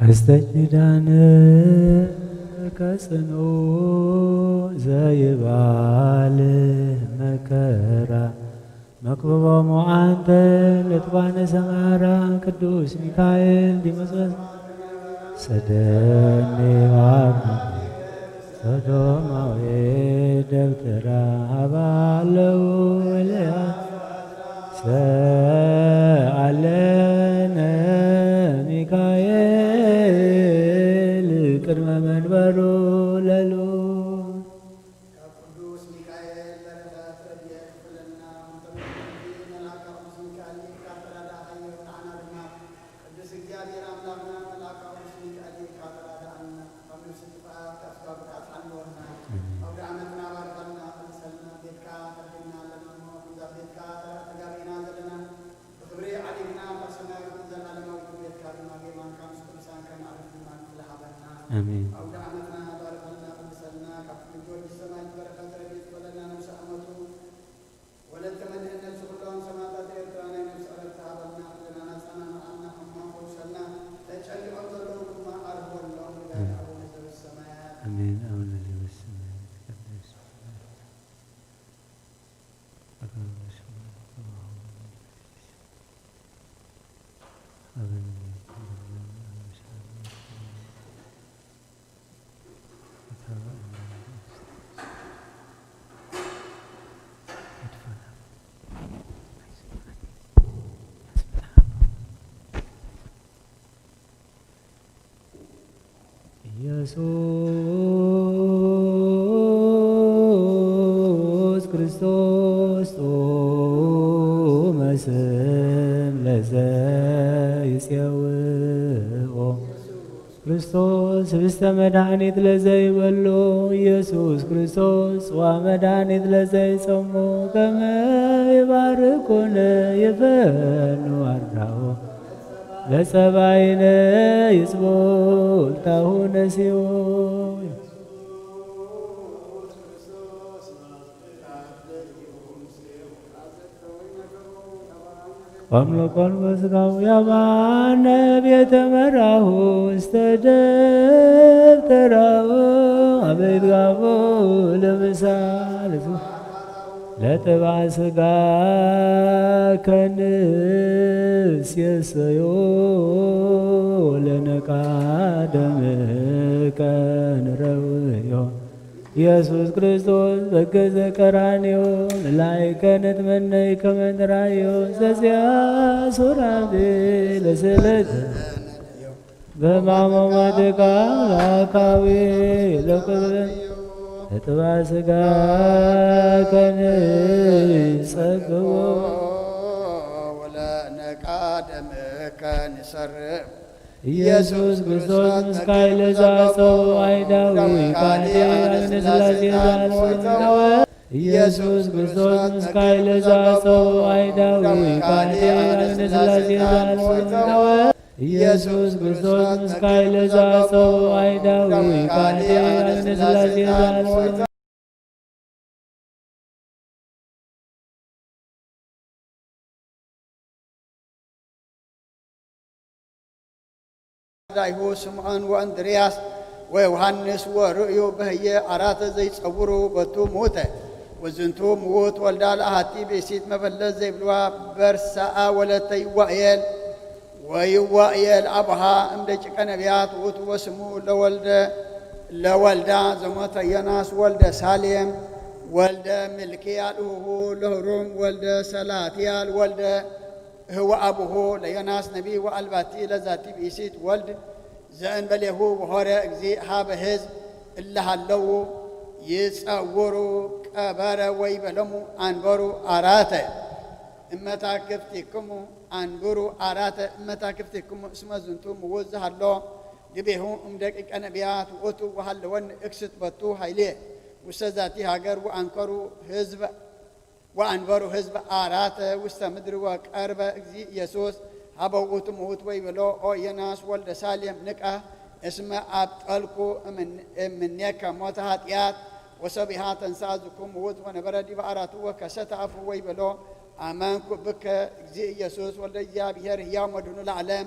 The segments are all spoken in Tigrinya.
እስተ ኪዳን ከጽንኡ ዘይባል መከራ መክብቦሙ ዓንተ ለትባነ ሰማራ ቅዱስ ሚካኤል ዲመጽወስ ሰደኒ አብ ሰዶማዊ ደብተራ ሃባለው ኤልያስ ሰአለነ ሚካኤል ቅድመ መንበሩ ለሉ። ካብ ቅዱስ ሚካኤል በረኸት ረድኤት ክፈለና። እንተ መልኣከ ቅዱስ ሚካኤል ሊቀ ተራዳኢ ሓየው ንዓና ድማ ቅዱስ እግዚኣብሔር ኣምላኽና መልኣከ ቅዱስ ሚካኤል ሊቀ ተራዳእና። ካብ ነፍሲ ጥፍኣት፣ ካብ ስጋ ብድዓት ሓልወና። ኣውደ ዓመትና ባርኸልና፣ ቅድሰልና። ቤትካ ተረኺብና ኣለና እሞ፣ ከምዛ ቤትካ ተጋቢእና ዘለና፣ ብኽብሪ ዓዲግና፣ ካብ ሰማያዊት ዘለዓለማዊት ቤትካ ድማ ጌማንካ ምስ ቅዱሳን ከነዕርፍ ድማ ክፍሊ ሃበና። ኣሜን። ኣውደ ዓመትና ባርኸልና፣ ቅድሰልና። ካብ ኩሉ ጊዮርጊስ ሰማዕት በረኸት ረድኤት ክፈለና፣ ነፍሲ ዓመቱ ወለተ መድህን ነፍሲ ኩሎም ሰማዕታት ኤርትራ ናይ ነፍሲ ዕረፍቲ ሃበልና። ኩልና ናጻና መዓልና ሕሙማን ፈውሰልና። ተጨኒቖም ዘለዉ ድማ ኣርህወሎም። ንጋሪ ኣሜን። ኣቡነ ዘበሰማያት። ኣሜን። ኣቡነ ዘበሰማያት ይትቀደስ ስምከ። ኢየሱስ ክርስቶስ ጥዑመ ስም ለዘይጼውኦ ክርስቶስ ህብስተ መድኃኒት ለዘይበሎ ኢየሱስ ክርስቶስ ጽዋ መድኃኒት ለዘይጸሞ ከመ ይባርኩነ ይፈኑ አርዳኦ ለጸባይነ ይጽቦ እልታሁ ነሲኦ። ቆም ለቆም በስጋው ያባነ ቤተ መራሁ እስተ ደብተራሁ አበይት ጋቦ ለምሳል ለጥባ ስጋ ከንስ የሰዮ ለነቃ ደምቀ ንረውዮ። ኢየሱስ ክርስቶስ በገዘ ቀራንዮ ላይከ ንትመነይ ከመ ንራዮ ዘዚአ ሱራፌ ለስእለት በማሞመትካ ላካዊ ለቅብር እጥባ ስጋ ከንጸግቦ ወለነቃ ደምከ ንሰርብ ኢየሱስ ክርስቶስ ምስካይ ለዛጸው አይዳዊ ካልእ አግነ ሥላሴ ዛጸው ኢየሱስ ክርስቶስ ምስካይ ለዛጸው አይዳዊ ካልእ አግነ ሥላሴ ዛጸው ኢየሱስ ክርስቶስ ምስካይ ለዛጸው አይዳዊ ካልእ አግነ ሥላሴ ዛጸው ዳይሁ ስምዖን ወእንድርያስ ወዮሐንስ ወርእዩ በህየ አራተ ዘይጸውሩ በቱ ሙተ። ወዝንቱ ምዉት ወልዳ ለአሐቲ ብእሲት መበለት ዘይብልዋ በርሰአ ወለተ ይዋእየል ወይዋእየል አቡሃ እምደቂቀ ነቢያት ውእቱ ወስሙ ለወልደ ለወልዳ ዘሞተ ዮናስ ወልደ ሳሌም ወልደ ምልክያል እሁሁ ለህሩም ወልደ ሰላትያል ወልደ እህወ አቡሁ ለዮናስ ነቢይ ወአልባቲ ለዛቲ ብእሲት ወልድ ዘእንበሌሁ ወሆረ እግዚእ ሀበ ህዝብ እለ ሀለዉ ይጸውሩ ቀበረ ወይበለሙ አንበሩ አራተ እመታክፍቲክሙ አንብሩ አራተ እመታክፍቲክሙ እስመ ዝንቱ ምውት ዝሃሎ ግቤሁ እምደቂቀ ነቢያት ውእቱ ወሃለወኒ እክስት በቱ ኃይሌ ውስተ ዛቲ ሃገር ወአንከሩ ህዝብ ወአንበሩ ህዝብ አራተ ውስተ ምድር ወቀርበ እግዚእ ኢየሱስ ሀበ ውእቱ ምውት ወይቤሎ ኦ ዮናስ ወልደ ሳሌም ንቃ እስመ አብጠልኩ እምኔከ ሞተ ኃጢአት ወሰቢሃ ተንሥአ ዝኩ ምውት ወነበረ ዲበ አራቱ ወከሰተ አፉ ወይቤሎ አመንኩ ብከ እግዚእ ኢየሱስ ወልደ እግዚአብሔር ሕያው መድኃኒቱ ለዓለም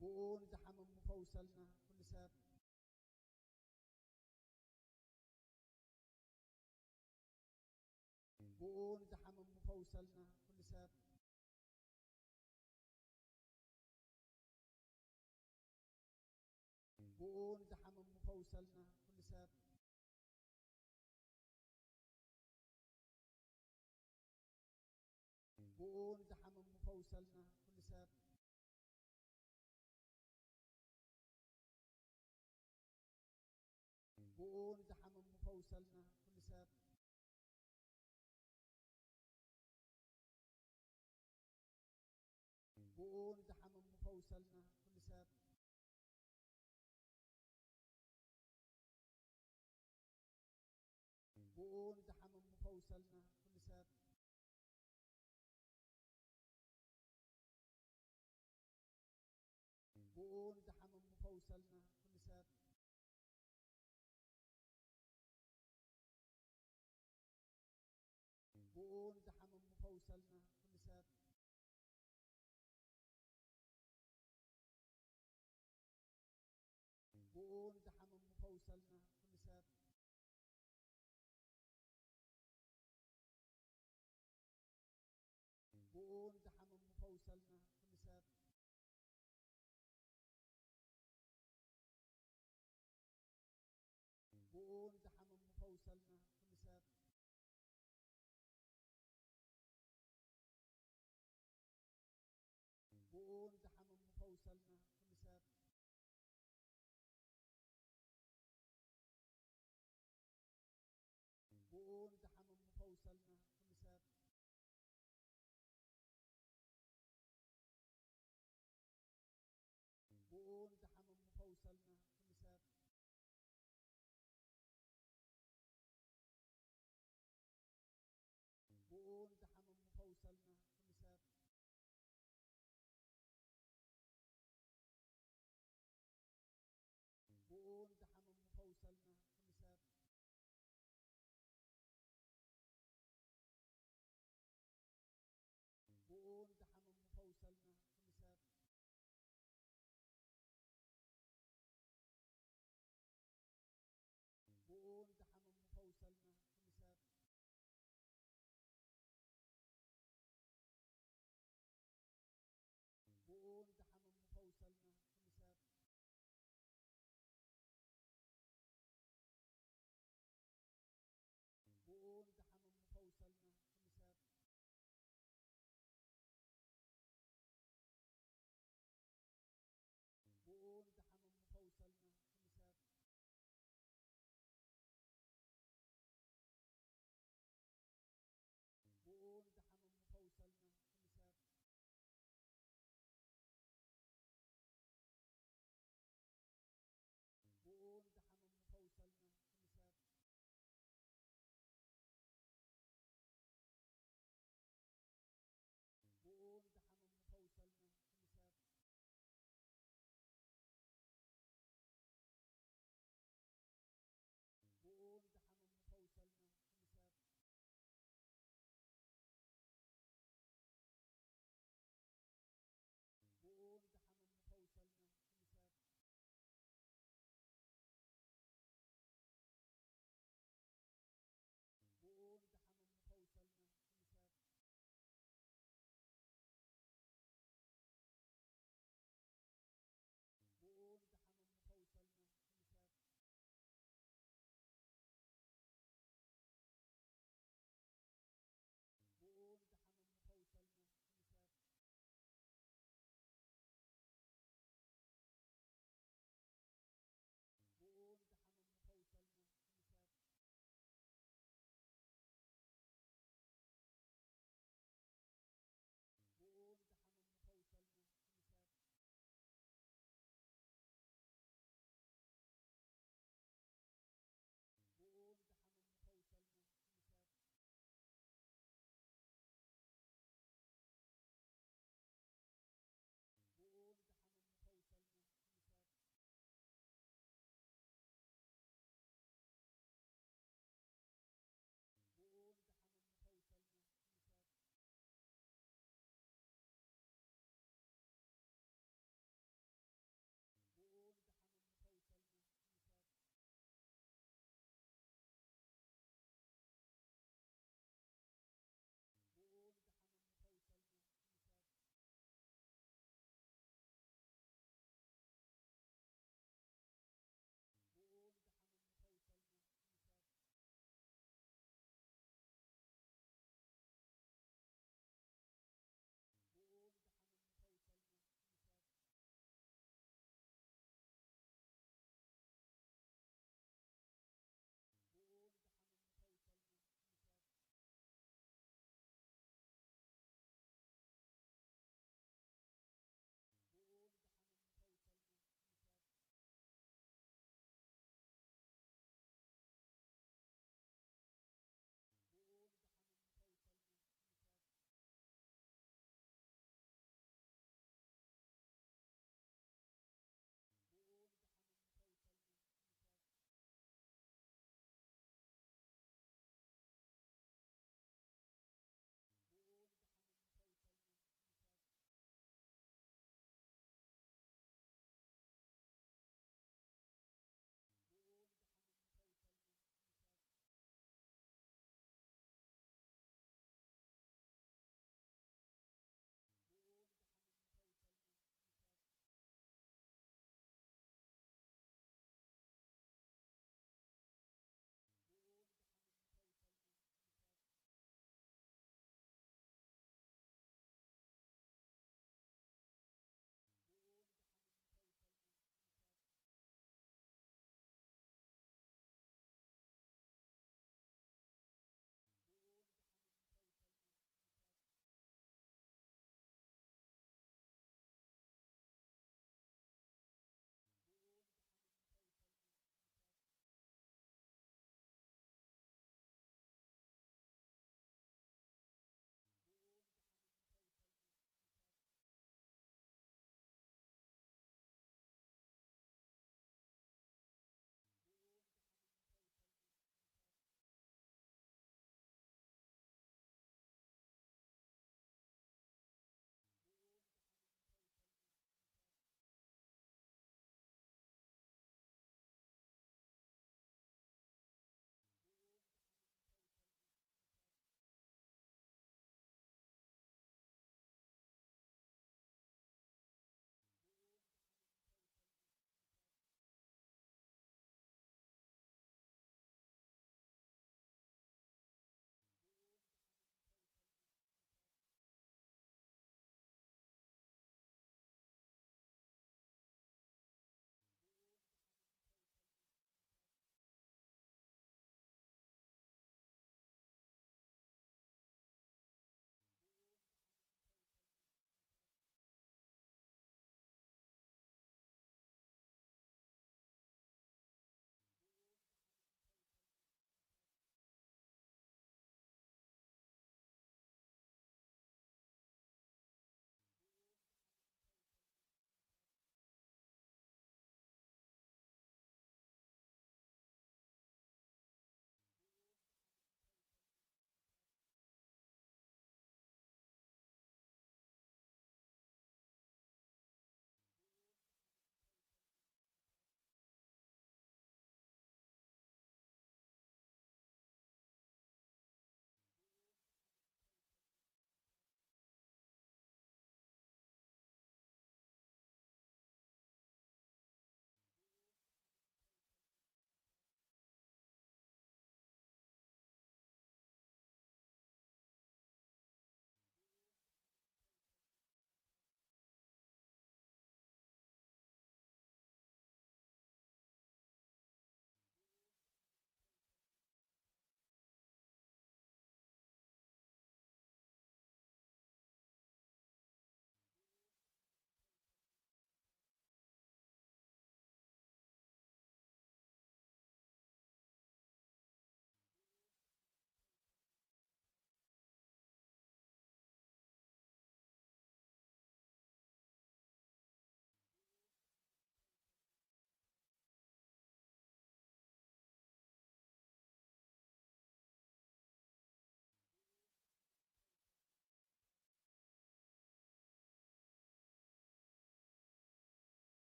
ብኡ ንዝሓመሙ ፈውሰልና ኩሉ ሰብ። ብኡ ንዝሓመሙ ፈውሰልና ኩሉ ሰብ። ብኡ ንዝሓመሙ ፈውሰልና ኩሉ ሰብ። ብኡ ንዝሓመሙ ፈውሰልና ኩሉ ሰብ። ብኡ ንዝሓመሙ ፈውሰልና ኩሉ ሰብ። ብኡ ንዝሓመሙ ፈውሰልና ኩሉ ሰብ። ብኡ ንዝሓመሙ ፈውሰልና ኩሉ ሰብ። ብኡ ንዝሓመሙ ፈውሰልና ኩሉ ሰብ። ብኡ ንዝሓመሙ ፈውሰልና ኩሉ ሰብ። ብኡ ንዝሓመሙ ፈውሰልና ኩሉ ሰብ። ብኡ ንዝሓመሙ ፈውሰልና ኩሉ ሰብ። ብኡ ንዝሓመሙ ፈውሰልና ኩሉ ሰብ። ብኡ ንዝሓመሙ ፈውሰልና ኩሉ ሰብ። ብኡ ንዝሓመሙ ፈውሰልና ኩሉ ሰብ። ብኡ ንዝሓመሙ ፈውሰልና ኩሉ ሰብ። ብኡ ንዝሓመሙ ፈውሰልና ኩሉ ሰብ።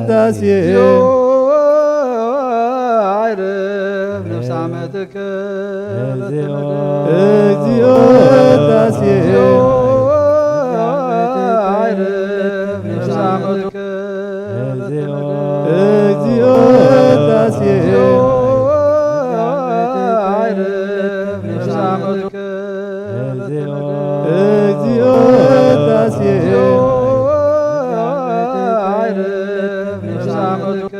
ዳሴ። እግዚኦ፣ አይርፍ ነፍስ አመትከ ለትምድር። እግዚኦ፣ ዳሴ። አይርፍ ነፍስ አመትከ ለትምድር። እግዚኦ፣ ዳሴ። አይርፍ ነፍስ አመትከ እግዚኦ፣ ዳሴ። አይርፍ ነፍስ አመትከ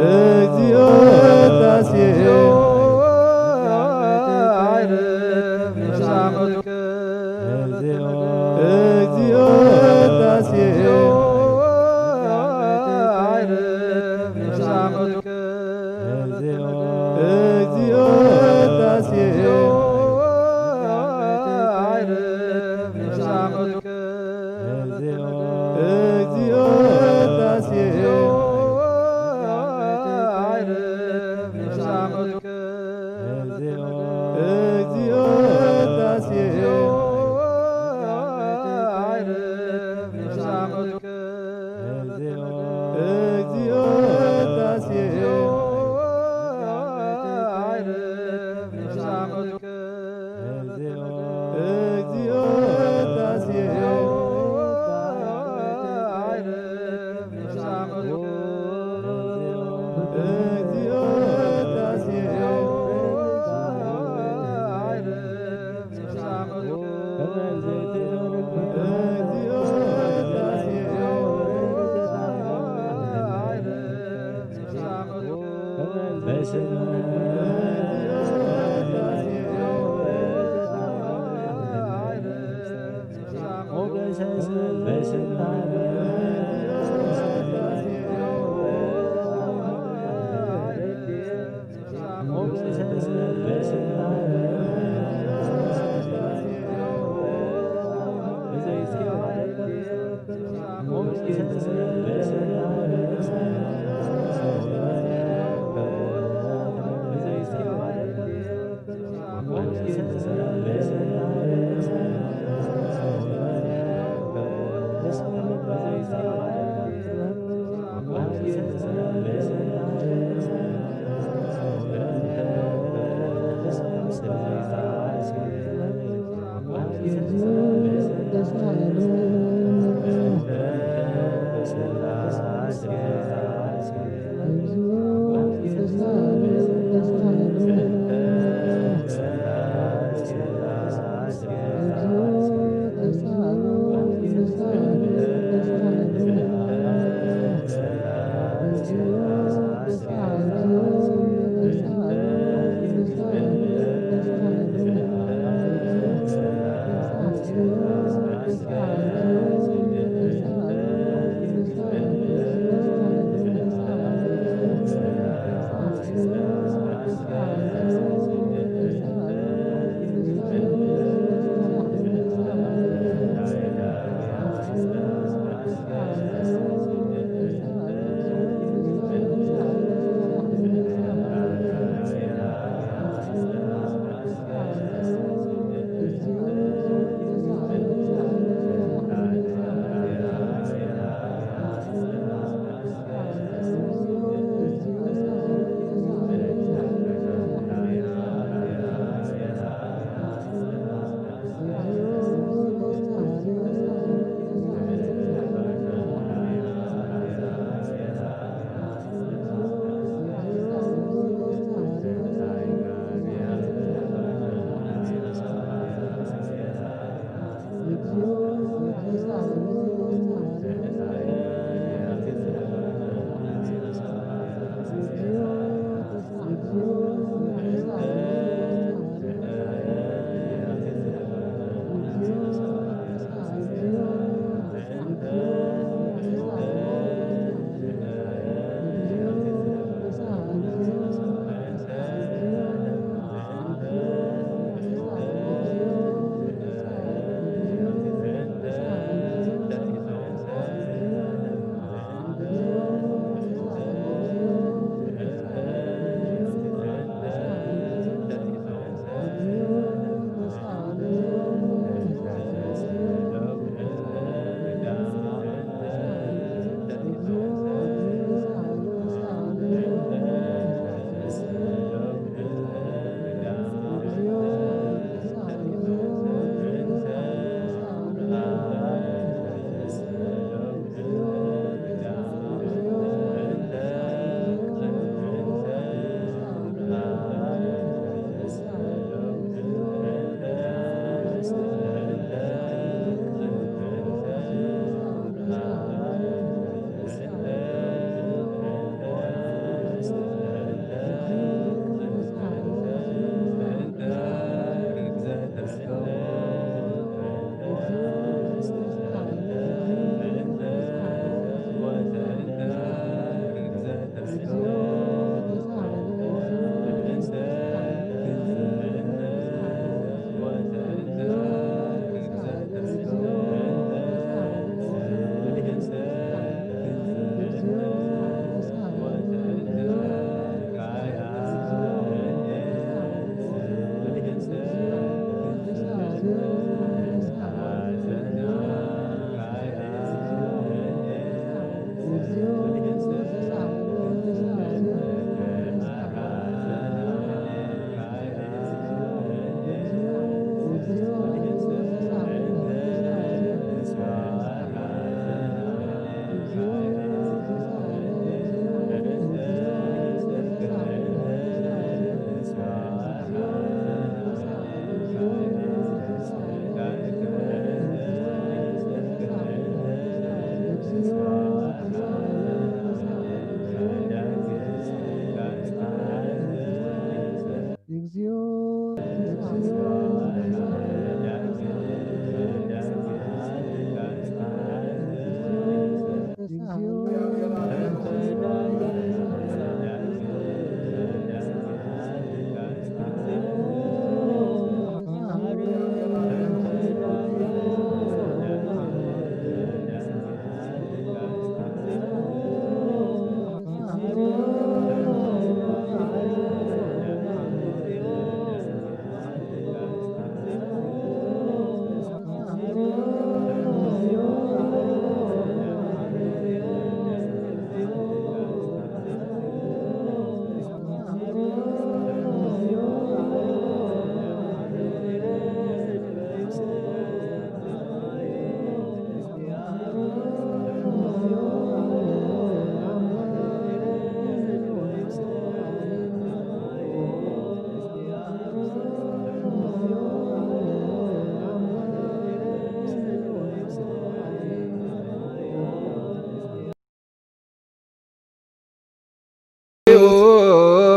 እግዚኦ፣ ዳሴ። አይርፍ ነፍስ አመትከ እግዚኦ፣ ዳሴ። አይርፍ ነፍስ አመትከ እግዚኦ፣ ዳሴ። አይርፍ ነፍስ አመትከ እግዚኦ፣ ዳሴ። አይርፍ ነፍስ አመትከ እግዚኦ፣ ዳሴ። አይርፍ ነፍስ አመትከ እግዚኦ፣ ዳሴ። አይርፍ ነፍስ አመትከ እግዚኦ፣ ዳሴ። አይርፍ ነፍስ አመትከ እግዚኦ፣ ዳሴ። አይርፍ ነፍስ አመትከ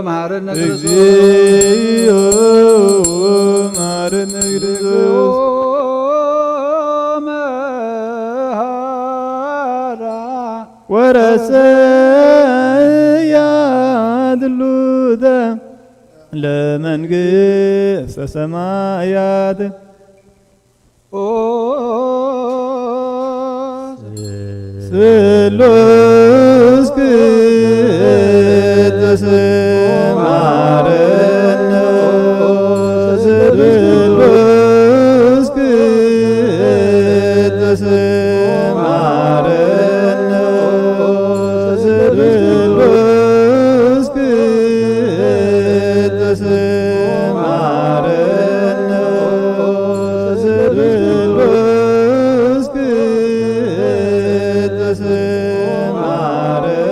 መሐረነ ክርስቶስ። እግዚኦ መሐረነ ክርስቶስ። መሐራ ወረሰያ ድሉተ ለመንግስተ ሰማያት። ኦ ስሉስ ቅዱስ ማረነ፣ ስሉስ ቅዱስ ማረነ፣ ስሉስ ቅዱስ ማረነ፣ ስሉስ ቅዱስ ማረነ።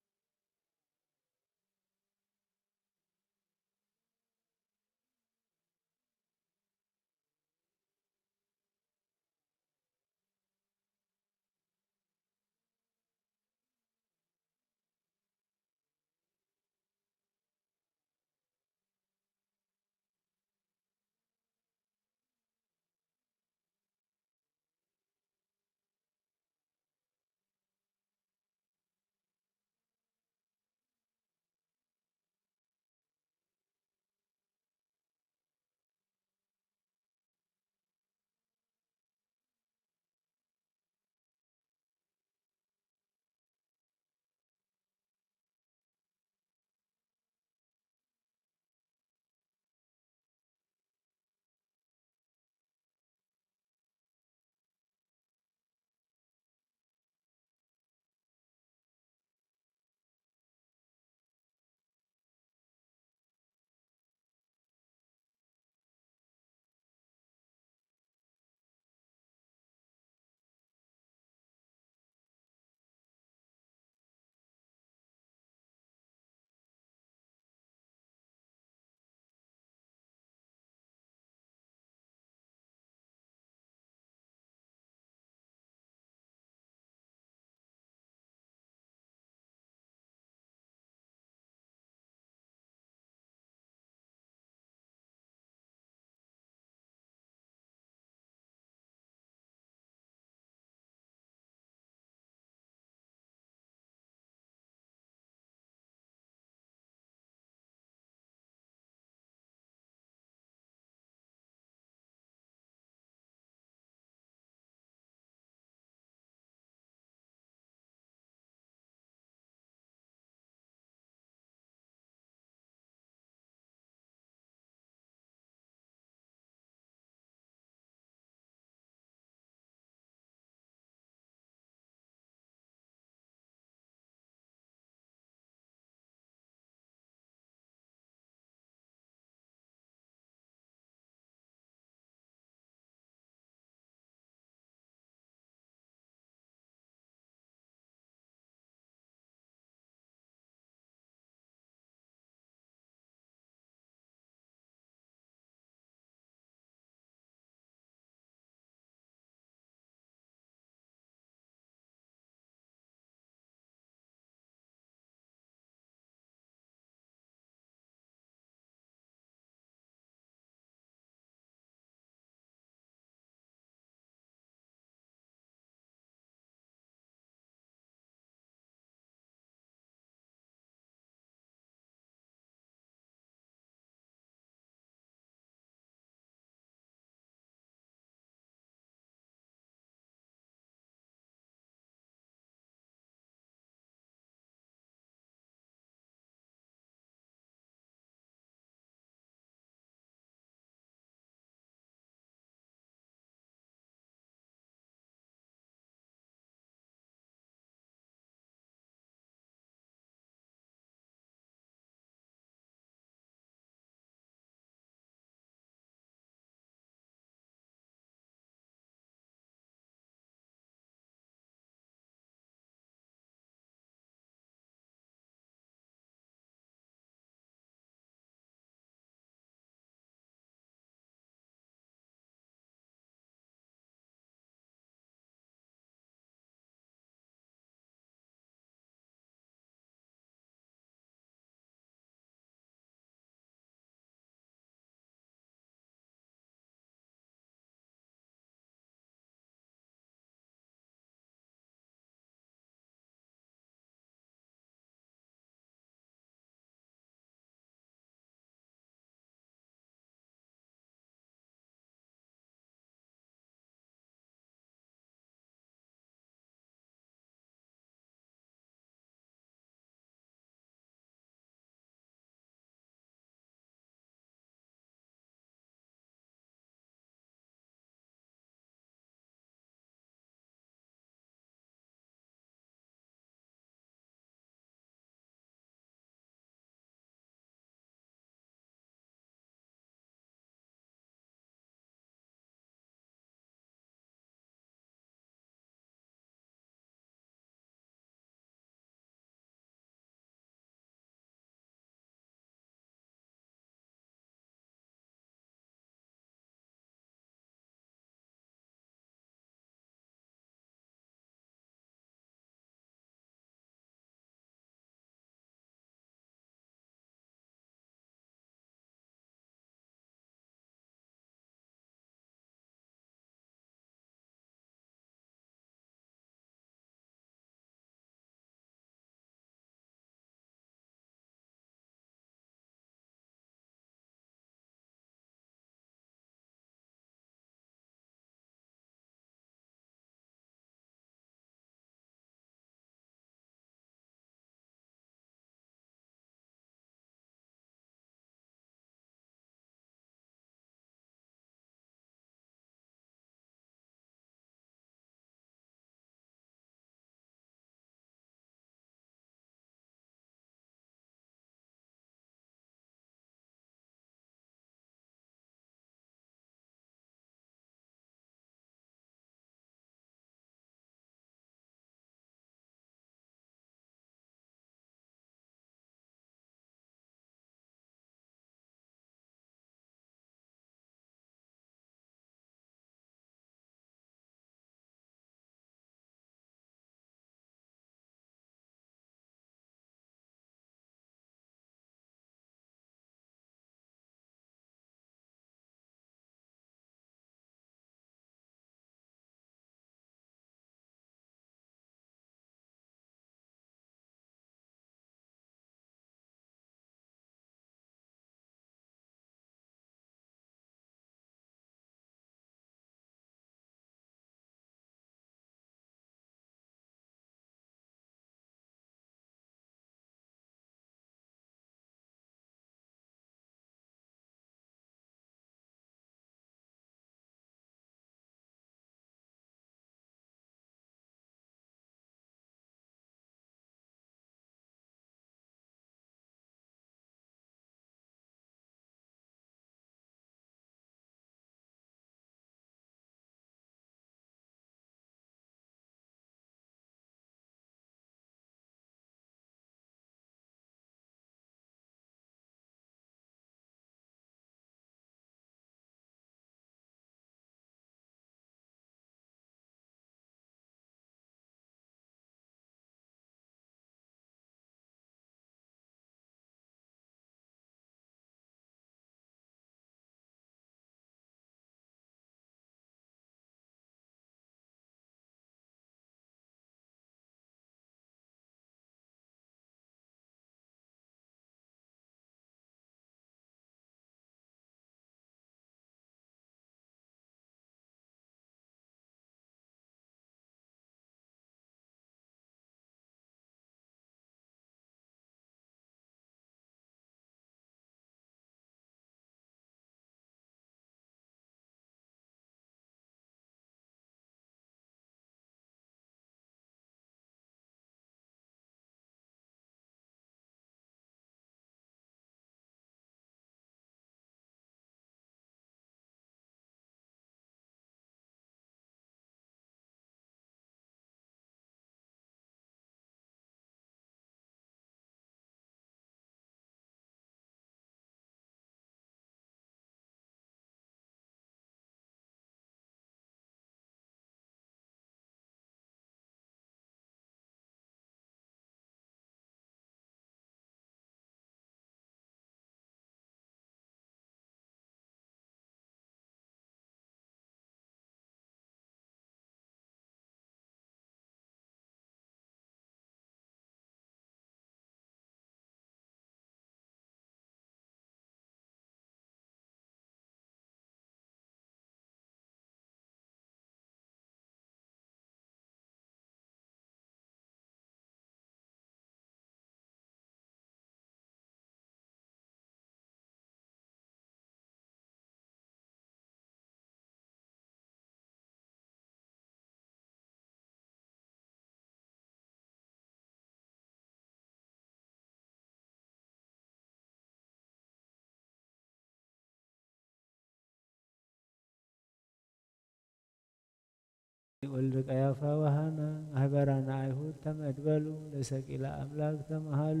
ወልድ ቀያፋ ወሃና ማህበራና አይሁድ ተመድበሉ ለሰቂለ አምላክ ተመሃሉ።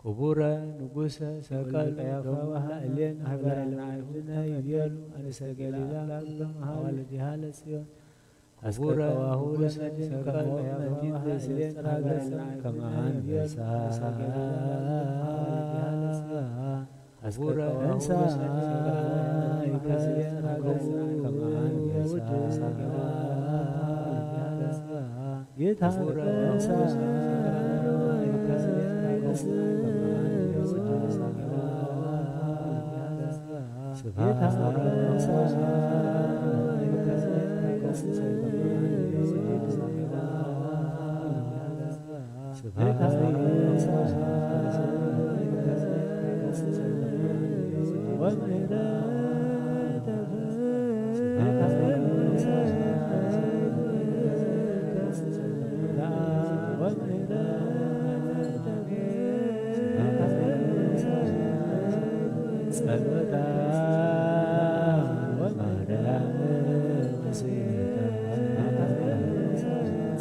ክቡረ ንጉሰ ሰቀሉ ቀያፋ ወሃና እሌን ማህበራና አይሁድ ተመድበሉ ለሰቂለ አምላክ ተመሃሉ። አዋልዲሃ ለጽዮን ክቡረ ንጉሰ ሰቀሉ ቀያፋ ወሃና እሌን ማህበራና አይሁድ ተመድበሉ ለሰቂለ አምላክ ተመሃሉ። ክቡረ እንሳ ይከስየን ከማን ጌታ እንሳ ይከስየን ስብሐት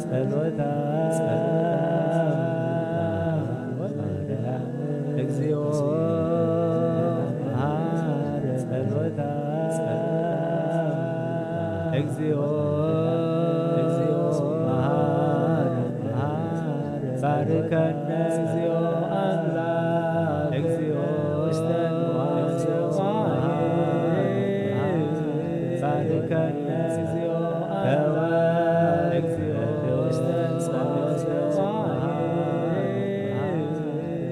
ጸሎታ ጸሎታ እግዚኦ መሐረ ጸሎታ እግዚኦ መሐረ መሐረ ባርከነ እግዚኦ አምላክ እግዚኦ ውስተ ንዋየ ባርከነ እግዚኦ ተወ እግዚኦ ውስተ ንዋየ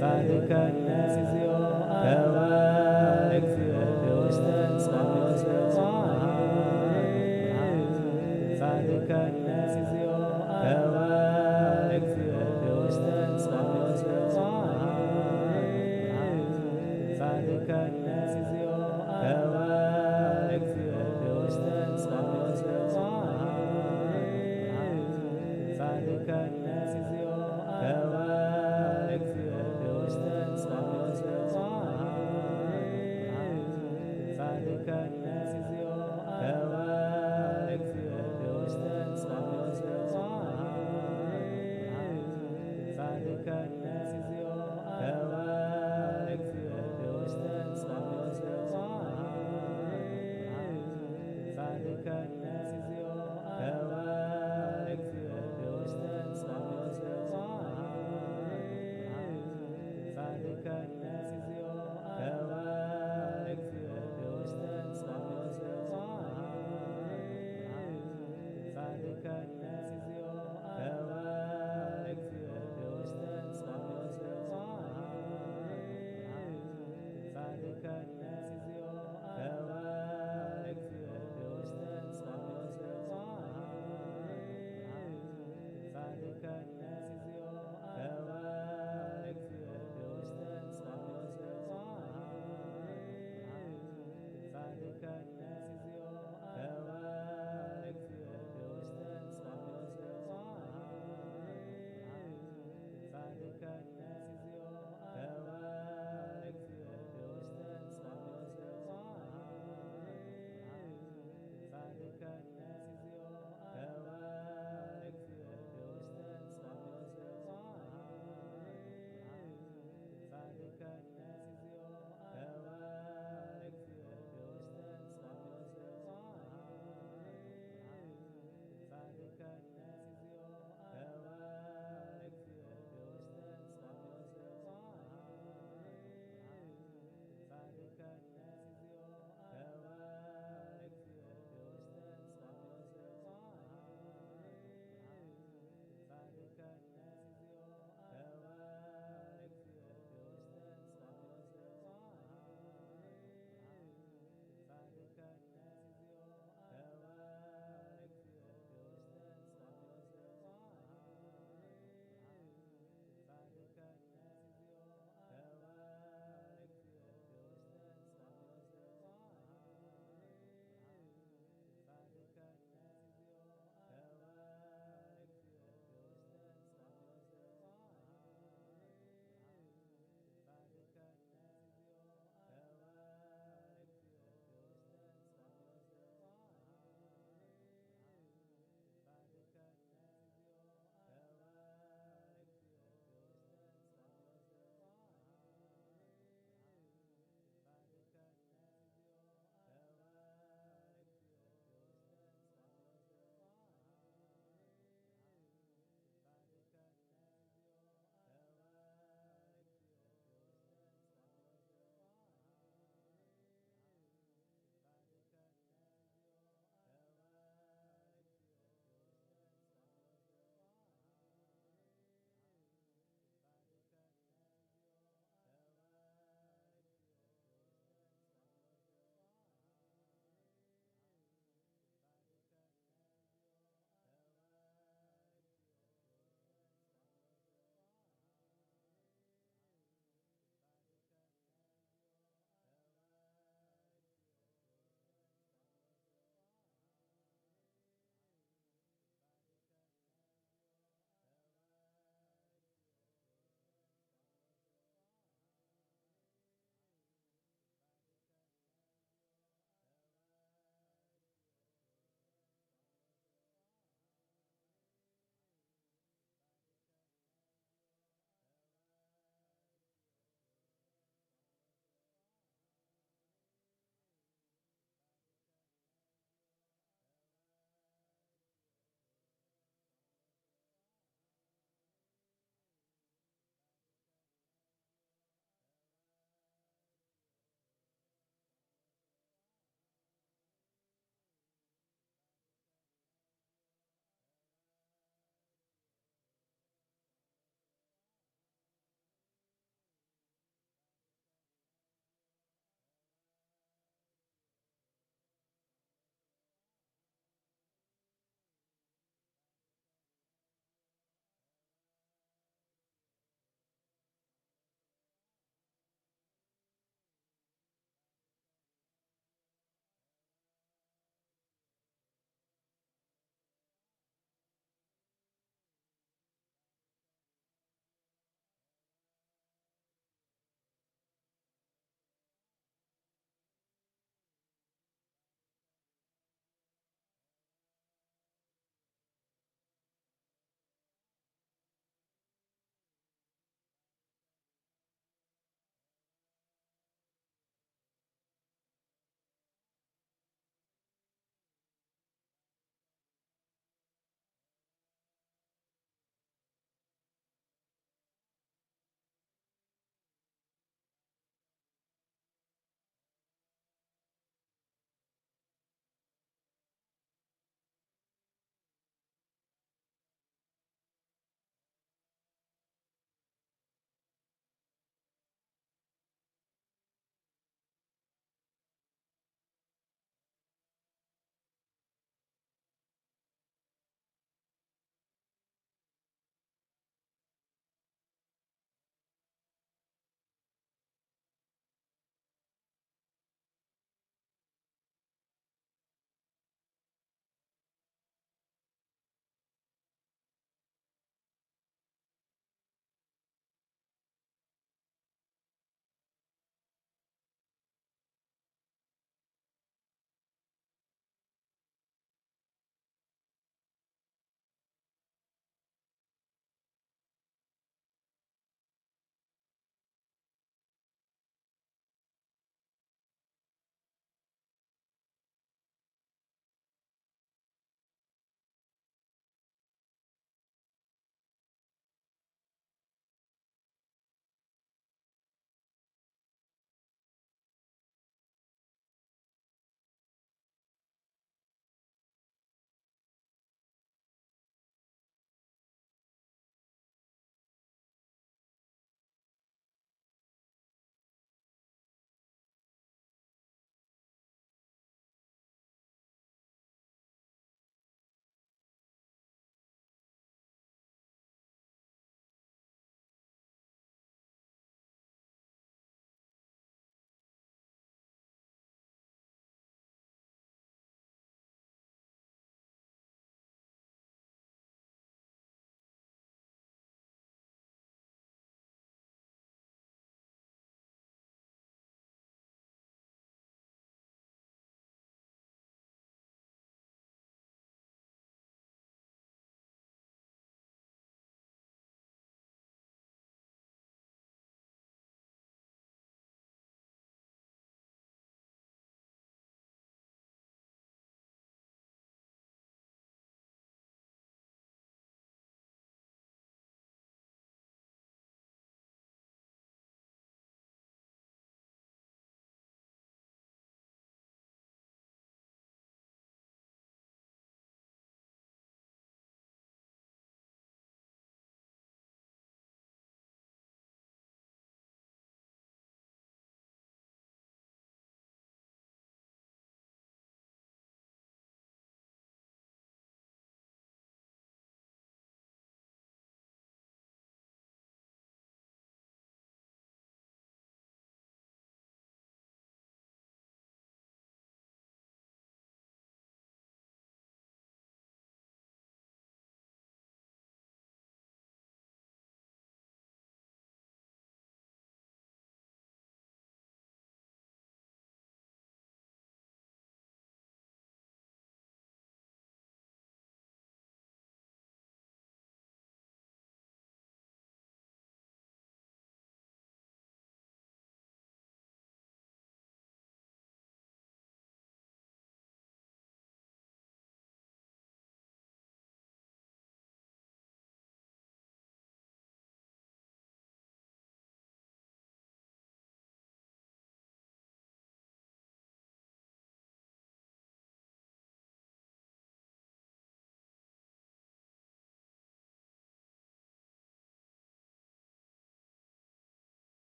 ባርከነ እግዚኦ ተወ እግዚኦ ውስተ ንዋየ ባርከነ እግዚኦ ተወ እግዚኦ ውስተ ንዋየ ባርከነ እግዚኦ ተወ እግዚኦ ውስተ ንዋየ ባርከነ እግዚኦ ተወ እግዚኦ ውስተ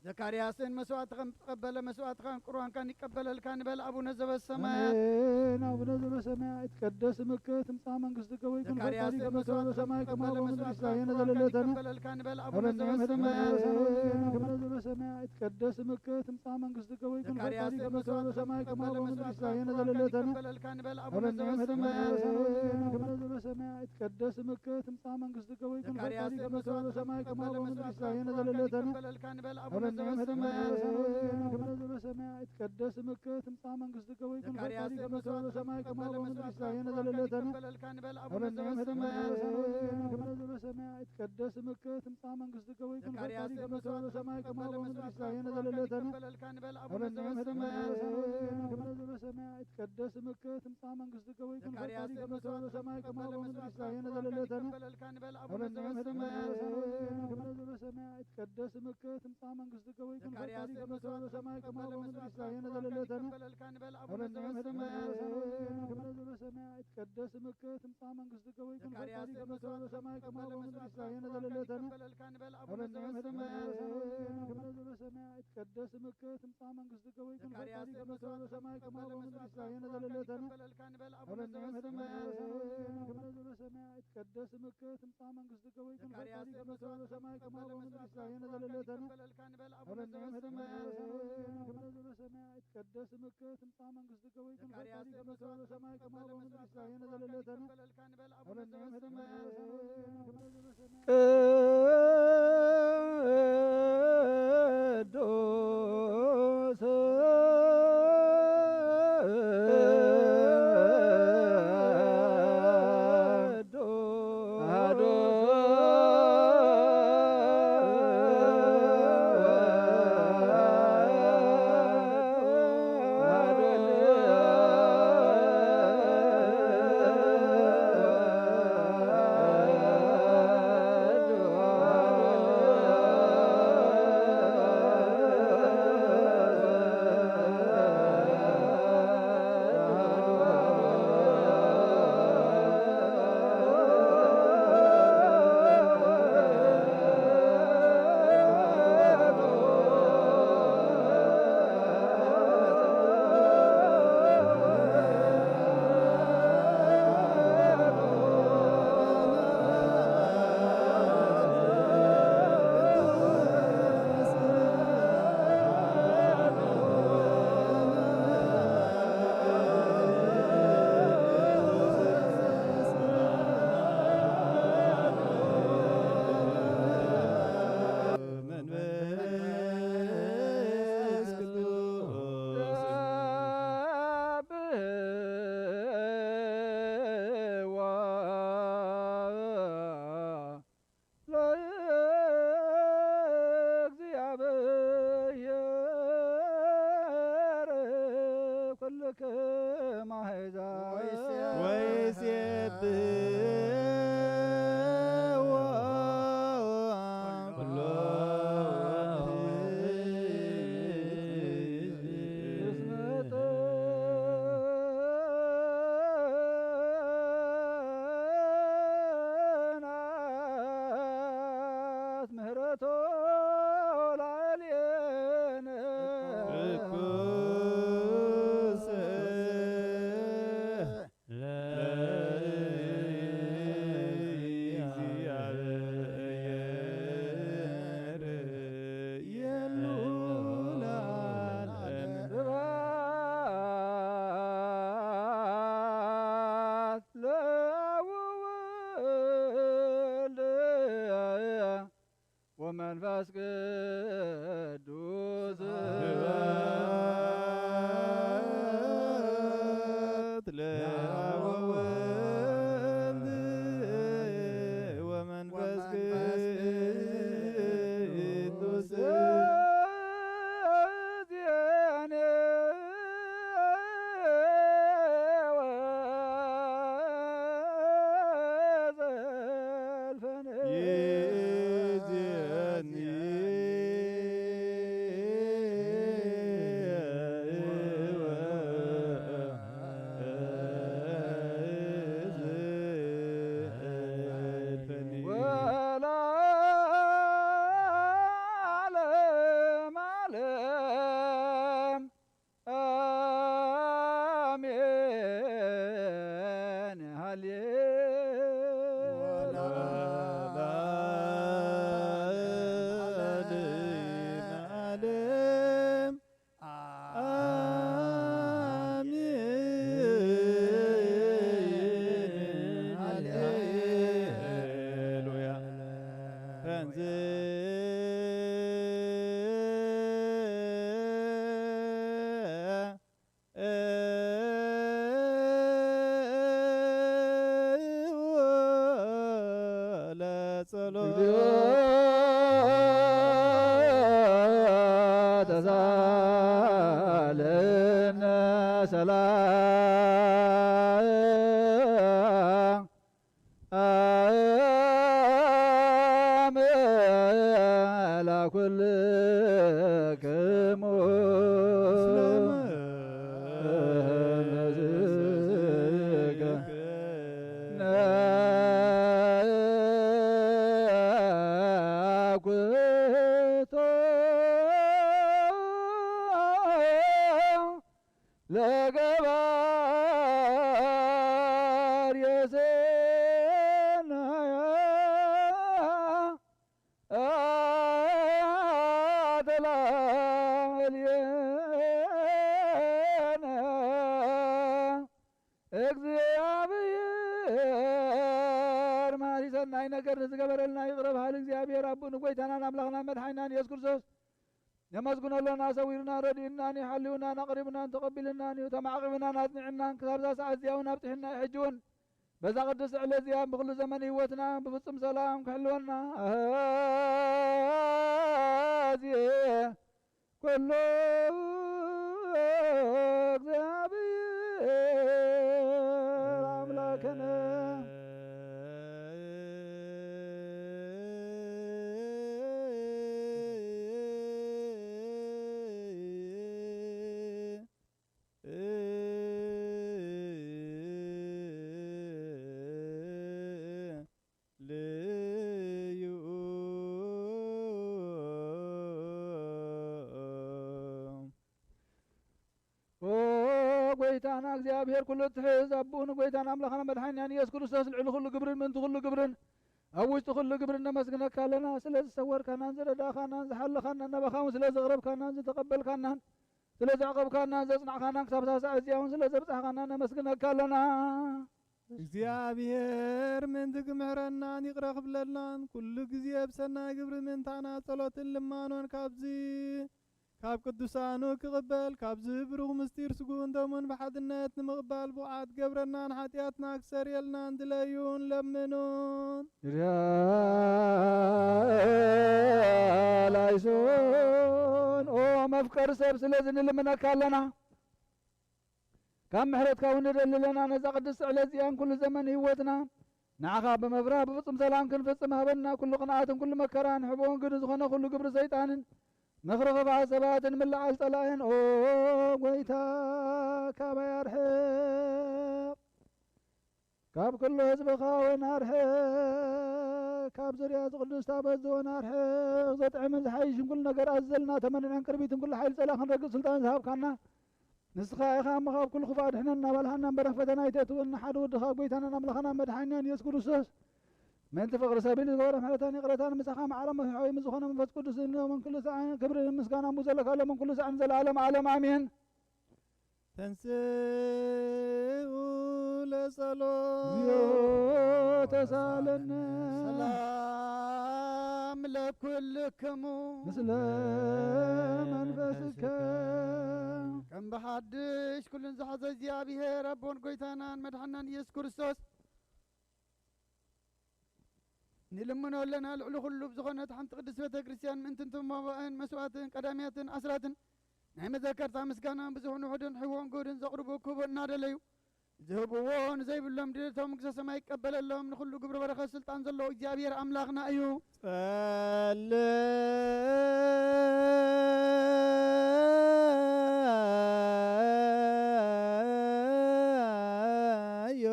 ዘካርያስን መስዋዕትኻን ተቐበለ፣ መስዋዕትኻን ቁርባንካን ይቀበለልካ ንበል። ኣቡነ ዘበሰማያት ኣሜን። ኣቡነ ዘበሰማያት ይትቀደስ ስምከ ትምጻእ መንግስትከ ወይኩን ዘካርያስን ፈቃድከ በከመ መስዋዕትኻን በሰማይ ከማሁ ተቐበለ፣ በምድር መስዋዕትኻን ሲሳየነ ቁርባንካን ዘለለተነ ይቀበለልካ ንበል። ኣቡነ ሀበነ ዘበሰማያት አቡነ ዘበሰማያት ይትቀደስ ስምከ ትምጻእ መንግስትከ ወይኩን ዘካርያስን ፈቃድከ በከመ መስዋዕትኻን በሰማይ ከማሁ ተቀበለ፣ በምድር መስዋዕትኻን ሲሳየነ ቁርባንካን ዘለለተነ ይቀበለልካ ንበል። ኣቡነ ሀበነ ዘበሰማያት ዘበሰማያት አቡነ ዘበሰማያት ይትቀደስ ስምከ ትምጻእ መንግስትከ ወይኩን ዘካርያስ ፈቃድከ በከመ በሰማይ ከማሁ በምድር ሲሳየነ ዘለለተነ ሀበነ ዘበሰማያት አቡነ ዘበሰማያት ይትቀደስ ስምከ ትምጻእ መንግስትከ ወይኩን ፈቃድከ በከመ በሰማይ ከማሁ በምድር ሲሳየነ ዘለለተነ ሀበነ ዘበሰማያት አቡነ ዘበሰማያት ይትቀደስ ስምከ ትምጻእ መንግስትከ ወይኩን ፈቃድከ በከመ በሰማይ ከማሁ በምድር ሲሳየነ ዘለለተነ ሀበነ ዘበሰማያት አቡነ ዘበሰማያት ይትቀደስ ስምከ ትምጻእ መንግስትከ ወይኩን ፈቃድከ በከመ በሰማይ ከማሁ በምድር ሲሳየነ ዘለለተነ ሀበነ ዘበሰማያት አቡነ ዘበሰማያት ይትቀደስ ስምከ ትምጻእ መንግስትከ ወይኩን ፈቃድከ በከመ በሰማይ ከማሁ በምድር ሲሳየነ ዘለለተነ ሀበነ ዘበሰማያት አቡነ ዘበሰማያት ይትቀደስ ስምከ ትምጻእ መንግስትከ ወይኩን ፈቃድከ በከመ በሰማይ ከማሁ በምድር ሲሳየነ ዘለለተነ ሀበነ ዘበሰማያት አቡነ ዘበሰማያት ይትቀደስ ስምከ ትምጻእ መንግስትከ ወይኩን ፈቃድከ በከመ በሰማይ ከማሁ በምድር ሲሳየነ ዘለለተነ ሀበነ ዘበሰማያት አቡነ ዘበሰማያት ይትቀደስ ስምከ ትምጻእ መንግስትከ ወይኩን ፈቃድከ በከመ በሰማይ ከማሁ በምድር ሲሳየነ ዘለለተነ ሀበነ ዘበሰማያት አቡነ ዘበሰማያት ይትቀደስ ስምከ ትምጻእ መንግስትከ ወይኩን ፈቃድከ በከመ በሰማይ ከማሁ በምድር ሲሳየነ ዘለለተነ ሀበነ ዘበሰማያት አቡነ ዘበሰማያት ቅዱስ መንፈስ ቅዱስ ለእግዚአብሔር ኩልክም አሕዛብ ወይሴብሕዎ ኩሎ እስመ ጽንዓት ምህረቶ ላዕሌነ ርኩስ ለእግዚአብሔር የሉ ለዓለም። ስብሐት ለወወልድ ወመንፈስ ቅዱስ። ስብሐት ለወወልድ ወመንፈስ ቅዱስ። ሃሌ ወለዓለመ ዓለም። አሜን። ሃሌሉያ። ተንሥእ ለጸሎት። እግዚኦ ተሳለነ ሰላም ለገባር የሰናያ እግዚአብሔር መሐሪ ሰናይ ነገር ንዝገበረልና ይቕረ በሃሊ እግዚኣብሔር ኣቦን ጎይታናን ኣምላኽናን መድሓኒናን ኢየሱስ ክርስቶስ ነመስግኖ ኣሎና። ሰዊሩና፣ ረዲኡናን እዩ፣ ሓልዩናን፣ ኣቕሪቡናን፣ ተቐቢሉናን እዩ፣ ተማዕቒቡናን፣ ኣጽኒዑናን፣ ክሳብ እዛ ሰዓት እዚኣ እውን ኣብጺሑና እዩ። ሕጂ እውን በዛ ቅድስቲ ዕለት እዚኣ ብኹሉ ዘመን ህይወትና ብፍጹም ሰላም ክሕልወና ኣዜ ኩሉ እግዚኣብሔር ኣምላክነ። ልዩ። ኦ ጎይታና እግዚኣብሔር ኩሉ እትሕዝ ኣቦኡ ንጎይታና ኣምላኽና መድሓኒናን ኢየሱስ ክርስቶስ ልዕሊ ኩሉ ግብርን ምእንቲ ኩሉ ግብርን ኣብ ውሽጢ ኩሉ ግብርን ነመስግነካ ኣለና። ስለ ዝሰወርካናን ዝረዳእካናን ዝሓለኻናን ናባኻ እውን ስለ ዘቕረብካናን ዝተቐበልካናን ስለ ዘዕቐብካናን ዘጽናዕካናን ክሳብ ሳዕ እዚኣ እውን ስለ ዘብጻሕካና ነመስግነካ ኣለና። እግዚኣብሔር ምእንቲ ክምሕረናን ይቕረ ክብለልናን ኩሉ ግዜ ብሰናይ ግብሪ ምእንታና ጸሎትን ልማኖን ካብዚ ካብ ቅዱሳኑ ክቕበል ካብዚ ብሩኽ ምስጢር ስጉን ደሙን ብሓድነት ንምቕባል ብቑዓት ገብረናን ሓጢኣትና ክሰርየልናን ድለዩን ለምኑን። ላይሶን ኦ መፍቀሪ ሰብ ስለዚ ንልምነካ ኣለና። ካብ ምሕረትካ እውን ንደሊ ኣለና። ነዛ ቅድስቲ ዕለት እዚኣን ኩሉ ዘመን ህይወትና ንዓኻ ብምፍራህ ብፍጹም ሰላም ክንፍጽም ሃበና። ኩሉ ቅንኣትን ኩሉ መከራን ሕብኡን ግዲ ዝኾነ ኩሉ ግብሪ ሰይጣንን ምኽሪ ክፍኣት ሰባትን ምልዓል ጸላእን ኦ ጎይታ ካባይ ኣርሕቕ። ካብ ኩሉ ህዝብኻ እውን ኣርሕቕ። ካብ ዙርያ እዚ ቅዱስ ታቦት እውን ኣርሕቕ። ዘጥዕምን ዝሓይሽን ኩሉ ነገር ኣዘልና ተመንዕን ቅርቢትን ኩሉ ሓይሊ ጸላእ ክንረግጽ ስልጣን ዝሃብካና ንስኻ ኢኻ እሞ ካብ ኩሉ ክፉእ ኣድሕነና እናበልሃና እምበር ፈተና ኣይተእትወና። ሓደ ወድኻ ጎይታናን ኣምላኽናን መድሓኒናን ኢየሱስ ክርስቶስ ምእንቲ ፍቕሪ ሰብ ኢሉ ዝገበረ ምሕረታን ይቕረታን ምሳኻ መዓረ መፍሕዊ ምስ ዝኾነ መንፈስ ቅዱስ ንሎምን ኩሉ ሳዕን ክብርን ምስጋናን ብዘለካ ሎምን ኩሉ ሳዕን ዘለዓለም ዓለም ኣሜን። ተንስኡ ለጸሎት። እግዚኦ ተሳለነ። ሰላም ለኩልክሙ። ምስለ መንፈስከ። ከም ብሓድሽ ኩሉን ዝሓዘ እግዚኣብሔር ኣቦን ጎይታናን መድሓናን ኢየሱስ ክርስቶስ ንልምኖ ኣለና። ልዕሊ ኩሉ ብዝኾነት ሓንቲ ቅድስት ቤተ ክርስቲያን ምእንቲ እንትመባእን መስዋእትን ቀዳሚያትን ኣስራትን ናይ መዘከርታ ምስጋና ብዙሕን ውሑድን ሕዎን ጉድን ዘቕርቡ ክቡእ እናደለዩ ዝህብዎ ንዘይብሎም ድሌቶም መንግስተ ሰማይ ይቀበለሎም። ንኹሉ ግብሪ በረኸት ስልጣን ዘለዎ እግዚኣብሔር ኣምላኽና እዩ። ጸልዮ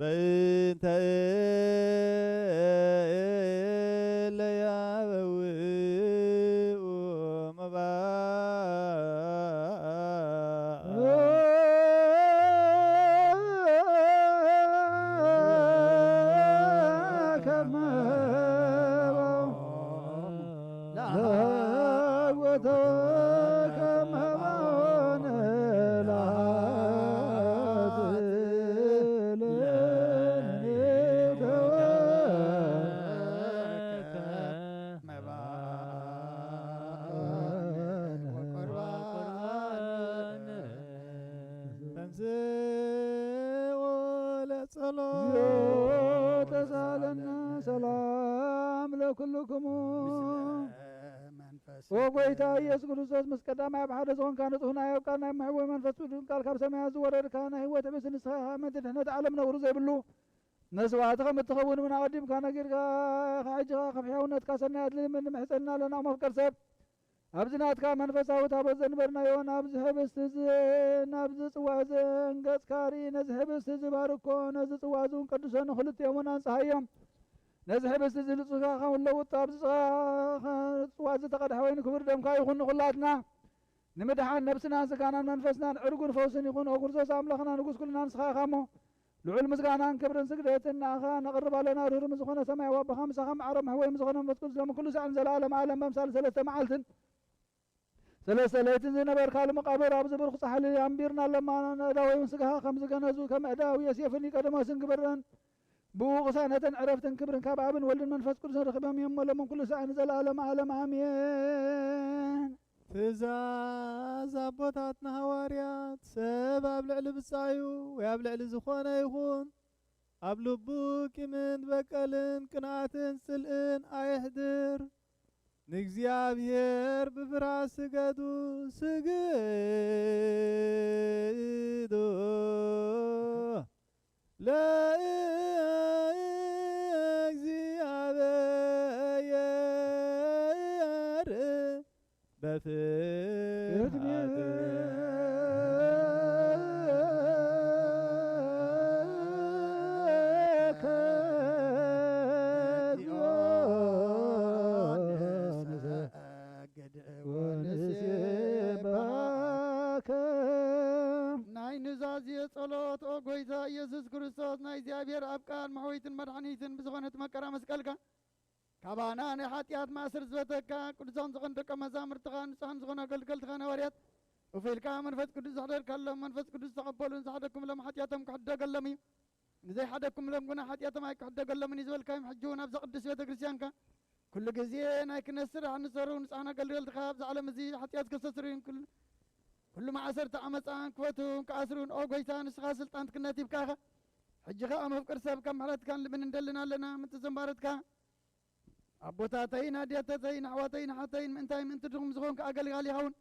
በእንተ እለ ያበውኡ መባ ሰላም ለኩልክሙ። ምስለ መንፈስ ኦ ጎይታ ኢየሱስ ክርስቶስ፣ ምስ ቀዳማይ ኣብ ሓደ ዝኾንካ ንጹህ ናይ ኣብ ቃል ናይ መሕወይ መንፈስ ቅዱስ ቃል ካብ ሰማያት ዝወረድካ ናይ ህይወት ሕብስ ንስኻ ኢኻ። ምእንቲ ድሕነት ዓለም ነውሪ ዘይብሉ መስዋዕቲ ከም እትኸውን እውን ኣቐዲምካ ነጊርካ ኢኻ። ሕጂ ኸዓ ካብ ሕያውነትካ ሰናያት ልልምን ንምሕጸንና ኣለና። መፍቀር ሰብ፣ ኣብዚ ናትካ መንፈሳዊ ታቦት ዘንበርናዮ፣ ናብዚ ሕብስቲ እዚ፣ ናብዚ ጽዋ እዚ እንገጽካ ርኢ። ነዚ ሕብስቲ እዚ ባርኮ፣ ነዚ ጽዋ እዚ እውን ቀድሶ፣ ንኽልቲኦም እውን ኣንጽሃዮም። ነዚ ሕብስቲ እዚ ልጹካ ከም ለውጥ ኣብዚ ጽዋ፣ ጽዋ እዚ ተቐድሐ ወይኒ ክቡር ደምካ ይኹን። ንኹላትና ንምድሓን ነብስናን ስጋናን መንፈስናን ዕርጉን ፈውስን ይኹን። ኦ ክርስቶስ ኣምላኽና ንጉስ ኩልና ንስኻ ኢኻ እሞ፣ ልዑል ምስጋናን ክብርን ስግደትን ንኣኻ ነቕርብ ኣለና። ርህሩም ዝኾነ ሰማያዊ ኣቦኻ ምሳኻ፣ ማዕረ መሕወይ ዝኾነ መንፈስ ቅዱስ ሎሚ ኩሉ ሳዕን ዘለኣለም ዓለም በምሳል ሰለስተ መዓልትን ሰለስተ ለይትን ዝነበርካሉ መቃብር ኣብዚ ብሩኽ ጻሕሊ ኣንቢርና ኣለና። ንእዳወይን ስጋኻ ከም ዝገነዙ ከም እዳው ዮሴፍን ኒቆዲሞስን ግበረን። ብኡ ቅሳነትን ዕረፍትን ክብርን ካብ ኣብን ወልድን መንፈስ ቅዱስን ረኺቦም እዮም። ሎምን ኩሉ ሳዕን ዘለኣለም ዓለም ኣሜን። ትእዛዝ ኣቦታትና ሃዋርያት፣ ሰብ ኣብ ልዕሊ ብጻዩ ወይ ኣብ ልዕሊ ዝኾነ ይኹን ኣብ ልቡ ቂምን በቀልን ቅንኣትን ጽልእን ኣየሕድር። ንእግዚኣብሔር ብፍርሃት ስገዱ፣ ስግዱ ለእግዚኣብሔር በፍርሃት። ቅድሜከ ንሰግድ ወንሴብሐከ። ናይ ኑዛዜ ጸሎት። ኦ ጎይታ ኢየሱስ ክርስቶስ፣ ናይ እግዚኣብሔር ኣብ ቃል መሕወይትን መድሓኒትን ብዝኾነት መከራ መስቀልካ፣ ካባና ናይ ሓጢኣት ማእሰር ዝበተካ፣ ቅዱሳን ዝኾኑ ደቀ መዛሙርትኻ፣ ንጹሃን ዝኾኑ ኣገልገልትኻ ነዋርያት፣ እፍ ኢልካ መንፈስ ቅዱስ ዘሕደርካሎም፣ መንፈስ ቅዱስ ዝተቐበሉን ዝሓደግኩምሎም ሓጢኣቶም ክሕደገሎም እዩ። ንዘይሓደግኩምሎም ግና ሓጢኣቶም ኣይክሕደገሎምን እዩ ዝበልካዮም፣ ሕጂ እውን ኣብዛ ቅድስት ቤተ ክርስቲያንካ ኩሉ ግዜ ናይ ክህነት ስራሕ ንሰሩ ንጹሃን ኣገልገልትኻ ኣብዚ ዓለም እዚ ሓጢኣት ከስተስርዩን ኩሉ፣ ኩሉ ማእሰርቲ ዓመፃ ክፈቱን ክኣስሩን፣ ኦ ጎይታ፣ ንስኻ ስልጣን ክህነት ሂብካ ኢኻ። ሕጂ ኸዓ መፍቅር ሰብ ካብ ምሕረትካ ንልምን እንደልን ኣለና፣ ምእንቲ ዘንባረትካ ኣቦታተይን ኣዴታተይን ኣሕዋተይን ኣሓተይን ምእንታይ ምእንቲ ድኹም ዝኾንካ ኣገልጋሊ ይኸውን።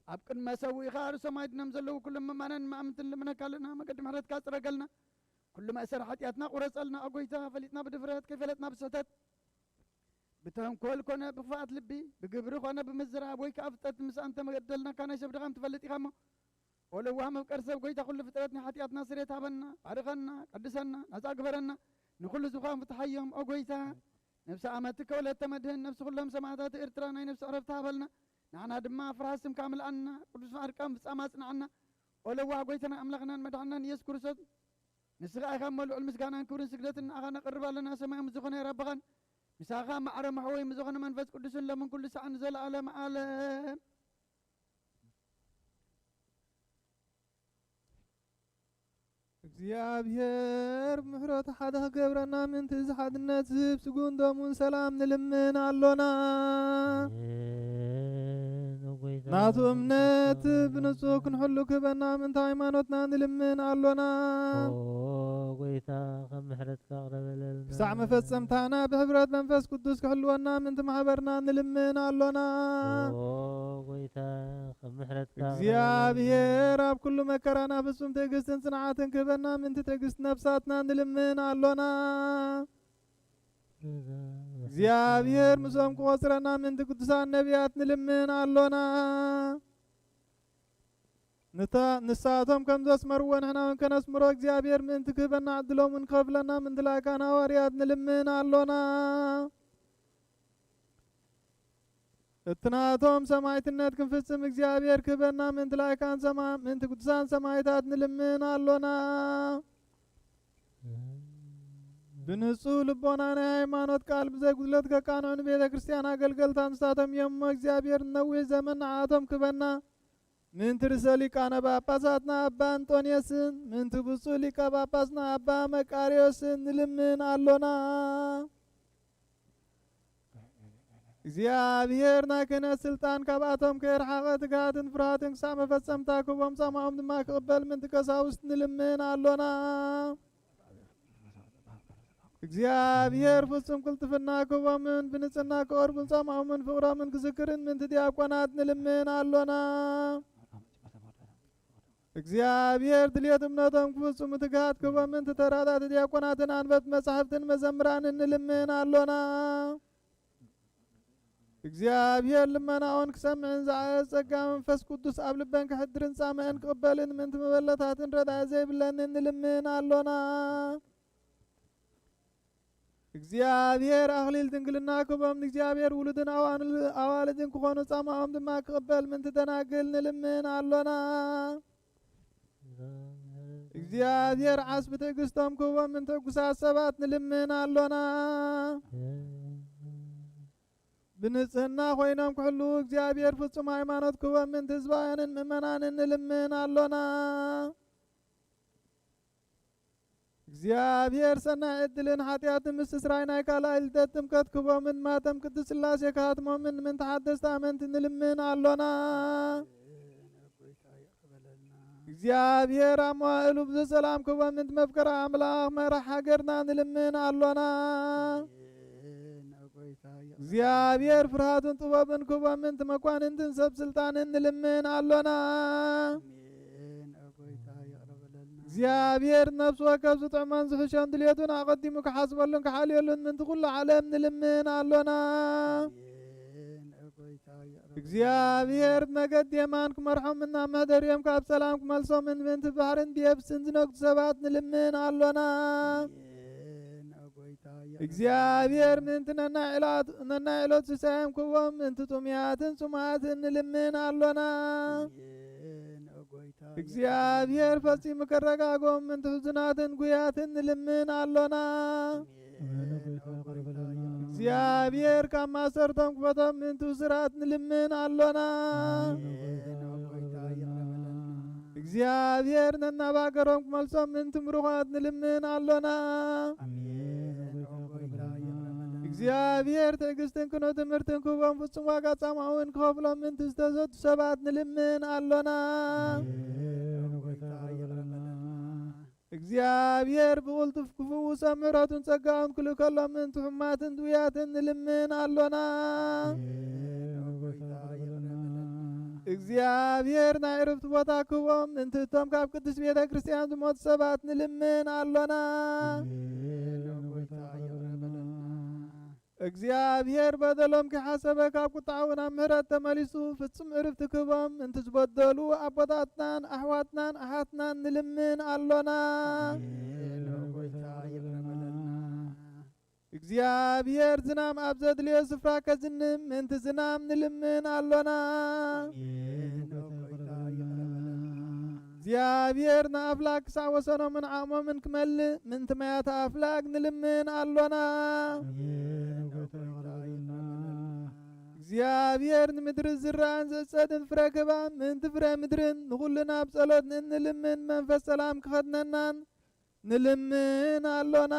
ኣብ ቅድመ ሰውኢኻ ርእሶም ኣይድኖም ዘለዉ ኩሎም መማናን ማእምንትን ልምነካ ኣለና፣ መገዲ ምሕረትካ ጽረገልና። ኩሉ መእሰሪ ሓጢኣትና ቁረጸልና፣ ኦ ጎይታ፣ ፈሊጥና ብድፍረት፣ ከይፈለጥና ብስሕተት፣ ብተንኮል ኮነ ብኽፍኣት ልቢ፣ ብግብሪ ኮነ ብምዝራብ ወይ ከኣ ፍጥረት ምስኣን ተመደልናካ ናይ ሰብ ድኻም ትፈልጥ ኢኻ እሞ፣ ኦ ለዋህ መፍቀር ሰብ ጎይታ፣ ኩሉ ፍጥረት ናይ ሓጢኣትና ስርየት ሃበና፣ ባርኸና፣ ቀድሰና፣ ናጻ ግበረና፣ ንኹሉ ዝብኻም ፍትሓዮም። ኦ ጎይታ፣ ነብሲ ኣመትከ ወለተ መድህን፣ ነብሲ ኩሎም ሰማእታት ኤርትራ ናይ ነብሲ ዕረፍቲ ሃበልና፣ ንዓና ድማ ፍርሃት ስምካ ምልኣና፣ ቅዱስ ፍቓድካ ምፍጻም ኣጽንዓና። ኦ ለዋህ ጎይታና ኣምላኽናን መድሓናን ኢየሱስ ክርስቶስ፣ ንስኻ ኢኻ እሞ ልዑል ምስጋናን ክብርን ስግደትን ንኣኻ ነቕርብ ኣለና። ሰማያዊ ምስ ዝኾነ ኣቦኻን ምሳኻ ማዕረ መሕወይ ምስ ዝኾነ መንፈስ ቅዱስን ሎምን ኩሉ ሰዓን ንዘለኣለም ዓለም። እግዚኣብሔር ብምሕረቱ ሓደ ክገብረና ምእንቲ እዚ ሓድነት ዝህብ ስጉን ደሙን ሰላም ንልምን ኣሎና። ናቱ እምነት ብንጹህ ክንሕሉ ክህበና ምእንቲ ሃይማኖትና ንልምን ኣሎና። ኦ ጎይታ፣ ከም ምሕረትካ ቅረበለልና። ክሳዕ መፈጸምታና ብሕብረት መንፈስ ቅዱስ ክሕልወና ምእንቲ ማሕበርና ንልምን ኣሎና። ኦ ጎይታ፣ ከም ምሕረትካ ቅረበለልና። እግዚኣብሔር ኣብ ኩሉ መከራና ፍጹም ትዕግስትን ጽንዓትን ክህበና ምእንቲ ትዕግስቲ ነፍሳትና ንልምን ኣሎና። እግዚኣብሔር ምስኦም ክቖጽረና ምእንቲ ቅዱሳን ነቢያት ንልምን ኣሎና። ንታ-፣ ንሳቶም ከም ዘስመርዎ ንሕና እውን ከነስምሮ እግዚኣብሔር ምእንቲ ክህበና ዕድሎም እውን ክኸፍለና ምእንቲ ላእካን ሃዋርያት ንልምን ኣሎና። እቲ ናቶም ሰማዕትነት ክንፍጽም እግዚኣብሔር ክህበና ምእንቲ ላእካን ሰማ-፣ ምእንቲ ቅዱሳን ሰማዕታት ንልምን ኣሎና። ብንጹህ ልቦና ናይ ሃይማኖት ቃል ብዘይ ጉድለት ከቃንዑ ንቤተ ክርስቲያን ኣገልገልታ ንሳቶም እዮም እሞ እግዚኣብሔር ንነዊሕ ዘመን ንዓቶም ክህበና ምእንቲ ርእሰ ሊቃነ ጳጳሳትና ኣባ እንጦንዮስን ምእንቲ ብፁዕ ሊቀ ጳጳስና ኣባ መቃርዮስን ንልምን ኣሎና። እግዚኣብሔር ናይ ክህነት ስልጣን ካብኣቶም ከየርሓቐ ትግሃትን ፍርሃትን ክሳዕ መፈጸምታ ክህቦም ጻማኦም ድማ ክቕበል ምእንቲ ቀሳውስት ንልምን ኣሎና። እግዚኣብሔር ፍጹም ቅልጥፍና ክህቦምን ብንጽህና ክቐርቡን ጻማኦምን ፍቕሮምን ክዝክርን ምንቲ ዲያቆናት ንልምን ኣሎና። እግዚኣብሔር ድልየት እምነቶም ክፍጽሙ ትግሃት ክህቦምን ትተራዳት ዲያቆናትን ኣንበብቲ መጻሕፍትን መዘምራንን ንልምን ኣሎና። እግዚኣብሔር ልመናኦን ክሰምዕን ዝዓበ ጸጋ መንፈስ ቅዱስ ኣብ ልበን ክሕድርን ጻመአን ክቕበልን ምንቲ መበለታትን ረዳኢ ዘይብለንን ንልምን ኣሎና። እግዚኣብሔር ኣኽሊል ድንግልና ክህቦም ንእግዚኣብሔር ውሉድን ኣዋንል-፣ ኣዋልድን ክኾኑ ጻማኦም ድማ ክቕበል ምንቲ ደናግል ንልምን ኣሎና። እግዚኣብሔር ዓስቢ ትዕግስቶም ክህቦም ምንቲ ዕጉሳት ሰባት ንልምን ኣሎና። ብንጽህና ኮይኖም ክሕልዉ እግዚኣብሔር ፍጹም ሃይማኖት ክህቦም ምንቲ ህዝባውያንን ምእመናንን ንልምን ኣሎና። እግዚኣብሔር ሰናይ ዕድልን ሓጢኣትን ምስትስራይ ናይ ካልኣይ ልደት ጥምቀት ክህቦምን ማተም ቅድስት ሥላሴ ክሃትሞምን ምንቲ ሓደስቲ ኣመንቲ ንልምን ኣሎና። እግዚኣብሔር ኣብ መዋእሉ ብዙሕ ሰላም ክህቦም ምንቲ መፍቀሪ ኣምላኽ መራሕ ሃገርና ንልምን ኣሎና። እግዚኣብሔር ፍርሃትን ጥበብን ክህቦም ምንቲ መኳንንትን ሰብ ስልጣንን ንልምን ኣሎና። እግዚኣብሔር ነፍሲ ወከፍ ዝጥዕሞን ዝሕሾን ድልየቱን ኣቐዲሙ ክሓስበሉን ክሓልየሉን ምንቲ ኩሉ ዓለም ንልምን ኣሎና። እግዚኣብሔር ብመገዲ የማን ክመርሖምን ናብ መሕደሪኦም ካብ ሰላም ክመልሶምን ምንቲ ባሕርን ብየብስን ዝነግዱ ሰባት ንልምን ኣሎና። እግዚኣብሔር ምንቲ ነናይ ዕላት-፣ ነናይ ዕለት ስሳዮም ክህቦም፣ ምንቲ ጥሙያትን ጽሙኣትን ንልምን ኣሎና። እግዚኣብሔር ፈጺሙ ከረጋግኦም፣ ምንቲ ሕዙናትን ጉያትን ንልምን ኣሎና። እግዚኣብሔር ካብ ማሰርቶም ክፈቶም፣ ምንቲ እሱራት ንልምን ኣሎና። እግዚኣብሔር ነናብ ሃገሮም ክመልሶም ምንቲ ምሩኻት ንልምን ኣሎና። እግዚኣብሔር ትዕግስትን ክንኡ ትምህርትን ክህቦም፣ ፍጹም ዋጋ ጻማውን ክኸፍሎም ምንቲ ዝተሰጡ ሰባት ንልምን ኣሎና። እግዚኣብሔር ብቕልጡፍ ክፍውሶም ምሕረቱን ጸጋኡን ክልእከሎም ምንቲ ሕሙማትን ድውያትን ንልምን ኣሎና። እግዚኣብሔር ናይ ዕርፍቲ ቦታ ክህቦም ምንቲ እቶም ካብ ቅድስት ቤተ ክርስቲያን ዝሞቱ ሰባት ንልምን ኣሎና። እግዚኣብሔር በደሎም ከይሓሰበ ካብ ቁጣዑ ናብ ምሕረት ተመሊሱ ፍጹም ዕርፍቲ ክህቦም ምንቲ ዝበደሉ ኣቦታትናን ኣሕዋትናን ኣሓትናን ንልምን ኣሎና። እግዚኣብሔር ዝናም ኣብ ዘድልዮ ስፍራ ከዝንም ምንቲ ዝናም ንልምን ኣሎና። እግዚኣብሔር ንኣፍላግ ክሳዕ ወሰኖምን ዓቕሞምን ክመልእ ምንቲ ማያት ኣፍላግ ንልምን ኣሎና። እግዚኣብሔር ንምድሪ ዝረኣን ዝዕጸድን ፍረ ክህባ ምንቲ ፍረ ምድርን ንኹልና ብጸሎት ንእንልምን መንፈስ ሰላም ክኸድነናን ንልምን ኣሎና።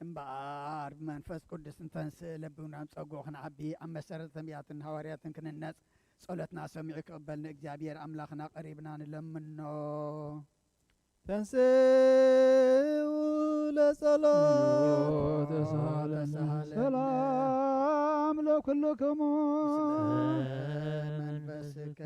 እምበኣር ብመንፈስ ቅዱስ እንተንስእ ለቢውና ብጸግኡ ክንዓቢ ኣብ መሰረት ነቢያትን ሃዋርያትን ክንነጽ ጸሎትና ሰሚዑ ክቕበል ንእግዚኣብሔር ኣምላኽና ቀሪብና ንለምኖ። ተንስኡ ለጸሎት ተሳሃለነ። ሰላም ለኩልክሙ። መንፈስከ።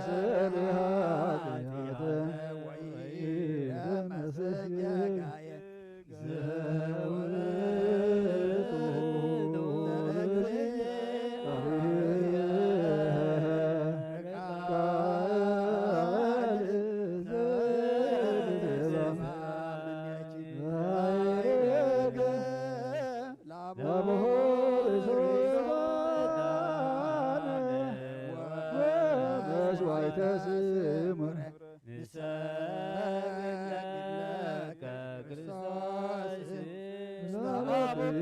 ሰሪ ኃጢአተ ወኢደመሰስ ጌጋየ ዘውእቱ ለእግዚአብሔር ቃል ዘትትባ ላቦ ርሱላነ ወመስዋዕተ ስሙር ንሰግድ ለከ ክርስቶስ እስመ አቡነ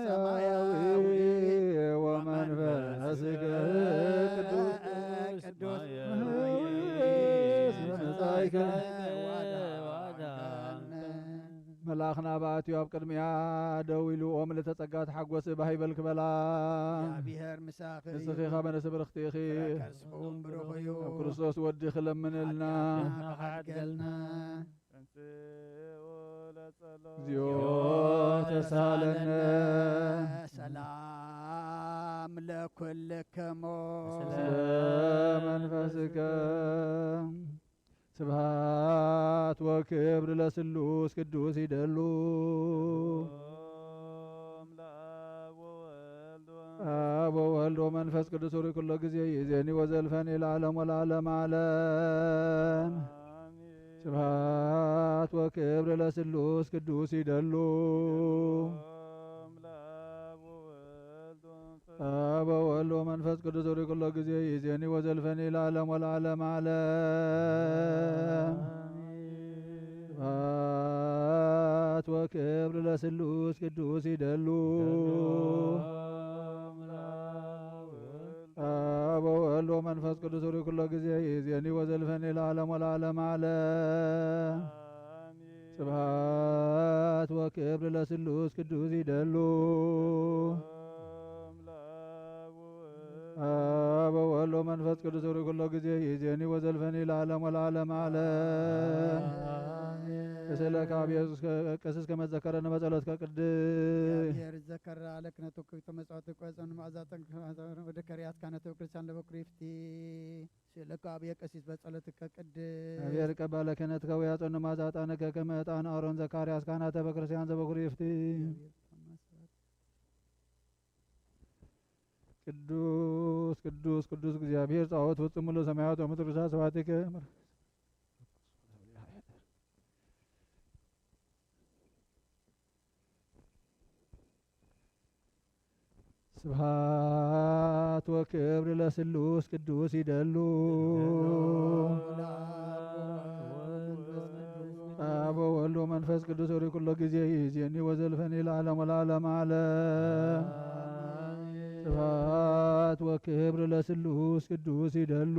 ሰማያዊ ወመንፈስከ ቅዱስ ቅዱስ መጻእከ መልኣኽና በኣትዩ ኣብ ቅድሚያ ደው ኢሉ፣ "ኦ ምልእተ ጸጋ ተሓጎሲ፣ ባህ ይበልኪ" በላ። እግዚኣብሔር ምሳኺ እዩ። ንስኺ ኸኣ በነፍሲ ብርኽቲ ኢኺ። ፍረ ከርስኹም ብሩኽ እዩ። ኣብ ክርስቶስ ወዲ ክለምንልና። ኃጢኣትና ክሓድገልና። ተንሥኡ ለጸሎት። እግዚኦ ተሳለነ። ሰላም ለኩልክሙ። ስለ መንፈስከ ስብሐት ወክብር ለስሉስ ቅዱስ ይደሉ። ዮም ለአብ ወወልድ ወ- አብ ወወልድ ወመንፈስ ቅዱስ ሩይ ኩሎ ጊዜ ይእዜኒ ወዘልፈኒ ለዓለም ወለዓለም ዓለም። አሜን። ስብሐት ወክብር ለስሉስ ቅዱስ ይደሉ። ዮም ለአብ ወወልድ ወመንፈስ አብ ወወልድ ወመንፈስ ቅዱስ ሩይ ኩሎ ጊዜ ይእዜኒ ወዘልፈኒ ለዓለም ወለዓለም ዓለም። ስብሐት ወክብር ለስሉስ ቅዱስ ይደሉ። አብ ወወልድ ወመንፈስ ቅዱስ ሩይ ኩሎ ጊዜ ይእዜኒ ወዘልፈኒ ለዓለም ወለዓለም ዓለም። ስብሐት ወክብር ለስሉስ ቅዱስ ይደሉ። አብ ወወልድ ወመንፈስ ቅዱስ ሩይ ኩሎ ጊዜ ይእዜኒ ወዘልፈኒ ለዓለም ወለዓለም ዓለም። እስእለከ አብ ኢየሱስ ቀሲስ ከመ ትዘከረነ በጸሎትከ ቅድስ። እግዚአብሔር ይዘከራ ለክነቱ ክብተ መጽዋዕት ቆጸን መዓዛ ጠንክ ወደ ከሪያት ካህናተ ክርስቲያን ለበኩሪፍቲ። ስእለከ አብ ቀሲስ በጸሎትከ ቅድስ። እግዚአብሔር ቀባለ ክህነትከ ወያጸኑ መዓዛ ዕጣንከ ከመ ዕጣን አሮን ዘካርያስ ካህናተ በክርስቲያን ዘበኩሪፍቲ። ቅዱስ ቅዱስ ቅዱስ እግዚአብሔር ጸባኦት ፍጹም ሙሉ ሰማያት ወምድር ቅዱሳት ስብሐቲከ። ስብሐት ወክብር ለስሉስ ቅዱስ ይደሉ። አብ ወወልድ ወመንፈስ ቅዱስ ሩይ ኩሎ ጊዜ ይእዜኒ ወዘልፈኒ ለዓለም ወለዓለም ዓለም። ስብሐት ወክብር ለስሉስ ቅዱስ ይደሉ።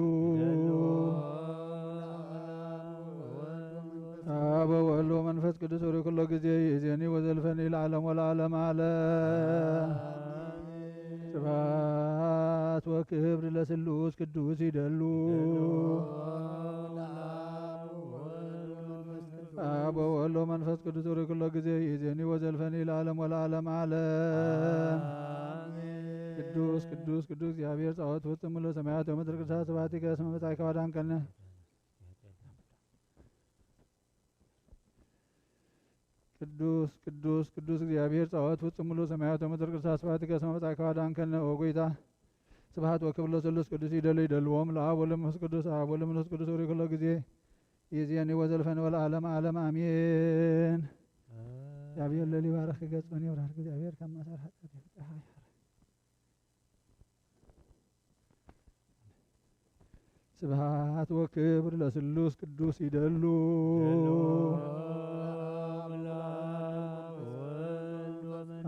አብ ወወልድ ወመንፈስ ቅዱስ ሩይ ኩሎ ጊዜ ይእዜኒ ወዘልፈኒ ለዓለም ወለዓለም ዓለም። ስብሐት ወክብር ለስሉስ ቅዱስ ይደሉ። አብ ወወልድ ወመንፈስ ቅዱስ ሩይ ኩሎ ጊዜ ይእዜኒ ወዘልፈኒ ለዓለም ወለዓለም ዓለም። ቅዱስ ቅዱስ ቅዱስ እግዚአብሔር ጸባኦት ፍጹም ሙሉ ሰማያት ወምድር ቅዱሳት ስብሐቲከ እስመ መጻእከ ወአድኃንከነ። ቅዱስ ቅዱስ ቅዱስ እግዚአብሔር ጸባኦት ፍጹም ሙሉ ሰማያት ወምድር ቅዱሳት ስብሐቲከ እስመ መጻእከ ወአድኃንከነ ኦ ጎይታ። ስብሐት ወክብር ለስሉስ ቅዱስ ይደሉ ይደልዎም ለአብ ወለመንፈስ ቅዱስ አብ ወለመንፈስ ቅዱስ ሩይ ኩሎ ጊዜ ይእዜኒ ወዘልፈኒ ወለዓለም ዓለም አሜን። እግዚአብሔር ለሊባረክ ገጽ ወን የብርሃር እግዚአብሔር ከማሳር ኃጢአት ይፍታ። ስብሐት ወክብር ለስሉስ ቅዱስ ይደሉ።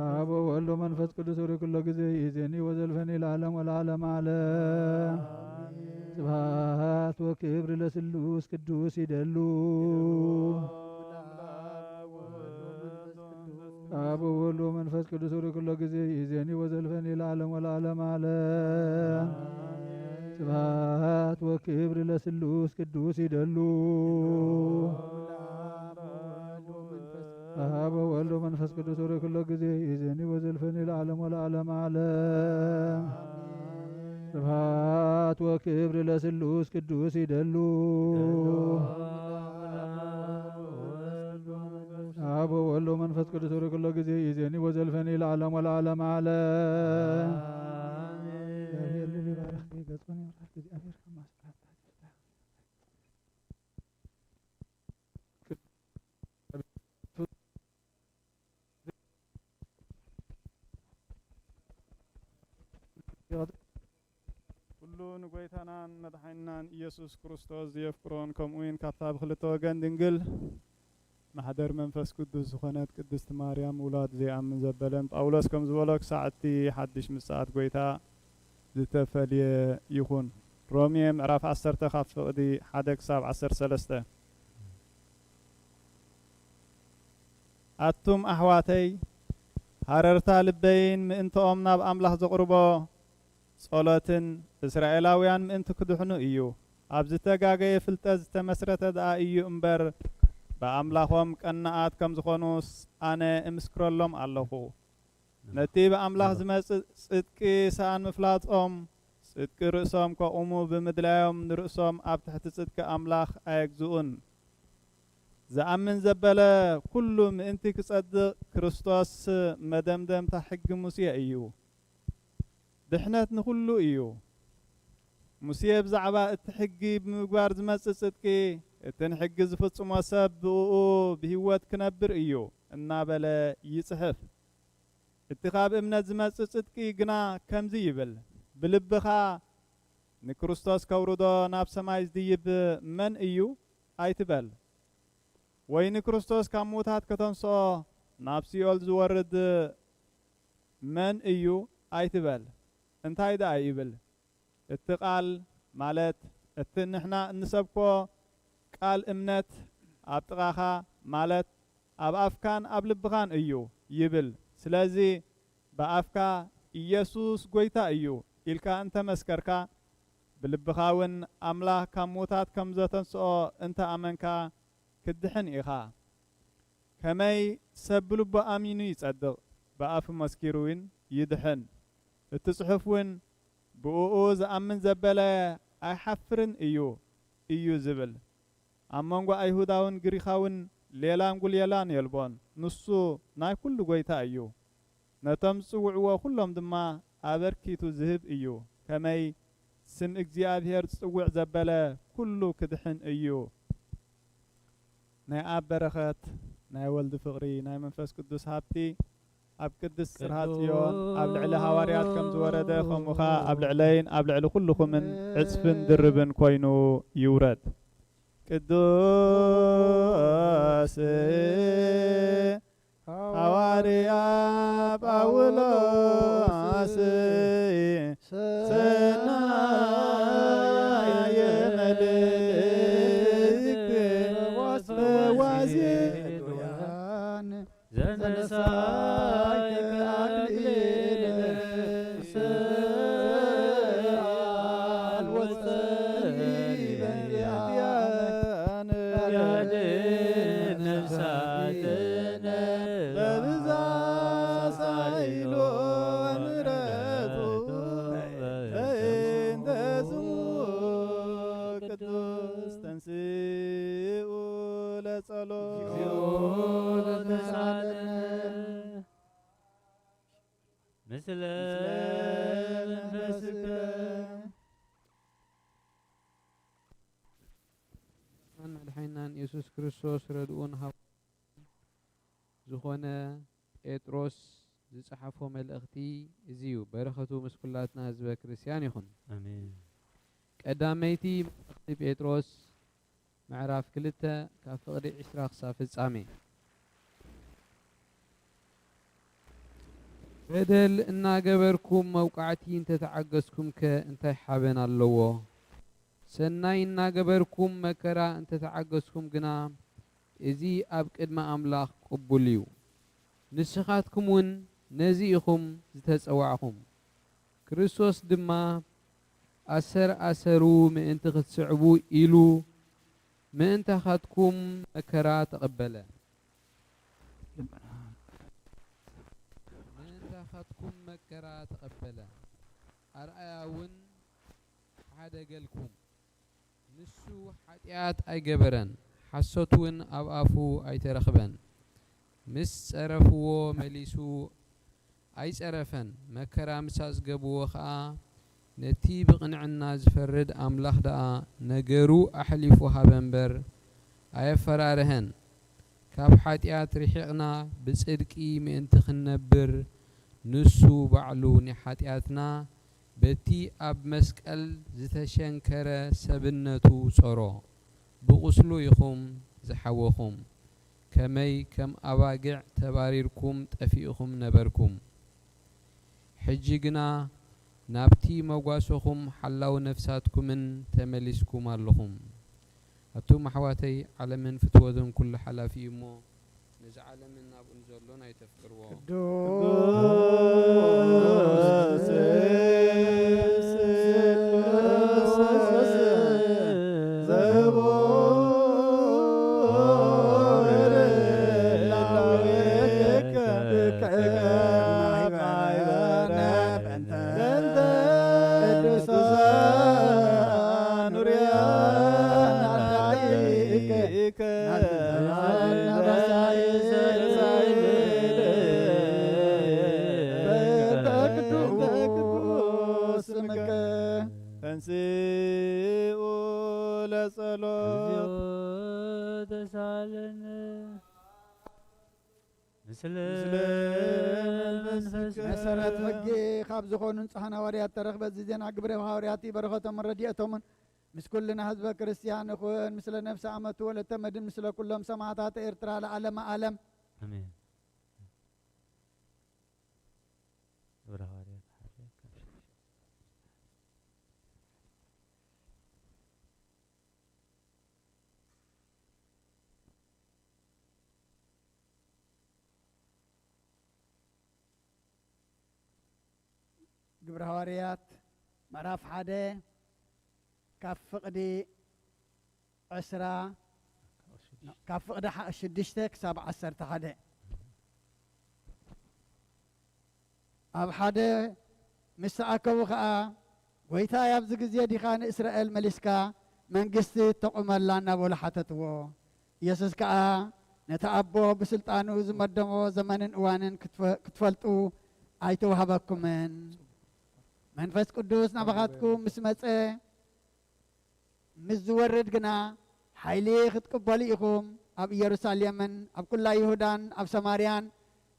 አብ ወወልድ ወመንፈስ ቅዱስ ሩይ ኩሎ ጊዜ ይእዜኒ ወዘልፈኒ ለዓለም ወለዓለም ዓለም። ስብሐት ወክብር ለስሉስ ቅዱስ ይደሉ። አብ ወወልድ ወመንፈስ ቅዱስ ሩይ ኩሎ ጊዜ ይእዜኒ ወዘልፈኒ ለዓለም ወለዓለም ዓለም። ስብሐት ወክብር ለስሉስ ቅዱስ ይደሉ። አብ ወወልድ ወመንፈስ ቅዱስ ሩይ ኩሎ ጊዜ ይእዜኒ ወዘልፈኒ ለዓለም ወለዓለም ዓለም። ስብሐት ወክብር ለስሉስ ቅዱስ ይደሉ። አብ ወወልድ ወመንፈስ ቅዱስ ወለኩሎ ጊዜ ይዜኒ ወዘልፈኒ ለዓለም ወለዓለም ዓለም። አሜን። እግዚአብሔር ልብ ይባርክ፣ ገጹን ይባርክ። እግዚአብሔር ከማስራት ኩሉ ንጎይታናን መድሓኒናን ኢየሱስ ክርስቶስ ዘየፍቅሮን፣ ከምኡ እውን ካብታ ብክልተ ወገን ድንግል ማሕደር መንፈስ ቅዱስ ዝኾነት ቅድስት ማርያም ውላድ ዘይኣምን ዘበለን ጳውሎስ ከም ዝበሎ፣ ክሳዕ እቲ ሓድሽ ምጽኣት ጎይታ ዝተፈልየ ይኹን። ሮሜ ምዕራፍ ዓሰርተ ካብ ፍቕዲ ሓደ ክሳብ ዓሰርተ ሰለስተ። ኣቱም ኣሕዋተይ፣ ሃረርታ ልበይን ምእንትኦም ናብ ኣምላኽ ዘቕርቦ ጸሎትን፣ እስራኤላውያን ምእንቲ ክድሕኑ እዩ። ኣብ ዝተጋገየ ፍልጠት ዝተመስረተ ደኣ እዩ እምበር፣ ብኣምላኾም ቀናኣት ከም ዝኾኑስ ኣነ እምስክረሎም ኣለኹ። ነቲ ብኣምላኽ ዝመጽእ ጽድቂ ሰኣን ምፍላጦም፣ ጽድቂ ርእሶም ከቑሙ ብምድላዮም፣ ንርእሶም ኣብ ትሕቲ ጽድቂ ኣምላኽ ኣየግዝኡን። ዝኣምን ዘበለ ኩሉ ምእንቲ ክጸድቕ፣ ክርስቶስ መደምደምታ ሕጊ ሙሴ እዩ። ድሕነት ንኹሉ እዩ። ሙሴ ብዛዕባ እቲ ሕጊ ብምግባር ዝመጽእ ጽድቂ፣ እቲ ንሕጊ ዝፍጽሞ ሰብ ብእኡ ብህይወት ክነብር እዩ እናበለ ይጽሕፍ። እቲ ካብ እምነት ዝመጽእ ጽድቂ ግና ከምዚ ይብል፣ ብልብኻ ንክርስቶስ ከውርዶ ናብ ሰማይ ዝድይብ መን እዩ? ኣይትበል። ወይ ንክርስቶስ ካብ ምዉታት ከተንስኦ ናብ ሲኦል ዝወርድ መን እዩ? ኣይትበል። እንታይ ደኣ ይብል? እቲ ቃል፣ ማለት እቲ ንሕና እንሰብኮ ቃል እምነት፣ ኣብ ጥቓኻ፣ ማለት ኣብ ኣፍካን ኣብ ልብኻን እዩ ይብል። ስለዚ ብኣፍካ ኢየሱስ ጐይታ እዩ ኢልካ እንተ መስከርካ፣ ብልብኻ እውን ኣምላኽ ካብ ምዉታት ከም ዘተንስኦ እንተ ኣመንካ፣ ክትድሕን ኢኻ። ከመይ ሰብ ብልቡ ኣሚኑ ይጸድቕ፣ ብኣፉ መስኪሩ እውን ይድሕን። እቲ ጽሑፍ እውን፣ "ብእኡ ዝኣምን ዘበለ ኣይሓፍርን እዩ" እዩ ዝብል። ኣብ መንጎ ኣይሁዳውን ግሪኻውን ሌላን ጉሌላን የልቦን። ንሱ ናይ ኩሉ ጐይታ እዩ። ነቶም ዝጽውዕዎ ኩሎም ድማ ኣበርኪቱ ዝህብ እዩ። ከመይ ስም እግዚኣብሔር ዝጽውዕ ዘበለ ኩሉ ክድሕን እዩ። ናይ ኣብ በረኸት፣ ናይ ወልድ ፍቕሪ፣ ናይ መንፈስ ቅዱስ ሃብቲ ኣብ ቅድስት ጽርሃ ጽዮን ኣብ ልዕሊ ሃዋርያት ከም ዝወረደ፣ ከምኡ ኸኣ ኣብ ልዕለይን ኣብ ልዕሊ ኩልኹምን ዕጽፍን ድርብን ኮይኑ ይውረድ። ቅዱስ ሃዋርያ ጳውሎስ ሰናየ መልእክት በዋሴ ዱያን ዘነሳይ ተክሊል ስኣል ወጸሊ በንዲያን ያድን ነፍሳትነ በብዛ ሳይሎ ምሕረቱ በእንተ ስሙ ቅዱስ ተንስኡ ለጸሎት። እግዚኦ ተሳለነ ምስለ መንፈስከ። መድሓኒናን ኢየሱስ ክርስቶስ ረድኡን ሃው ዝኾነ ጴጥሮስ ዝጸሓፎ መልእኽቲ እዚ እዩ። በረኸቱ ምስ ኩላትና ህዝበ ክርስቲያን ይኹን። ኣሜን። ቀዳመይቲ መልእኽቲ ጴጥሮስ ምዕራፍ ክልተ ካብ ፍቕዲ ዕስራ ክሳብ ፍጻሜ። በደል እናገበርኩም መውቃዕቲ እንተተዓገስኩም ከ እንታይ ሓበን ኣለዎ? ሰናይ እናገበርኩም መከራ እንተተዓገስኩም ግና፣ እዚ ኣብ ቅድሚ ኣምላኽ ቅቡል እዩ። ንስኻትኩም እውን ነዚ ኢኹም ዝተጸዋዕኹም። ክርስቶስ ድማ፣ ኣሰር ኣሰሩ ምእንቲ ክትስዕቡ ኢሉ፣ ምእንታኻትኩም መከራ ተቐበለ። ምእንታኻትኩም መከራ ተቐበለ። ኣርኣያ እውን ሓደ ገልኩም። ንሱ ሓጢኣት ኣይገበረን፣ ሓሶት እውን ኣብ ኣፉ ኣይተረኽበን። ምስ ጸረፍዎ መሊሱ ኣይጸረፈን፣ መከራ ምስ ኣጽገብዎ ኸኣ፣ ነቲ ብቕንዕና ዝፈርድ ኣምላኽ ደኣ ነገሩ ኣሕሊፉ ሃበ እምበር፣ ኣየፈራርሀን። ካብ ሓጢኣት ርሒቕና ብጽድቂ ምእንቲ ክንነብር፣ ንሱ ባዕሉ ንሓጢኣትና በቲ ኣብ መስቀል ዝተሸንከረ ሰብነቱ ጾሮ። ብቑስሉ ኢኹም ዝሓወኹም። ከመይ ከም ኣባጊዕ ተባሪርኩም ጠፊእኹም ነበርኩም። ሕጂ ግና ናብቲ መጓሰኹም ሓላው ነፍሳትኩምን ተመሊስኩም ኣለኹም። ኣቱም ኣሕዋተይ፣ ዓለምን ፍትወትን ኩሉ ሓላፊ እዩ እሞ፣ ነዚ ዓለምን ናብኡ ንዘሎን ኣይተፍቅርዎ። ቅዱስ ተንሥኡ ለጸሎት። እግዚኦ ተሳለነ። ምስለ መንፈስ መሰረት ሕጊ ካብ ዝኾኑ ንጹሓን ሃዋርያት ተረኽበ። እዚ ዜና ግብረ ሃዋርያት በረኸቶምን ረድኤቶምን ምስ ኩልና ህዝበ ክርስቲያን ይኹን። ምስለ ነፍሲ ኣመቱ ወለተ መድን፣ ምስለ ኩሎም ሰማዕታት ኤርትራ ለዓለመ ዓለም። ኣሜን። ግብረ ሃዋርያት ሓደ ካብ ሽዱሽተ። ግብረ ሃዋርያት ምዕራፍ ሓደ ካብ ፍቕዲ ዕስራ፣ ካብ ፍቕዲ ሓ-፣ ሽዱሽተ ክሳብ ዓሰርተ ሓደ። ኣብ ሓደ ምስ ተኣከቡ ኸኣ፣ "ጐይታይ፣ ኣብዚ ግዜ ዲኻ ንእስራኤል መሊስካ መንግስቲ እተቑመላ?" እናበሉ ሓተትዎ። ኢየሱስ ከኣ፣ "ነቲ ኣቦ ብስልጣኑ ዝመደቦ ዘመንን እዋንን ክትፈ-፣ ክትፈልጡ ኣይተዋህበኩምን። መንፈስ ቅዱስ ናባኻትኩም ምስ መጸ፣ ምስ ዝወርድ ግና፣ ሓይሊ ክትቅበሉ ኢኹም። ኣብ ኢየሩሳሌምን ኣብ ኩላ ይሁዳን ኣብ ሰማርያን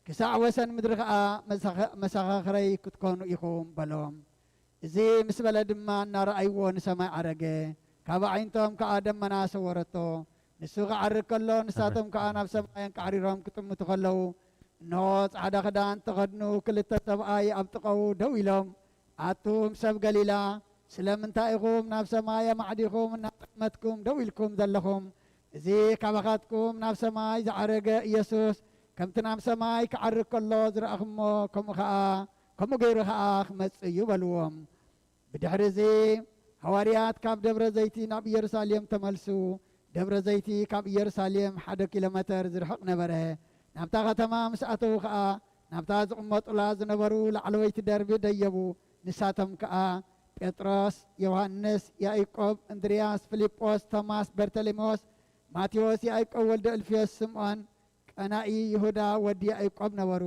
ክሳዕ ወሰን ምድሪ ኸኣ መሳኸ-፣ መሰኻኽረይ ክትኮኑ ኢኹም" በሎም። እዚ ምስ በለ ድማ እናረኣይዎ ንሰማይ ዓረገ። ካብ ኣዒንቶም ከኣ ደመና ሰወረቶ። ንሱ ክዓርግ ከሎ፣ ንሳቶም ከኣ ናብ ሰማይ ኣንቃዕሪሮም ክጥምቱ ከለዉ፣ እንሆ፣ ጻዕዳ ክዳን እተኸድኑ ክልተ ሰብኣይ ኣብ ጥቐኡ ደው ኢሎም፣ "ኣቱም ሰብ ገሊላ፣ ስለምንታይ ኢኹም ናብ ሰማይ ኣማዕዲኹም እናጠመትኩም ደው ኢልኩም ዘለኹም? እዚ ካባኻትኩም ናብ ሰማይ ዝዓረገ ኢየሱስ፣ ከምቲ ናብ ሰማይ ክዓርግ ከሎ ዝረኣኹሞ፣ ከምኡ ኸኣ፣ ከምኡ ገይሩ ኸኣ ክመጽእ እዩ" በልዎም። ብድሕሪ እዚ ሃዋርያት ካብ ደብረ ዘይቲ ናብ ኢየሩሳሌም ተመልሱ። ደብረ ዘይቲ ካብ ኢየሩሳሌም ሓደ ኪሎ ሜተር ዝርሕቕ ነበረ። ናብታ ከተማ ምስ ኣተዉ ኸኣ፣ ናብታ ዝቕመጡላ ዝነበሩ ላዕለወይቲ ደርቢ ደየቡ። ንሳቶም ከኣ፣ ጴጥሮስ፣ ዮሃንስ፣ ያእቆብ፣ እንድርያስ፣ ፊልጶስ፣ ቶማስ፣ በርተሎሜዎስ፣ ማቴዎስ፣ ያእቆብ ወልደ እልፍዮስ፣ ስምዖን ቀናኢ፣ ይሁዳ ወዲ ያእቆብ ነበሩ።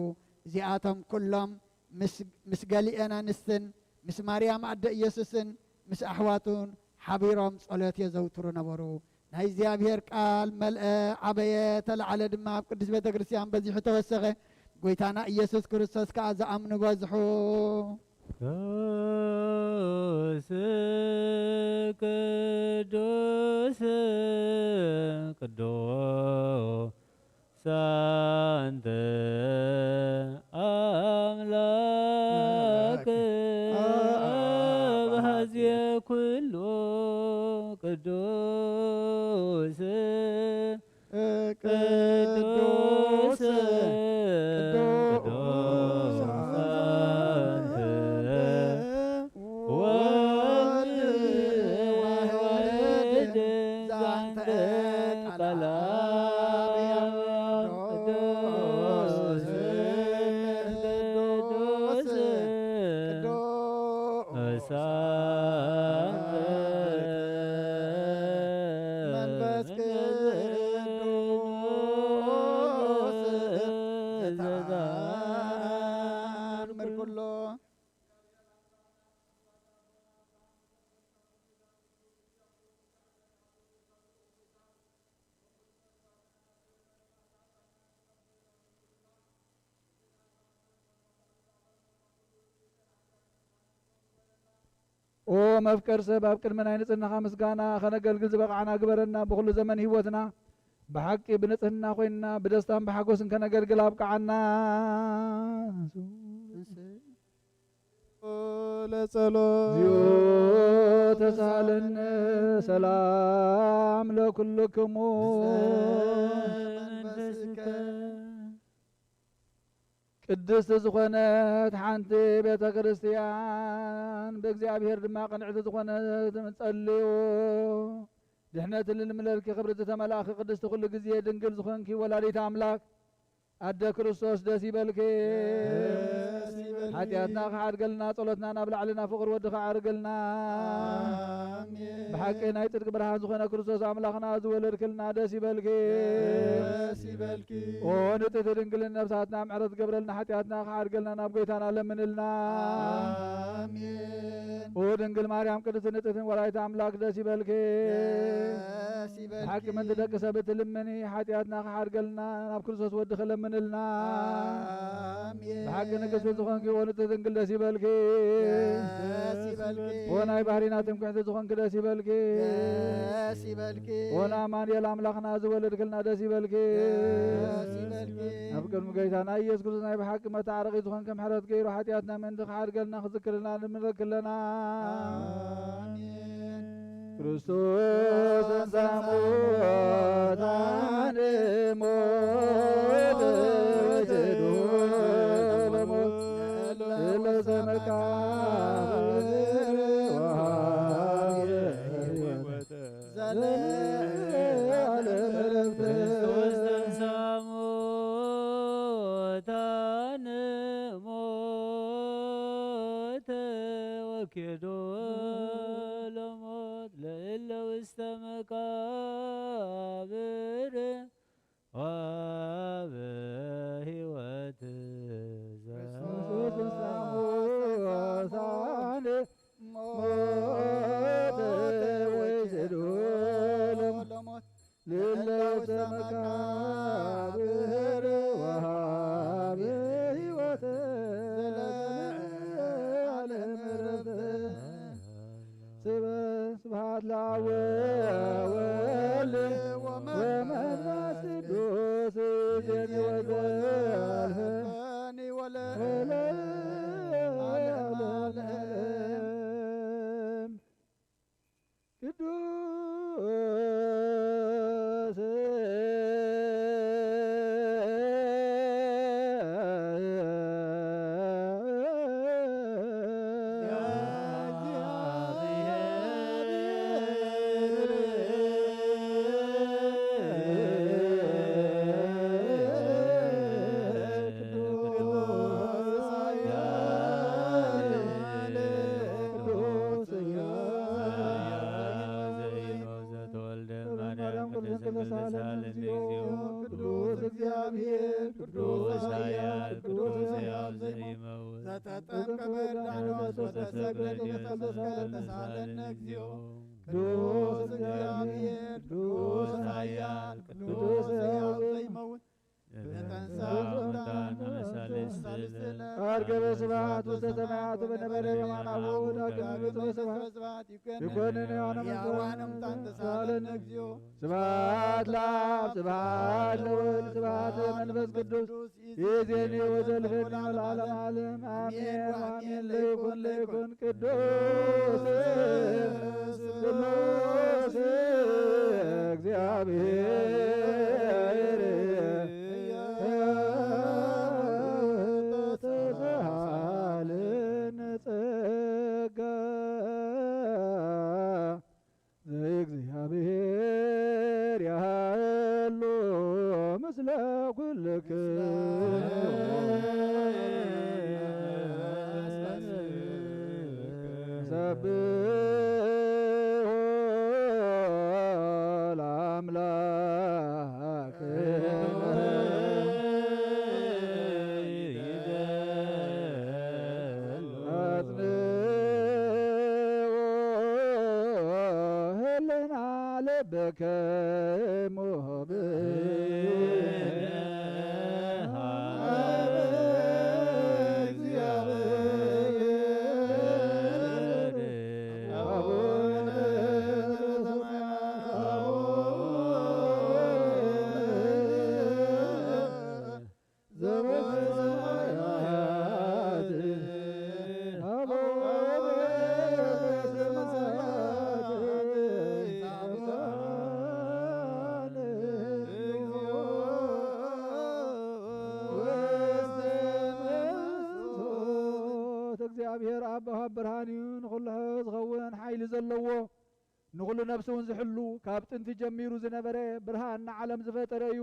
እዚኣቶም ኩሎም ምስ፣ ምስ ገሊኤን ኣንስትን፣ ምስ ማርያም ኣደ ኢየሱስን ምስ ኣሕዋቱን ሓቢሮም ጸሎት የዘውትሩ ነበሩ። ናይ እግዚኣብሔር ቃል መልአ፣ ዓበየ፣ ተላዕለ ድማ ኣብ ቅድስት ቤተ ክርስቲያን በዚሑ ተወሰኸ። ጐይታና ኢየሱስ ክርስቶስ ከኣ ዝኣምኑ በዝሑ። ቅዱስ፣ ቅዱስ፣ ቅዱስ ኣንተ ኣምላክ ኣበ ሀዜ ኩሉ ቅዱስ፣ ቅዱስ፣ ቅዱስ ቅዱስ ኣንተ ወልድ ዋሕድ ዛንተ ቃል ቅዱስ፣ ቅዱስ፣ ቅዱስ ኦ መፍቀር ሰብ፣ ኣብ ቅድሚ ናይ ንጽህናኻ ምስጋና ኸነገልግል ዝበቕዓና ግበረና። ብኹሉ ዘመን ህይወትና ብሓቂ ብንጽህና ኮይንና ብደስታን ብሓጎስን ከነገልግል ኣብቅዓና። ለጸሎት። እግዚኦ ተሳለነ ሰላም ለኩልክሙ። መንፈስከ። ቅድስቲ ዝኾነት ሓንቲ ቤተ ክርስቲያን ብእግዚኣብሔር ድማ ቅንዕቲ ዝኾነት ጸልዩ። ድሕነት ልልምለልኪ ክብርቲ ተመላእኪ ቅድስቲ ኩሉ ግዜ ድንግል ዝኾንኪ ወላዲት ኣምላክ ኣደ ክርስቶስ ደስ ይበልኪ። ደስ ይበልኪ። ሓጢኣትና ክሓድገልና ጸሎትና ናብ ላዕሊ ናብ ፍቕሪ ወድኻ ኣዕርግልና። ኣሜን። ብሓቂ ናይ ጽድቂ ብርሃን ዝኾነ ክርስቶስ ኣምላኽና ዝወለድክልና ደስ ይበልኪ። ደስ ይበልኪ። ኦ ንጽሕቲ ድንግልን ነብሳትና ምሕረት ገብረልና ሓጢኣትና ክሓድገልና ናብ ጎይታና ለምንልና። ኣሜን። ኦ ድንግል ማርያም ቅድስቲ ንጽሕትን ወላዲት ኣምላክ ደስ ይበልኪ። ደስ ይበልኪ። ብሓቂ ምእንቲ ደቂ ሰብ እትልምኒ ሓጢኣትና ክሓድገልና ናብ ክርስቶስ ወድኺ ለምንልና። ኣሜን። ብሓቂ ንግስቲ ዝኾንኪ ኦ ንጽሕቲ ድንግል ደስ ይበልኪ። ደስ ይበልኪ። ኦ ናይ ባህሪና ትምክሕቲ ዝኾንኪ ደስ ይበልኪ። ደስ ይበልኪ። ኦ ንኣማኑኤል ኣምላኽና ዝወለድክልና ደስ ይበልኪ። ደስ ይበልኪ። ኣብ ቅድሚ ጎይታና ኢየሱስ ክርስቶስ ናይ ብሓቂ መተዓረቒ ዝኾንኪ ምሕረት ገይሩ ሓጢኣትና ምእንቲ ክሓድገልና ክዝክርልና ንምረክለና። ኣሜን። ክርስቶስ ተንሥአ እሙታን ሞተ ወይትዱ ለሞት ለለውሰ መቃብር ወሃበ ሕይወተ ዘለዓለም ዕረፍት። ክርስቶስ ተንሥአ እሙታን ሞተ ወኪዶ ለሞት ለእለ ውስተ መቃብር ወበ ሕይወት ዘ- ክርስቶስ ተንሥአ እሙታን ሞተ ወይትዱ ለሞት ለእለ ውስተ መቃብር ወሃበ ሕይወት ዘለዓለም ዕረፍት። ስብ-፣ ስብሐት ለአብ ወወልድ ወመንፈስ ቅዱስ ዜኒ ወዘልፈ ወለዓለመ ዓለም። ቅዱስ ቅዱስ ዘተወልደ ማርያም ቅድስት ድንግል ተሳለነ እግዚኦ። ቅዱስ እግዚአብሔር፣ ቅዱስ ኃያል፣ ቅዱስ ሕያው ዘይመውት ዘተጠምቀ በዮርዳኖስ ወተሰቅለ ዲበ መስቀል ተሳለነ እግዚኦ። ቅዱስ እግዚአብሔር፣ ቅዱስ ኃያል፣ ቅዱስ ሕያው ዘይመውት አርገበ ስብሐት ውስተ ሰማያት በነበረ የማነ አቡሁ ዳግም ይመጽእ በስብሐት ይኮንን ሕያዋነ መንፈሳውያን ተሳለን እግዚኦ። ስብሐት ለአብ ስብሐት ለወልድ ስብሐት ለመንፈስ ቅዱስ ይእዜኒ ወዘልፈኒ ወለዓለመ ዓለም አሜን ወአሜን። ለይኩን ለይኩን ቅዱስ ስሉስ እግዚአብሔር ተሳሃልን ጸጋ ዘእግዚአብሔር ያህሉ ምስለ ኩልክሙ ሰብሖ ለአምላክ አጽንዑ ህልና ልብክሙ እግዚኣብሔር ኣብ ወሃብ ብርሃን እዩ፣ ንኹሉ ዝኸውን ሓይሊ ዘለዎ፣ ንኹሉ ነፍሲ እውን ዝሕሉ፣ ካብ ጥንቲ ጀሚሩ ዝነበረ፣ ብርሃን ንዓለም ዝፈጠረ እዩ።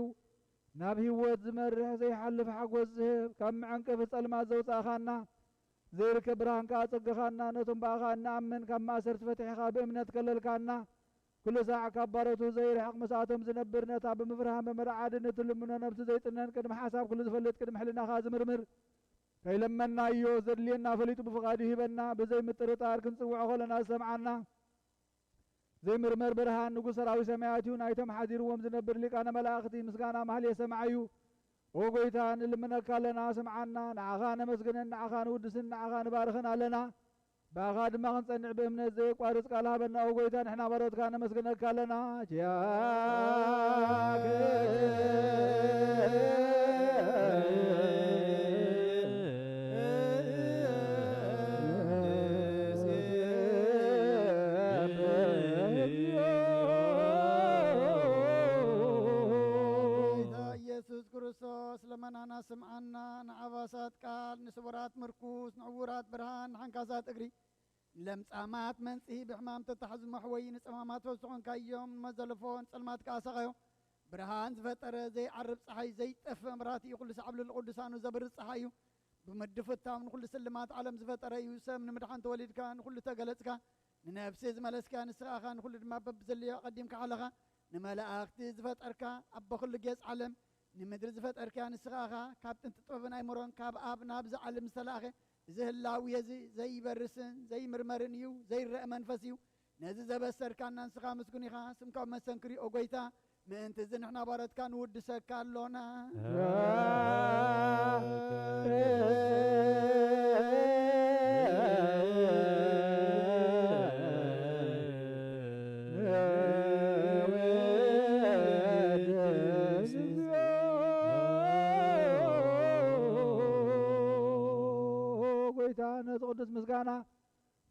ናብ ህይወት ዝመርሕ ዘይሓልፍ ሓጎስ ዝህብ፣ ካብ መዐንቀፊ ጸልማት ዘውጻእኻና፣ ዘይርከብ ብርሃን ከኣ ኣጸገኻና። ነቶም ብኣኻ እንኣምን ካብ ማእሰርቲ ፈቲሕኻ ብእምነት ከለልካና። ኩሉ ሳዕ ካብ ባሮቱ ዘይርሕቕ ምስኣቶም ዝነብር፣ ነታ ብምፍርሃን ብምርዓድን እትልምኖ ነብሱ ዘይጥነን፣ ቅድሚ ሓሳብ ኩሉ ዝፈልጥ፣ ቅድሚ ሕልናኻ ዝምርምር፣ ከይለመናዮ ዘድልየና ፈሊጡ ብፍቓዱ ይህበና። ብዘይ ምጥርጣር ክንጽውዖ ከለና ዝሰምዓና ዘይምርመር ብርሃን ንጉሥ ሰራዊት ሰማያት እዩ። ናይቶም ሓዲርዎም ዝነብር ሊቃነ መላእኽቲ ምስጋና ማህሌ ሰማዕ እዩ። ኦ ጎይታ፣ ንልምነካ ኣለና፣ ስምዓና። ንዓኻ ነመስግንን ንዓኻ ንውድስን ንዓኻ ንባርኽን ኣለና። ብኣኻ ድማ ክንጸንዕ ብእምነት ዘየቋርጽ ቃል ሃበና። ኦ ጎይታ፣ ንሕና ባሮትካ ነመስግነካ ኣለና። ኪያከ ጎይታ ኢየሱስ ክርስቶስ፣ ልመናና ስምዓና። ንዓባሳት ቃል፣ ንስቡራት ምርኩስ፣ ንዕዉራት ብርሃን፣ ንሓንካሳት እግሪ፣ ንለምጻማት መንጽሂ፣ ብሕማም ተታሕዙ መሕወዪ፣ ንጸማማት ፈውሲ ኾንካዮም፣ ንመዘለፎ ንጸልማት ከኣ ሰቓዮም። ብርሃን ዝፈጠረ ዘይዓርብ ጸሓይ፣ ዘይጠፍእ መብራህቲ እዩ። ኩሉ ሳዕ ኣብ ልዕሊ ቅዱሳኑ ዘብርህ ጸሓይ እዩ። ብምድፍታው ንኹሉ ስልማት ዓለም ዝፈጠረ እዩ። ሰብ ንምድሓን ተወሊድካ፣ ንኹሉ ተገለጽካ፣ ንነፍሲ ዝመለስካ ንስኻ ኢኻ፣ ንኹሉ ድማ በብዘድልዮ ኣቐዲምካ ሓለኻ። ንመላእኽቲ ዝፈጠርካ፣ ኣቦ ኩሉ ጌጽ ዓለም፣ ንምድሪ ዝፈጠርካ ንስኻ ኢኻ። ካብ ጥንቲ ጥበብን ኣይምሮን፣ ካብ ኣብ ናብዚ ዓለም ዝተላእኸ፣ እዚ ህላዌ እዚ ዘይበርስን ዘይምርመርን እዩ፣ ዘይረአ መንፈስ እዩ። ነዚ ዘበሰርካና ንስኻ ምስጉን ኢኻ፣ ስምካ መሰንክር እዩ፣ ኦ ጎይታ። ምእንቲ እዚ ንሕና ባሮትካ ንውድሰካ ኣሎና። ጎይታ፣ ነቲ ቅዱስ ምስጋና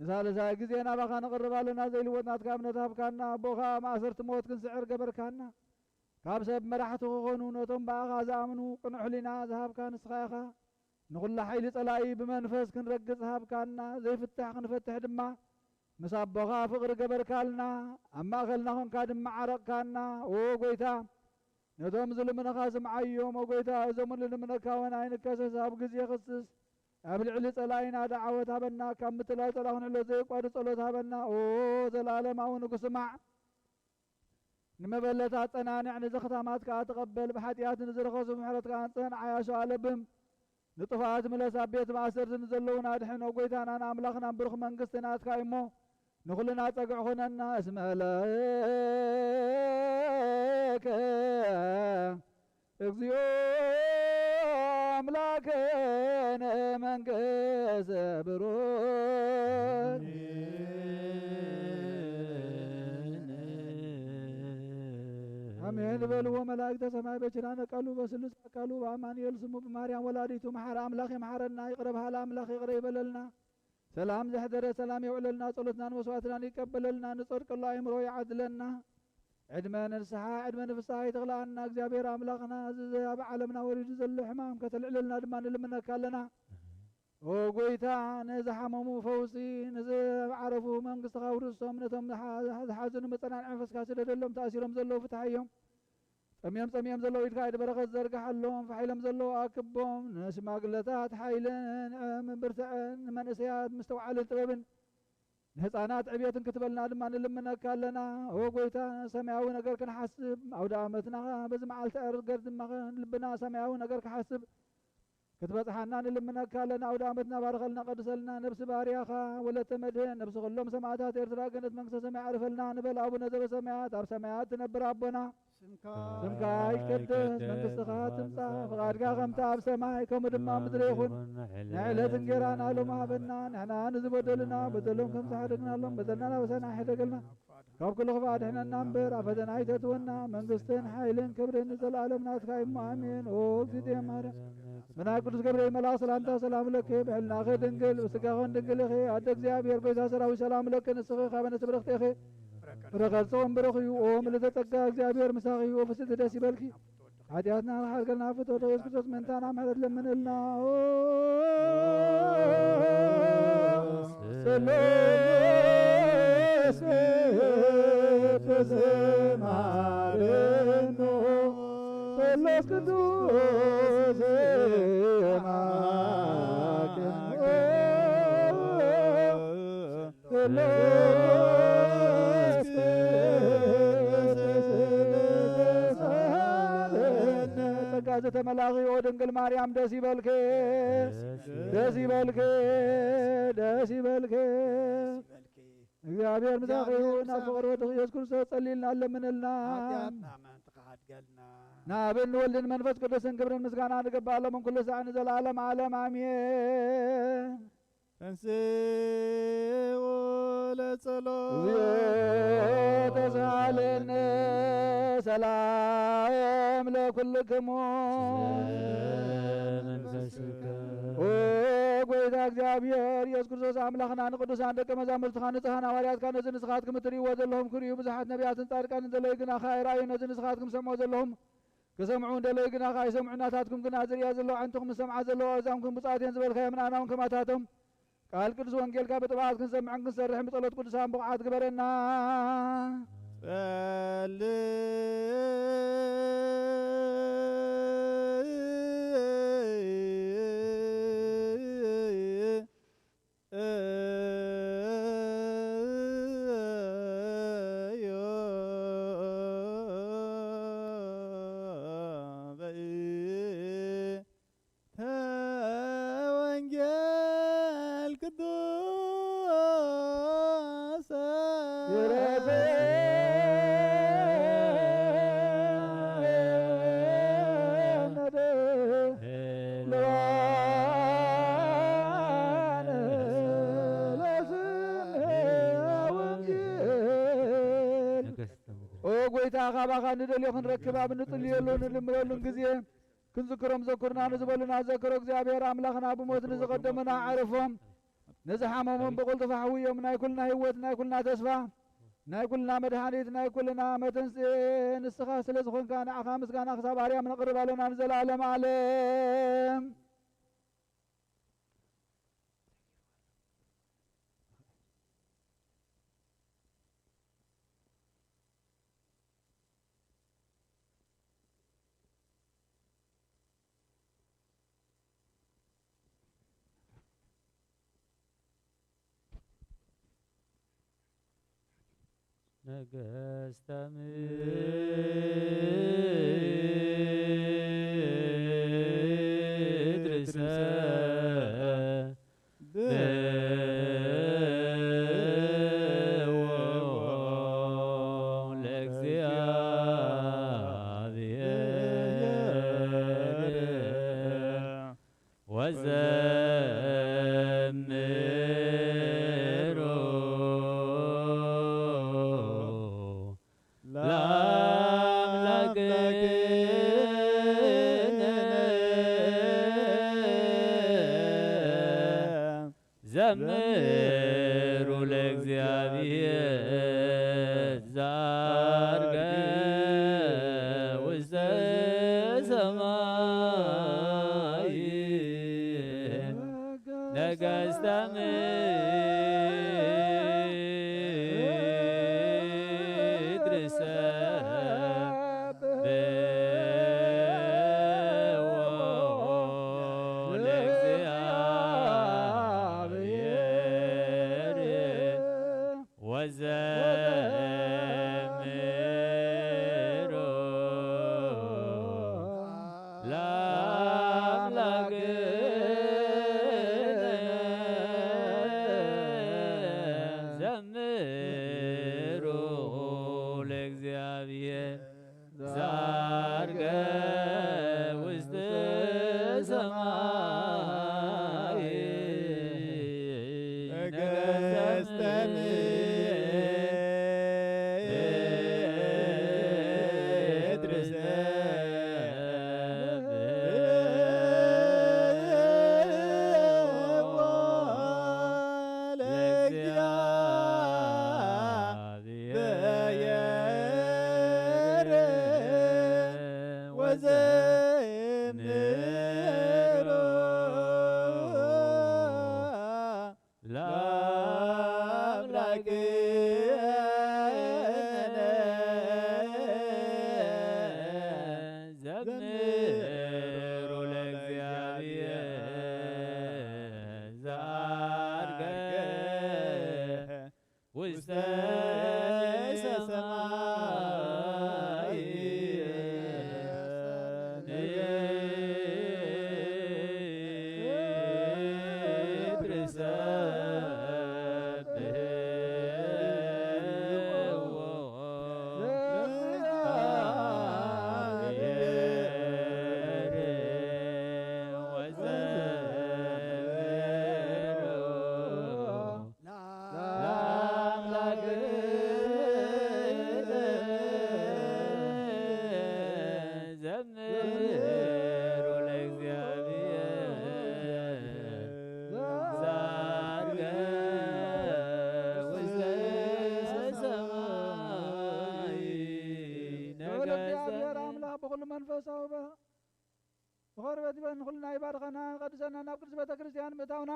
ንሳልሳይ ግዜ ናባኻ ንቕርብ ኣለና። ዘይልወጥ ናትካ እምነት ሃብካና። ኣቦኻ ማእሰርቲ ሞት ክንስዕር ገበርካና። ካብ ሰብ መራሕቲ ክኾኑ ነቶም ብኣኻ ዝኣምኑ ቅኑዕ ሕሊና ዝሃብካ ንስኻ ኢኻ። ንኹላ ሓይሊ ጸላኢ ብመንፈስ ክንረግጽ ሃብካና። ዘይፍታሕ ክንፈትሕ ድማ ምስ ኣቦኻ ፍቕሪ ገበርካልና። ኣብ ማእከልና ኾንካ ድማ ዓረቕካና። ኦ ጎይታ፣ ነቶም ዝልምንኻ ስምዓዮም። ኦ ጎይታ፣ እዞም ንልምነካ እውን ኣይንከሰስ። ኣብ ግዜ ክስስ ኣብ ልዕሊ ጸላኢና ደዓወት ሃበና። ካብ ምትላው ጸላኢ ክንሕሎ ዘየቋርጽ ጸሎት ሃበና። ኦ ዘለኣለማዊ ንጉስ፣ ስማዕ። ንመበለት ኣጸናንዕ፣ ንዘኽታማት ከኣ ተቐበል። ብሓጢኣት ንዝረኸሱ ምሕረትካ ኣንጽህን ዓያሾ ኣለብም። ንጥፉኣት ምለስ፣ ኣብ ቤት ማእሰርቲ ንዘለዉን ኣድሕን። ኦ ጎይታናን ኣምላኽናን፣ ብሩኽ መንግስቲ ናትካ እዩሞ፣ ንኹልና ጸግዒ ኹነና። እስመ ለከ እግዚኦ ኣምላክነ መንግስት ብሩክ። ኣሜን በልዎ መላእክተ ሰማይ በኪዳነ ቃሉ በስሉስ አካሉ በአማኑኤል ስሙ በማርያም ወላዲቱ መሐረ አምላክ ይምሐረና። ይቅረ በሃለ አምላክ ይቅረ ይበለልና። ሰላም ዘሕደረ ሰላም የውዕለልና። ጸሎትናን መስዋዕትናን ይቀበለልና። ንጸድቀሉ ኣእምሮ ይዓድለና። ዕድመ ንንስሓ ዕድመ ንፍስሓ ይተኽልኣና። እግዚኣብሔር ኣምላኽና እዚ ኣብ ዓለምና ወሪዱ ዘሎ ሕማም ከተልዕለልና ድማ ንልምነካ ኣለና። ኦ ጎይታ፣ ንዝሓመሙ ፈውሲ፣ ንዝዓረፉ መንግስትኻ ውርሶም፣ ነቶም ዝሓ-፣ ዝሓዘኑ መጸናንዒ መንፈስካ ስደደሎም፣ ተኣሲሮም ዘለዉ ፍትሓዮም። ጠምዮም ጸሚኦም ዘለዉ ኢድካ ኢድ በረኸት ዘርግሓሎም፣ ፋሕ ኢሎም ዘለዉ ኣክቦም። ንሽማግለታት ሓይልን ንዕም ብርትዕን፣ ንመንእሰያት ምስትውዓልን ጥበብን፣ ንህፃናት ዕብየትን ክትበልና ድማ ንልምነካ ኣለና። ኦ ጎይታ፣ ሰማያዊ ነገር ክንሓስብ፣ ኣውደ ዓመትና በዚ መዓልቲ ዕርገት ድማ ልብና ሰማያዊ ነገር ክሓስብ ክትበጽሓና ንልምነካ ኣለና። ኣውደ ዓመትና ባርኸልና፣ ቀድሰልና። ነብሲ ባርያኻ ወለተ መድህን፣ ነብሲ ኩሎም ሰማዕታት ኤርትራ ገነት መንግስተ ሰማይ ኣዕርፈልና ንበል። ኣቡነ ዘበሰማያት፣ ኣብ ሰማያት ትነብር ኣቦና፣ ስምካ ስምካ ይቀደስ፣ መንግስትኻ ትምጻእ፣ ፍቓድካ ከምቲ ኣብ ሰማይ ከምኡ ድማ ኣብ ምድሪ ይኹን። ናይ ዕለት እንጌራና ሎሚ ሃበና፣ ንሕና ንዝበደሉና በደሎም ከም ዝሓደግናሎም በደልና ናበሳና ኣይሕደገልና፣ ካብ ኩሉ ክፉእ ኣድሕነና እምበር፣ ኣብ ፈተና ኣይተእትወና፣ መንግስትን ሓይልን ክብርን ንዘለኣለም ናትካ እዩ እሞ፣ ኣሜን። ኦ እግዝእትየ ማርያም፣ ብናይ ቅዱስ ገብርኤል መልኣክ ሰላምታ ሰላም ለኪ፣ ብሕልናኺ ድንግል፣ ብስጋኽን ድንግል ኢኺ። ኣደ እግዚኣብሔር፣ ጎይታ ሰራዊት፣ ሰላም ለኪ፣ ንስኺ ካብ ኣንስቲ ብርኽቲ ኢኺ። ፍረ ከርሥኺ እውን ብሩኽ እዩ። ኦ ምልዕተ ጸጋ፣ እግዚኣብሔር ምሳኺ እዩ። ኦ ፍስሕቲ ደስ ይበልኪ። ሓጢኣትና ሓርገልና፣ ፍትወተ ኢየሱስ ክርስቶስ ምእንታና ምሕረት ለምንልና። ኦ ጸሎት ቅዱስ ማረኑ፣ ጸሎት ቅዱስ ማረኑ። ጸጋ ዝተመላኺ ኦ ድንግል ማርያም ደስ ይበልኪ፣ ደስ ይበልኪ፣ ደስ ይበልኪ። እግዚኣብሔር ምሳኺ ይኹን። ኣብ ፍቕሪ ወድኺ ኢየሱስ ክርስቶስ ጸሊልና ኣለምንልና። ናብን ወልድን መንፈስ ቅዱስን ክብርን ምስጋና ንገባለምን ኩሉ ሳዕ ንዘለዓለም ዓለም ኣሜን። ተንስኡ ለጸሎት። እግዚኦ ተሳሃለነ ሰላም ለኩልክሙ። መንፈስከ። ኦ ጎይታ እግዚኣብሔር ኢየሱስ ክርስቶስ ኣምላኽና ንቅዱሳን ደቀ መዛሙርትኻ ንጽሃን ሃዋርያትካ ነዚ ንስኻትኩም እትርእይዎ ዘለኹም ክርእዩ ብዙሓት ነቢያትን ጻድቃንን ዘለዩ ግና ከኣ ኣይረኣዩ ነዚ ንስኻትኩም ሰምዖ ዘለኹም ክሰምዑ እንደለዩ ግና ከኣ ኣይሰምዑ ናታትኩም ግና ዝርእያ ዘለዋ ኣዕንትኹም ዝሰምዓ ዘለዋ ኣእዛንኩም ብፁዓት እየን ዝበልካዮም ንኣናውን ከማታቶም ቃል ቅዱስ ወንጌልካ ብጥብዓት ክንሰምዕን ክንሰርሕን ብጸሎት ቅዱሳን ብቑዓት ግበረና። ጸልይ ተወንጌል ቅዱስ ኦ ጎይታ፣ ካባኻ ንደልዮ ክንረክብ ኣብ እንጽልየሉ ንልምነሉን ግዜ ክንዝክሮም ዘኩርና ንዝበሉና ዘክሮ እግዚኣብሔር ኣምላኽና ብሞት ንዝቐደሙና ኣዕርፎም፣ ንዝሓመሙን ብቕልጡፍ ኣሕውዮም። ናይ ኩልና ህይወት፣ ናይ ኩልና ተስፋ፣ ናይ ኩልና መድሓኒት፣ ናይ ኩልና መተንስኤ ንስኻ ስለ ዝኾንካ ንዓኻ ምስጋና ክሳብ ኣርያም ነቕርብ ኣለና ንዘለኣለም ዓለም። ነገስተ ምድርሰ ለእግዚኣብሔር ወዘምሩ ለአምላክነ። ዘምሩ ለእግዚኣብሔር ዘዐርገ ውስተ ሰማይ። ነገስተ ምድርሰ ለእግዚኣብሔር ወዘምሩ ለአምላክነ። ዘምሩ ለእግዚኣብሔር ዘዐርገ ውስተ ሰማይ። ነገስተ ምድርሰ ለእግዚኣብሔር ወዘ ኩሉ መንፈሳዊ በ-፣ ብቆርበት ይበን ኩልና ይባርኸና፣ ቀድሰና ናብ ቅድስት ቤተ ክርስቲያን ምእታውና፣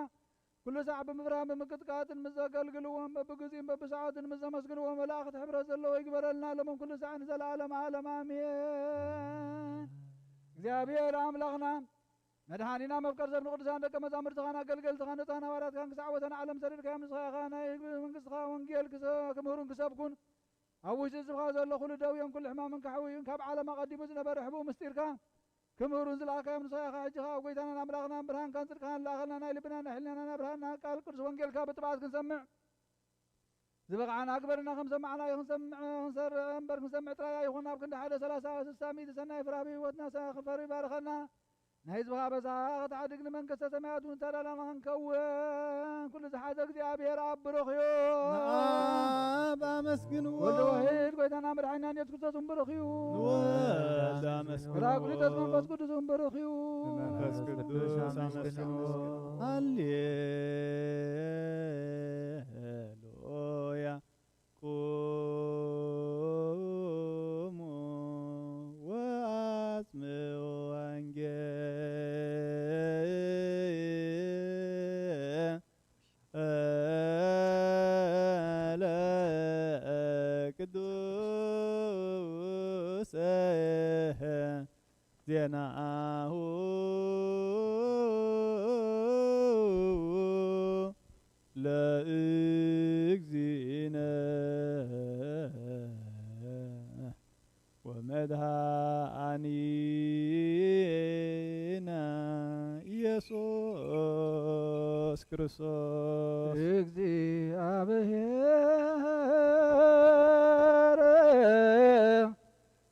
ኩሉ ሳዕ ብምብራህን ብምቅጥቃጥን ምስ ዘገልግልዎም፣ በብግዚኡን በብሰዓቱን ምስ ዘመስግንዎ መላእኽቲ ሕብረት ዘለዎ ይግበረልና፣ ሎምን ኩሉ ሳዕ ንዘለዓለም ዓለም ኣሜን። እግዚኣብሔር ኣምላኽና፣ መድኃኒና፣ መፍቀር ሰብ ንቅዱሳን ደቀ መዛሙርትኻን ኣገልገልትኻን ንጹሓን ሃዋርያትካን ክሳዕ ወሰን ዓለም ሰዲድካዮም፣ ንስኻ ኢኻ ናይ ህዝቢ መንግስትኻ ወንጌል ክሰ-፣ ክምህሩን ክሰብኩን፣ ኣብ ውሽጢ ህዝብኻ ዘሎ ኩሉ ደውዮን ኩሉ ሕማምን ከሕውዩን፣ ካብ ዓለም ኣቐዲሙ ዝነበረ ሕቡእ ምስጢርካ ክምህሩን ዝለኣኻዮም ንስኻ ኢኻ። ሕጂ ኸኣ ኣብ ጐይታናን ኣምላኽናን ብርሃንካን ጽድቅኻን ለኣኸልና፣ ናይ ልብናን ናይ ሕሊናናን ኣብርሃና፣ ቃል ቅዱስ ወንጌልካ ብጥብዓት ክንሰምዕ ዝበቕዓና ግበርና። ከም ሰማዕናዮ ክንሰምዕ፣ ክንሰርዕ እምበር ክንሰምዕ ጥራይ ኣይኹን። ኣብ ክንዲ ሓደ ሠላሳ፣ ስሳ፣ ሚእቲ ሰናይ ፍረ ኣብ ህይወትና ሰ-፣ ክፈሪ ባርኸልና። ናይ ህዝብኻ ኣበሳ ኸተዓድግ ንመንግስተ ሰማያት እውን ተዳላና ክንከውን ኩሉ ዝሓዘ እግዚኣብሔር ኣብ ብሩኽ እዩ። ንኣብ ኣመስግንዎ። ወልድ ዋሕድ ጐይታና መድሓኒና ኢየሱስ ክርስቶስ እውን ብሩኽ እዩ። ንወልድ ኣመስግንዎ። ጳራቅሊጦስ መንፈስ ቅዱስ እውን ብሩኽ እዩ። ንመንፈስ ቅዱስ ኣመስግንዎ። ሃሌሉያ። ቁሙ ወአጽምዑ ወንጌለ ቅዱስ ዜናሁ ለእግዚእነ ወመድኃኒነ ኢየሱስ ክርስቶስ። እግዚአብሔር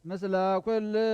ምስለ ኩልክሙ።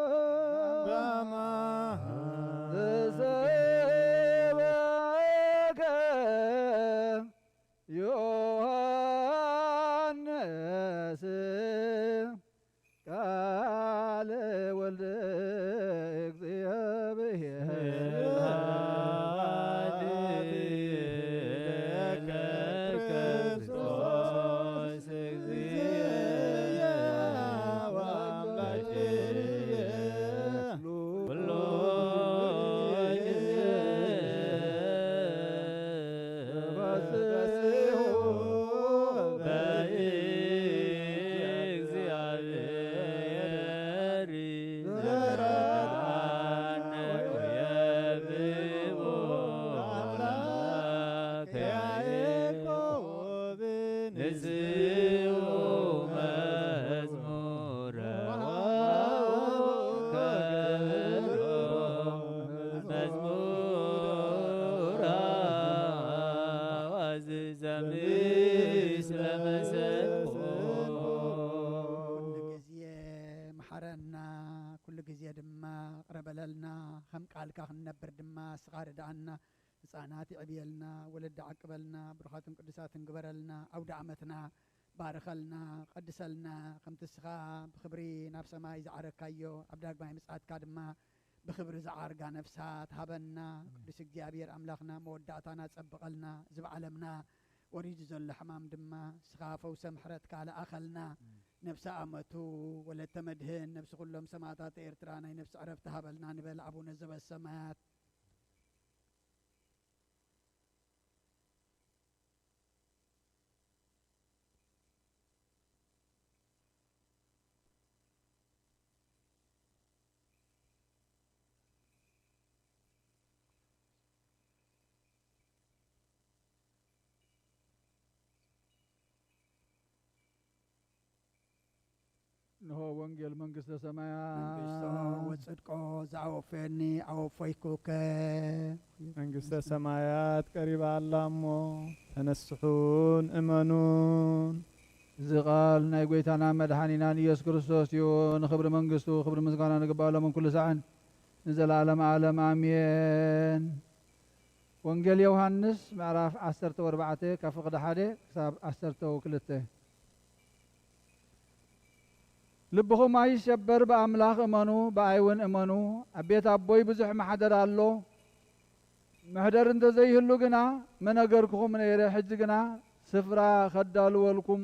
ቅዱስ ዘሰበከ ዮሐንስ ቃለ ወልደ እግዚአብሔር ኩሉ ግዜ መሓረና፣ ኩሉ ግዜ ድማ ቅረ በለልና፣ ከም ቃልካ ክንነብር ድማ ንስኻ ርድኣና። ህፃናት ይዕብየልና፣ ወለዲ ዓቅበልና፣ ብሩኻትን ቅዱሳትን ግበረልና። ኣውደ ዓመትና ባርኸልና፣ ቀድሰልና። ከምቲ ንስኻ ብኽብሪ ናብ ሰማይ ዝዓረግካዮ፣ ኣብ ዳግማይ ምጽኣትካ ድማ ብኽብሪ ዝዓርጋ ነፍሳት ሃበና። ቅዱስ እግዚኣብሔር ኣምላኽና መወዳእታና ጸብቐልና። እዚ ብዓለምና ወሪዱ ዘሎ ሕማም ድማ ንስኻ ፈውሰ ምሕረትካ ለኣኸልና። ነፍሲ ኣመቱ ወለተ መድህን፣ ነፍሲ ኩሎም ሰማእታት ኤርትራ ናይ ነፍሲ ዕረፍቲ ሃበልና ንበል ኣቡነ ዘበሰማያት። እንሆ ወንጌል መንግስተ ሰማያት። መንግስቶ ወጽድቆ ዘኣወፈየኒ ኣወፈይኩከ። መንግስተ ሰማያት ቀሪባ ኣላ እሞ ተነስሑን እመኑን። እዚ ቃል ናይ ጎይታና መድሓኒናን ኢየሱስ ክርስቶስ እዩ። ንኽብሪ መንግስቱ ክብሪ ምስጋና ንግባእ ሎምን ኩሉ ሳዕን ንዘለዓለም ዓለም ኣሜን። ወንጌል ዮሃንስ ምዕራፍ ዓሰርተ ወርባዕተ ካብ ፍቕዲ ሓደ ክሳብ ዓሰርተ ወክልተ። ልብኹም ኣይሸበር፣ ብኣምላኽ እመኑ፣ ብኣይ እውን እመኑ። ኣብ ቤት ኣቦይ ብዙሕ ማሕደር ኣሎ። መሕደር እንተዘይህሉ ግና ምነገርኩኹም ነይረ። ሕጂ ግና ስፍራ ከዳልወልኩም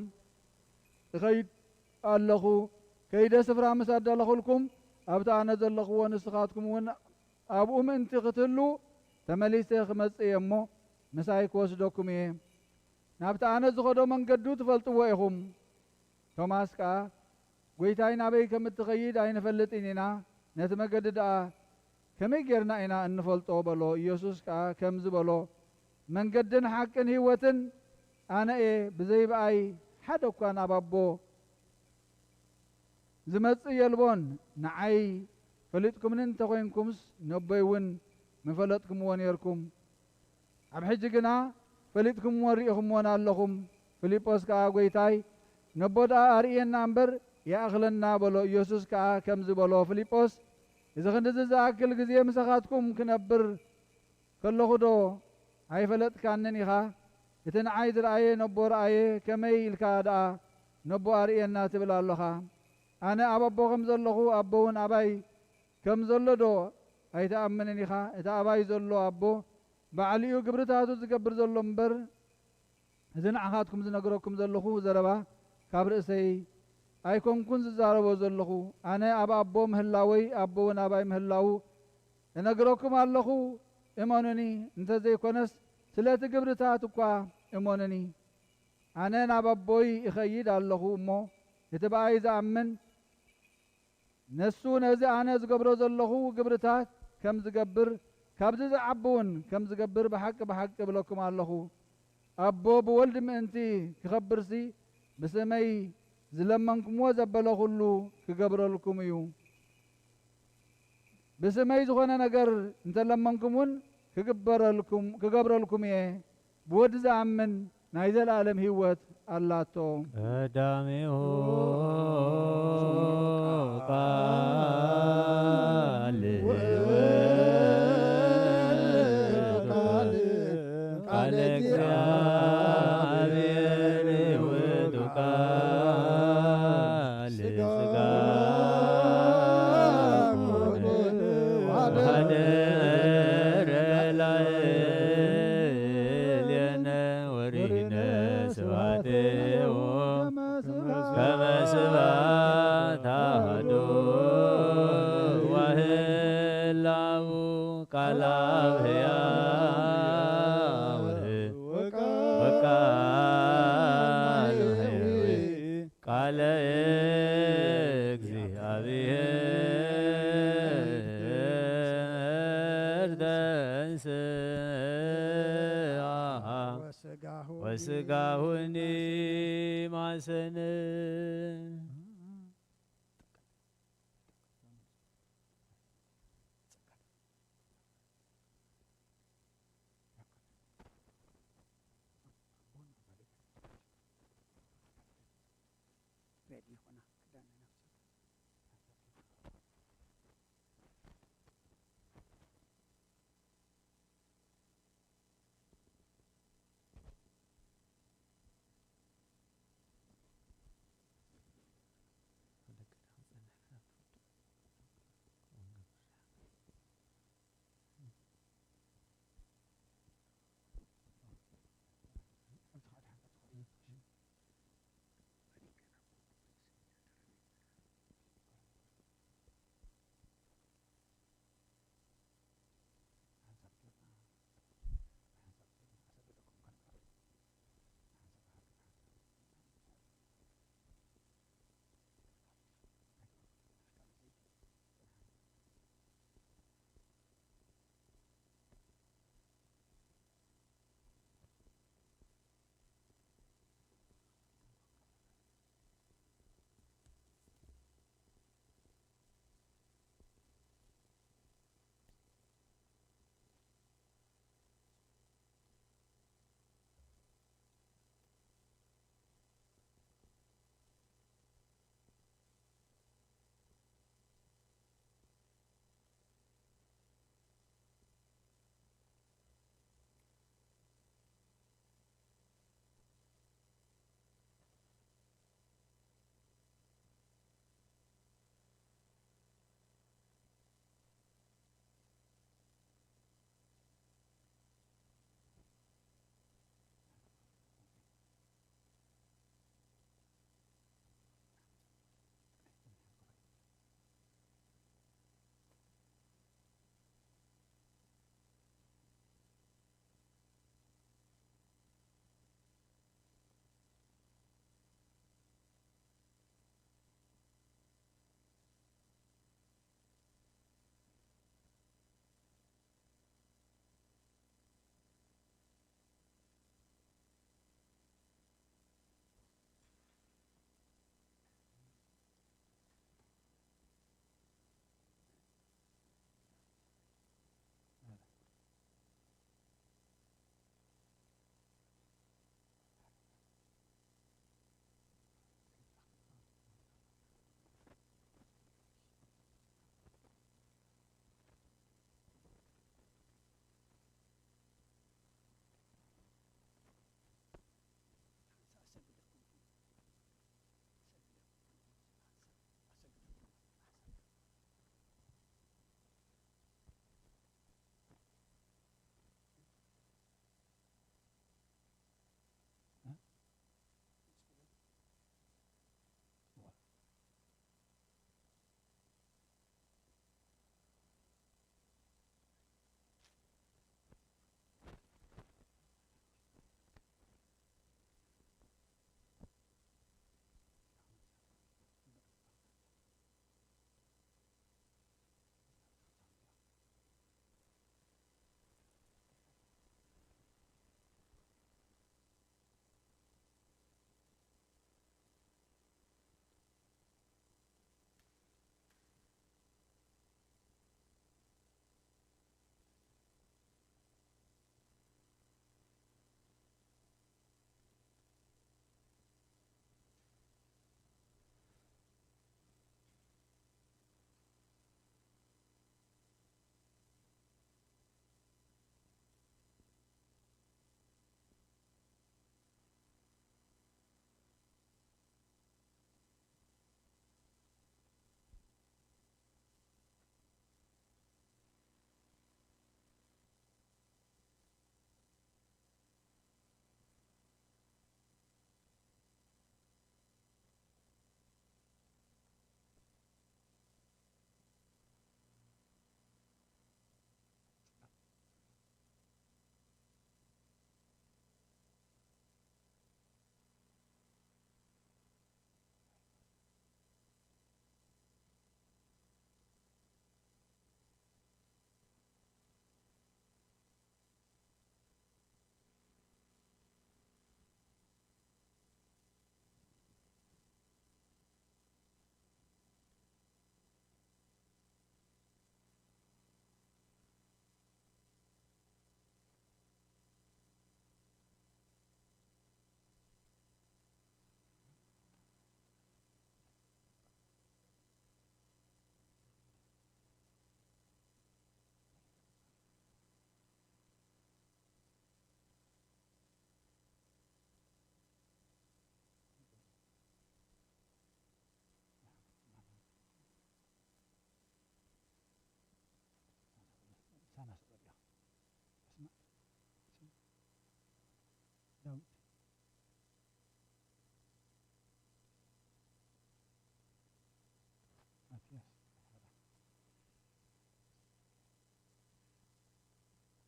እኸይድ ኣለኹ። ከይደ ስፍራ ምስ ኣዳለኹልኩም ኣብቲ ኣነ ዘለኽዎ ንስኻትኩም እውን ኣብኡ ምእንቲ ክትህልዉ ተመሊሰ ክመጽእ እየ እሞ ምሳይ ክወስደኩም እየ። ናብቲ ኣነ ዝኸዶ መንገዱ ትፈልጥዎ ኢኹም። ቶማስ ከኣ ጎይታይ ናበይ ከም እትኸይድ ኣይንፈልጥን ኢና፣ ነቲ መገዲ ደኣ ከመይ ጌርና ኢና እንፈልጦ በሎ። ኢየሱስ ከኣ ከምዚ በሎ፣ መንገድን ሓቅን ህይወትን ኣነ እየ፣ ብዘይ ብኣይ ሓደ እኳ ናብ ኣቦ ዝመጽእ የልቦን። ንዓይ ፈሊጥኩምኒ እንተኾይንኩምስ ነቦይ እውን ምፈለጥኩምዎ ኔርኩም። ኣብ ሕጂ ግና ፈሊጥኩምዎን ርኢኹምዎን ኣለኹም። ፊልጶስ ከኣ ጎይታይ ነቦ ደኣ ኣርእየና እምበር ይኣኽለና በሎ። ኢየሱስ ከኣ ከምዚ በሎ፣ ፊልጶስ እዚ ክንድዚ ዝኣክል ግዜ ምሳኻትኩም ክነብር ከለኹ ዶ ኣይፈለጥካንን ኢኻ? እቲ ንዓይ ዝረኣየ ነቦ ረኣየ፣ ከመይ ኢልካ ደኣ ነቦ ኣርእየና ትብል ኣሎኻ? ኣነ ኣብ ኣቦ ከም ዘለኹ ኣቦ እውን ኣባይ ከም ዘሎ ዶ ኣይትኣምንን ኢኻ? እቲ ኣባይ ዘሎ ኣቦ ባዕሉ እዩ ግብርታቱ ዝገብር ዘሎ እምበር፣ እዚ ንዓኻትኩም ዝነግረኩም ዘለኹ ዘረባ ካብ ርእሰይ ኣይኮንኩን ዝዛረቦ ዘለኹ። ኣነ ኣብ ኣቦ ምህላወይ ኣቦ እውን ኣባይ ምህላዉ እነግረኩም ኣለኹ። እመኑኒ፣ እንተዘይኮነስ ስለቲ ግብርታት እኳ እመኑኒ። ኣነ ናብ ኣቦይ እኸይድ ኣለኹ እሞ፣ እቲ ብኣይ ዝኣምን ነሱ ነዚ ኣነ ዝገብሮ ዘለኹ ግብርታት ከም ዝገብር፣ ካብዚ ዝዓቢ እውን ከም ዝገብር ብሓቂ ብሓቂ እብለኩም ኣለኹ። ኣቦ ብወልድ ምእንቲ ክኸብርሲ፣ ብስመይ ዝለመንኩምዎ ዘበለ ኹሉ ክገብረልኩም እዩ። ብስመይ ዝኾነ ነገር እንተለመንኩም እውን ክግበረልኩም፣ ክገብረልኩም እየ። ብወዲ ዝኣምን ናይ ዘለኣለም ህይወት ኣላቶ። ቀዳሚሁ ቃል ቃል እግዚአብሔር ውእቱ ቃል ሥጋ ኃደረ ላዕሌነ ወሪነ ስብሐቴሁ ከመ ስብሐት አሐዱ ወህላው ቃል አብ ሕያው ወቃል ቃለ እግዚአብሔር ተንሥአ ወሥጋሁኒ ማሰነ።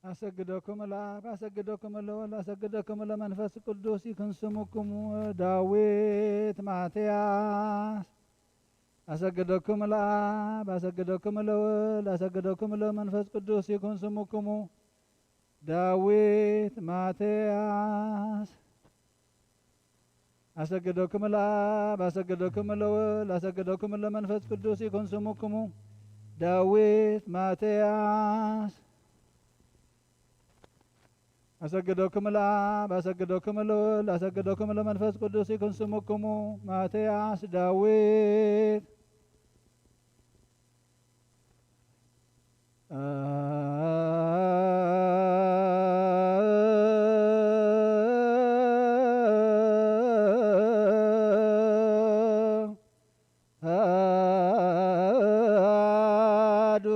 አሰግደኩም ለአብ፣ አሰግደኩም ለወልድ፣ አሰግደኩም ለመንፈስ ቅዱስ ይኩን ስምክሙ። ዳዊት ማትያስ። አሰግደኩም ለአብ፣ አሰግደኩም ለወልድ፣ አሰግደኩም ለመንፈስ ቅዱስ ይኩን ስምክሙ። ዳዊት ማትያስ። አሰግደኩም ለአብ፣ አሰግደኩም ለወልድ፣ አሰግደኩም ለመንፈስ ቅዱስ ይኩን ስምክሙ። ዳዊት ማትያስ። አሰግደኩም ለአብ፣ አሰግደኩም ለወልድ፣ አሰግደኩም ለመንፈስ ቅዱስ ይኩን ስምክሙ። ማትያስ። ዳዊት። አሐዱ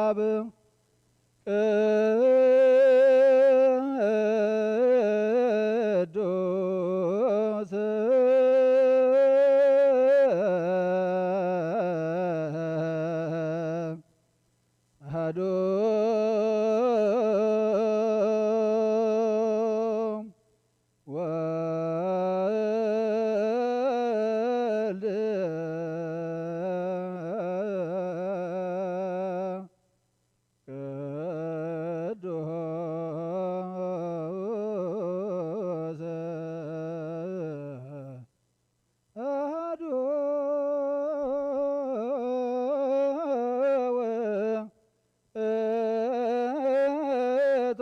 አብ ቅዱስ አሐዱ ወልድ ቅዱስ አሐዱ ውእቱ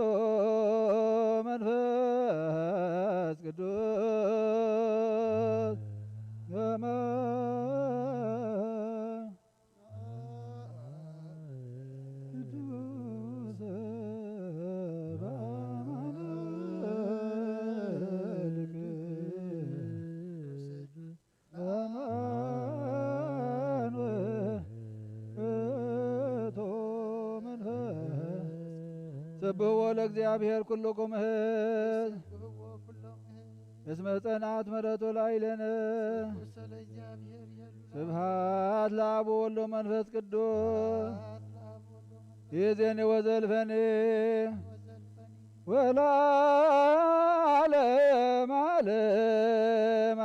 መንፈስ ቅዱስ። ስብሖ ለእግዚአብሔር ኩልኩም እህል እስመ ጸንዓት ምሕረቱ ላዕሌነ። ስብሐት ለአብ ወወልድ ወመንፈስ ቅዱስ። ይእዜኒ ወዘልፈኒ ወለዓለመ ዓለም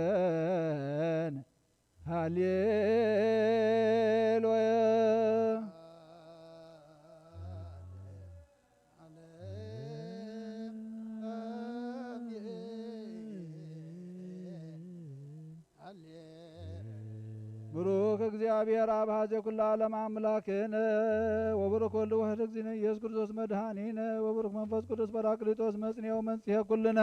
አሜን። ሃሌሉያ። ብሩክ እግዚአብሔር አብ ሀዜ ኩላ ዓለም አምላክነ ወብሩክ ወልድ ውሕድ እግዚእነ ኢየሱስ ክርስቶስ መድኃኒነ ወብሩክ መንፈስ ቅዱስ ጳራቅሊጦስ መጽንኤ ወመንጽሔ ኩልነ።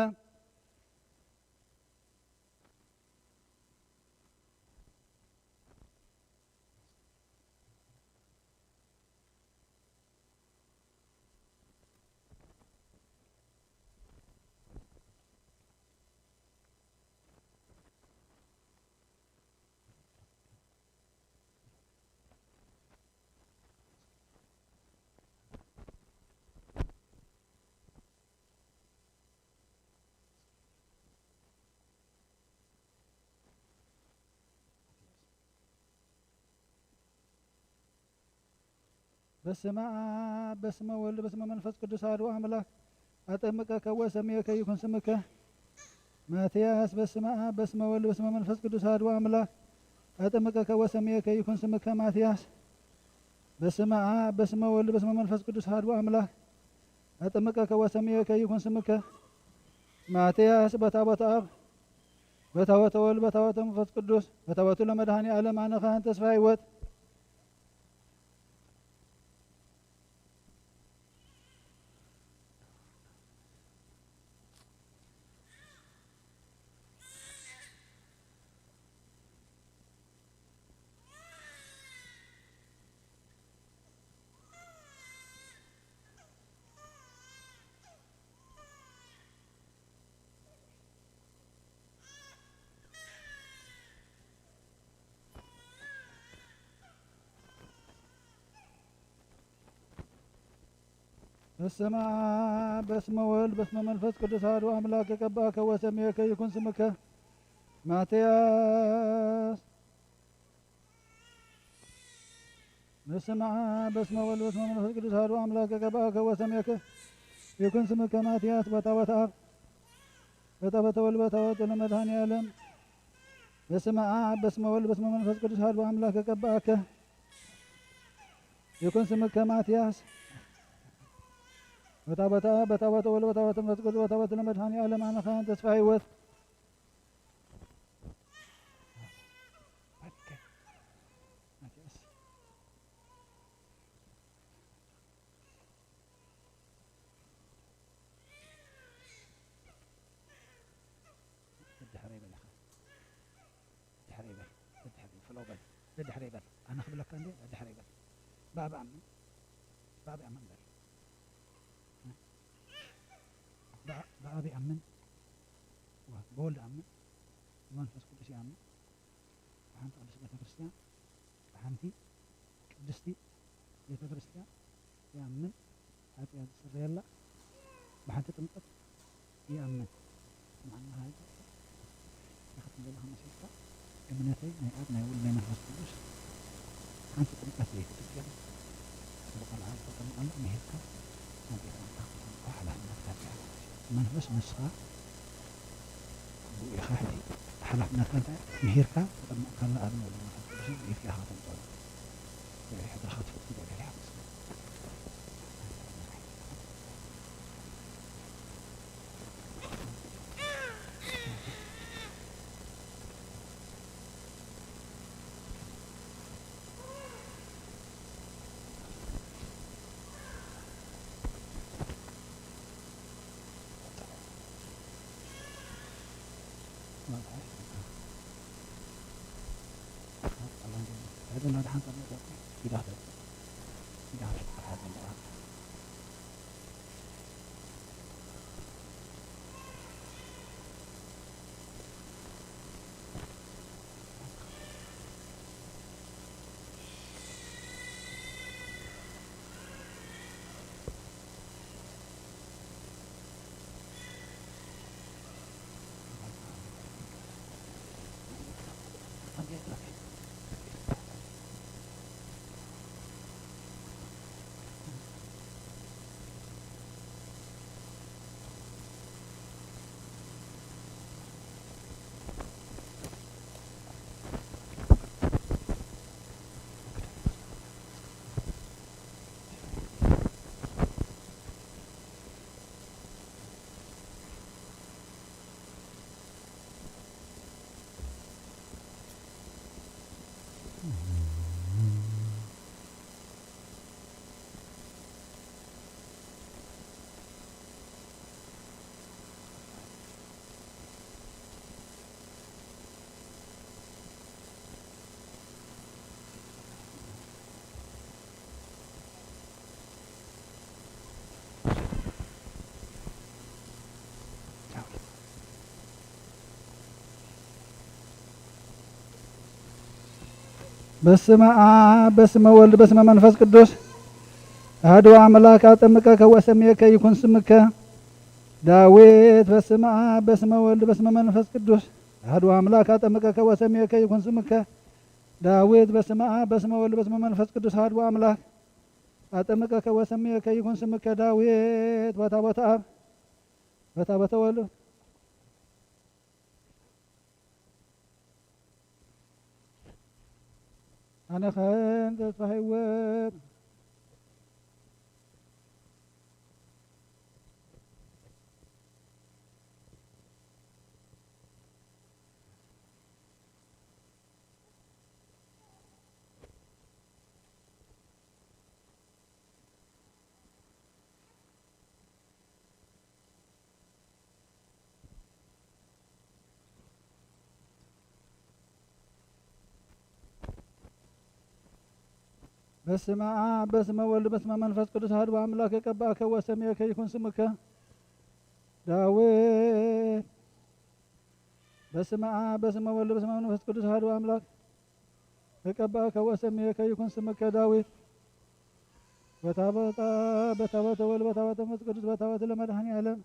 በስመ አብ በስመ ወልድ በስመ መንፈስ ቅዱስ አሐዱ አምላክ። አጠምቀከ ወሰምየከ ይኩን ስምከ። ማትያስ። በስመ አብ በስመ ወልድ በስመ መንፈስ ቅዱስ አሐዱ አምላክ። አጠምቀከ ወሰምየከ ይኩን ስምከ። ማትያስ። በስመ አብ በስመ ወልድ በስመ መንፈስ ቅዱስ አሐዱ አምላክ። አጠምቀከ ወሰምየከ ይኩን ስምከ። ማትያስ። በታቦተ አብ በታቦተ ወልድ በታቦተ መንፈስ ቅዱስ በታቦቱ ለመድኃኔ ዓለም አነ ካህን ተስፋ ሕይወት። በስመ አብ በስመ ወልድ በስመ መንፈስ ቅዱስ አሐዱ አምላክ። የቀባከ ወሰምየከ ይኩን ስምከ። ማቴያስ። በስመ አብ በስመ ወልድ በስመ መንፈስ ቅዱስ አሐዱ አምላክ። ቀባከ ወሰሜከ ይኩን ስምከ ማትያስ በታቦተ አብ በታቦተ ወልድ በታቦተ ለመድኃኔ ዓለም። በስመ አብ በስመ ወልድ በስመ መንፈስ ቅዱስ አሐዱ አምላክ። ቀባከ ይኩን ስምከ ማትያስ በታቦተ አብ በታቦተ ወልድ በታቦተ መንፈስ ቅዱስ በታቦተ ለመድኃኔ ዓለም። አነ ካህን ተስፋ ሕይወት ደድሕረይ በል ኢኻ። ደድሕረይ በል። ደድሕረይ፣ ፍለው በል። ደድሕረይ በል። ኣነ ክብለካ እንዴ? ደድሕረይ በል። ብኣብ ኣምን። ብኣብ ኣምን በል። ብኣ-፣ ብኣብ ኣምን። ብወልድ ኣምን። ብመንፈስ ቅዱስ ኣምን። ብሓንቲ ቅድስት ቤተ ክርስቲያን፣ ብሓንቲ ቅድስቲ ቤተ ክርስቲያን ይኣምን፣ ሓጢኣት ዝስረየላ፣ ብሓንቲ ጥምቀት ይኣምን። ንዓና ሃይቀ ይኸተል ዘለኻ መሲልካ፣ እምነተይ ናይ ኣብ ናይ ወልድ ናይ መንፈስ ቅዱስ ሓንቲ ጥምቀት ዘይትድገም፣ ስለ ቆልዓ ዝተጠምቐሉ ምሂርካ፣ ናብ ቤት ኣምላኽ ክተምጽኦ ሓላፍነትካ ኣለካ። መንፈስ ንስኻ ብኡ ኢኻ ሕጂ ሓላፍነትካ እንታይ ምሂርካ ተጠመቕካላ ኣብ ንወልድ መንፈስ ቅዱስን ኢልካ ኢኻ ተምጽኦ። ሕድርኻ ትፈቱ ዶ ገሊኻ መስሎ። በስመ አብ በስመ ወልድ በስመ መንፈስ ቅዱስ አሐዱ አምላክ። አጠምቀከ ወሰሜከ ይኩን ስምከ ዳዊት። በስመ አብ በስመ ወልድ በስመ መንፈስ ቅዱስ አሐዱ አምላክ። አጠምቀከ ወሰሜከ ይኩን ስምከ ዳዊት። በስመ አብ በስመ ወልድ በስመ መንፈስ ቅዱስ አሐዱ አምላክ። አጠምቀከ ወሰሜከ ይኩን ስምከ ዳዊት። በታቦተ አብ በታቦተ ወልድ። ኣነ ኸን ተስፋ ህይወት። በስመ አብ በስመ ወልድ በስመ መንፈስ ቅዱስ አሐዱ አምላክ። የቀባእከ ወሰምየከ ይኩን ስምከ ዳዊት። በስመ አብ በስመ ወልድ በስመ መንፈስ ቅዱስ አሐዱ አምላክ። የቀባእከ ወሰምየከ ይኩን ስምከ ዳዊት። በታቦተ በታቦተ ወልድ በታቦተ መንፈስ ቅዱስ በታቦተ ለመድኃኔ ዓለም።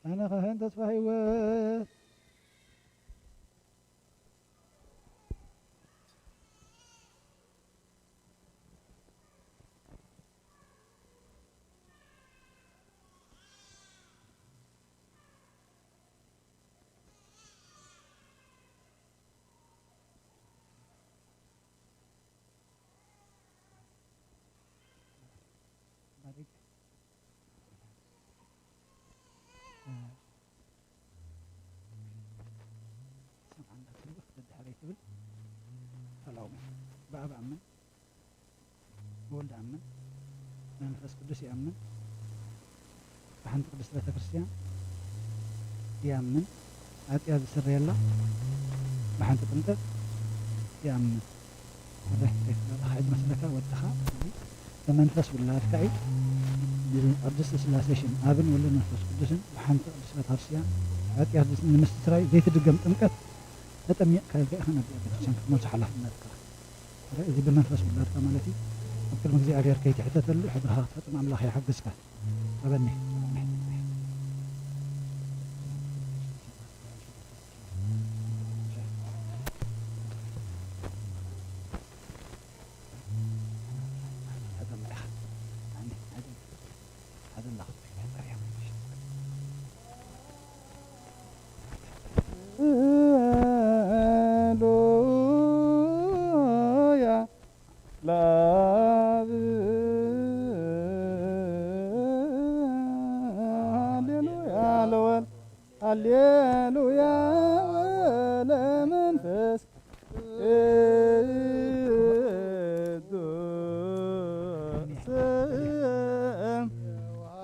ኣነ ካህን ተስፋ ህይወት። መንፈስ ቅዱስ ይኣምን፣ ብሓንቲ ቅድስት ቤተ ክርስቲያን ይኣምን፣ ሓጢኣት ዝስረየላ ብሓንቲ ጥምቀት ይኣምን። ሕጂ መስለካ ወድኻ እዚ ብመንፈስ ውላድካ እዩ። ብቅድስት ስላሴ ሽም ኣብን ወልድን መንፈስ ቅዱስን ብሓንቲ ቅድስት ቤተ ክርስቲያን ሓጢኣት ንምስትስራይ ዘይትድገም ጥምቀት ተጠሚቕካ ኢልካ ኢኻ ናብ ቤተ ክርስቲያን ክትመልሶ ሓላፍነትካ። እዚ ብመንፈስ ውላድካ ማለት እዩ። ኣብ ቅድሚ እግዚኣብሔር ከይትሕተተሉ ሕድርኻ ክትፈጽም ኣምላኽ ይሓግዝካ። ኣበኒ። ሃሌሉያ ለአብ። ሃሌሉያ ለወልድ። ሃሌሉያ ለመንፈስ ቅዱስ።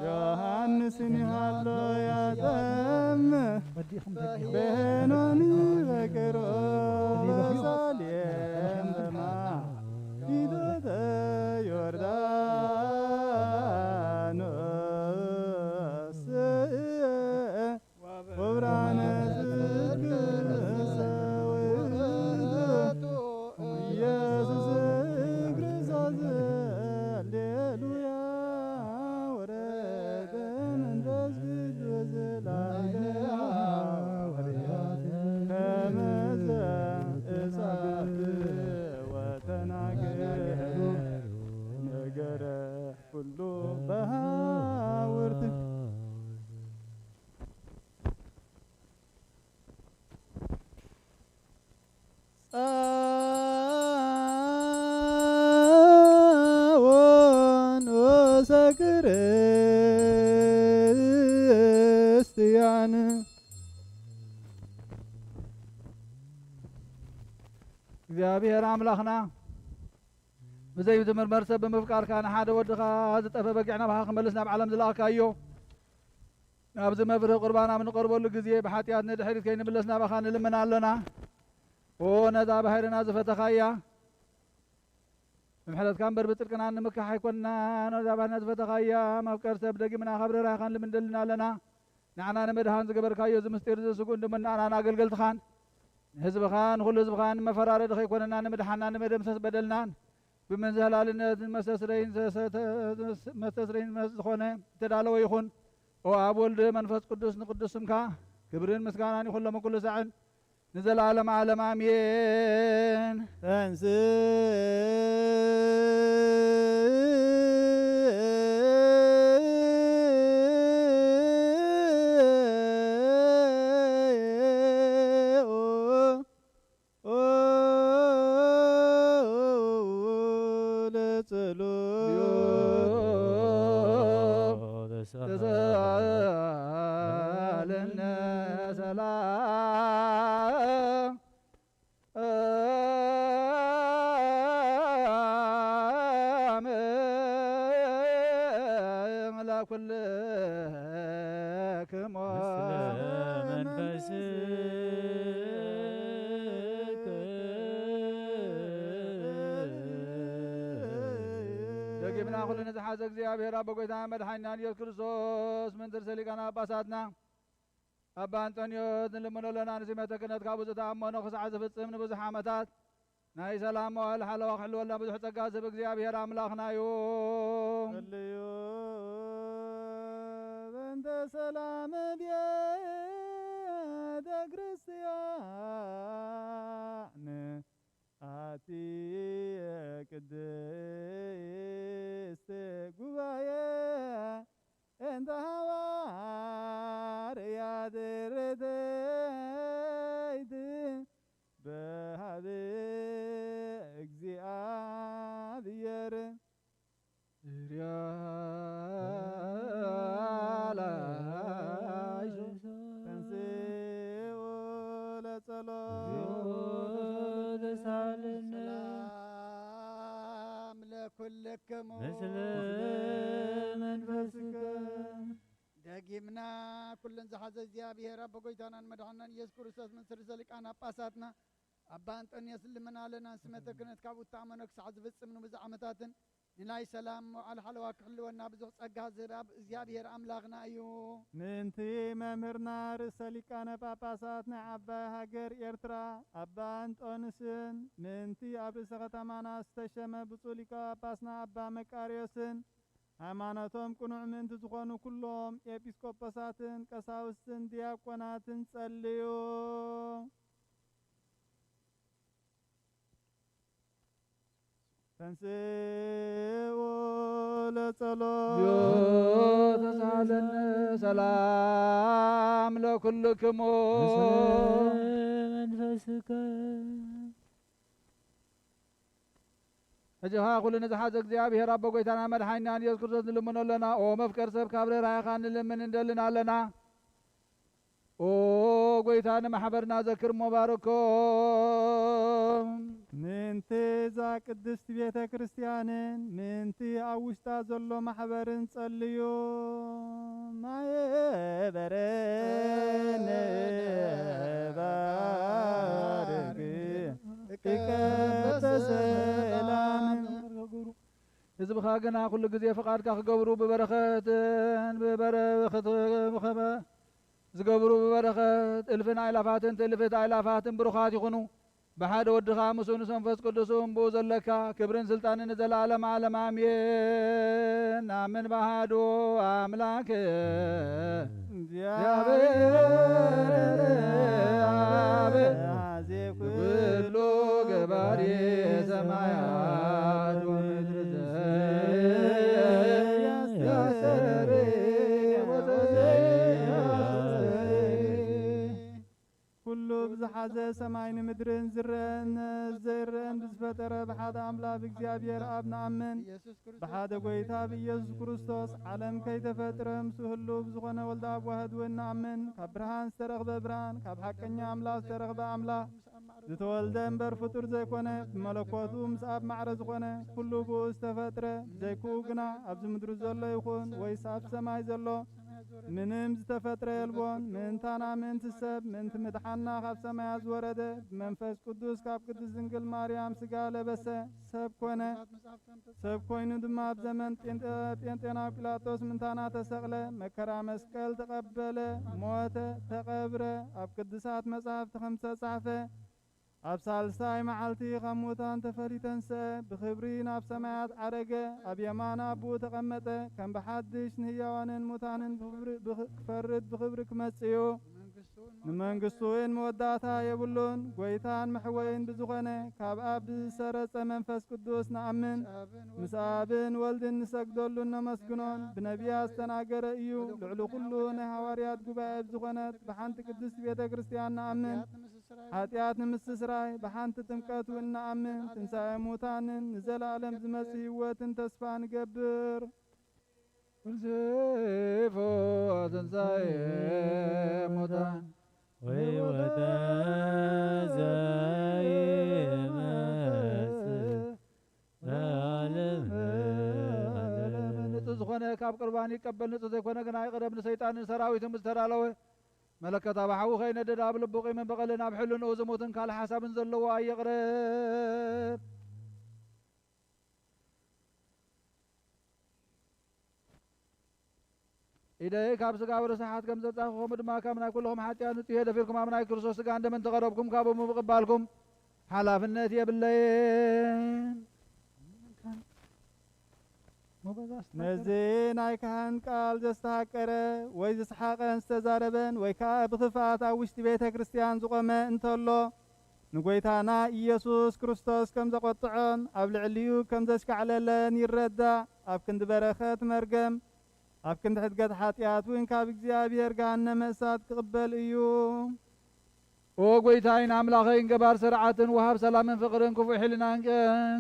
ዮሐንስን ሃሎ ያጠምቅ በሄኖን በገሮሳሌም በማይ ፊዶተ ዮርዳኖስ። ወብርሃነ ጽድቅ ኢየሱስ ክርስቶስ። ሃሌሉያ። ወረደ መንፈስ ቅዱስ ላዕለ ሐዋርያት ከመ እሳት ወተናገሩ ነገረ ኩሉ በሃውርት። ጻወን ወሰክርስቲያን። እግዚኣብሔር ኣምላኽና ብዘይዝምርመር ሰብ ብምፍቃርካ ንሓደ ወድኻ ዝጠፈ በጊዕ ናባኻ ክመልስ ናብ ዓለም ዝለኣኽካዮ፣ ናብዚ መፍርህ ቁርባን ኣብ ንቐርበሉ ግዜ ብሓጢኣት ንድሕሪት ከይንምለስ ናባኻ ንልምን ኣሎና። ኦ ነዛ ባሕርና ዝፈተኻያ፣ ብምሕረትካ እምበር ብጽድቅና ንምካሕ ኣይኮንናን። ነዛ ባሕርና ዝፈተኻያ መፍቀር ሰብ ደጊምና ካብ ርህራሄኻ ንልምን ደልና ኣለና። ንዓና ንምድሓን ዝገበርካዮ እዚ ምስጢር እዚ ስጉእን ድሙን ንኣናን ኣገልገልትኻን ንህዝብኻን ንኹሉ ህዝብኻን መፈራረዲ ከይኮነና ንምድሓንና ንመደምሰስ በደልናን ብምዝህላልነት መስተስረይን መስተስረይን ዝኾነ ዝተዳለወ ይኹን። ኦ ኣብ ወልድ መንፈስ ቅዱስ ንቅዱስ ስምካ ክብርን ምስጋናን ይኹን ሎምን ኩሉ ሳዕን ንዘለዓለም ዓለም ኣሜን። ተንስ ተሳለነ ሰላም ለኩልክሙ። ደጊምና ኩሉ ንዝሓዘ እግዚኣብሔር ኣቦ ጎይታና መድሓኒና ኢየሱስ ክርስቶስ ምንትርሰ ሊቃነ ጳጳሳትና ኣባ ኣንጠንዮስ ንልምኖ ኣለና። ንስሜተ ክህነት ካብኡ ዝተኣመኖ ክሳዕ ዝፍጽም ንብዙሕ ዓመታት ናይ ሰላም መዋእል ሓለዋ ክሕልወልና ብዙሕ ጸጋ ዝህብ እግዚኣብሔር ኣምላኽና እዩ። ጸልዩ በእንተ ሰላም ቤተ ክርስቲያን ኣቲ ቅድስት ጉባኤ እንተ ሃዋርያት ርትዕት በሃብ እግዚኣብሔር ርያላ ይምና ኩለን ዝሓዘ እግዚኣብሔር ኣቦ ጎይታናን መድሓናን ኢየሱስ ክርስቶስ ምስ ርእሰ ሊቃነ ጳጳሳትና ኣባ እንጦንዮስ ንልምን ኣለና። ስመተ ክህነት ካብ እተኣመኖ ክሳዕ ዝፍጽም ንብዙሕ ዓመታትን ንናይ ሰላም መውዓል ሓለዋ ክሕልወና ብዙሕ ጸጋ ዝህብ እግዚኣብሔር ኣምላኽና እዩ። ምእንቲ መምህርና ርእሰ ሊቃነ ጳጳሳት ናይ ዓባይ ሃገር ኤርትራ ኣባ እንጦንስን ምእንቲ ኣብ ርእሰ ከተማና ዝተሸመ ብፁዕ ሊቀ ጳጳስና ኣባ መቃርዮስን ሃይማኖቶም ቅኑዕ ምእንቲ ዝኾኑ ኩሎም ኤጲስቆጶሳትን ቀሳውስትን ዲያቆናትን ጸልዩ። ተንስኡ ለጸሎት። ተሳለነ ሰላም ለኩልክሙ። መንፈስከ። ሕጂ ኸኣ ኩሉ ንዝሓዘ እግዚኣብሔር ኣቦ ጎይታና መድሓኒናን ኢየሱስ ክርስቶስ ንልምኖ ኣለና። ኦ መፍቀር ሰብ፣ ካብ ርህራሄኻ ንልምን እንደልን ኣለና። ኦ ጎይታ፣ ንማሕበርና ዘክር እሞ ባርኮ። ምእንቲ እዛ ቅድስት ቤተ ክርስቲያንን ምእንቲ ኣብ ውሽጣ ዘሎ ማሕበርን ጸልዩ። ማሕበርነ ባርክ። ጥቀ በሰላም። ህዝብኻ ግና ኩሉ ግዜ ፍቓድካ ክገብሩ ብበረኸትን ብበረኸት ዝገብሩ ብበረኸት እልፍን ኣእላፋትን ትእልፍት ኣእላፋትን ብሩኻት ይኹኑ። ብሓደ ወድኻ ምስኡ ምስ መንፈስ ቅዱስ እውን ብኡ ዘለካ ክብርን ስልጣንን ንዘለዓለም ዓለም ኣሜን። ኣምን ብኣሃዱ ኣምላክ እግዚኣብሔር ኣብ ኩሉ ገባሪ ሰማያት ወምድር ዘያስተሪ ወዘያስተሪ። ኩሉ ብዝሓዘ ሰማይን ምድርን ዝረአን ዘይረአን ብዝፈጠረ ብሓደ ኣምላኽ ብእግዚኣብሔር ኣብ ንኣምን። ብሓደ ጎይታ ብኢየሱስ ክርስቶስ ዓለም ከይተፈጥረ ምስኡ ህሉው ብዝኾነ ወልደ ኣብ ዋህድ እውን ንኣምን። ካብ ብርሃን ዝተረኽበ ብርሃን፣ ካብ ሓቀኛ ኣምላኽ ዝተረኽበ ኣምላኽ፣ ዝተወልደ እምበር ፍጡር ዘይኮነ፣ ብመለኮቱ ምስ ኣብ ማዕረ ዝኾነ፣ ኩሉ ብኡ ዝተፈጥረ፣ ብዘይክኡ ግና ኣብዚ ምድሪ ዘሎ ይኹን ወይስ ኣብ ሰማይ ዘሎ ምንም ዝተፈጥረ የልቦን። ምእንታና ምእንቲ ሰብ፣ ምእንቲ ምድሓና ካብ ሰማያት ዝወረደ፣ ብመንፈስ ቅዱስ ካብ ቅድስት ድንግል ማርያም ሥጋ ለበሰ፣ ሰብ ኮነ። ሰብ ኮይኑ ድማ ኣብ ዘመን ጴንጤ-፣ ጴንጤናዊ ጲላጦስ ምእንታና ተሰቕለ፣ መከራ መስቀል ተቐበለ፣ ሞተ፣ ተቐብረ። ኣብ ቅዱሳት መጻሕፍቲ ከም ዝተጻሕፈ፣ ኣብ ሳልሳይ መዓልቲ ካብ ሙታን ተፈልዩ ተንስአ፣ ብኽብሪ ናብ ሰማያት ዓረገ፣ ኣብ የማን ኣቦኡ ተቐመጠ። ከም ብሓድሽ ንህያዋንን ሙታንን ብኽብሪ-፣ ብኽ-፣ ክፈርድ ብኽብሪ ክመጽእ እዩ። ንመንግስቱ እውን መወዳእታ የብሉን። ጎይታን መሕወይን ብዝኾነ ካብ ኣብ ብዝሰረጸ መንፈስ ቅዱስ ንኣምን። ምስ ኣብን ወልድን ንሰግደሉን ነመስግኖን። ብነቢያት ዝተናገረ እዩ። ልዕሊ ኩሉ ናይ ሃዋርያት ጉባኤ ብዝኾነት ብሓንቲ ቅድስት ቤተ ክርስቲያን ንኣምን። ሓጢኣት ንምስትስራይ ብሓንቲ ጥምቀት እውን ንኣምን። ትንሳኤ ሙታንን ንዘለኣለም ዝመጽእ ህይወትን ተስፋ ንገብር። ወልዜፎ ትንሳኤ ሙታን ወሕይወተ ዘይመጽእ ለዓለመ ዓለም። ንጹህ ዝኾነ ካብ ቁርባን ይቀበል፣ ንጹህ ዘይኮነ ግና ይቕረብ። ንሰይጣንን ሰራዊቱን ብዝተዳለወ መለከት ኣብ ሓዊ ከይነድድ ኣብ ልቡ ቂምን በቐልን ኣብ ሕልንኡ ዝሙትን ካልእ ሓሳብን ዘለዎ ኣይቕረብ። ኢደይ ካብ ስጋ ርሱሓት ከም ዘጻኹ፣ ከምኡ ድማ ካብ ናይ ኩልኹም ሓጢኣት ንጹህ እየ። ደፊርኩም ኣብ ናይ ክርስቶስ ስጋን ደምን ተቐረብኩም፣ ካብኡ ምቕባልኩም ሓላፍነት የብለይን። ነዚ ናይ ካህን ቃል ዘስተሃቀረ ወይ ዝሰሓቐን ዝተዛረበን ወይ ከኣ ብኽፍኣት ኣብ ውሽጢ ቤተ ክርስቲያን ዝቖመ እንተሎ፣ ንጎይታና ኢየሱስ ክርስቶስ ከም ዘቖጥዖን ኣብ ልዕሊኡ ከም ዘሽካዕለለን ይረዳእ። ኣብ ክንዲ በረኸት መርገም፣ ኣብ ክንዲ ሕድገት ሓጢኣት እውን ካብ እግዚኣብሔር ገሃነመ እሳት ክቕበል እዩ። ኦ ጎይታይን ኣምላኸይን፣ ገባር ስርዓትን ወሃብ ሰላምን ፍቕርን፣ ክፉእ ሕልናን ቅ-፣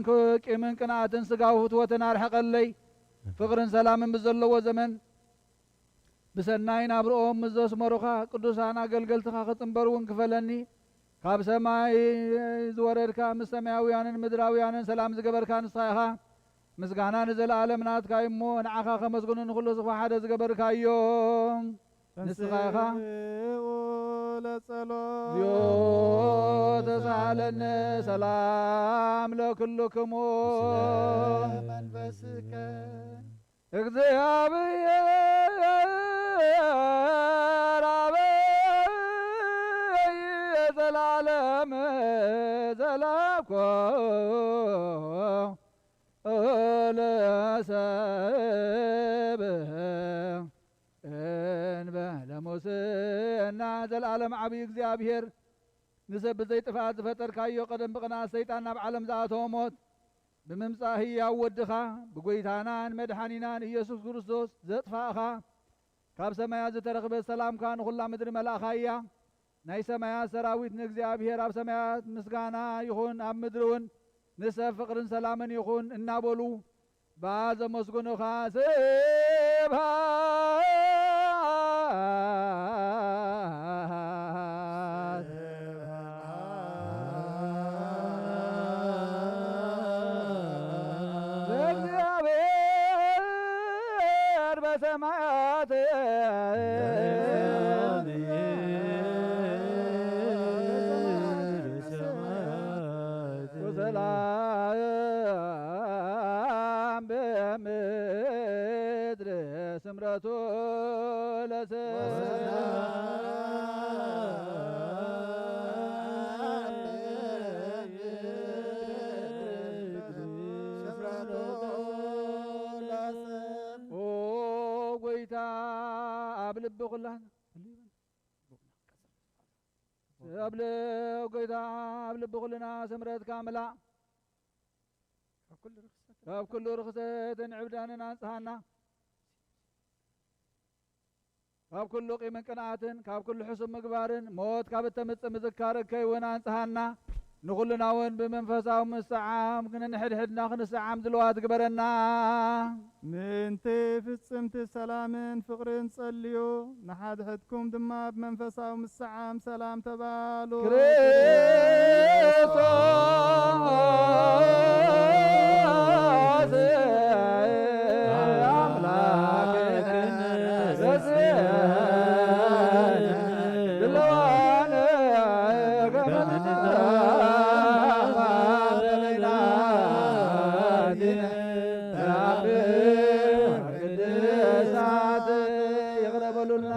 ቅ-፣ ቂምን ቅንኣትን ስጋዊ ፍትወትን ኣርሕቐለይ። ፍቕርን ሰላምን ብዘለዎ ዘመን ብሰናይ ናብርኦም ምስ ዘስመሩኻ ቅዱሳን ኣገልገልትኻ ክጽንበር እውን ክፈለኒ። ካብ ሰማይ ዝወረድካ፣ ምስ ሰማያውያንን ምድራውያንን ሰላም ዝገበርካ ንስኻ ኢኻ። ምስጋና ንዘለኣለም ናትካ እዩ እሞ፣ ንዓኻ ከመስግኑ ንኹሉ ዝኽፋ ሓደ ዝገበርካዮ ንስኻ ኢኻ። ተንሥኡ ለጸሎት። እግዚኦ ተሳሃለነ ሰላም ለክልክሙ። ምስለ መንፈስከ። እግዚአብሔር አብ ዘላለም ዘላኮ ለሰብ እንበለ ሙስና። ዘላለም ዓብዪ እግዚኣብሔር ንሰብ ብዘይ ጥፍኣት ዝፈጠርካዮ፣ ቀደም ብቕንኣት ሰይጣን ናብ ዓለም ዝኣተወ ሞት ብምምጻእ ህያው ወድኻ ብጎይታናን መድሓኒናን ኢየሱስ ክርስቶስ ዘጥፋእኻ፣ ካብ ሰማያት ዝተረኽበ ሰላምካ ንኹላ ምድሪ መላእኻ እያ። ናይ ሰማያት ሰራዊት ንእግዚኣብሔር ኣብ ሰማያት ምስጋና ይኹን፣ ኣብ ምድሪ እውን ንሰብ ፍቕርን ሰላምን ይኹን እናበሉ ብኣ ዘመስግኑኻ። ስብሃት ለእግዚኣብሔር በሰማያት። ወሰላም በምድር ስምረቱ ለሰ ኦ ጎይታ፣ ኣብ ልቢ ኩላን፣ ኣብ ል-፣ ጎይታ፣ ኣብ ልቢ ኩልና ስምረትካ ምላእ። ካብ ኩሉ ርኽሰትን ዕብዳንን ኣንጽሃና። ካብ ኩሉ ቂምን ቅንኣትን፣ ካብ ኩሉ ሕሱም ምግባርን፣ ሞት ካብ እተምጽእ ምዝካር እከይ እውን ኣንጽሃና። ንኹልና እውን ብመንፈሳዊ ምስዓም፣ ንንሕድሕድና ክንስዓም ድልዋት ግበረና። ምእንቲ ፍጽምቲ ሰላምን ፍቕርን ጸልዩ፣ ንሓድሕድኩም ድማ ብመንፈሳዊ ምስዓም ሰላም ተባሃሉ። ክርስቶስ ኣምላክን በስን ድለዋነ ቅድሳት ይቕረ በሉልና።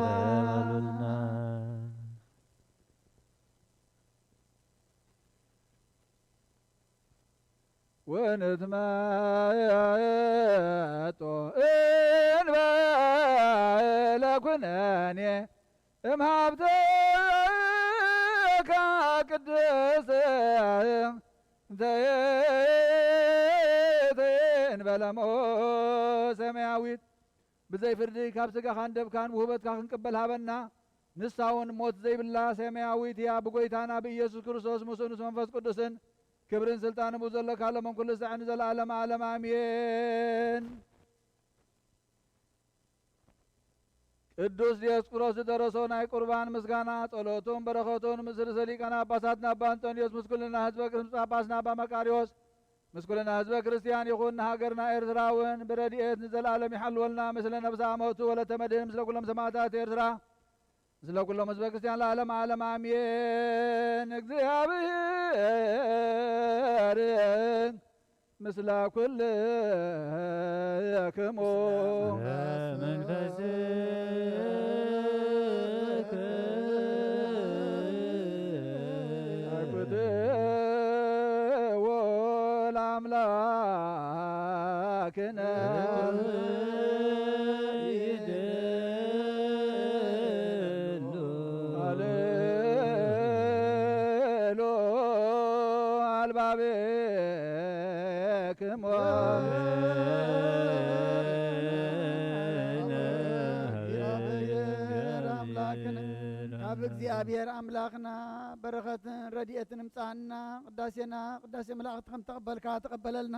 ወንትመጦ እንበለ ኩነኔ እምሃብተካ ቅድስት እንተ እንበለሞ ሰማያዊት ብዘይ ፍርዲ ካብ ስጋኻን ደምካን ውህበትካ ክንቅበል ሃበና። ንሳ እውን ሞት ዘይብላ ሰማያዊት እያ። ብጎይታና ብኢየሱስ ክርስቶስ ምስኡ ምስ መንፈስ ቅዱስን ክብርን ስልጣንን ብኡ ዘለካ ለመን ኩሉ ሳዕ ንዘለዓለመ ዓለም ኣሜን። ቅዱስ ዲዮስቆሮስ ዝደረሶ ናይ ቁርባን ምስጋና ጸሎቱን በረኸቱን ምስ ርእሰ ሊቃነ ጳጳሳት ኣባ እንጦንዮስ ምስ ኩልና ህዝበ ክርስ-፣ ጳጳስና ኣባ መቃርዮስ ምስ ኩልና ህዝበ ክርስቲያን ይኹን። ንሃገርና ኤርትራ እውን ብረድኤት ንዘለዓለም ይሓልወልና። ምስለ ነብሰ ኣመቱ ወለተ መድህን ምስለ ኩሎም ሰማዕታት ኤርትራ ምስለ ኩሎም ህዝበ ክርስቲያን ለዓለም ዓለም ኣሜን። እግዚኣብሔር ምስለ ኩልክሙ። መንፈስክ አርኩትዎ ለአምላክነ። ሃሌሉ አልባቤክሙ። እግዚአብሔር አምላክነ፣ ካብ እግዚአብሔር አምላክና በረኸትን ረድኤትን እምጻና። ቅዳሴና ቅዳሴ መላእክት ከም ተቐበልካ ተቐበለልና።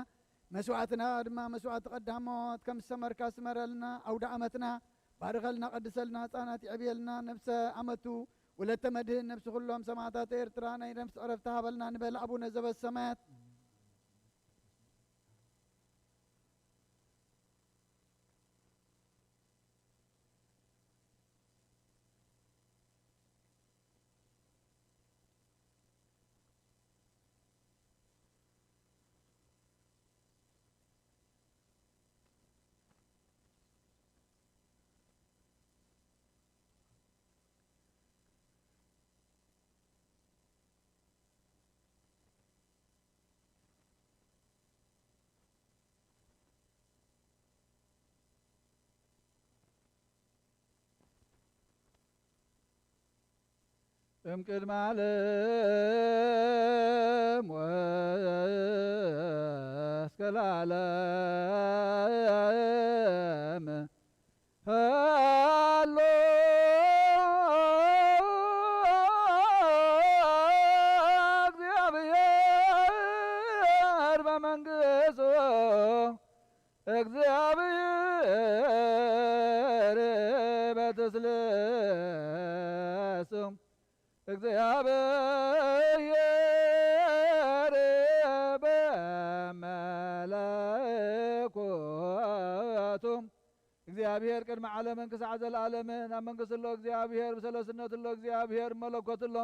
መስዋዕትና ድማ መስዋዕቲ ቀዳሞት ከም ዝሰመርካ ስመረልና። ኣውደ ዓመትና ባርከልና፣ ቀድሰልና፣ ህጻናት ይዕብየልና። ነብሰ ኣመቱ ወለተ መድህን፣ ነብሲ ኩሎም ሰማዕታት ኤርትራ ናይ ነብሲ ዕረፍቲ ሃበልና ንበል። ኣቡነ ዘበሰማያት እም ቅድመ ዓለም ወእስከ ለዓለም ሃሎ እግዚአብሔር በመንግስቱ፣ እግዚአብሔር በትስልሱ፣ እግዚአብሔር በመለኮቱ። እግዚኣብሔር ቅድሚ ዓለምን ክሳዕ ዘለዓለምን ኣብ መንግስቲ ኣሎ። እግዚኣብሔር ብሰለስነት ኣሎ። እግዚኣብሔር መለኮት ኣሎ።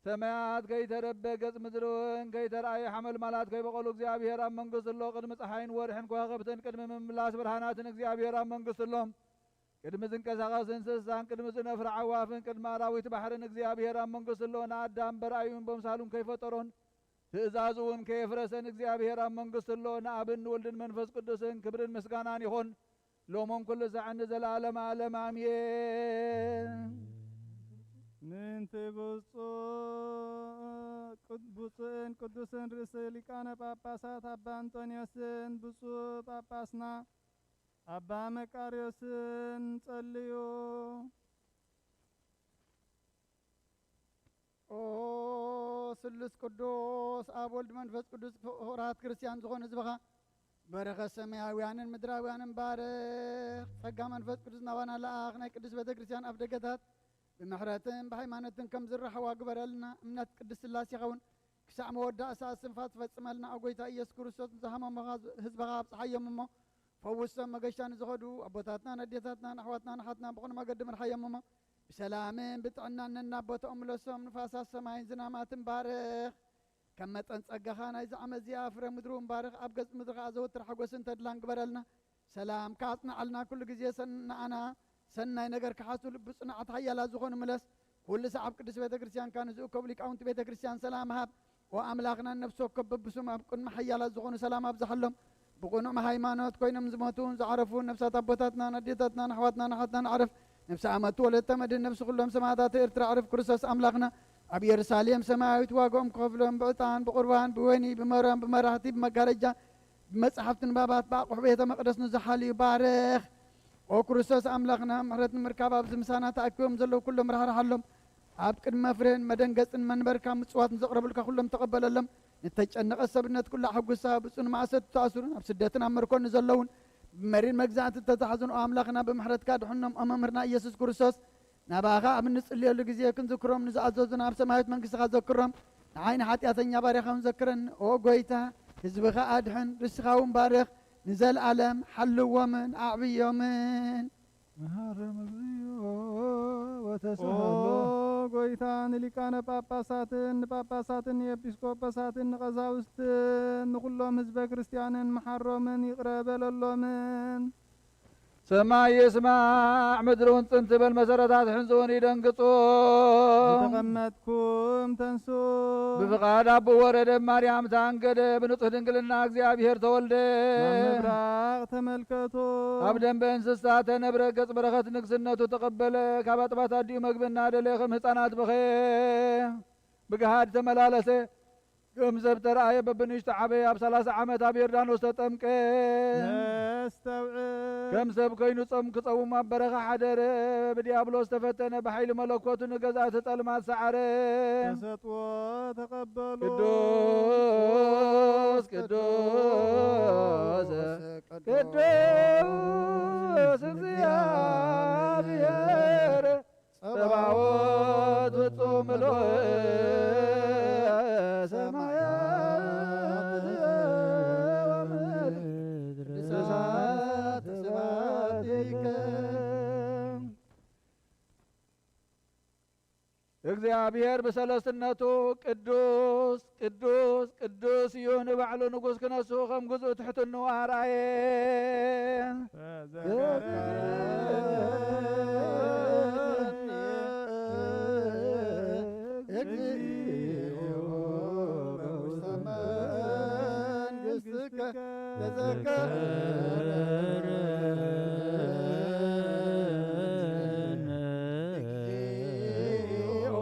ሰማያት ከይተረበ፣ ገጽ ምድሪ እውን ከይተረኣየ፣ ሓመልማላት ከይበቐሉ እግዚኣብሔር ኣብ መንግስቲ ኣሎ። ቅድሚ ፀሓይን ወርሕን ከዋኽብትን ቅድሚ ምምላስ ብርሃናትን እግዚኣብሔር ኣብ መንግስቲ ኣሎ። ቅድሚ ዝንቀሳቐስ እንስሳን ቅድሚ ዝነፍራ ዓዋፍን ቅድሚ ኣራዊት ባሕርን እግዚኣብሔር ኣብ መንግስቲ ኣሎ። ንኣዳም በርኣዩን በምሳሉን ከይፈጠሮን ትእዛዙ እውን ከየፍረሰን እግዚኣብሔር ኣብ መንግስቲ ኣሎ። ንኣብን ንወልድን መንፈስ ቅዱስን ክብርን ምስጋናን ይኹን። ሎሞን ኩሉ ሳዕን ንዘለዓለመ ዓለም ኣሜን። ምእንቲ ብፁዕ ቅድ-፣ ብፁዕን ቅዱስን ርእሰ ሊቃነ ጳጳሳት ኣባ እንጦንዮስን ብፁዕ ጳጳስና ኣባ መቃርዮስን ጸልዩ። ኦ ስሉስ ቅዱስ ኣብ ወልድ መንፈስ ቅዱስ ፍቑራት ክርስቲያን ዝኾኑ ህዝብኻ በረኸት ሰማያውያንን ምድራውያንን ባርኽ። ጸጋ መንፈስ ቅዱስ ናባና ለኣኽ። ናይ ቅድስት ቤተ ክርስቲያን ኣፍ ደገታት ብምሕረትን ብሃይማኖትን ከም ዝራኸባ ግበረልና። እምነት ቅድስት ሥላሴኻ እውን ክሳዕ መወዳእታ ስንፋ ትፈጽመልና። ኣብ ጎይታ ኢየሱስ ክርስቶስ ንዝሃመሙኻ ህዝብኻ ኣብጽሓዮም እሞ ፈውሶም። መገሻ ንዝኸዱ ኣቦታትናን ኣዴታትናን ኣሕዋትናን ኣሓትናን ብቕኑዕ መገዲ ምርሓዮም እሞ ብሰላምን ብጥዕናን ነናቦትኦም ምለሶም። ንፋሳት ሰማይን ዝናማትን ባርኽ። ከም መጠን ጸጋኻ ናይዚ ዓመት እዚኣ ፍረ ምድሪ እውን ባርኽ። ኣብ ገጽ ምድሪ ከኣ ዘወትር ሓጎስን ተድላን ግበረልና። ሰላምካ ኣጽንዓልና። ኩሉ ግዜ ሰን-፣ ንኣና ሰናይ ነገር ክሓስቡ ልቢ ጽኑዓት ሓያላት ዝኾኑ ምለስ። ኩሉ ሰዓብ ቅድስት ቤተ ክርስቲያንካ ንዝእከቡ ሊቃውንቲ ቤተ ክርስቲያን ሰላም ሃብ። ኦ ኣምላኽና፣ ነፍሲ ወከፍ በብስሙ ኣብ ቅድሚ ሓያላት ዝኾኑ ሰላም ኣብዝሓሎም። ብቕኑዕ ሃይማኖት ኮይኖም ዝሞቱን ዝዓረፉን ነፍሳት ኣቦታትናን ኣዴታትናን ኣሕዋትናን ኣሓትናን ኣዕርፍ። ነፍሲ ኣመቱ ወለተ መድህን ነፍሲ ኩሎም ሰማዕታት ኤርትራ ኣዕርፍ ክርስቶስ ኣምላኽና ኣብ ኢየሩሳሌም ሰማያዊት ዋጋኦም ክኸፍሎም ብዕጣን ብቁርባን ብወይኒ ብመሮን ብመራሕቲ ብመጋረጃ ብመጻሕፍቲ ንባባት ብኣቑሑ ቤተ መቕደስ ንዝሓልዩ ባርኽ። ኦ ክርስቶስ ኣምላኽና፣ ምሕረት ንምርካብ ኣብዚ ምሳና ተኣኪቦም ዘለዉ ኩሎም ራሕርሓሎም። ኣብ ቅድሚ መፍርህን መደንገጽን መንበርካ ምጽዋት ንዘቕረቡልካ ኩሎም ተቐበለሎም። ንተጨነቐ ሰብነት ኩሉ ኣሐጉሳ። ብጽኑ ማእሰርቲ ተኣስሩን ኣብ ስደትን ኣብ ምርኮን ንዘለዉን ብመሪር መግዛእቲ እተታሕዙን ኦ ኣምላኽና፣ ብምሕረትካ ድሕኖም። ኦ መምህርና ኢየሱስ ክርስቶስ፣ ናባኻ ኣብ እንጽልየሉ ግዜ ክንዝክሮም ንዝኣዘዙና ኣብ ሰማያዊት መንግስትኻ ዘክሮም። ንዓይ ንሓጢኣተኛ ባርያኻ እውን ዘክረኒ። ኦ ጎይታ፣ ህዝብኻ ኣድሕን፣ ርስኻ እውን ባርኽ፣ ንዘለኣለም ሓልዎምን ኣዕብዮምን። መሃሮም እግዚኦ ኦ ወተሳሃሎ። ጎይታ፣ ንሊቃነ ጳጳሳትን ንጳጳሳትን ንኤጲስቆጶሳትን ንቐሳውስትን ንኹሎም ህዝበ ክርስቲያንን መሓሮምን ይቕረ በለሎምን። ሰማይ ይስማዕ፣ ምድሪ እውን ጽን ትበል፣ መሰረታት ሕንጽ እውን ይደንግጹ። ዝተቐመጥኩም ተንሱ። ብፍቓድ ኣቦ ወረደ፣ ማርያም ተኣንገደ፣ ብንጹሕ ድንግልና እግዚኣብሔር ተወልደ። ናብ ምብራቕ ተመልከቱ። ኣብ ደንበ እንስሳ ተነብረ፣ ገጽ በረኸት ንግስነቱ ተቐበለ። ካብ ኣጥባት ኣዲኡ መግቢ እናደለየ ከም ህፃናት በኸየ። ብግሃድ ተመላለሰ። ከም ሰብ ተራእየ፣ በብንእሽቱ ዓበየ። ኣብ ሠላሳ ዓመት ኣብ ዮርዳኖስ ተጠምቀ። ነስተውዕል። ከም ሰብ ኮይኑ ጾም ክጸውም ኣብ በረኻ ሓደረ። ብዲያብሎስ ተፈተነ፣ ብሓይሊ መለኮቱ ንገዛእቲ ጸልማት ሰዓረ። ተሰጥኦ ተቐበሉ። ቅዱስ ቅዱስ ቅዱስ ቅዱስ እግዚአብሔር ጸባኦት ፍጹም ምሉእ ሰማያት ወምድር ቅዱሳት ስብሐት ይከ። እግዚኣብሔር ብሰለስትነቱ ቅዱስ ቅዱስ ቅዱስ እዩ። ንባዕሉ ንጉሥ ክነሱ ከም ግዝኡ ትሕትንኡ ኣርኣየ። ተዘከረኒ እግዚኦ በውስተ መንግሥትከ ተዘከረኒ እግዚኦ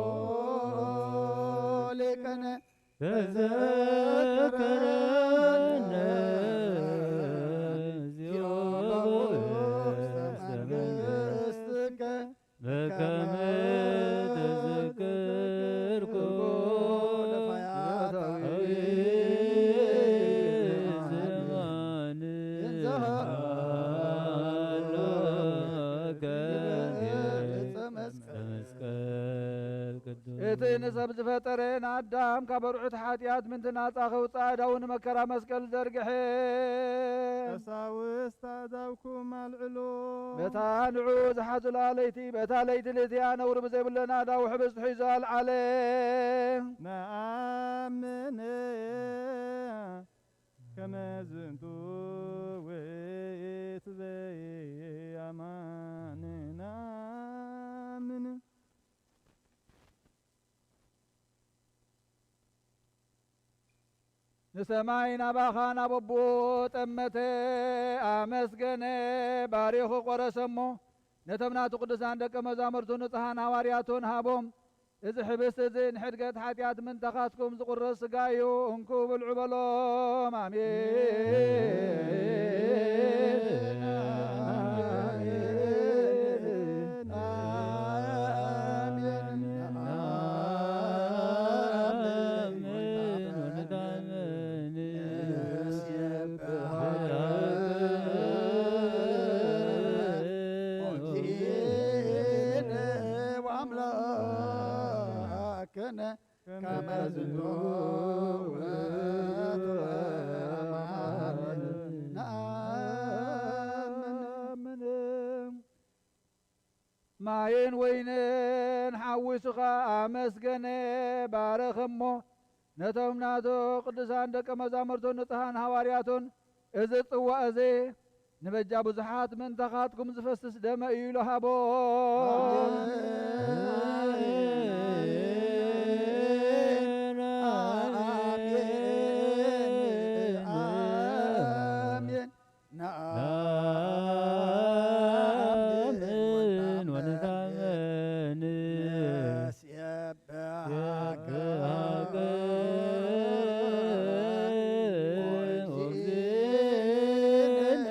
ተዘከረነ እግዚኦ ውስተ መንግሥትከ በከመ ተዘከርኩ ለፈያታዊ ዘማን እንዘሃሎከ መስቀል ቅዱስ። እቲ ንሰብ ዝፈጠረ ንኣዳም ካብ ኣርዑት ሓጢኣት ምንቲ ናጻ ከውጽኣ ዳውን መከራ መስቀል ዘርግሐ። ቀሳውስት ኣእዳውኩም ኣልዕሎ። በታ ንዑ ዝሓዙላ ለይቲ፣ በታ ለይቲ ልእቲኣ ነውሪ ብዘይብለን ኣእዳው ሕብስቲ ሒዙ ኣልዓለ። ነኣምን ከመ ዝንቱ ውእቱ በየማንና። ኣምን። ንሰማይ ናባኻ ናብ ኣቦኡ ጠመተ፣ ኣመስገነ፣ ባሪኹ ቆረሰ እሞ ነቶም ናቱ ቅዱሳን ደቀ መዛሙርቱ ንጹሓን ሃዋርያቱን ሃቦም። እዚ ሕብስቲ እዚ ንሕድገት ሓጢኣት ምንታኻትኩም ዝቑረስ ስጋ እዩ፣ እንኩ ብልዑ በሎም። ኣሜን። ከመ ዝንቱ ውእቱ አማን ነአምን። ማይን ወይንን ሓዊሱ ኸኣ ኣመስገነ፣ ባረኸ እሞ፣ ነቶም ናቱ ቅዱሳን ደቀ መዛሙርቱን ንጹሓን ሃዋርያቱን፣ እዚ ጽዋእ እዚ ንበጃ ብዙሓት ምእንታኻትኩም ዝፈስስ ደመ እዩ ኢሉ ሃቦ። ኣሜን። ኣሜን። ነአምን ወንታመን። ንሴብሐከ ወእግዚእነ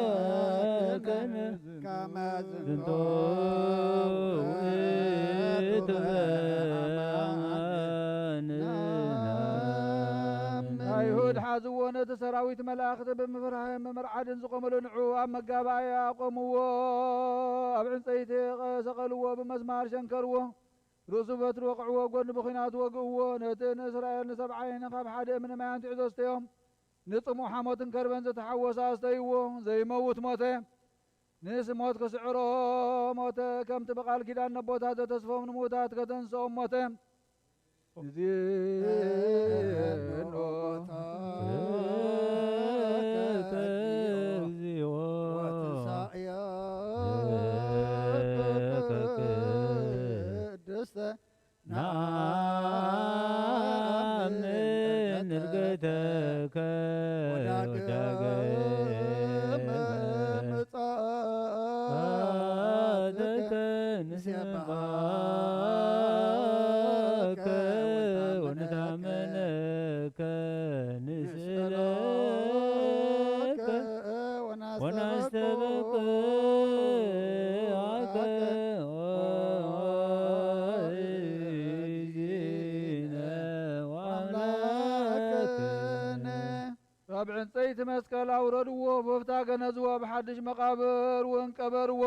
ወአምላክነ። ከመ ዝንቱ ውእቱ በአማን። ኣይሁድ ሓዝዎ፣ ነቲ ሰራዊት መላእኽቲ ብምፍርሃን ብምርዓድን ዝቖመሉ ንዑ ኣብ መጋባእያ ኣቆምዎ። ኣብ ዕንጸይቲ ሰቐልዎ፣ ብመስማር ሸንከርዎ። ርእሱ በትሪ ወቕዕዎ፣ ጎድኑ ብኲናት ወግእዎ። ነቲ ንእስራኤል ንሰብዓ ኣይኒ ካብ ሓደ እምኒ ማይ ኣንቲዑ ዘስተዮም። ንጽሙእ ሓሞትን ከርበን ዝተሓወሰ ኣስተይዎ። ዘይመውት ሞተ። ንስ ሞት ክስዕሮ ሞተ። ከምቲ ብቓል ኪዳን ነቦታት ዘተስፎም ንምዉታት ከተንስኦም ሞተ። እዚኖ ተንሥኦ ወትንሳኤከ ቅድስተ ነአምን ዕርገተከ ወዳግመ ምጽኣትከ ንሴብሐከ ወንታመነከ ንስእለከ ወናስተበቅዓከ ኦ እግዚእነ ወአምላክነ። ካብ ዕንጸይቲ መስቀል ኣውረድዎ፣ ቦፍታ ገነዝዎ፣ ኣብ ሓድሽ መቓብር እውን ቀበርዎ።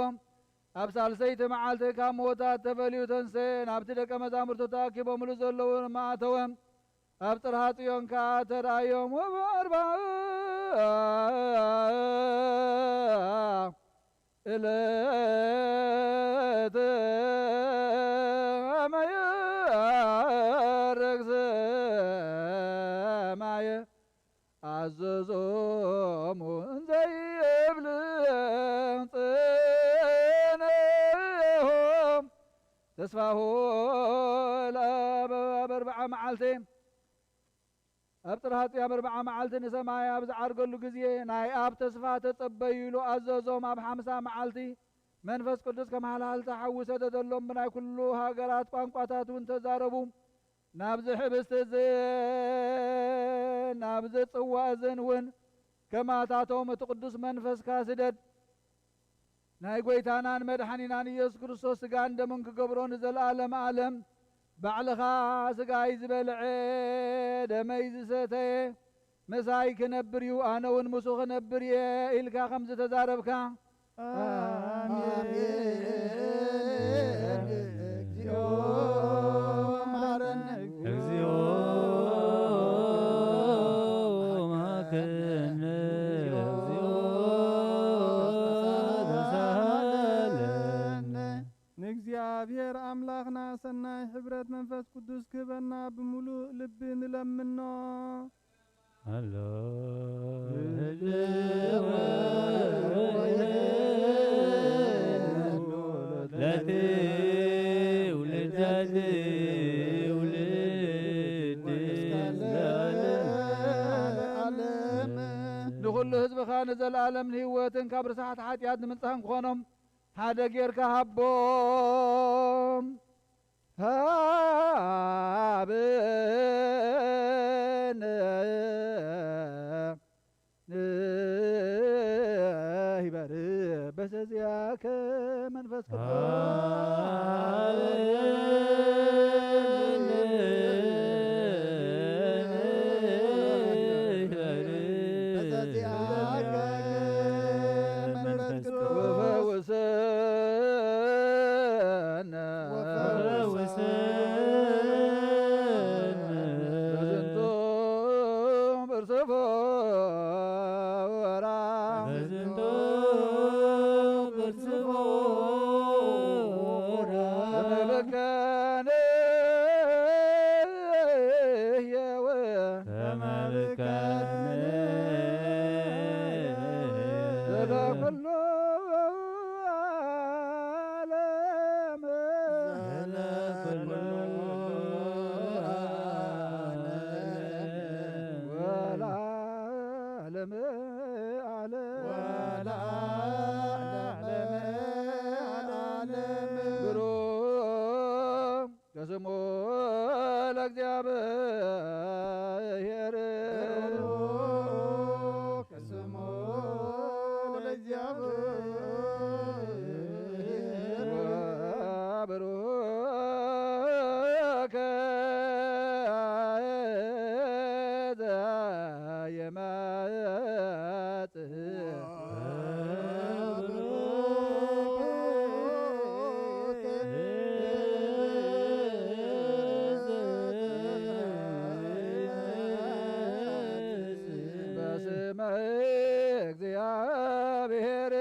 ኣብ ሳልሰይቲ መዓልቲ ካብ ምዉታት ተፈልዩ ተንስኤ፣ ናብቲ ደቀ መዛሙርቱ ተኣኪቦምሉ ዘለዉ ድማ ኣተወ። ኣብ ጽርሃ ጽዮን ከኣ ተራእዮም። ወበኣርባዕ እለት አመ የዐርግ ሰማየ አዘዞሙ እንዘ ይብል ጽንሖ ተስፋሁ ለአበ ኣብ ኣርብዓ መዓልቲ ኣብ ጽርሃ ጽያም ኣርብዓ መዓልቲ ንሰማይ ኣብ ዝዓርገሉ ግዜ፣ ናይ ኣብ ተስፋ ተጸበዩ ኢሉ ኣዘዞም። ኣብ ሓምሳ መዓልቲ መንፈስ ቅዱስ ከም ሃልሃልታ ሓዊ ሰደደሎም፣ ብናይ ኩሉ ሃገራት ቋንቋታት እውን ተዛረቡ። ናብዚ ሕብስቲ እዝን ናብዚ ጽዋ እዝን እውን ከማታቶም እቲ ቅዱስ መንፈስካ ስደድ። ናይ ጐይታናን መድሓኒናን ኢየሱስ ክርስቶስ ስጋን ደሙን ክገብሮ ንዘለኣለም ዓለም ባዕልኻ ስጋይ ዝበልዐ ደመይ ዝሰተየ ምሳይ ክነብር እዩ፣ ኣነ እውን ምስኡ ክነብር እየ ኢልካ ከም ዝተዛረብካ፣ ኣሜን። እግዚኦ መሐረነ። እግዚኦ መሐረነ። እግዚኦ ተሳሃለነ። ንእግዚኣብሔር ኣምላኽና ሰናይ ሕብረት መንፈስ ቅዱስ ክህበና ብምሉእ ልቢ ንለምኖ። ኣሎ። ለትውልድ ለትውልድ ንኹሉ ህዝብኻ ንዘለኣለም ንህይወትን ካብ ርስሓት ሓጢኣት ንምንጻህን ክኾኖም ሓደ ጌርካ ሃቦም። ሃበነ ንሂበር በሰዚያከ መንፈስ ቅዱስ። በሰዚያከ መንፈስ ቅዱስ። ወፈውሰነ። ወፈውሰነ። በዝንቱ ብርጽፎራ። በዝንቱ ብርጽፎራ። ተመልከነ የወ ተመልከትነ ለኩሉ ዓለም ለኩሉ ዓለም ወለዓለመ ዓለም ወለዓለመ ዓለም ብሩክ ከስሙ ለእግዚኣብሔር። ከስሙ ለእግዚኣብሔር። ወብሩክ ዘየመጽእ። በስመ እግዚአብሔር።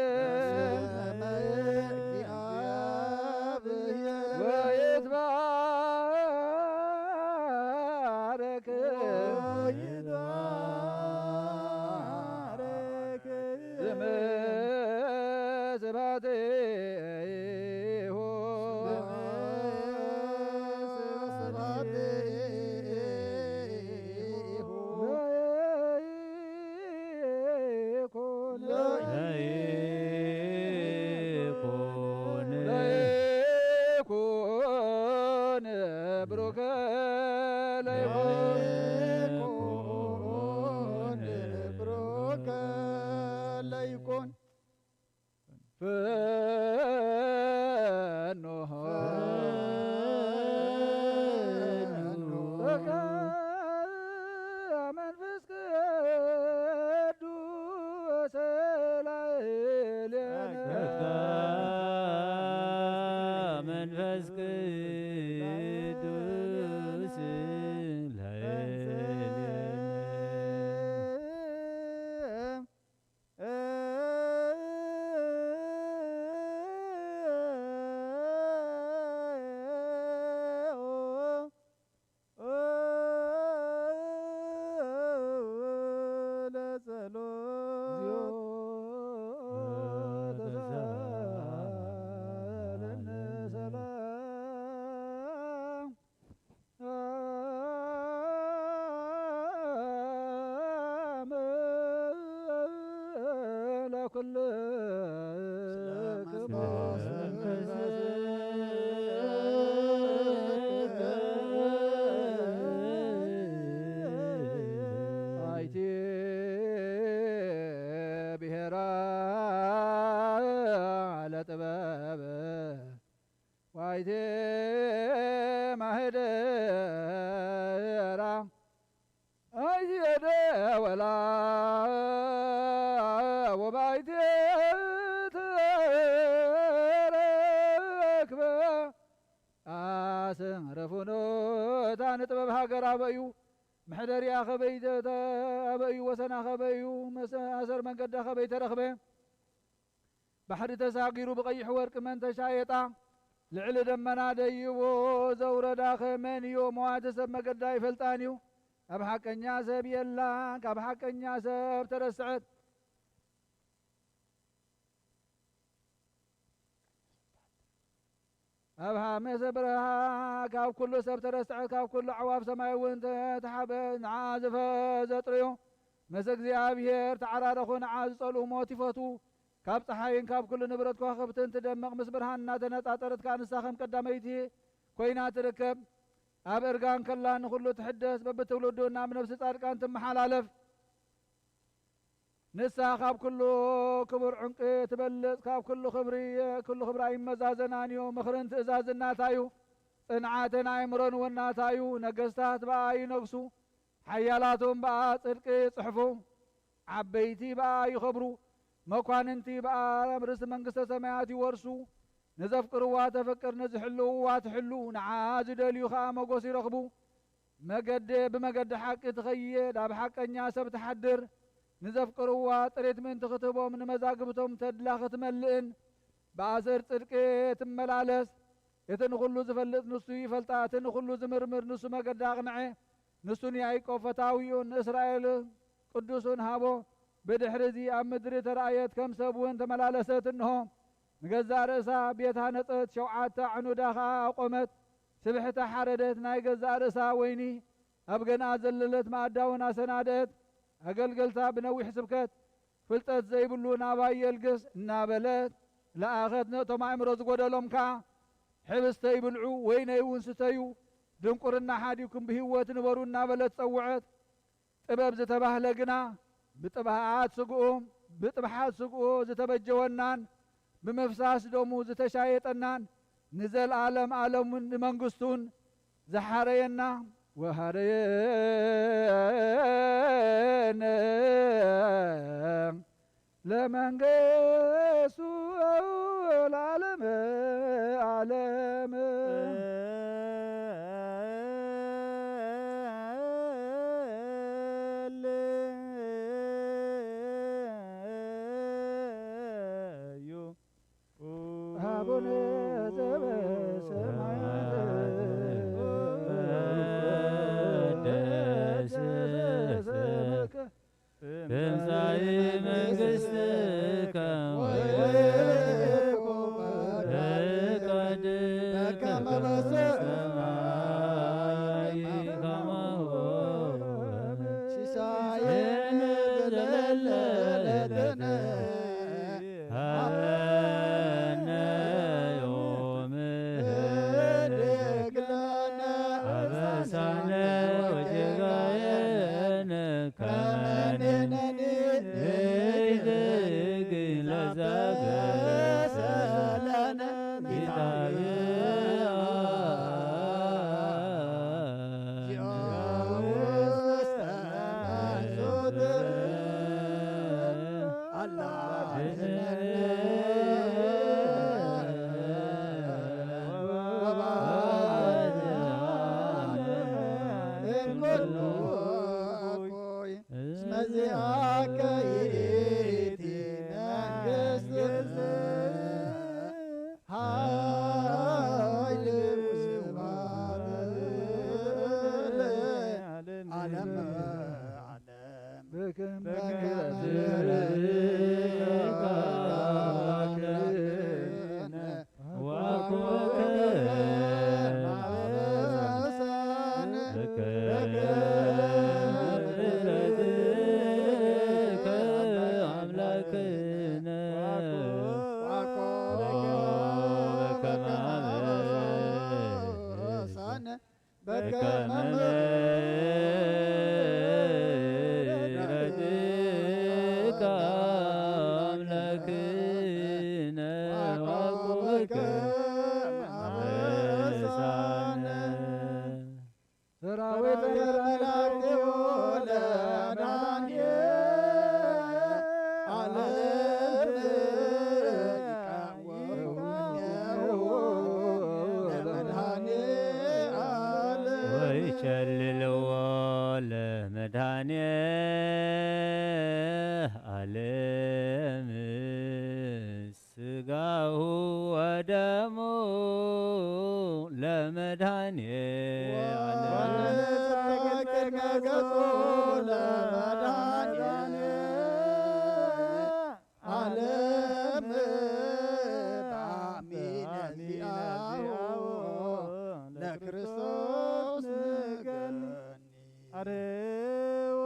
ወይትባረክ። ስመ ስብሐቲሁ። ለይኩን። ለይኩን። ለይኩን። ብሩከ ለይኩን። ለይኩን። ብሩከ ለይኩን። ፈኑ። ፈኑ። በከ መንፈስ ቅዱስ ላዕሌነ። መንፈስ ቅዱስ ላዕሌነ። ጥበብ ዋይቴ ማህደራ ኣይትየደ ወላ ወባይቴ ተረክበ ኣስረፉ ኖታ ንጥበብ ሃገር ኣበዩ መሕደሪያ ከበይ ተ-፣ ተ-፣ ኣበዩ ወሰና ከበዩ መሰ-፣ ኣሰር መንገዳ ከበይ ተረኽበ ባሕሪ ተሳጊሩ ብቐይሕ ወርቂ መን ተሻየጣ ልዕሊ ደመና ደይቦ ዘውረዳኸ መን እዩ? መዋቲ ሰብ መገዳ ኣይፈልጣን እዩ። ካብ ሓቀኛ ሰብ የላን፣ ካብ ሓቀኛ ሰብ ተረስዐት። ኣብ ሃመሰ በረሃ ካብ ኩሉ ሰብ ተረስዐት፣ ካብ ኩሉ ኣዕዋፍ ሰማይ እውን ተተሓበ። ንዓ ዝፈ-፣ ዘጥርዮ መሰ እግዚኣብሔር ተዓራረኹ፣ ንዓ ዝጸልኡ ሞት ይፈትዉ። ካብ ጸሓይን ካብ ኩሉ ንብረት ከዋኽብትን ትደምቕ፣ ምስ ብርሃን እናተነጻጸረት ከኣ ንሳ ከም ቀዳመይቲ ኮይና ትርከብ። ኣብ እርጋን ከላ ንኹሉ ትሕደስ፣ በብትውልዱ ናብ ነፍሲ ጻድቃን ትመሓላለፍ። ንሳ ካብ ኩሉ ክቡር ዕንቂ ትበልጽ፣ ካብ ኩሉ ክብሪ፣ ኩሉ ክብራ ይመዛዘናን እዩ። ምኽርን ትእዛዝን ናታ እዩ፣ ጽንዓትን ኣእምሮን እውን ናታ እዩ። ነገስታት ብኣ ይነግሱ፣ ሓያላቶም ብኣ ጽድቂ ይጽሕፉ፣ ዓበይቲ ብኣ ይኸብሩ፣ መኳንንቲ ብኣ ርስቲ መንግስተ ሰማያት ይወርሱ። ንዘፍቅርዋ ተፍቅር፣ ንዝሕልውዋ ትሕሉ፣ ንዓ ዝደልዩ ኸኣ መጎስ ይረኽቡ። መገደ ብመገዲ ሓቂ ትኸይድ፣ ኣብ ሓቀኛ ሰብ ትሓድር። ንዘፍቅርዋ ጥሪት ምእንቲ ክትህቦም፣ ንመዛግብቶም ተድላ ክትመልእን ብኣሰር ጽድቂ ትመላለስ። እቲ ንኹሉ ዝፈልጥ ንሱ ይፈልጣ፣ እቲ ንኹሉ ዝምርምር ንሱ መገዳ ኣቕንዐ። ንሱን ያዕቆብ ፈታዊኡን ንእስራኤል ቅዱሱን ሃቦ። ብድሕሪ እዚ ኣብ ምድሪ ተራእየት፣ ከም ሰብ እውን ተመላለሰት። እንሆ፣ ንገዛእ ርእሳ ቤት ሃነጸት፣ ሸውዓተ ኣዕኑዳ ኸኣ ኣቖመት። ስብሕታ ሓረደት፣ ናይ ገዛእ ርእሳ ወይኒ ኣብ ገንኣ ዘለለት መኣዳ እውን ኣሰናደአት። ኣገልገልታ ብነዊሕ ስብከት፣ ፍልጠት ዘይብሉ ናባይ የልግስ እናበለት ለኣኸት። ነቶም ኣእምሮ ዝጎደሎም ከኣ ሕብስተይ ብልዑ፣ ወይነይ እውን ስተዩ፣ ድንቁርና ሓዲኩም ብህይወት ንበሩ እናበለት ጸውዐት። ጥበብ ዝተባህለ ግና ብጥብሓት ስግኡ፣ ብጥብሓት ስግኡ ዝተበጀወናን ብምፍሳስ ደሙ ዝተሻየጠናን ንዘለዓለም ዓለሙን ንመንግስቱን ዝሓረየና ወሃረየነ ለመንገሱ ለዓለመ ዓለም። አቡነ ዘበሰማያት ይትቀደስ ስምከ ትምጻእ መንግሥትከ ወይኩን ፈቃድከ በከመ በሰማይ ከማሁ በምድር። ሲሳየነ ዘለለዕለትነ ሀበነ ዮም ህድግ ለነ አበሳነ ወጌጋየነ ከመ ንሕነኒ ንሕነኒ ንሕነኒ ንሕነኒ ለዘበሰለነ ኢታብአ እስመ ዚአከ ይእቲ መንግስት ኃይል ወስብሐት ለዓለመ ዓለም። በከመ በከመ ወኮነ በከመ አምላክነ ወኮነ በከመ አበሳነ በከመ ምሕረትከ አምላክነ ሸልልዎ ለመድኃኔ ዓለም ሥጋሁ ወደሙ ለመድኃኔ ዓለም። ወንጸግድ ገጹ ለመድኃኔ ዓለም በአሚነ ዚአሁ ለክርስቶስ ንገኒ። አርዎ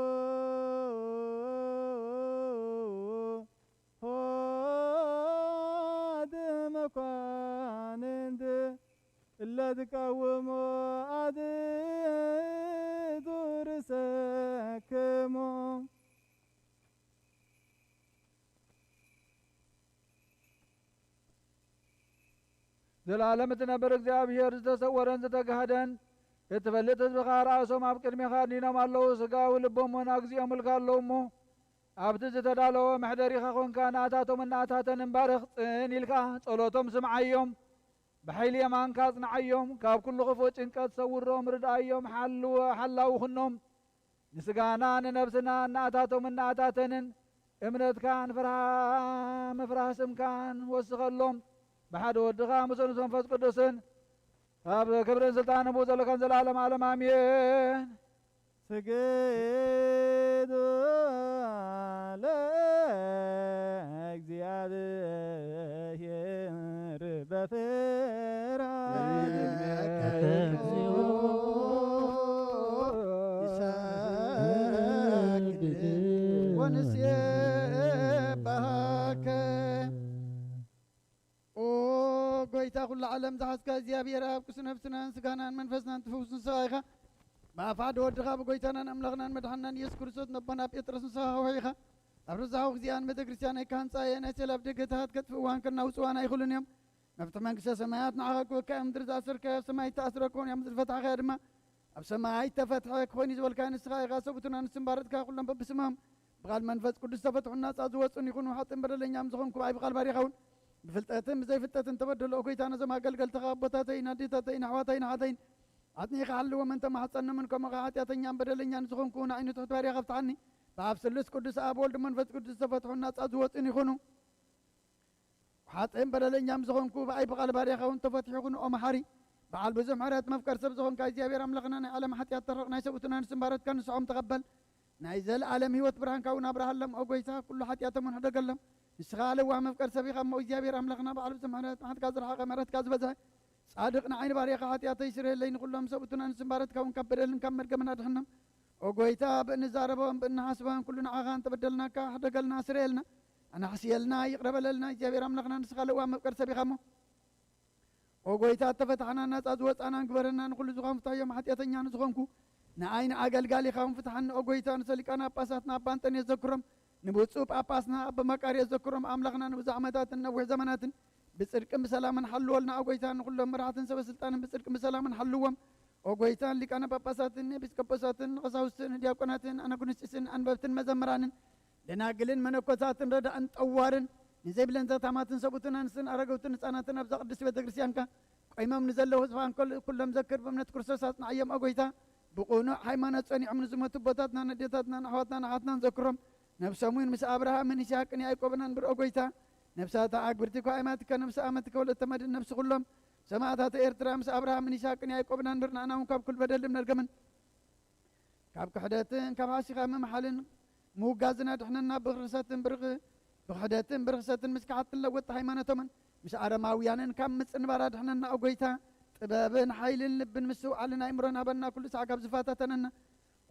ሆድ መኳንንት እለ ትቃወሞ አትቱ ርእሰክሙ። ዘለዓለም እትነብር እግዚኣብሔር፣ ዝተሰወረን ዝተጋህደን እትፈልጥ ህዝብኻ ርኣሶም ኣብ ቅድሜኻ ኣድኒኖም ኣለዉ። ሥጋ ወልቦም እውን ኣግዚኦም እልካ ኣለዉ እሞ፣ ኣብቲ ዝተዳለወ መሕደሪኻ ኾንካ ንኣታቶምን ንኣታተንን ባርኽ። ጽን ኢልካ ጸሎቶም ስምዓዮም። ብሓይሊ የማንካ ኣጽንዓዮም። ካብ ኩሉ ክፉእ ጭንቀት ሰውሮም፣ ርድኣዮም፣ ሓልዎ-፣ ሓላዊ ኩኖም። ንስጋና ንነብስና እናኣታቶምን እናኣታተንን እምነትካን ፍርሃ-፣ ምፍራህ ስምካን ወስኸሎም። ብሓደ ወድኻ ምስኡ ምስ መንፈስ ቅዱስን ኣብ ክብርን ስልጣንን ብኡ ዘለካን ዘላለም ዓለም ኣሜን። ስግዱ ለእግዚኣብሔር በፍርሃት። ወንሴብሐከ። ኦ ጎይታ ኩሉ ዓለም ዝሓዝካ እግዚኣብሔር ኣብ ቅዱስ ነፍስናን ስጋናን መንፈስናን ትፍውስ ንስኻ ኢኻ። ብኣፍ ሓደ ወድኻ ብጎይታናን ኣምላኽናን መድሓንናን ኢየሱስ ክርስቶስ ነቦና ጴጥሮስ ንስኻ ከውሒ ኢኻ። ኣብ ረዛሓዊ ግዚኣን ቤተ ክርስቲያን ኣይካህንጻ እየ ናይ ሴላፍ ደገታት ከጥፍእዋን ከናውጽዋን ኣይኽእሉን እዮም። መፍትሒ መንግስተ ሰማያት ንዓኻ ክወካ እዮም። ምድሪ ዝኣሰርካዮ ኣብ ሰማይ ይተኣስረ ክኾን እዮም። ዝፈታሕካዮ ድማ ኣብ ሰማይ ተፈትሐ ክኾን እዩ ዝበልካዮ ንስኻ ኢኻ። ሰብኡትና ንስም ባረትካ ኩሎም በብስሞም ብቓል መንፈስ ቅዱስ ተፈትሑን ናጻ ዝወጹን ይኹኑ። ሓጥን በደለኛም ዝኾንኩ ብኣይ ብቓል ባሪኻ እውን ብፍልጠትን ብዘይፍልጠትን ተበደሉ። ኦ ጎይታ ነዞም ኣገልገልትኻ ኣቦታተይን ኣዴታተይን ኣሕዋተይን ኣሓተይን ኣጽኒኻ ሓልዎም እንተ ማሕጸኖምን ከምኡ ኸዓ ሓጢኣተኛን በደለኛን ዝኾንኩ ንዓይኑ ትሑት ባሪኻ ፍትሓኒ። ብኣብ ስሉስ ቅዱስ ኣብ ወልድ መንፈስ ቅዱስ ተፈትሑን ናጻ ዝወጹን ይኹኑ። ሓጥእን በደለኛም ዝኾንኩ ብኣይ ብቓል ባርያኻ እውን ተፈቲሑ ይኹን። ኦ መሓሪ በዓል ብዙሕ ምሕረት መፍቀር ሰብ ዝኾንካ እግዚኣብሔር ኣምላኽና ናይ ዓለም ሓጢኣት ተረቕ ናይ ሰብኡትና ንስም ባረትካ ንስሖም ተቐበል። ናይ ዘለኣለም ህይወት ብርሃንካ እውን ኣብርሃሎም። ኦ ጎይታ ኩሉ ሓጢኣቶም እውን ሕደገሎም። ንስኻ ለዋህ መፍቀር ሰብ ኢኻ እሞ እግዚኣብሔር ኣምላኽና በዓል ብዙሕ ምሕረት መሓትካ ዝረሓቐ ምሕረትካ ዝበዝሐ ጻድቕ ንዓይኒ ባርያኻ ሓጢኣተይ ስርየለይ ንኹሎም ሰብኡትና ንስም ባረትካ እውን ካብ በደልን ካብ መርገምን ኣድሕኖም። ኦ ጎይታ ብእንዛረቦም ብእንሓስቦም ኩሉ ንዓኻ እንተበደልናካ ሕደገልና ስረየልና። ኣናሕስየልና፣ ይቕረ በለልና። እግዚኣብሔር ኣምላኽና ንስኻ ለዋህ መፍቀር ሰብ ኢኻ እሞ፣ ኦ ጎይታ፣ እተፈታሕና ናጻ ዝወጻና ግበረና፣ ንኹሉ ዝኾን ፍታዮም ሓጢኣተኛ ንዝኾንኩ፣ ንኣይ ንኣገልጋሊኻ እውን ፍትሓኒ። ኦ ጎይታ፣ ንሰሊቃና ጳጳሳትና ኣባ እንጠንዮስ ዘክሮም፣ ንብፁዕ ጳጳስና ኣባ መቃርዮስ ዘክሮም፣ ኣምላኽና ንብዙሕ ዓመታትን ነዊሕ ዘመናትን ብጽድቅን ብሰላምን ሓልወልና። ኦ ጎይታ፣ ንኹሎም መራሕትን ሰበ ስልጣንን ብጽድቅን ብሰላምን ሓልዎም። ኦ ጎይታ፣ ሊቃነ ጳጳሳትን ኤጲስቆጶሳትን ቀሳውስትን ዲያቆናትን ኣናጉንስጢስን ኣንበብትን መዘምራንን ደናግልን መነኮሳትን ረዳእን ጠዋርን ንዘይብለን ዘታማትን ሰብኡትን ኣንስትን ኣረገውትን ህፃናትን ኣብዛ ቅድስቲ ቤተ ክርስቲያንካ ቆይሞም ንዘለዉ ህዝባን ከል-፣ ኩሎም ዘክር ብእምነት ክርስቶስ ኣጽንዓዮም። ኦ ጎይታ፣ ብቕኑዕ ሃይማኖት ጸኒዖም ንዝሞቱ ኣቦታትናን ኣዴታትናን ኣሕዋትናን ኣሓትናን ዘክሮም። ነብሶም እውን ምስ ኣብርሃምን ይስሐቅን ያዕቆብን ኣንብር። ኦ ጎይታ፣ ነብሳታ ኣግብርቲ እኳ ኣይማትከ ነብሲ ኣመትከ ወለተ መድን ነብሲ ኩሎም ሰማዕታት ኤርትራ ምስ ኣብርሃምን ይስሐቅን ያዕቆብን ኣንብር። ንኣና እውን ካብ ኩሉ በደልን መርገምን ካብ ክሕደትን ካብ ሓሲኻ ምምሓልን ምውጋዝን ኣድሕነና። ብርኽሰትን ብርኽ-፣ ብኽሕደትን ብርኽሰትን ምስ ከሓድትን ለወጥቲ ሃይማኖቶምን ምስ ኣረማውያንን ካብ ምጽንባር ኣድሕነና። ኦ ጎይታ፣ ጥበብን ሓይልን ልብን ምስትውዓልን ኣእምሮን ሃበና። ኩሉ ሳዕ ካብ ዝፈታተነና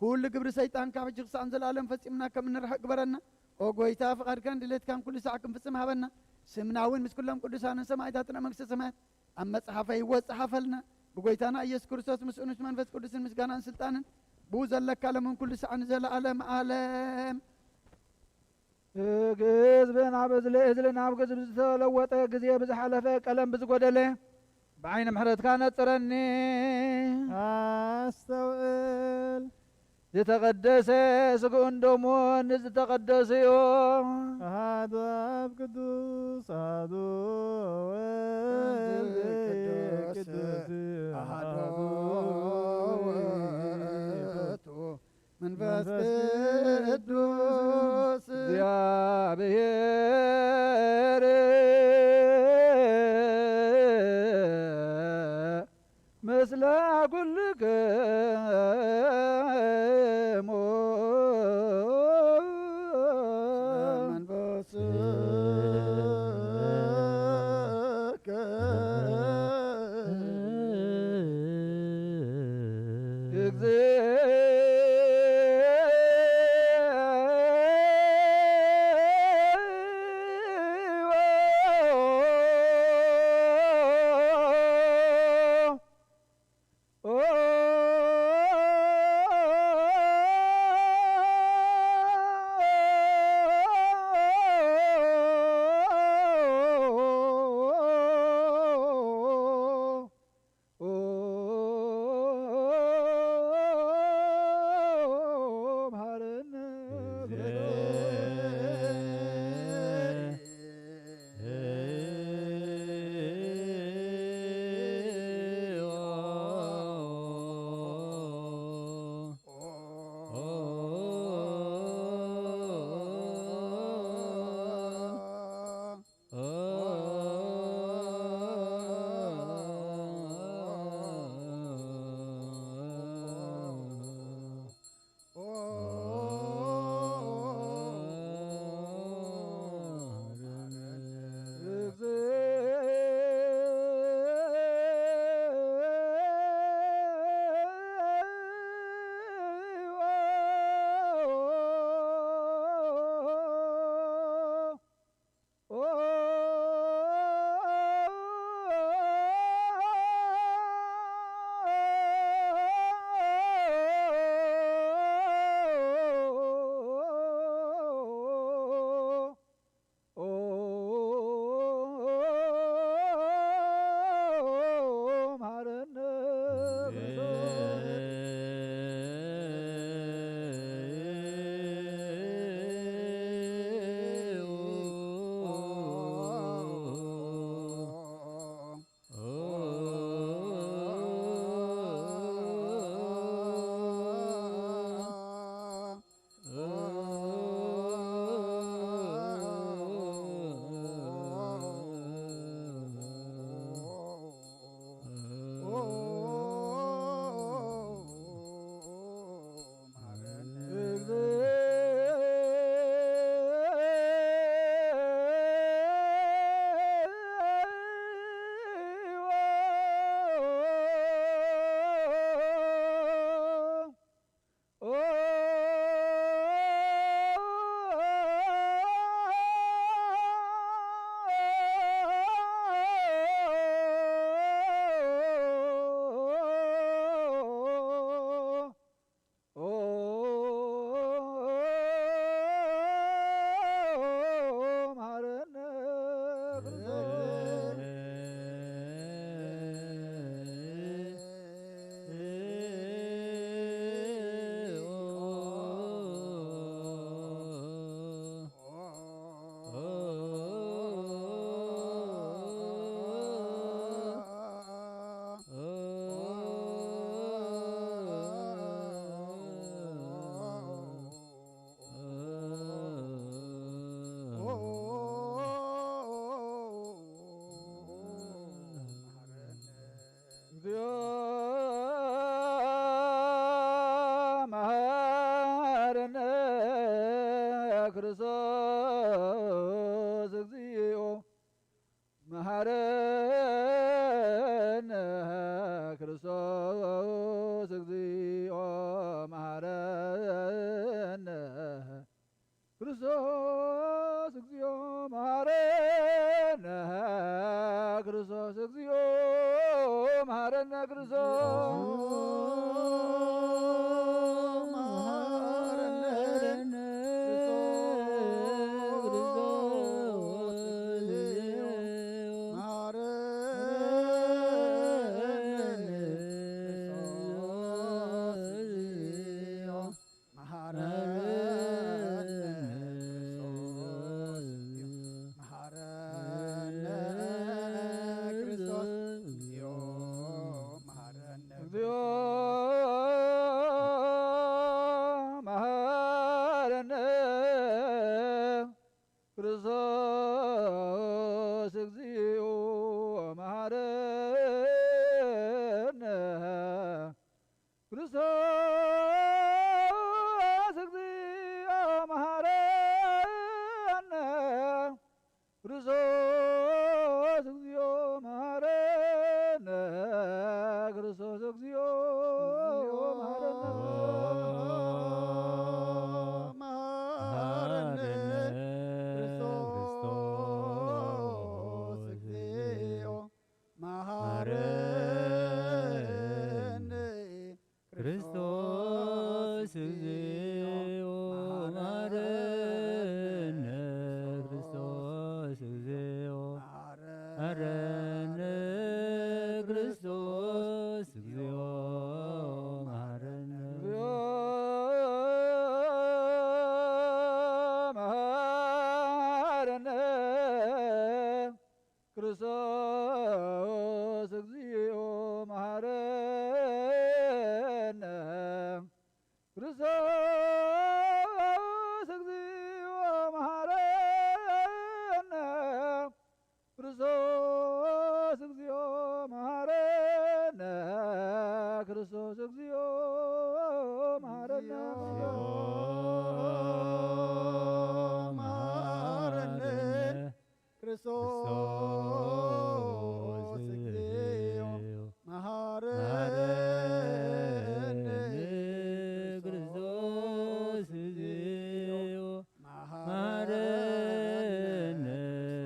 ኩሉ ግብሪ ሰይጣን ካብ ሕጂ ክሳዕ ንዘለኣለም ፈጺምና ከም እንርሕቕ ግበረና። ኦ ጎይታ፣ ፍቓድካን ድሌትካን ኩሉ ሳዕ ክንፍጽም ሃበና። ስምና እውን ምስ ኩሎም ቅዱሳንን ሰማዕታትን ኣብ መንግስተ ሰማያት ኣብ መጽሓፈ ህይወት ጸሓፈልና። ብጎይታና ኢየሱስ ክርስቶስ ምስኡን ምስ መንፈስ ቅዱስን ምስጋናን ስልጣንን ብኡ ዘለካ ለምን ኩሉ ሳዕ ንዘለኣለም ዓለም። እግዝብን ኣብ እዝሊ እዝልን ኣብ ግዝብ ዝተለወጠ ግዜ ብዝሓለፈ ቀለም ብዝጎደለ ብዓይኒ ምሕረትካ ነጽረኒ። ኣስተውዕል። ዝተቐደሰ ስግኡን ደሙን ንዝተቐደሱ እዩ። ኣሃዱ ኣብ ቅዱስ፣ ኣሃዱ ወወልድ ቅዱስ፣ ቅዱስ ኣሃዱ ኣሃዱ ወወልድ ቅዱስ እግዚአብሔር ምስለ ኩልክሙ። እግዚኦ መሐረነ ክርስቶስ እግዚኦ መሐረነ ክርስቶስ እግዚኦ መሐረነ ክርስቶስ እግዚኦ መሐረነ ክርስቶስ እግዚኦ መሐረነ ክርስቶስ መሐረነ ክርስቶስ እግዚኦ መሐረነ። እግዚኦ መሐረነ ክርስቶስ እግዚኦ መሐረነ። ክርስቶስ እግዚኦ መሐረነ። ክርስቶስ እግዚኦ መሐረነ። ክርስቶስ እግዚኦ መሐረነ። መሐረነ። ክርስቶስ እግዚኦ መሐረነ። ክርስቶስ እግዚኦ መሐረነ።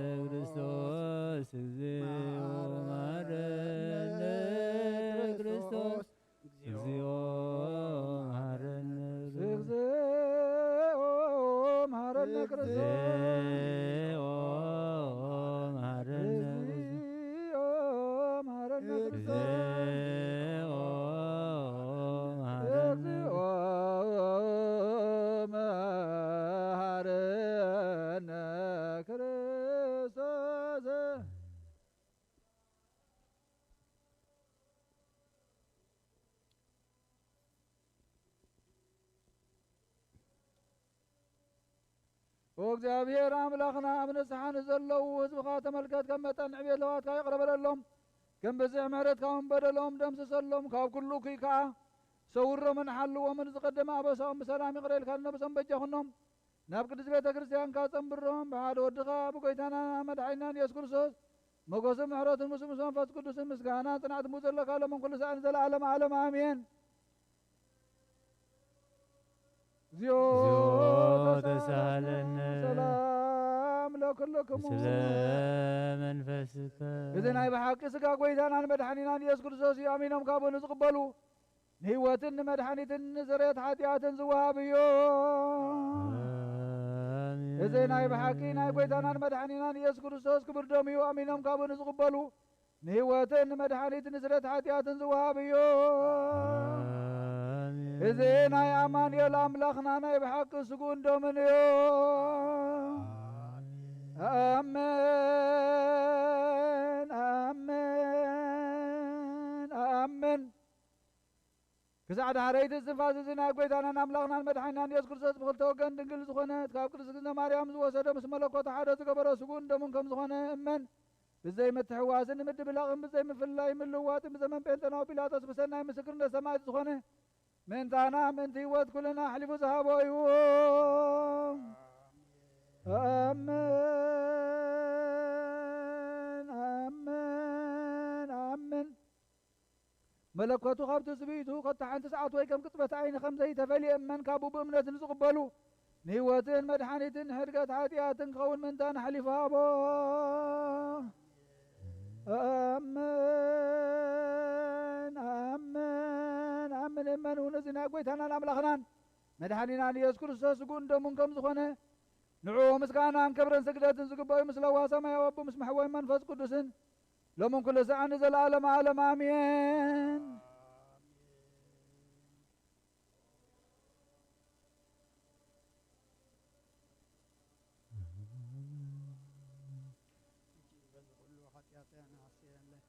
ክርስቶስ እግዚኦ መሐረነ። እግዚኦ መሐረነ። እግዚኦ መሐረነ ክርስቶስ። እግዚኦ መሐረነ። እግዚኦ መሐረነ ክርስቶስ። እግዚኦ መሐረነ። እግዚኦ መሐረነ ክርስቶስ። ኦ እግዚኣብሔር ኣምላኽና፣ ኣብ ንስሓ ንዘለዉ ህዝብኻ ተመልከት፣ ከም መጠን ዕቤት ለዋትካ ይቕረ በለሎም። ከም ብዝሒ ምሕረትካ እውን በደሎም ደምስሰሎም። ካብ ኩሉ እኩይ ከኣ ሰውሮምን ሓልዎምን። ዝቐደመ ኣበሳኦም ብሰላም ይቕረ ኢልካ ንነብሶም በጃ ኩኖም። ናብ ቅድስት ቤተ ክርስቲያንካ ጸንብሮም። ብሓደ ወድኻ ብጎይታና መድሓኒናን ኢየሱስ ክርስቶስ ሞገስን ምሕረትን ምስ፣ ምስ መንፈስ ቅዱስን ምስጋና ጽንዓት ምስ ዘለካ ሎምን ኩሉ ሰዓትን ዘለዓለም ዓለም ኣሜን። እግዚኦ ተሳሃለነ። ሰላም ለኩልክሙ። ስለ መንፈስከ። እዚ ናይ ብሓቂ ስጋ ጎይታናን መድሓኒናን ኢየሱስ ክርስቶስ እዩ። ኣሚኖም ካብኡ ንዝቕበሉ ንህይወትን ንመድሓኒትን ንስርየት ሓጢኣትን ዝወሃብ እዩ። ኣሜን። እዚ ናይ ብሓቂ ናይ ጎይታናን መድሓኒናን ኢየሱስ ክርስቶስ ክቡር ደም እዩ። ኣሚኖም ካብኡ ንዝቕበሉ ንህይወትን ንመድሓኒት ንስርየት ሓጢኣትን ዝወሃብ እዩ። ኣሜን። እዚ ናይ ኣማኑኤል ኣምላኽና ናይ ብሓቂ ስግኡን ደምን እዩ። ኣሜን፣ ኣሜን፣ ኣሜን። ክሳዕ ዳሕረይቲ እስትንፋስ እዚ ናይ ጎይታናን ኣምላኽናን መድሓኒናን ኢየሱስ ክርስቶስ ብኽልተ ወገን ድንግል ዝኾነት ካብ ቅድስት እግዝእትነ ማርያም ዝወሰዶ ምስ መለኮቱ ሓደ ዝገበሮ ስግኡን ደሙን ከም ዝኾነ እመን። ብዘይ ምትሕዋስን ምድብላቕን ብዘይ ምፍልላይ ምልውዋጥን ብዘመን ጴንጠናዊ ጲላጦስ ብሰናይ ምስክርነት ሰማዕት ዝኾነ ምእንታና ምእንቲ ህይወት ኩልና ኣሕሊፉ ዝሃቦ እዩ። ኣሜን፣ ኣሜን፣ ኣሜን። መለኮቱ ካብ ትስብእቱ ከቶ ሓንቲ ሰዓት ወይ ከም ቅጽበት ዓይኒ ከም ዘይተፈልየ እመን። ካብኡ ብእምነት ንዝቕበሉ ንህይወትን መድሓኒትን ሕድገት ሓጢኣትን ክኸውን ምእንታና ኣሕሊፉ ሃቦ። ኣሜን፣ ኣሜን፣ ኣሜን። እመን እውን እዚ ናይ ጎይታናን ኣምላኽናን መድሓኒናን ኢየሱስ ክርስቶስ ስግኡን ደሙን ከም ዝኾነ ንዕኡ ምስጋናን ክብርን ስግደትን ዝግበኦ እዩ፣ ምስ ለዋህ ሰማያዊ ኣቦ ምስ መሕወይ መንፈስ ቅዱስን ሎምን ኩሉ ሰዓት ንዘለዓለመ ዓለም ኣሜን። ሕጂ በዚ ኩሉ ሓጢኣተይ ኣናሕስየለይ።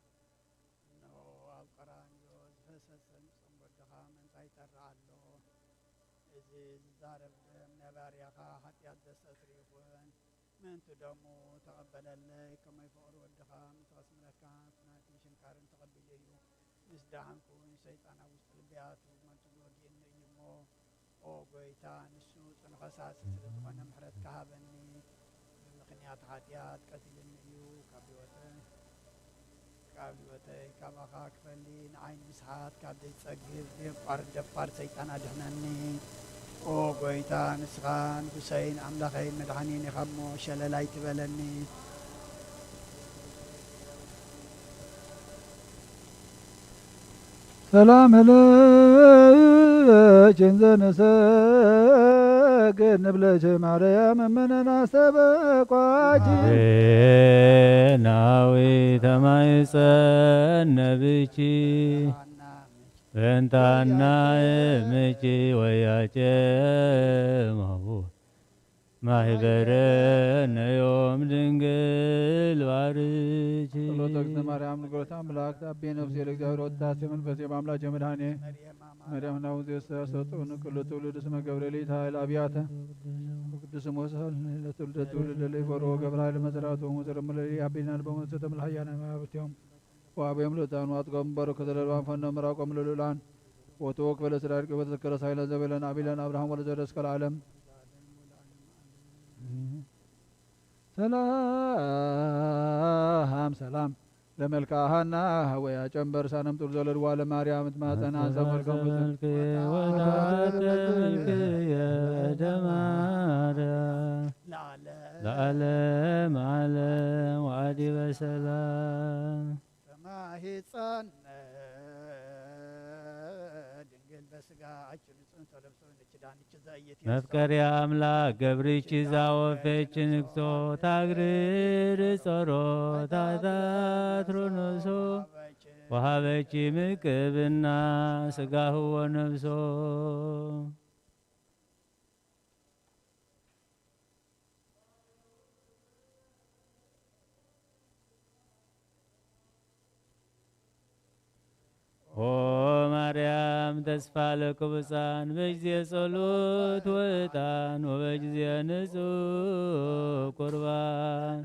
እነሆ ኣብ ቀራንዮ ዝፈሰሰ ንጹህ ወድኻ ምእንታ ይጠርዕ ኣሎ። እዚ ዝዛረብ ደም ናይ ባርያኻ ሓጢኣት ዘስተስሪ ይኹን። ምእንቲ ደሙ ተቐበለለይ። ከመይ ፍቕሪ ወድኻ ምእንቲ ከስምረካ ኩናትን ሽንካርን ተቐቢሉ እዩ። ምስ ደሓንኩ እውን ሰይጣን ኣብ ውሽጢ ልበይ ኣትዩ መንትጉ ወጊእኒ እዩ እሞ፣ ኦ ጎይታ፣ ንሱ ጽኑዕ ከሳሲ ስለ ዝኾነ ምሕረትካ ሃበኒ። ብምኽንያት ሓጢኣት ቀቲሉኒ እዩ። ካብ ህይወተይ፣ ካብ ህይወተይ ካባኻ ክፈሊ ንዓይ ንምስሓት ካብ ዘይጸግብ ደንቋር ደፋር ሰይጣን ኣድሕነኒ። ኦ ጎይታ፣ ንስኻ ንጉሰይን ኣምላኸይን መድሓኒን ኢኻ እሞ ሸለል ኣይትበለኒ። ሰላም ለኪ እንዘ ነሰ ግን ንብለኪ ማርያም እምነን ኣስተበቋኪ። ሬናዊ ተማይጸን ነብኪ በንታና እምኪ ወያቄ ማቡ ማህበረነ ዮም ድንግል ባርኪ። ጸሎተ እግዝእትነ ማርያም ንግሮት ኣምላክ ታቤ ነፍሴ ለእግዚኣብሔር ወትታሴ መንፈሴ በአምላኬ መድኃኔ መርያም ናሁ ዘስተሰጡ ንቅሉ ትውልድ እስመ ገብርኤል ይትሃይል አብያተ ቅዱስ ሞሳል ለትውልደ ትውልድ ለይፈርዎ ገብረ ኃይለ መሰራቱ ሙስር ምለሊ አቢናል በመንሰተ ምልሐያነ መብትዮም ወአብዮም ለታኑ አጥቆም በረከተ ለልባን ፈነ ምራቆም ለሉላን ወተወክፈ ለስራድቅ ወተዘከረ ሳይለ ዘበለን አቢለን አብርሃም ወለዘረ እስከ ለዓለም። ሰላም ሰላም ለመልክዓ ሐና ሐወያ ጨንበር ሳነም ጡር ዘለድዋ ለማርያም ትማጸና አንሳ መልካም ወታተልክ የደማርያም ለዓለም ዓለም ወአዲ በሰላም። ተማሂፀነ ድንግል በስጋ አችሉ ጽንቶ ለብሶ ንኪዳን መፍቀሪ አምላክ ገብርኪ ዛወፈች ንግሶ ታግርር ጸሮታ ታትሮ ነፍሶ ወሃበኪ ምቅብና ስጋሁ ወነፍሶ። ኦ ማርያም ተስፋ ለቅቡፃን በጊዜ ጸሎት ወዕጣን ወበጊዜ ንጹሕ ቁርባን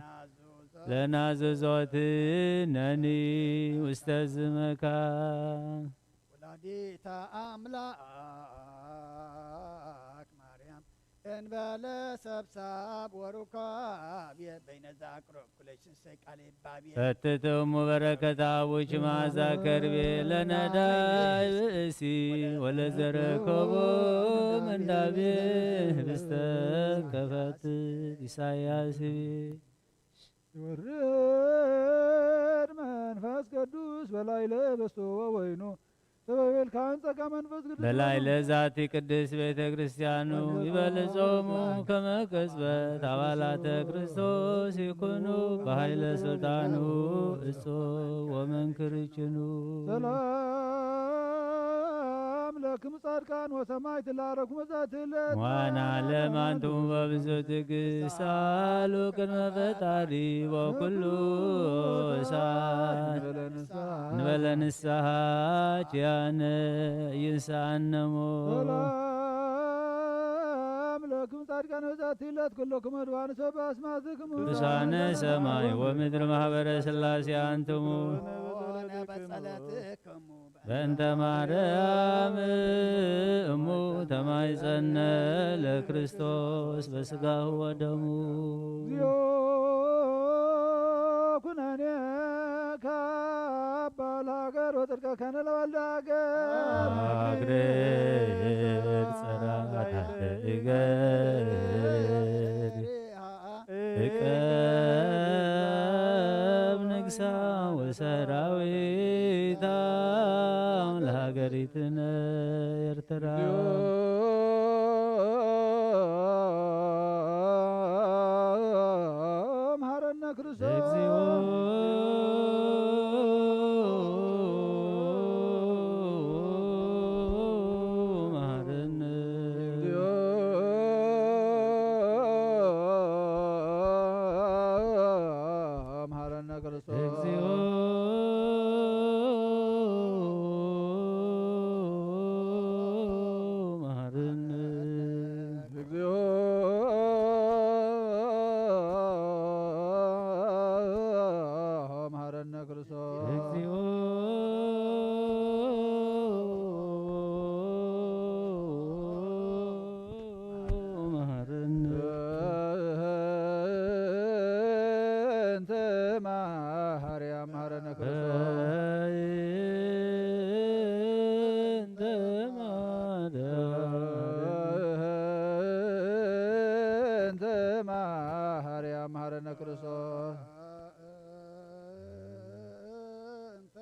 ለናዘዞትነኒ ውስተ ዝመካን። ወላዲተ አምላክ ማርያም እንበለ ሰብሳብ ወሩካቤ በይነዛ አቅረብኩ ለሽንሰይ ቃሌ ባቤ። ፈትትሙ በረከት አቡኪ መዓዛ ከርቤ ለነዳይ ብእሲ ወለዘረከቦ ምንዳቤ ህብስተ ከፈትት ኢሳያስ ቤ። ይወርድ መንፈስ ቅዱስ በላዕለ በስቶ ወወይኑ ተበቤልካን ጸጋ መንፈስ ቅዱስ በላዕለ ዛቲ ቅድስት ቤተ ክርስቲያኑ ይበልጾሙ ከመ ቅጽበት አባላተ ክርስቶስ ይኩኑ በኃይለ ስልጣኑ እጾ ወመንክርችኑ። ሰላም ለክሙ ጻድቃን ወሰማዕት ለአረኩም ዛቲ ዕለት። ዋና ለማንቱም በብዙ ትዕግስት ሳሉ ቅድመ ፈጣሪ በኩሉ እሳት እንበለ ንስሐ ኪያነ ይንሳነሞ። ሰላም ለክሙ ጻድቃን ወዛቲ ዕለት ኩለክሙ ዕድዋን ሰብ አስማትክሙ ቅዱሳነ ሰማይ ወምድር ማህበረ ሥላሴ አንትሙ። ሆነ በጸለትክሙ በእንተ ማርያም እሙ ተማይጸነ ለክርስቶስ በስጋሁ ወደሙ። እግዚኦ ኩነኔ ካባ ለሀገር ወጽድቀ ከነ ለወልደ ሀገር። አግርር ጸራታ እገር እቀብ ንግሳ ወሰራዊታ ለሀገሪትነ ኤርትራ። እግዚኦ መሐረነ ክርስቶስ። እግዚኦ መሐረነ። እግዚኦ መሐረነ ክርስቶስ። እግዚኦ መሐረነ። እግዚኦ መሐረነ ክርስቶስ። እግዚኦ መሐረነ። እንተ ማርያም መሐረነ ክርስቶስ። እንተ ማርያም። እንተ ማርያም መሐረነ ክርስቶስ። እንተ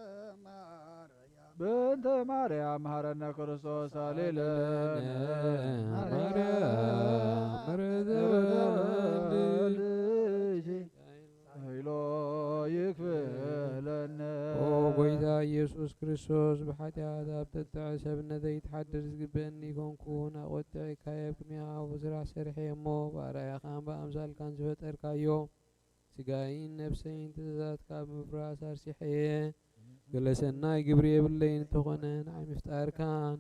ማርያም። እንተ ማርያም መሐረነ ክርስቶስ ሃሌሉያ። ማርያም ምሕረት ወልድኪ ተይሎ ይክፍለነ። ኦ ጎይታ ኢየሱስ ክርስቶስ፣ ብሓጢኣት ኣብ ጥጥዐ ሰብነተይ ትሓድር ዝግበአኒ ይኮንኩን፣ ኣቆጢዕካየ ኣብ ቅድሚኻ ክፉእ ስራሕ ሰሪሐ እሞ፣ ብኣርኣያኻን ብኣምሳልካን ዝፈጠርካዮ ስጋይን ነፍሰይን ትእዛዛትካ ብምፍራስ ኣርሲሐየ። ገለ ሰናይ ግብሪ የብለይን እንተኾነ፣ ንዓይ ምፍጣርካን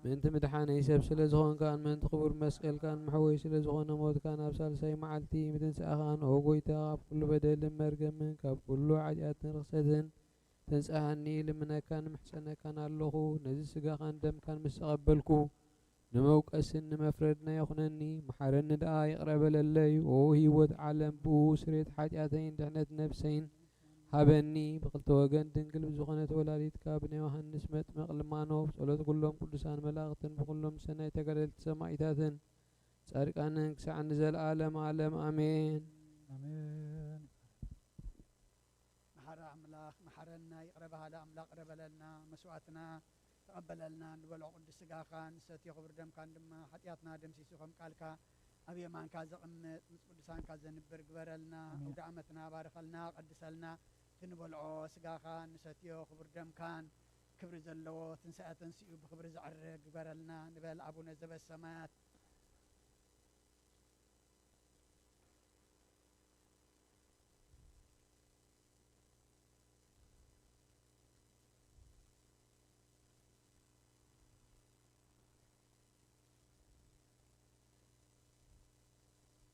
ምእንቲ ምድሓነይ ሰብ ስለ ዝኾንካን ምእንቲ ክቡር መስቀልካን መሕወይ ስለ ዝኾነ ሞትካን ኣብ ሳልሳይ መዓልቲ ምትንሳእኻን፣ ኦ ጎይታ፣ ካብ ኩሉ በደልን መርገምን ካብ ኩሉ ሓጢኣትን ርኽሰትን ተንጽሃኒ እልምነካን እምሕጸነካን ኣለኹ። ነዚ ስጋኻን ደምካን ምስ ተቐበልኩ፣ ንመውቀስን ንመፍረድን ኣይኹነኒ፣ መሓረኒ ደኣ ይቕረ በለለይ። ኦ ህይወት ዓለም፣ ብኡ ስርየት ሓጢኣተይን ድሕነት ነፍሰይን ሃበኒ። ብኽልተ ወገን ድንግል ብዝኾነት ወላዲትካ ብናይ ዮሃንስ መጥምቕ ልማኖ፣ ብጸሎት ኩሎም ቅዱሳን መላእኽትን ብኹሎም ሰናይ ተጋደልቲ ሰማኢታትን ጻድቃንን ክሳዕ ንዘለዓለም ዓለም ኣሜን። ኣሜን። መሓሪ ኣምላኽ መሓረና፣ ይቕረ በሃሊ ኣምላኽ ይቕረ በለልና፣ መስዋእትና ተቐበለልና። ንበልዖ ቅዱስ ስጋኻን ንሰትዮ ክቡር ደምካን ድማ ሓጢኣትና ደምሲሱ ከም ቃልካ ኣብ የማንካ ዘቕምጥ ምስ ቅዱሳንካ ዘንብር ግበረልና። ኣሜን። ኣውደ ዓመትና ባርኸልና፣ ቀድሰልና። እቲ ንበልዖ ስጋኻን ንሰትዮ ክቡር ደምካን ክብሪ ዘለዎ ትንሳኤ ተንሲኡ ብክብሪ ዘዕርግ ግበረልና። ንበል ኣቡነ ዘበሰማያት።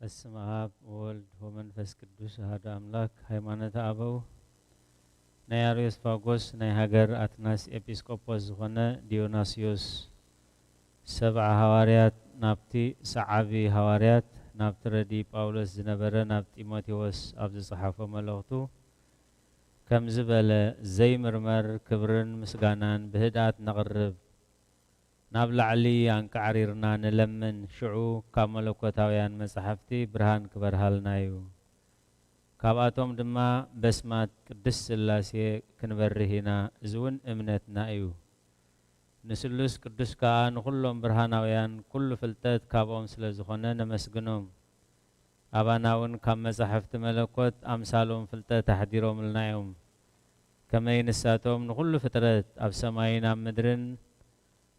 በስመ አብ ወወልድ ወመንፈስ ቅዱስ አሐዱ አምላክ። ሃይማኖተ አበው ናይ አርዮስፋጎስ ናይ ሃገር አትናስ ኤጲስቆጶስ ዝኾነ ዲዮናስዮስ ሰብዓ ሃዋርያት ናብቲ ሰዓቢ ሃዋርያት ናብቲ ረዲ ጳውሎስ ዝነበረ ናብ ጢሞቴዎስ ኣብ ዝጸሓፎ መልእኽቱ ከምዚ በለ፣ ዘይምርመር ክብርን ምስጋናን ብህድኣት ነቕርብ። ናብ ላዕሊ ኣንቃዕሪርና ንለምን፣ ሽዑ ካብ መለኮታውያን መጻሕፍቲ ብርሃን ክበርሃልና እዩ። ካብኣቶም ድማ በስማት ቅድስት ስላሴ ክንበርህ ኢና፣ እዚ እውን እምነትና እዩ። ንስሉስ ቅዱስ ከኣ ንኹሎም ብርሃናውያን ኩሉ ፍልጠት ካብኦም ስለ ዝኾነ ነመስግኖም። ኣባና እውን ካብ መጻሕፍቲ መለኮት ኣምሳሎም ፍልጠት ኣሕዲሮምልና እዮም። ከመይ ንሳቶም ንኹሉ ፍጥረት ኣብ ሰማይን ኣብ ምድርን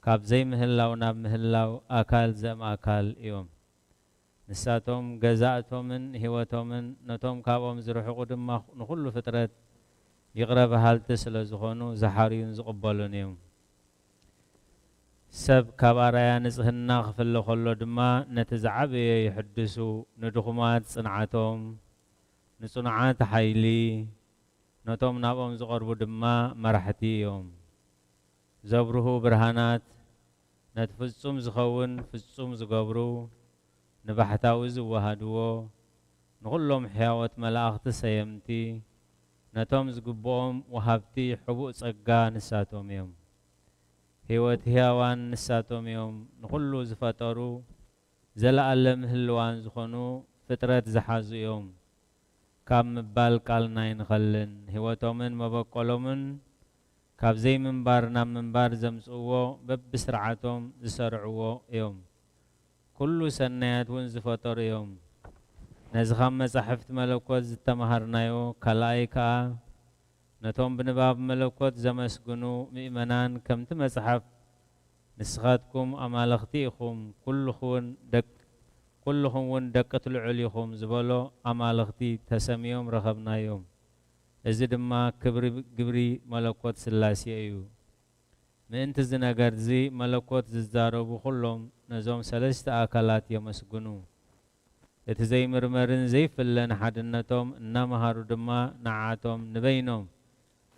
ካብ ዘይምህላው ናብ ምህላው ኣካል ዘእም ኣካል እዮም። ንሳቶም ገዛእቶምን ህይወቶምን ነቶም ካብኦም ዝርሕቑ ድማ ንኹሉ ፍጥረት ይቕረ በሃልቲ ስለ ዝኾኑ ዝሓርዩን ዝቕበሉን እዮም። ሰብ ካብ ኣርኣያ ንጽህና ክፍለ ከሎ ድማ ነቲ ዝዓበየ ይሕድሱ፣ ንድኹማት ጽንዓቶም፣ ንጽኑዓት ሓይሊ፣ ነቶም ናብኦም ዝቐርቡ ድማ መራሕቲ እዮም። ዘብርሁ ብርሃናት ነቲ ፍጹም ዝኸውን ፍጹም ዝገብሩ፣ ንባሕታዊ ዝወሃድዎ፣ ንኹሎም ሕያዎት መላእኽቲ ሰየምቲ፣ ነቶም ዝግብኦም ወሃብቲ ሕቡእ ጸጋ ንሳቶም እዮም። ህይወት ህያዋን ንሳቶም እዮም። ንኹሉ ዝፈጠሩ፣ ዘለኣለም ህልዋን ዝኾኑ ፍጥረት ዝሓዙ እዮም። ካብ ምባል ቃልና ኣይንኸልን። ህይወቶምን መበቆሎምን ካብ ዘይምንባር ናብ ምንባር ዘምጽእዎ በብስርዓቶም ዝሰርዕዎ እዮም። ኩሉ ሰናያት እውን ዝፈጠሩ እዮም። ነዚ ካብ መጻሕፍቲ መለኮት ዝተማሃርናዮ ካልኣይ ከኣ፣ ነቶም ብንባብ መለኮት ዘመስግኑ ምእመናን ከምቲ መጽሓፍ፣ ንስኻትኩም ኣማልኽቲ ኢኹም፣ ኩልኹውን ደቅ-፣ ኩልኹም እውን ደቂ እቲ ልዑል ኢኹም ዝበሎ ኣማልኽቲ ተሰምዮም ረኸብናዮም። እዚ ድማ ክብሪ ግብሪ መለኮት ስላሴ እዩ። ምእንቲ እዚ ነገር እዚ መለኮት ዝዛረቡ ኩሎም ነዞም ሰለስተ ኣካላት የመስግኑ። እቲ ዘይምርመርን ዘይፍለን ሓድነቶም እናመሃሩ ድማ ንዓኣቶም ንበይኖም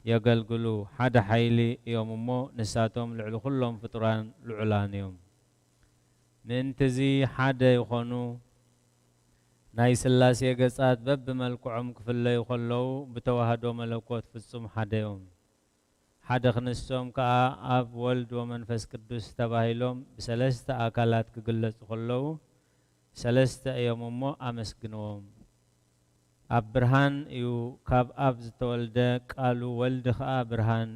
የገልግሉ። ሓደ ሓይሊ እዮም እሞ ንሳቶም ልዕሊ ኩሎም ፍጡራን ልዑላን እዮም። ምእንቲ እዚ ሓደ ይኾኑ። ናይ ስላሴ ገጻት በብመልክዖም ክፍለዩ ከለዉ ብተዋህዶ መለኮት ፍጹም ሓደ እዮም። ሓደ ክንሶም ከኣ ኣብ ወልድ ወመንፈስ ቅዱስ ተባሂሎም ብሰለስተ ኣካላት ክግለጹ ከለዉ ሰለስተ እዮም እሞ ኣመስግንዎም። ኣብ ብርሃን እዩ ካብ ኣብ ዝተወልደ ቃሉ ወልድ ከኣ ብርሃን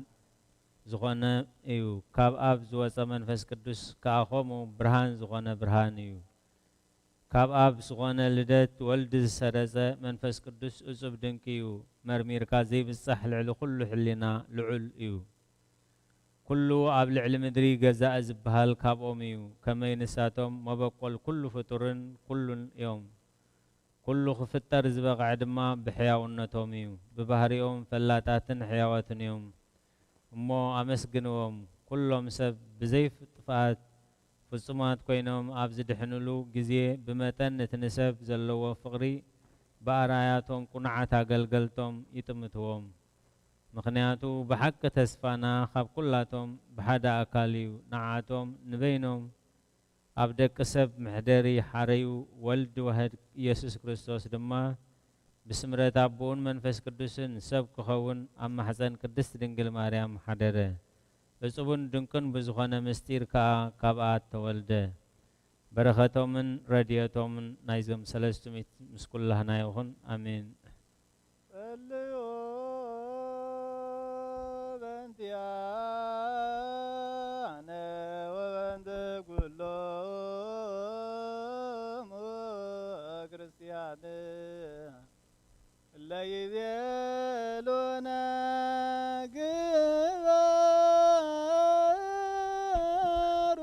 ዝኾነ እዩ። ካብ ኣብ ዝወጸ መንፈስ ቅዱስ ከኣ ኸምኡ ብርሃን ዝኾነ ብርሃን እዩ። ካብ ኣብ ዝኾነ ልደት ወልድ ዝሰረጸ መንፈስ ቅዱስ እጹብ ድንቂ እዩ። መርሚርካ ዘይብጻሕ ልዕሊ ኩሉ ሕሊና ልዑል እዩ። ኩሉ ኣብ ልዕሊ ምድሪ ገዛኢ ዝበሃል ካብኦም እዩ። ከመይ ንሳቶም መበቆል ኩሉ ፍጡርን ኩሉን እዮም። ኩሉ ክፍጠር ዝበቕዐ ድማ ብሕያውነቶም እዩ። ብባህሪኦም ፈላጣትን ሕያዋትን እዮም። እሞ ኣመስግንዎም። ኩሎም ሰብ ብዘይ ጥፍኣት ፍጹማት ኮይኖም ኣብ ዝድሕንሉ ግዜ ብመጠን ነቲ ንሰብ ዘለዎ ፍቕሪ ብኣርኣያቶም ቅኑዓት ኣገልገልቶም ይጥምትዎም። ምኽንያቱ ብሓቂ ተስፋና ካብ ኩላቶም ብሓደ ኣካል እዩ። ንዓቶም ንበይኖም ኣብ ደቂ ሰብ መሕደሪ ሓረዩ። ወልድ ዋህድ ኢየሱስ ክርስቶስ ድማ ብስምረት ኣቦኡን መንፈስ ቅዱስን ሰብ ክኸውን ኣብ ማሕፀን ቅድስት ድንግል ማርያም ሓደረ። እጹብን ድንቅን ብዝኾነ ምስጢር ከኣ ካብኣ ተወልደ። በረኸቶምን ረድኤቶምን ናይዞም ሰለስቱ ምእት ምስ ኩላህና ይኹን። ኣሜን። ጸልዩ በእንቲኣነ ወበእንተ ኩሎሙ ክርስቲያን እለ ይቤሉነ ግበሩ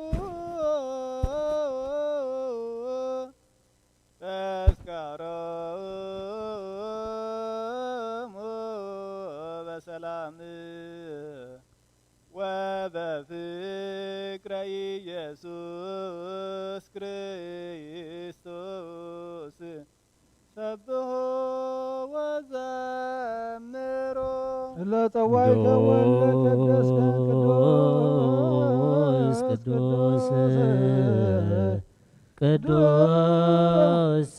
ተስካሮሙ በሰላም ወበፍቅረ ኢየሱስ ክርስቶስ ሰብሖ ወዘምሮ። እለ ጸዋዕከ ወእለ ቀደስከ ቅዱስ ቅዱስ ቅዱስ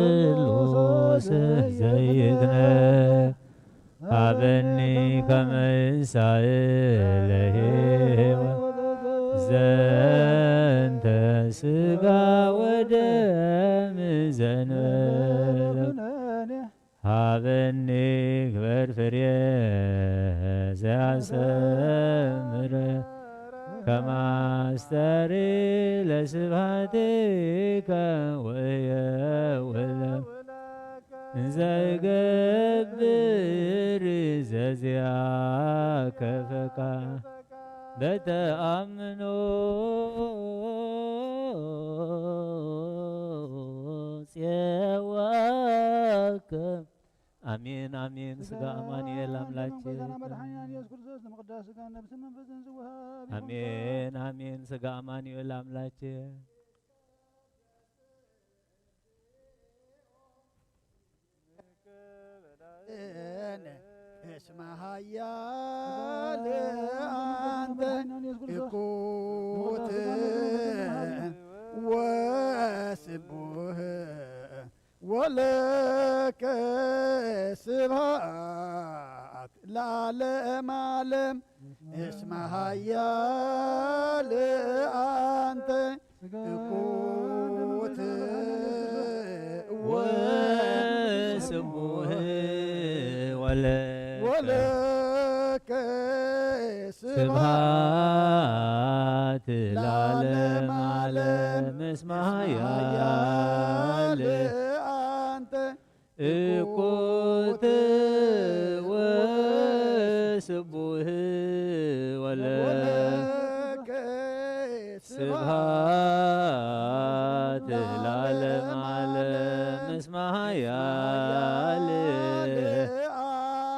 ስሉስ ዘይትነ ሃበኒ ከመ ይሳእ ለኄወ ዘንተ ስጋ ወደም ዘንበለ ሃበኒ ግበር ፍሬ ዘያሰምር ከማስተሪ ለስብሐትከ ወየውለ ዘይገብር ዘዚያከ ፈቃድ በተኣምኖ ጼዋከ። አሜን አሜን። ስጋ አማኑኤል አምላኬ። መድኃኒነ ኢየሱስ ክርስቶስ ለምቅዳሴ ሥጋ ነፍስ መንፈስን ዝወሃብ ይኹን። አሜን አሜን። ስጋ አማኑኤል አምላኬ። እስመ ኃያል አንተ እኩት ወስቡህ ወለከ ስብሐት ለዓለመ ዓለም። እስመ ኃያል አንተ እኩት ወስቡህ ወለከ ስብሐት ለዓለመ ዓለም። እስመ ኃያል አንተ እኩት ወስቡህ ወለከ ስብሐት ለዓለመ ዓለም። እስመ ኃያል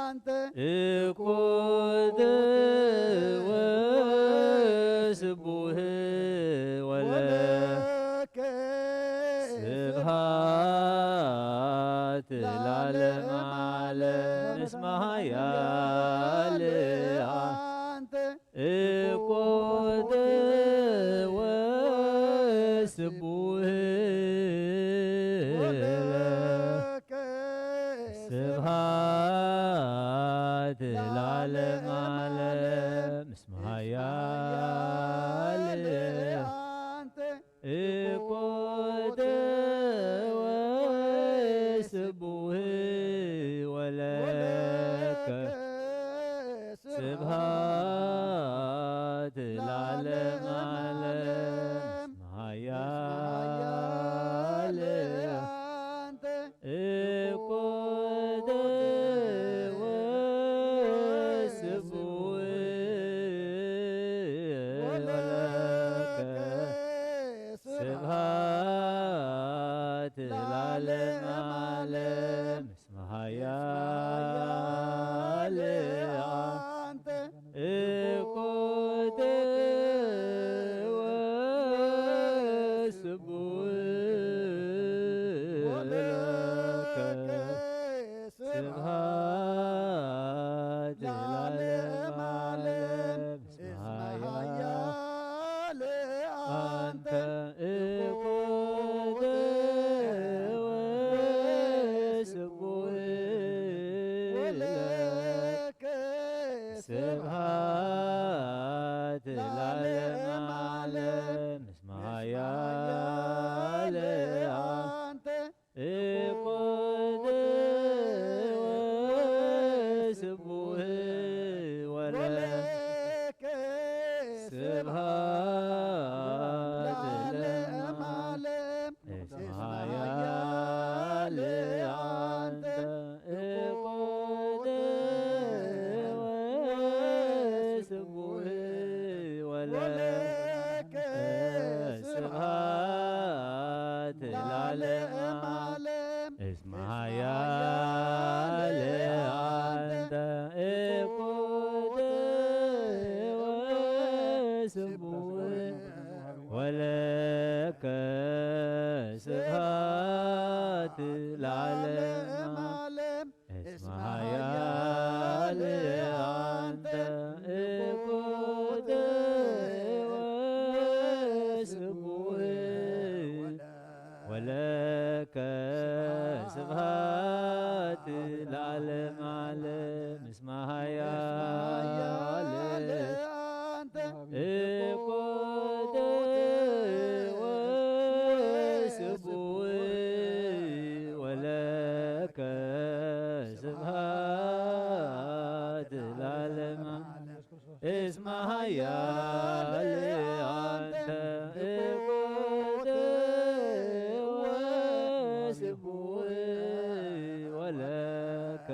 አንተ እኩት ወስቡህ ወለከ ስብሐት ለዓለመ ዓለም። እስመ ኃያል አንተ እኩት ወስቡህ ወለከ ስብሐት ለዓለመ ዓለም። እስመ ኃያል አንተ እኩት ወስቡህ ወለከ ስብሐት ስብሐት ለዓለመ ዓለም እስመ ኃያል አንተ እቁት ወስቡሕ ወለከ ስብሐት ለዓለመ ዓለም እስመ ኃያል አንተ እቁት ወስቡሕ ወለከ ስብሐት ለዓለመ ዓለም እስመ ኃያል አንተ እቁት ወስቡሕ ወለከ ስብሐት ለዓለመ ዓለም እስመ ኃያል አንተ እቁት ወስቡሕ ወለከ ስብሐት ለዓለመ ዓለም እስመ ኃያል አንተ እቁት ወስቡሕ ወለከ ስብሐት ለዓለመ እስመ ኃያል አንተ እቁት ወስቡሕ ወለከ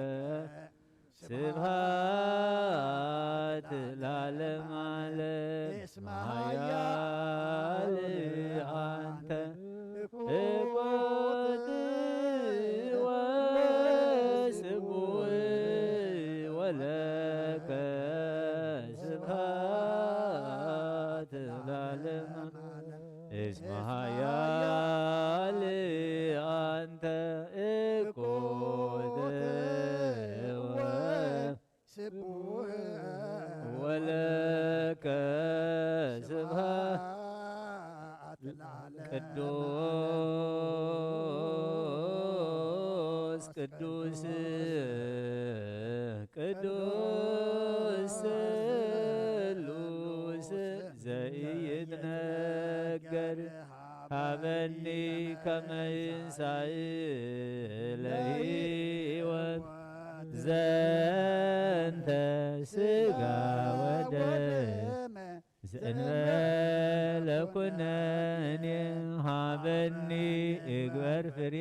ስብሐት ለዓለመ ዓለም እስመ ኃያል አንተ እቁት ወስቡሕ ወለከ ስብሐት ለዓለመ ዓለም እስመ ኃያል አንተ እቁት ወስቡሕ ወለከ ስብሐት ለዓለመ ቅዱስ ቅዱስ ቅዱስ ስሉስ ዘኢይትነገር ሀበኒ ከመ ይንሳእ ለሕይወት ዘንተ ሥጋ ወደም ዘእንበለ ኩነኔ ሀበኒ እግበር ፍሬ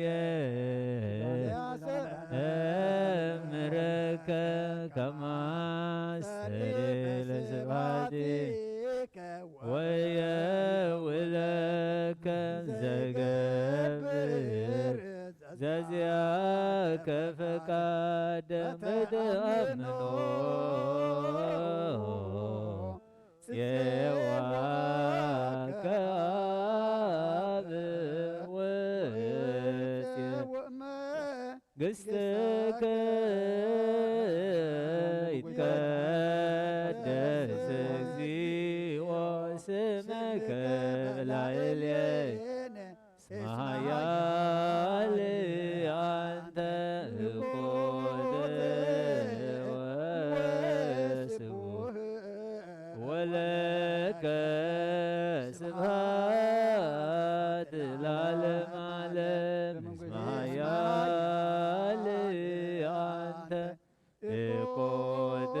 እምረከ ከመ አስተርኤ ለስብሐቲከ ወየውለከ ዘገብር ዘዚአከ ፈቃደ በተአምኖ ጽዋ ከአብ ውስጥ ግስትከ ይትቀደስ እግዚኦ ስምከ ላዕሌነ እስመ ኃያል አንተ እቁት ወስቡሕ ወለከ ስብሐት ለዓለመ ዓለም እስመ ኃያል አንተ እቁት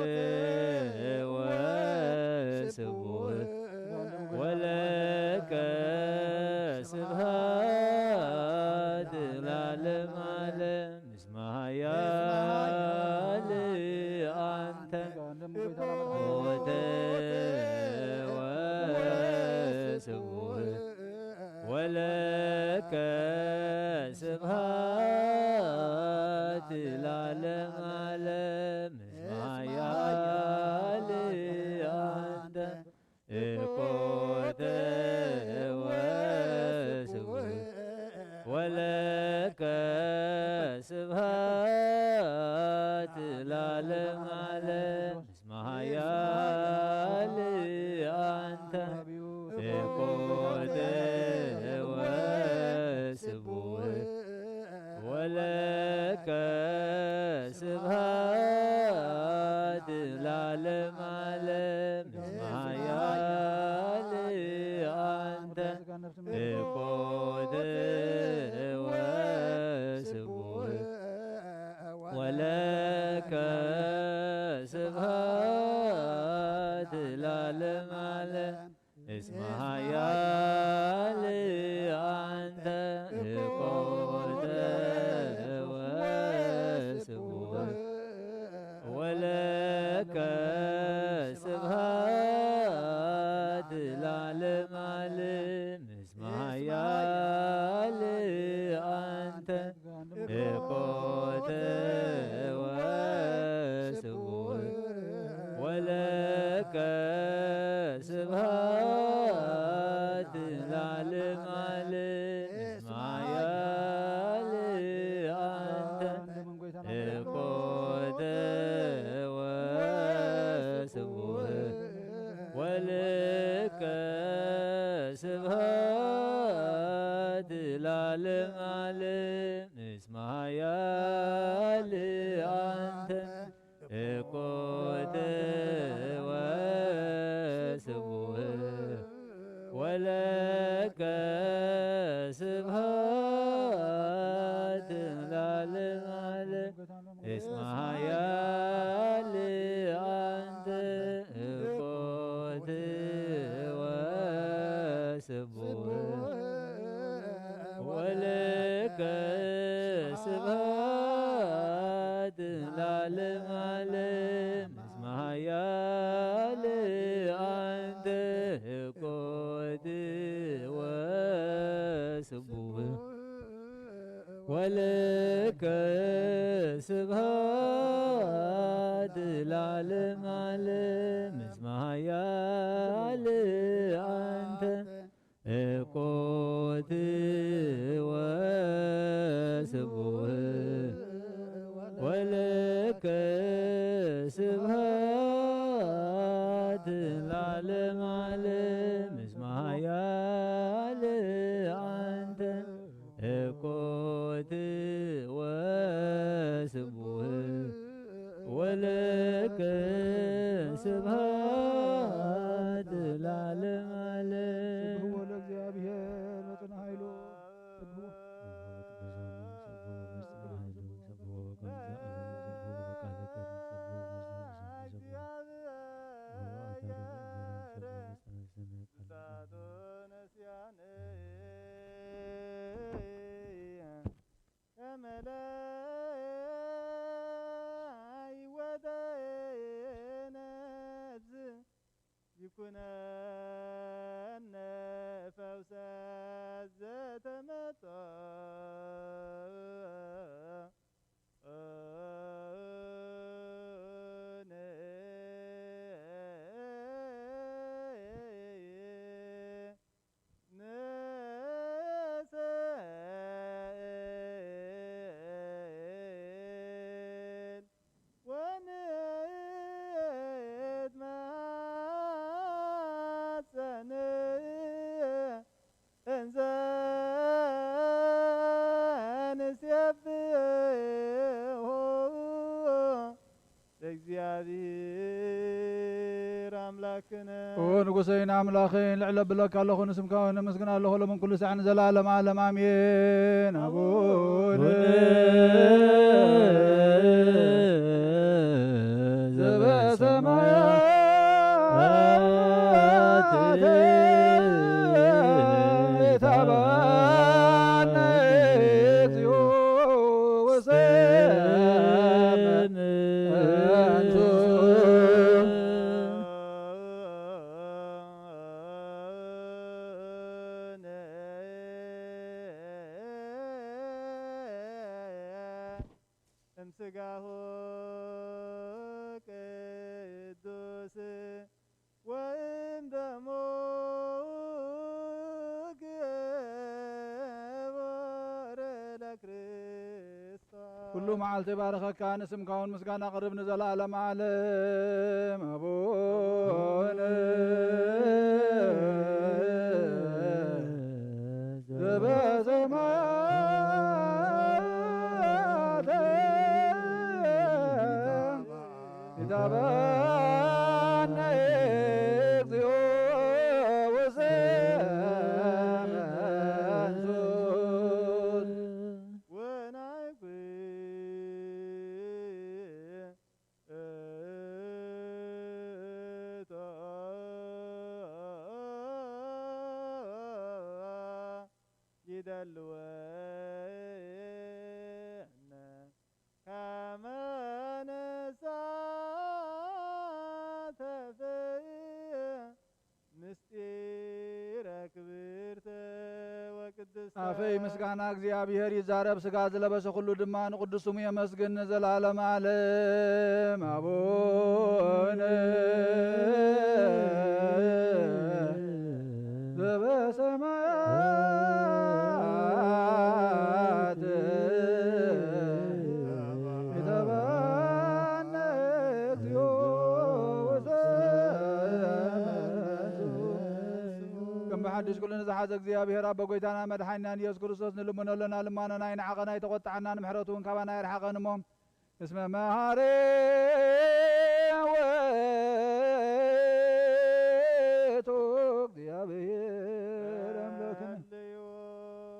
ወስቡሕ ወለከ ስብሐት ለዓለመ ዓለም እስመ ኃያል አንተ እቁት ወስቡሕ ወለከ ስብሐት ለዓለመ ዓለም እስመ ኃያል አንተ እቁት ወስቡሕ ወለከ ስብሐት ለዓለመ ዓለም እስመ ኃያል አንተ እቁት ወስቡሕ ወለከ ስብሐት ለዓለም ዓለም። እስመ ኃያል አንተ እኮት ወስቡህ ወለከ ስብሐት ለዓለም ዓለም። እስመ ኃያል አንተ እኮት ወስቡህ ወለከ ስብሐት ለዓለም ዓለም። እስመ ኃያል አንተ እኮት ወስቡህ ወለከ ስብሐት ለዓለም ዓለም። እስመ ኃያል አንተ እኮት ወስቡህ ወለከ ስብሐት ለዓለም ዓለም። እስመ ኃያል አንተ እኮት ወስቡህ ወለከ ስብሐት ለዓለም ዓለም። እስመ ኃያል አንተ እኮት ወስቡህ ወለከ ስብሐት ለዓለም ዓለም። እስመ ኃያል አንተ እኮት ወስቡህ ወለከ ስብሐት ለዓለም ዓለም። እስመ ኃያል አንተ እኮት ወስቡህ ወለከ ስብሐት ለዓለም ዓለም። እስመ ኃያል አንተ እኮት ወስቡህ ወለከ ስብሐት ለዓለም ዓለም። ስብሐ ለእግዚአብሔር በጽንሐ ኃይሉ። ስብሐ ይኩነነ ፈውሰ ዘተመጦ ንስእል ወንትማጸን እንዘ ንሴብሖ ለእግዚኣብሔር ኣምላክነ። ኦ ንጉሰይን ኣምላኸይን፣ ልዕል ኣብለካ ኣለኹ፣ ንስምካ እውን እምስግን ኣለኹ፣ ሎምን ኩሉ ሳዕ ንዘለዓለም ዓለም ኣሜን። ኣቡነ ዘበሰማያት ይትባረክ ስምከ። እምስጋሁ ቅዱስ ወእምደሙ ክቡር ለክርስቶስ። ኩሉ መዓልቲ ባረኸካ፣ ንስምካ እውን ምስጋና ኣቕርብ ንዘለዓለም ዓለም። ኣቡነ ዘበሰማያት ተበነ እግዚኦ ወዘመንሱት ወናይኩ ይደልወነ ከመ ንሳተፍ ምስጢረ ክብርተ ወቅድስተ። ኣፈይ ምስጋና እግዚኣብሔር ይዛረብ፣ ሥጋ ዝለበሰ ኩሉ ድማ ንቅዱስ ስሙ የመስግን ንዘላለም ዓለም። ኣቡነ ዘበሰማያት ይትባነ እግዚኦ ወሰመቱ። ከም ብሓድሽ ኩሉ ንዝሓዘ እግዚኣብሔር ኣቦ ጎይታና መድሓኒናን ኢየሱስ ክርስቶስ ንልምኖ ኣለና፣ ልማኖና ይንዓቐና፣ ይተቖጥዓና፣ ንምሕረቱ እውን ካባና ይርሓቐን እሞ እስመ መሃሪ ውእቱ እግዚኣብሔር ኣምላክነ።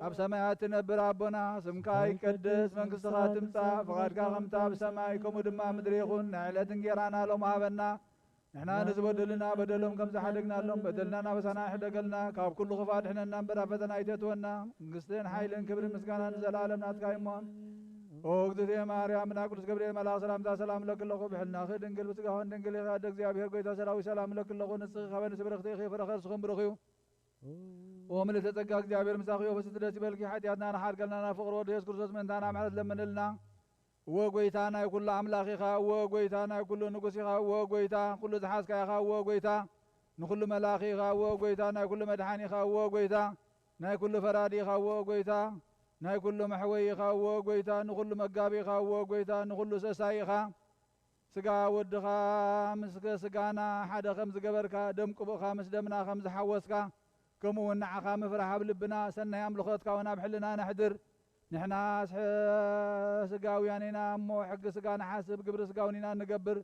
ኣብ ሰማያት ትነብር ኣቦና፣ ስምካ ይቀደስ፣ መንግስትኻ ትምጻእ፣ ፍቓድካ ከምታ ኣብ ሰማይ ከምኡ ድማ ኣብ ምድሪ ይኹን። ናይ ዕለት እንጌራና ሎም ሃበና። ንሕና ንዝበደሉና በደሎም ከም ዝሓደግናሎም በደልና ናበሳና ይሕደገልና፣ ካብ ኩሉ ክፉእ ኣድሕነና እምበር ኣብ ፈተና ኣይተእትወና። መንግስትን ሓይልን ክብርን ምስጋናን ንዘለኣለም ናትካ እዩ እሞ። ኦ እግዝእትየ ማርያም፣ ብናይ ቅዱስ ገብርኤል መልኣኽ ሰላምታ ሰላም እለኪ ኣለኹ። ብሕልናኺ ድንግል፣ ብስጋኽን ድንግል ኢኺ። ኣደ እግዚኣብሔር፣ ጎይታ ሰራዊት፣ ሰላም እለኪ ኣለኹ። ንስኺ ካብ ኣንስቲ ብርኽቲ ኢኺ፣ ፍረ ከርስኽን ብሩኽ እዩ። ኦ ምልዕተ ጸጋ፣ እግዚኣብሔር ምሳኺ እዩ። ፈስቲ ደስ ይበልኪ። ሓጢኣትና ንሓድገልና፣ ናብ ፍቕሪ ወዲ የሱስ ክርስቶስ ምእንታና ምሕረት ለምንልና። እወ ጎይታ ናይ ኩሉ ኣምላኽ ኢኻ። እወ ጎይታ ናይ ኩሉ ንጉስ ኢኻ። እወ ጎይታ ኩሉ ዝሓዝካ ኢኻ። እወ ጎይታ ንኩሉ መላኺ ኢኻ። እወ ጎይታ ናይ ኩሉ መድሓኒ ኢኻ። እወ ጎይታ ናይ ኩሉ ፈራዲ ኢኻ። እወ ጎይታ ናይ ኩሉ መሕወይ ኢኻ። እወ ጎይታ ንኩሉ መጋቢ ኢኻ። እወ ጎይታ ንኩሉ ሰሳይ ኢኻ። ስጋ ወድኻ ምስ ስጋና ሓደ ከም ዝገበርካ፣ ደም ቅቡእኻ ምስ ደምና ከም ዝሓወስካ፣ ከምኡ እውን ንዓኻ ምፍራሕ ኣብ ልብና፣ ሰናይ ኣምልኾትካ እውን ኣብ ሕልና ነሕድር። ንሕናስ ሕ-፣ ስጋውያን ኢና እሞ፣ ሕጊ ስጋ ንሓስብ፣ ግብሪ ስጋ እውን ኢና እንገብር፣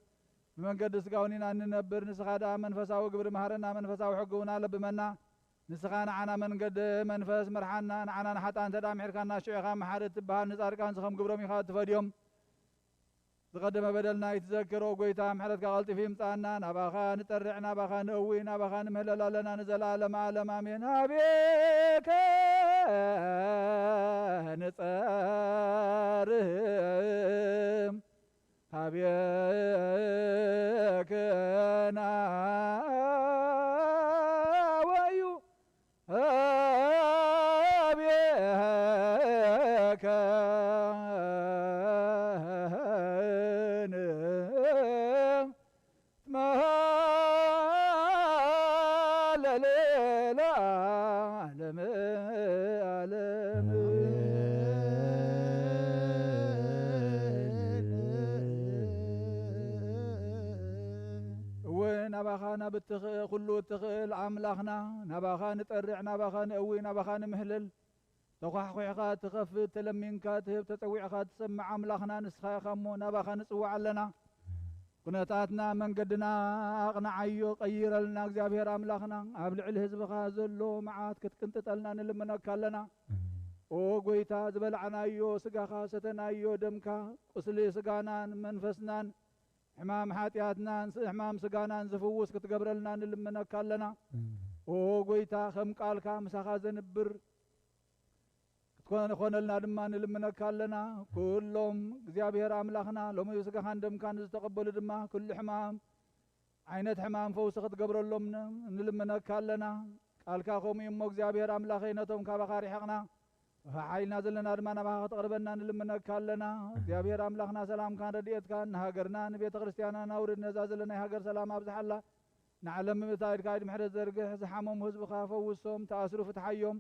ብመንገዲ ስጋ እውን ኢና እንነብር። ንስኻ ደኣ መንፈሳዊ ግብሪ ምሃረና፣ መንፈሳዊ ሕጊ እውን ኣለብመና። ንስኻ ንዓና መንገዲ መንፈስ ምርሓና። ንዓና ንሓጥኣን እንተ ደኣ ምሒርካና፣ ሽዑ ኢኻ መሓሪ እትበሃል። ንጻድቃንስ ከም ግብሮም ኢኻ እትፈድዮም። ዝቐደመ በደልና ይትዘክር። ኦ ጐይታ፣ ምሕረትካ ቀልጢፉ ይምጽኣና። ናባኻ ንጠርዕ፣ ናባኻ ንእዊ፣ ናባኻ ንምህለል ኣለና ንዘለዓለመ ዓለም፣ ኣሜን። ሀቤከ ንጸርህ፣ ሀቤከ ናወዩ፣ ሀቤከ ንትመሃለል ለዓለመ ዓለም። እወ፣ ናባኻ ናብ እትኽእል፣ ኩሉ እትኽእል ኣምላኽና፣ ናባኻ ንጠርዕ፣ ናባኻ ንእዊ፣ ናባኻ ንምህለል። ተዃሕኲሕካ ትኸፍት፣ ተለሚንካ ትህብ፣ ተጸዊዕካ ትሰምዕ ኣምላኽና ንስኻ ኢኻ እሞ፣ ናባኻ ንጽዋዕ ኣለና። ኩነታትና፣ መንገድና ኣቕንዓዮ፣ ቀይረልና። እግዚኣብሔር ኣምላኽና፣ ኣብ ልዕሊ ህዝብኻ ዘሎ መዓት ክትቅንጥጠልና ንልምነካ ኣለና። ኦ ጐይታ፣ ዝበላዕናዮ ስጋኻ፣ ሰተናዮ ደምካ፣ ቁስሊ ስጋናን መንፈስናን፣ ሕማም ሓጢኣትናን ስ-፣ ሕማም ስጋናን ዝፍውስ ክትገብረልና ንልምነካ ኣለና። ኦ ጐይታ፣ ከም ቃልካ ምሳኻ ዘንብር ክትኮነ-፣ ኾነልና ድማ ንልምነካ ኣለና። ኩሎም እግዚኣብሔር ኣምላኽና፣ ሎሚ ስጋኻን ደምካን ዝተቐበሉ ድማ፣ ኩሉ ሕማም፣ ዓይነት ሕማም ፈውሲ ክትገብረሎም ን-፣ ንልምነካ ኣለና። ቃልካ ከምኡ እዩ እሞ፣ እግዚኣብሔር ኣምላኸይ፣ ነቶም ካባኻ ርሒቕና፣ ሓሓይልና ዘለና ድማ ናባኻ ከተቕርበና ንልምነካ ኣለና። እግዚኣብሔር ኣምላኽና፣ ሰላምካን ረድኤትካን ንሃገርና፣ ንቤተ ክርስቲያናን ኣውርድ። ነዛ ዘለና ናይ ሃገር ሰላም ኣብዝሓላ። ንዓለም ምእታ ኢድካ ኢድ ምሕረት ዘርግሕ፣ ዝሓመሙ ህዝብኻ ፈውሶም፣ ተኣስሩ ፍትሓዮም፣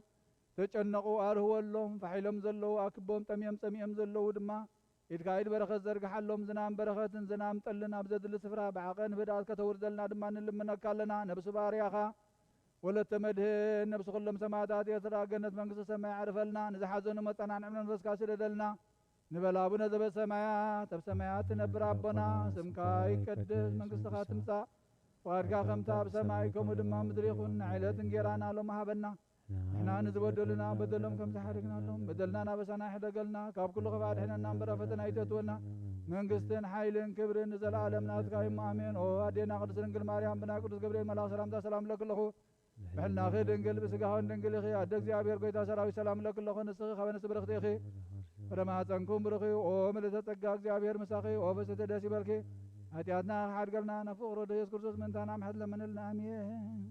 ተጨነቑ ኣርህወሎም፣ ፋሕ ኢሎም ዘለዉ ኣክቦም፣ ጠምዮም ጸሚኦም ዘለዉ ድማ ኢድካ ኢድ በረኸት ዘርግሓሎም፣ ዝናም በረኸትን ዝናም ጠልን ኣብ ዘድሊ ስፍራ ብዓቐን ብህድኣት ከተውርደልና ድማ ንልምነካ ኣለና። ነብሲ ባርያኻ ወለተ መድህን፣ ነብሲ ኩሎም ሰማዕታት ኤርትራ ገነት መንግስቲ ሰማይ ኣዕርፈልና፣ ንዝሓዘኑ መጸናንዒ መንፈስካ ስደደልና። ንበል። ኣቡነ ዘበሰማያት፣ ኣብ ሰማያት ትነብር ኣቦና፣ ስምካ ይቀደስ፣ መንግስትኻ ትምጻእ፣ ፍቓድካ ከምታ ኣብ ሰማይ ከምኡ ድማ ምድሪ ይኹን። ንዕለት እንጌራና ሎሚ ሃበና፣ ንሕና ንዝበደሉና በደሎም ከም ዝሓደግናሎም፣ በደልና ናበሳና ኣይሕደገልና፣ ካብ ኩሉ ክፋእ ኣድሕነና እምበር ኣብ ፈተና ኣይተእትወና። መንግስትን ሓይልን ክብርን ንዘለኣለም ናትካ እዩ፣ ኣሜን። ኦ ኣዴና ቅድስት ድንግል ማርያም፣ ብናይ ቅዱስ ገብርኤል መልኣኽ ሰላምታ ሰላም እለኪ ኣለኹ። ብሕልናኺ ድንግል፣ ብስጋኽን ድንግል ኢኺ። ኣደ እግዚኣብሔር፣ ጎይታ ሰራዊት፣ ሰላም እለኪ ኣለኹ። ንስኺ ካብ ኣንስቲ ብርኽቲ ኢኺ። ፍረ ማሕፀንኩም ብሩኽ እዩ። ኦ ምልዕተ ጸጋ፣ እግዚኣብሔር ምሳኺ። ኦ ፍስሕቲ፣ ደስ ይበልኪ። ሓጢኣትና ክሓድገልና፣ ናብ ፍቕሩ ወደ ኢየሱስ ክርስቶስ ምእንታና ምሕረት ለምንልና። ኣሜን።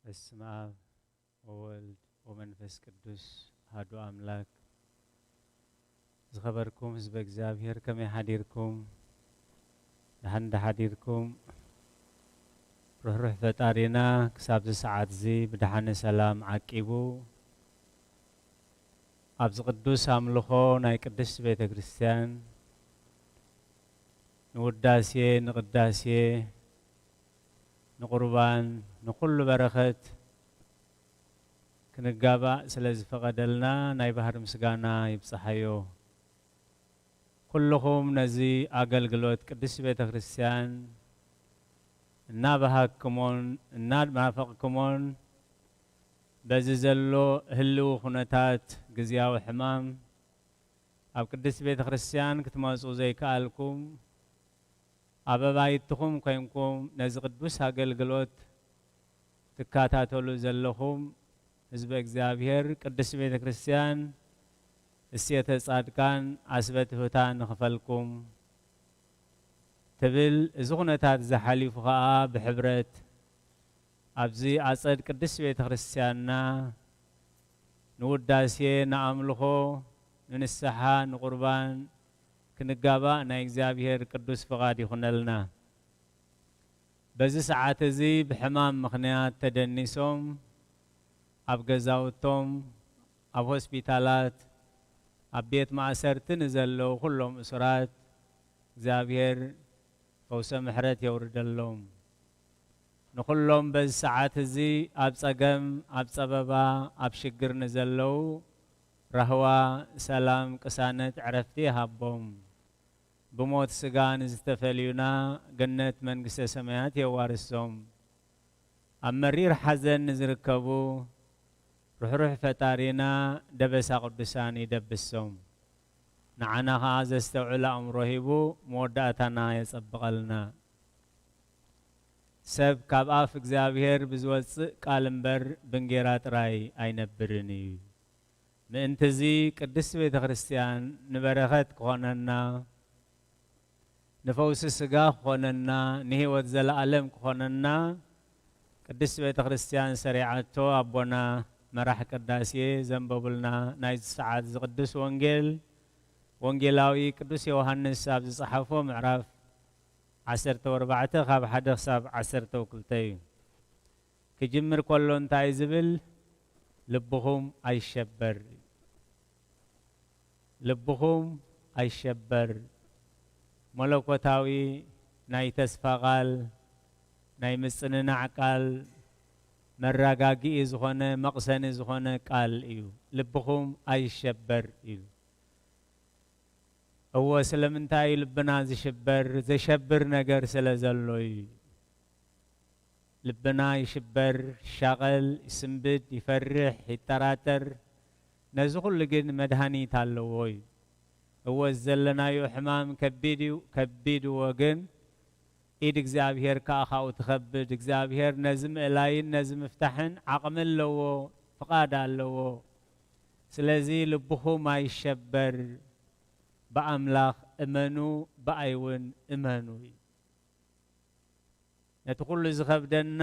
በስመ አብ ወወልድ ወመንፈስ ቅዱስ አሐዱ አምላክ። ዝኸበርኩም ህዝበ እግዚኣብሔር፣ ከመይ ሓዲርኩም? ደሓን ዶ ሓዲርኩም? ርሕሩሕ ፈጣሪና ክሳብዚ ሰዓት እዚ ብደሓነ ሰላም ዓቂቡ ኣብዚ ቅዱስ ኣምልኾ ናይ ቅድስት ቤተ ክርስቲያን ንውዳሴ፣ ንቅዳሴ፣ ንቁርባን፣ ንኹሉ በረኸት ክንጋባእ ስለ ዝፈቐደልና ናይ ባህሪ ምስጋና ይብጽሓዮ። ኩልኹም ነዚ ኣገልግሎት ቅድስት ቤተ ክርስቲያን እናበሃግኩሞን እናናፈቕኩሞን በዚ ዘሎ ህልዊ ኩነታት ግዝያዊ ሕማም ኣብ ቅድስት ቤተ ክርስቲያን ክትመጹ ዘይከኣልኩም፣ ኣብ ኣባይትኹም ኮይንኩም ነዚ ቅዱስ ኣገልግሎት ትከታተሉ ዘለኹም ህዝበ እግዚኣብሔር፣ ቅድስት ቤተ ክርስቲያን እሴተ ጻድቃን ዓስበ ትሑታን ንኽፈልኩም ትብል። እዚ ኩነታት እዚ ሓሊፉ ኸኣ ብሕብረት ኣብዚ ኣጸድ ቅድስት ቤተ ክርስቲያንና ንውዳሴ፣ ንኣምልኾ፣ ንንስሓ፣ ንቁርባን ክንጋባእ ናይ እግዚኣብሔር ቅዱስ ፍቓድ ይኹነልና። በዚ ሰዓት እዚ ብሕማም ምኽንያት ተደኒሶም ኣብ ገዛውቶም፣ ኣብ ሆስፒታላት፣ ኣብ ቤት ማእሰርቲ ንዘለዉ ኩሎም እሱራት እግዚኣብሔር ፈውሰ ምሕረት የውርደሎም። ንኹሎም በዚ ሰዓት እዚ ኣብ ጸገም፣ ኣብ ጸበባ፣ ኣብ ሽግር ንዘለዉ ራህዋ፣ ሰላም፣ ቅሳነት፣ ዕረፍቲ ይሃቦም። ብሞት ስጋ ንዝተፈልዩና ገነት መንግስተ ሰማያት የዋርሶም። ኣብ መሪር ሓዘን ንዝርከቡ ርሕሩሕ ፈጣሪና ደበሳ ቅዱሳን ይደብሶም። ንዓና ኸኣ ዘስተውዕል ኣእምሮ ሂቡ መወዳእታና የጸብቐልና። ሰብ ካብ ኣፍ እግዚኣብሔር ብዝወጽእ ቃል እምበር ብእንጌራ ጥራይ ኣይነብርን እዩ። ምእንትዚ ቅድስት ቤተ ክርስቲያን ንበረኸት ክኾነና፣ ንፈውሲ ስጋ ክኾነና፣ ንህይወት ዘለኣለም ክኾነና ቅድስት ቤተ ክርስቲያን ሰሪዓቶ ኣቦና መራሕ ቅዳሴ ዘንበቡልና ናይዚ ሰዓት እዚ ቅዱስ ወንጌል ወንጌላዊ ቅዱስ ዮሃንስ ኣብ ዝጸሓፎ ምዕራፍ ዓሰርተ ኣርባዕተ ካብ ሓደ ክሳብ ዓሰርተ ክልተ እዩ። ክጅምር ከሎ እንታይ ዝብል? ልብኹም ኣይሸበር፣ ልብኹም ኣይሸበር። መለኮታዊ ናይ ተስፋ ቃል፣ ናይ ምጽንናዕ ቃል፣ መረጋግኢ ዝኾነ፣ መቕሰኒ ዝኾነ ቃል እዩ። ልብኹም ኣይሸበር እዩ። እወ፣ ስለምንታይ እዩ ልብና ዝሽበር? ዘሸብር ነገር ስለ ዘሎ እዩ። ልብና ይሽበር፣ ይሻቐል፣ ይስንብድ፣ ይፈርሕ፣ ይጠራጠር። ነዚ ኩሉ ግን መድሃኒት ኣለዎ እዩ። እወ፣ እዚ ዘለናዮ ሕማም ከቢድ እዩ። ከቢድ እዎ፣ ግን ኢድ እግዚኣብሔር ከኣ ካብኡ ትኸብድ። እግዚኣብሔር ነዚ ምእላይን ነዚ ምፍታሕን ዓቕሚ ኣለዎ፣ ፍቓድ ኣለዎ። ስለዚ ልብኹም ኣይሸበር፣ ብኣምላኽ እመኑ፣ ብኣይ እውን እመኑ እዩ። ነቲ ኩሉ ዝኸብደና፣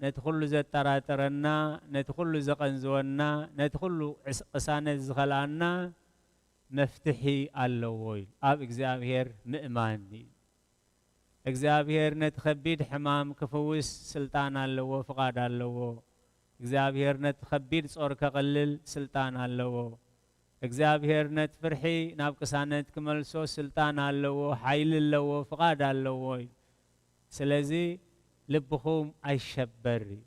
ነቲ ኩሉ ዘጠራጥረና፣ ነቲ ኩሉ ዘቐንዝወና፣ ነቲ ኩሉ ዕስ-፣ ቅሳነት ዝኸልኣና መፍትሒ ኣለዎ እዩ። ኣብ እግዚኣብሔር ምእማን እዩ። እግዚኣብሔር ነቲ ከቢድ ሕማም ክፍውስ ስልጣን ኣለዎ፣ ፍቓድ ኣለዎ። እግዚኣብሔር ነቲ ከቢድ ጾር ከቕልል ስልጣን ኣለዎ። እግዚኣብሔር ነቲ ፍርሒ ናብ ቅሳነት ክመልሶ ስልጣን ኣለዎ፣ ሓይሊ ኣለዎ፣ ፍቓድ ኣለዎ እዩ። ስለዚ ልብኹም ኣይሸበር እዩ።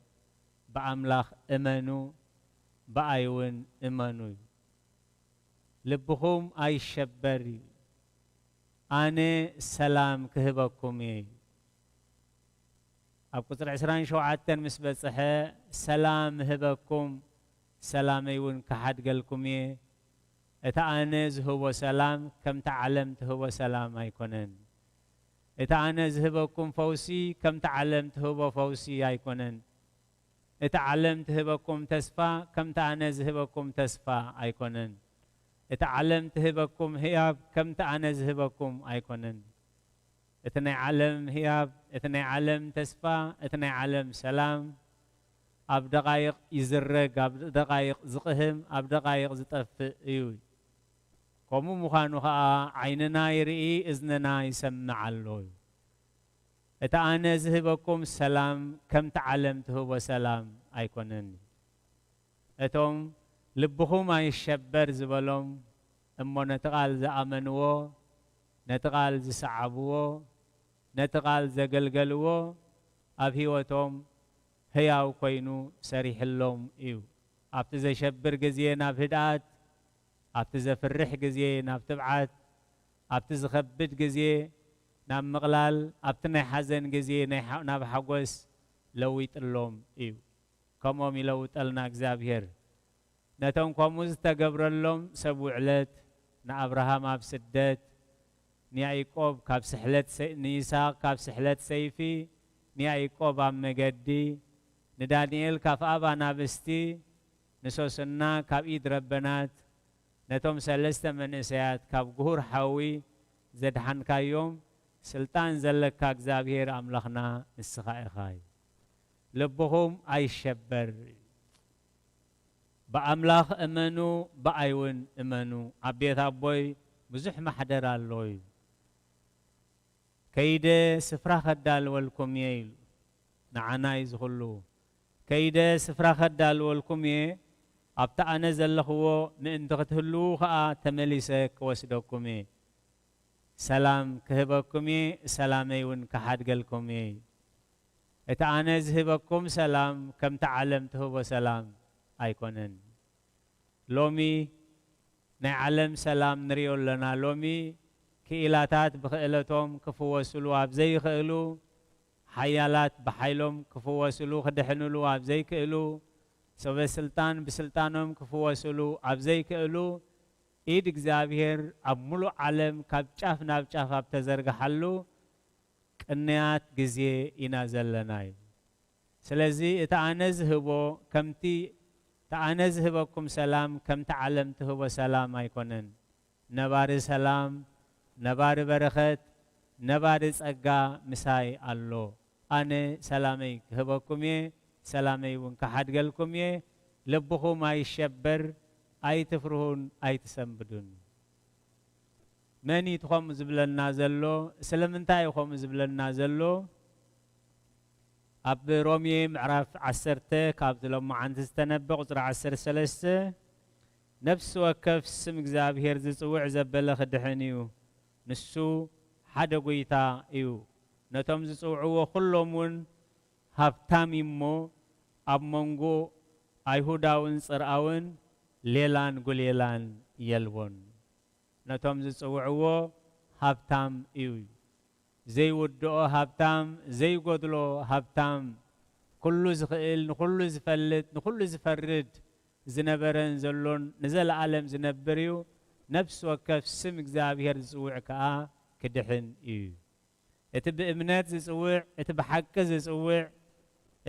ብኣምላኽ እመኑ፣ ብኣይ እውን እመኑ እዩ። ልብኹም ኣይሸበር እዩ። ኣነ ሰላም ክህበኩም እየ። ኣብ ቁጽሪ ዕስራን ሸውዓተን ምስ በጽሐ፣ ሰላም እህበኩም፣ ሰላመይ እውን ክሓድገልኩም እየ። እቲ ኣነ ዝህቦ ሰላም ከምቲ ዓለም ትህቦ ሰላም ኣይኮነን። እቲ ኣነ ዝህበኩም ፈውሲ ከምቲ ዓለም ትህቦ ፈውሲ ኣይኮነን። እቲ ዓለም ትህበኩም ተስፋ ከምቲ ኣነ ዝህበኩም ተስፋ ኣይኮነን። እቲ ዓለም ትህበኩም ህያብ ከምቲ ኣነ ዝህበኩም ኣይኮነን። እቲ ናይ ዓለም ህያብ፣ እቲ ናይ ዓለም ተስፋ፣ እቲ ናይ ዓለም ሰላም ኣብ ደቓይቕ ይዝረግ፣ ኣብ ደቓይቕ ዝቕህም፣ ኣብ ደቓይቕ ዝጠፍእ እዩ። ከምኡ ምዃኑ ኸኣ ዓይንና ይርኢ፣ እዝንና ይሰምዕ ኣሎ እዩ። እቲ ኣነ ዝህበኩም ሰላም ከምቲ ዓለም ትህቦ ሰላም ኣይኮነን። እቶም ልብኹም ኣይሸበር ዝበሎም እሞ ነቲ ቃል ዝኣመንዎ፣ ነቲ ቃል ዝሰዓብዎ፣ ነቲ ቃል ዘገልገልዎ ኣብ ህይወቶም ህያው ኮይኑ ሰሪሕሎም እዩ። ኣብቲ ዘሸብር ግዜ ናብ ህድኣት፣ ኣብቲ ዘፍርሕ ግዜ ናብ ትብዓት፣ ኣብቲ ዝኸብድ ግዜ ናብ ምቕላል፣ ኣብቲ ናይ ሓዘን ግዜ ናይ ሓ-፣ ናብ ሓጎስ ለዊጥሎም እዩ። ከምኦም ይለውጠልና እግዚኣብሔር። ነቶም ከምኡ ዝተገብረሎም ሰብ ውዕለት፣ ንኣብርሃም ኣብ ስደት፣ ንያዕቆብ ካብ ስሕለት ሰ-፣ ንይስሐቅ ካብ ስሕለት ሰይፊ፣ ንያዕቆብ ኣብ መገዲ፣ ንዳንኤል ካብ ኣፍ ኣናብስቲ፣ ንሶስና ካብ ኢድ ረበናት፣ ነቶም ሰለስተ መንእሰያት ካብ ግሁር ሓዊ ዘድሓንካዮም፣ ስልጣን ዘለካ እግዚኣብሔር ኣምላኽና ንስኻ ኢኻ እዩ። ልብኹም ኣይሸበር። ብኣምላኽ እመኑ፣ ብኣይ እውን እመኑ። ኣብ ቤት ኣቦይ ብዙሕ ማሕደር ኣሎ እዩ። ከይደ ስፍራ ከዳልወልኩም እየ ኢሉ። ንዓና እዩ ዝኹሉ። ከይደ ስፍራ ከዳልወልኩም እየ፣ ኣብቲ ኣነ ዘለኽዎ ምእንቲ ክትህልዉ ኸኣ ተመሊሰ ክወስደኩም እየ። ሰላም ክህበኩም እየ፣ ሰላመይ እውን ክሓድገልኩም እየ። እቲ ኣነ ዝህበኩም ሰላም ከምቲ ዓለም ትህቦ ሰላም ኣይኮነን። ሎሚ ናይ ዓለም ሰላም ንሪኦ ኣለና። ሎሚ ክኢላታት ብክእለቶም ክፍወስሉ ኣብ ዘይኽእሉ፣ ሓያላት ብሓይሎም ክፍወስሉ ክድሕንሉ ኣብ ዘይክእሉ፣ ሰበ ስልጣን ብስልጣኖም ክፍወስሉ ኣብ ዘይክእሉ፣ ኢድ እግዚኣብሔር ኣብ ሙሉእ ዓለም ካብ ጫፍ ናብ ጫፍ ኣብ ተዘርግሓሉ ቅንያት ግዜ ኢና ዘለና እዩ። ስለዚ እቲ ኣነ ዝህቦ ከምቲ፣ እቲ ኣነ ዝህበኩም ሰላም ከምቲ ዓለም ትህቦ ሰላም ኣይኮነን። ነባሪ ሰላም፣ ነባሪ በረኸት፣ ነባሪ ጸጋ ምሳይ ኣሎ። ኣነ ሰላመይ ክህበኩም እየ፣ ሰላመይ እውን ክሓድገልኩም እየ። ልብኹም ኣይሸበር፣ ኣይትፍርሁን ኣይትሰንብዱን። መን እዩ እቲ ከምኡ ዝብለና ዘሎ? ስለምንታይ እዩ ከምኡ ዝብለና ዘሎ? ኣብ ሮሜ ምዕራፍ ዓሰርተ ካብቲ ሎማዓንቲ ዝተነበ ቁጽሪ ዓሰርተ ሰለስተ፣ "ነፍሲ ወከፍ ስም እግዚኣብሔር ዝጽውዕ ዘበለ ክድሕን እዩ፣ ንሱ ሓደ ጐይታ እዩ። ነቶም ዝጽውዕዎ ኩሎም እውን ሃብታም እዩ እሞ፣ ኣብ መንጎ ኣይሁዳውን ጽርኣውን ሌላን ጒሌላን የልቦን። ነቶም ዝጽውዕዎ ሃብታም እዩ። ዘይውድኦ ሃብታም፣ ዘይጎድሎ ሃብታም፣ ኩሉ ዝኽእል፣ ንኹሉ ዝፈልጥ፣ ንኹሉ ዝፈርድ ዝነበረን ዘሎን ንዘለኣለም ዝነብር እዩ። ነፍሲ ወከፍ ስም እግዚኣብሔር ዝጽውዕ ከኣ ክድሕን እዩ።" እቲ ብእምነት ዝጽውዕ፣ እቲ ብሓቂ ዝጽውዕ፣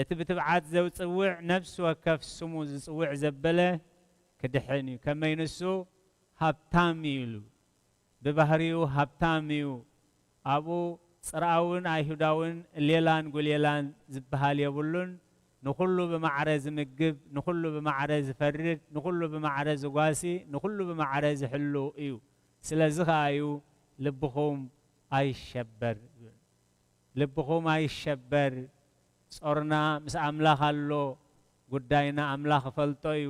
እቲ ብትብዓት ዘውጽውዕ፣ ነፍሲ ወከፍ ስሙ ዝጽውዕ ዘበለ ክድሕን እዩ። ከመይ ንሱ ሃብታም እዩ ኢሉ። ብባህሪኡ ሃብታም እዩ። ኣብኡ ጽርኣውን ኣይሁዳውን ሌላን ጒሌላን ዝበሃል የብሉን። ንኹሉ ብማዕረ ዝምግብ፣ ንኹሉ ብማዕረ ዝፈርድ፣ ንኹሉ ብማዕረ ዝጓሲ፣ ንኹሉ ብማዕረ ዝሕሉ እዩ። ስለዚ ኸኣ እዩ ልብኹም ኣይሸበር። ልብኹም ኣይሸበር። ጾርና ምስ ኣምላኽ ኣሎ። ጉዳይና ኣምላኽ ይፈልጦ እዩ።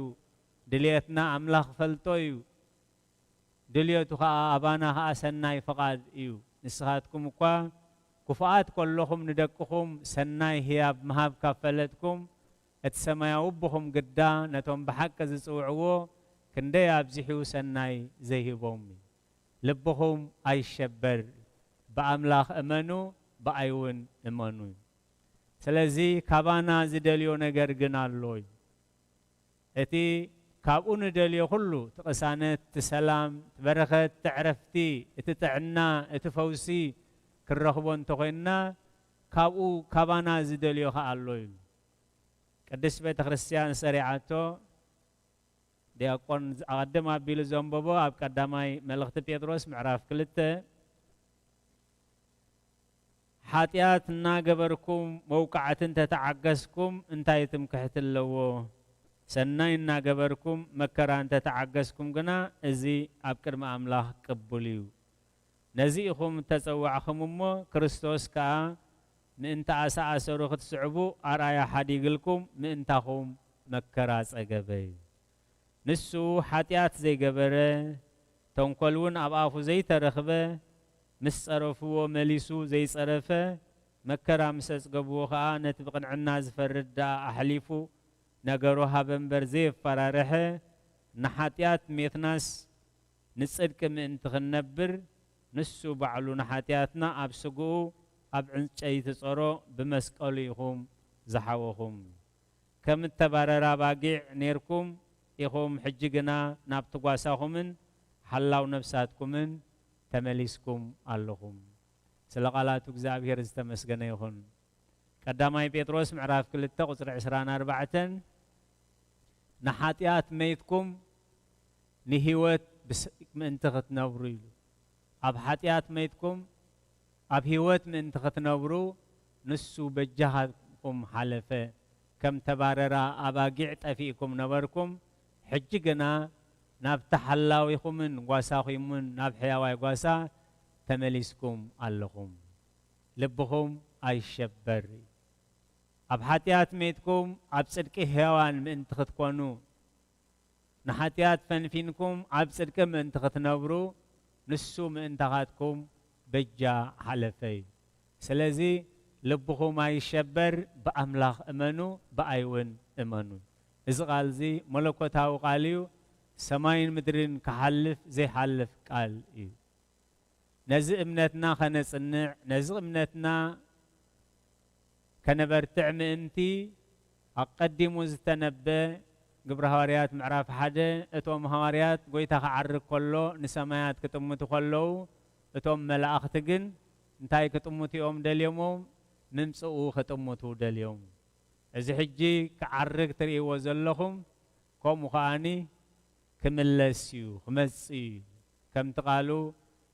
ድልየትና ኣምላኽ ይፈልጦ እዩ። ድልየቱ ኸኣ ኣባና ኸኣ ሰናይ ፍቓድ እዩ። ንስኻትኩም እኳ ክፉኣት ከለኹም ንደቅኹም ሰናይ ህያብ ምሃብ ካብ ፈለጥኩም፣ እቲ ሰማያዊ ኣቦኹም ግዳ ነቶም ብሓቂ ዝጽውዕዎ ክንደይ ኣብዚሑ ሰናይ ዘይህቦም እዩ። ልብኹም ኣይሸበር፣ ብኣምላኽ እመኑ፣ ብኣይ እውን እመኑ። ስለዚ ካባና ዝደልዮ ነገር ግን ኣሎ እዩ። እቲ ካብኡ ንደልዮ ኩሉ፣ እቲ ቅሳነት፣ እቲ ሰላም፣ እቲ በረኸት፣ እቲ ዕረፍቲ፣ እቲ ጥዕና፣ እቲ ፈውሲ ክንረኽቦ እንተኾይንና፣ ካብኡ፣ ካባና ዝደልዮ ኸኣ ኣሎ ኢሉ። ቅድስት ቤተ ክርስቲያን ሰሪዓቶ፣ ዲያቆን ኣቐድም ኣቢሉ ዘንበቦ ኣብ ቀዳማይ መልእኽቲ ጴጥሮስ ምዕራፍ ክልተ፣ "ሓጢኣት እናገበርኩም መውቃዕቲ እንተተዓገስኩም እንታይ ትምክሕቲ ኣለዎ? ሰናይ እናገበርኩም መከራ እንተተዓገስኩም ግና እዚ ኣብ ቅድሚ ኣምላኽ ቅቡል እዩ። ነዚ ኢኹም እተጸዋዕኹም እሞ፣ ክርስቶስ ከኣ ምእንቲ ኣሳኣሰሩ ክትስዕቡ ኣርኣያ ሓዲግልኩም ምእንታኹም መከራ ጸገበ እዩ። ንሱ ሓጢኣት ዘይገበረ፣ ተንኮል እውን ኣብ ኣፉ ዘይተረኽበ፣ ምስ ጸረፍዎ መሊሱ ዘይጸረፈ፣ መከራ ምስ ኣጽገብዎ ኸኣ ነቲ ብቕንዕና ዝፈርድ ደኣ ኣሕሊፉ ነገሩ ሃበ እምበር ዘየፈራርሐ፣ ንሓጢኣት ሜትናስ ንጽድቂ ምእንቲ ክንነብር፣ ንሱ ባዕሉ ንሓጢኣትና ኣብ ስግኡ ኣብ ዕንጨይቲ ጾሮ ብመስቀሉ ኢኹም ዝሓወኹም። ከም እተባረራ ኣባጊዕ ኔርኩም ኢኹም፣ ሕጂ ግና ናብቲ ጓሳኹምን ሓላው ነፍሳትኩምን ተመሊስኩም ኣለኹም።" ስለ ቃላቱ እግዚኣብሔር ዝተመስገነ ይኹን። ቀዳማይ ጴጥሮስ ምዕራፍ ክልተ ቁጽሪ ዕስራን ኣርባዕተን፣ "ንሓጢኣት መይትኩም ንህይወት ብስ-፣ ምእንቲ ክትነብሩ" ኢሉ። ኣብ ሓጢኣት መይትኩም ኣብ ህይወት ምእንቲ ክትነብሩ ንሱ በጃኻትኩም ሓለፈ። ከም ተባረራ ኣባጊዕ ጠፊእኩም ነበርኩም፣ ሕጂ ግና ናብቲ ሓላዊኹምን ጓሳኹምን ናብ ሕያዋይ ጓሳ ተመሊስኩም ኣለኹም። ልብኹም ኣይሸበር። ኣብ ሓጢኣት መይትኩም ኣብ ጽድቂ ሕያዋን ምእንቲ ክትኮኑ፣ ንሓጢኣት ፈንፊንኩም ኣብ ጽድቂ ምእንቲ ክትነብሩ፣ ንሱ ምእንታኻትኩም በጃ ሓለፈ እዩ። ስለዚ ልብኹም ኣይሸበር፣ ብኣምላኽ እመኑ፣ ብኣይ እውን እመኑ። እዚ ቃል እዚ መለኮታዊ ቃል እዩ። ሰማይን ምድርን ክሓልፍ ዘይሓልፍ ቃል እዩ። ነዚ እምነትና ከነጽንዕ፣ ነዚ እምነትና ከነበርትዕ ምእንቲ፣ ኣቐዲሙ ዝተነበ ግብረ ሃዋርያት ምዕራፍ ሓደ፣ እቶም ሃዋርያት ጐይታ ክዓርግ ከሎ ንሰማያት ክጥምቱ ከለዉ፣ እቶም መላእኽቲ ግን እንታይ ክጥምቱ እዮም ደልዮሞም? ምምጽኡ ክጥምቱ ደልዮም። እዚ ሕጂ ክዓርግ ትርእይዎ ዘለኹም፣ ከምኡ ከኣኒ ክምለስ እዩ፣ ክመጽእ እዩ። ከምቲ ቃሉ፣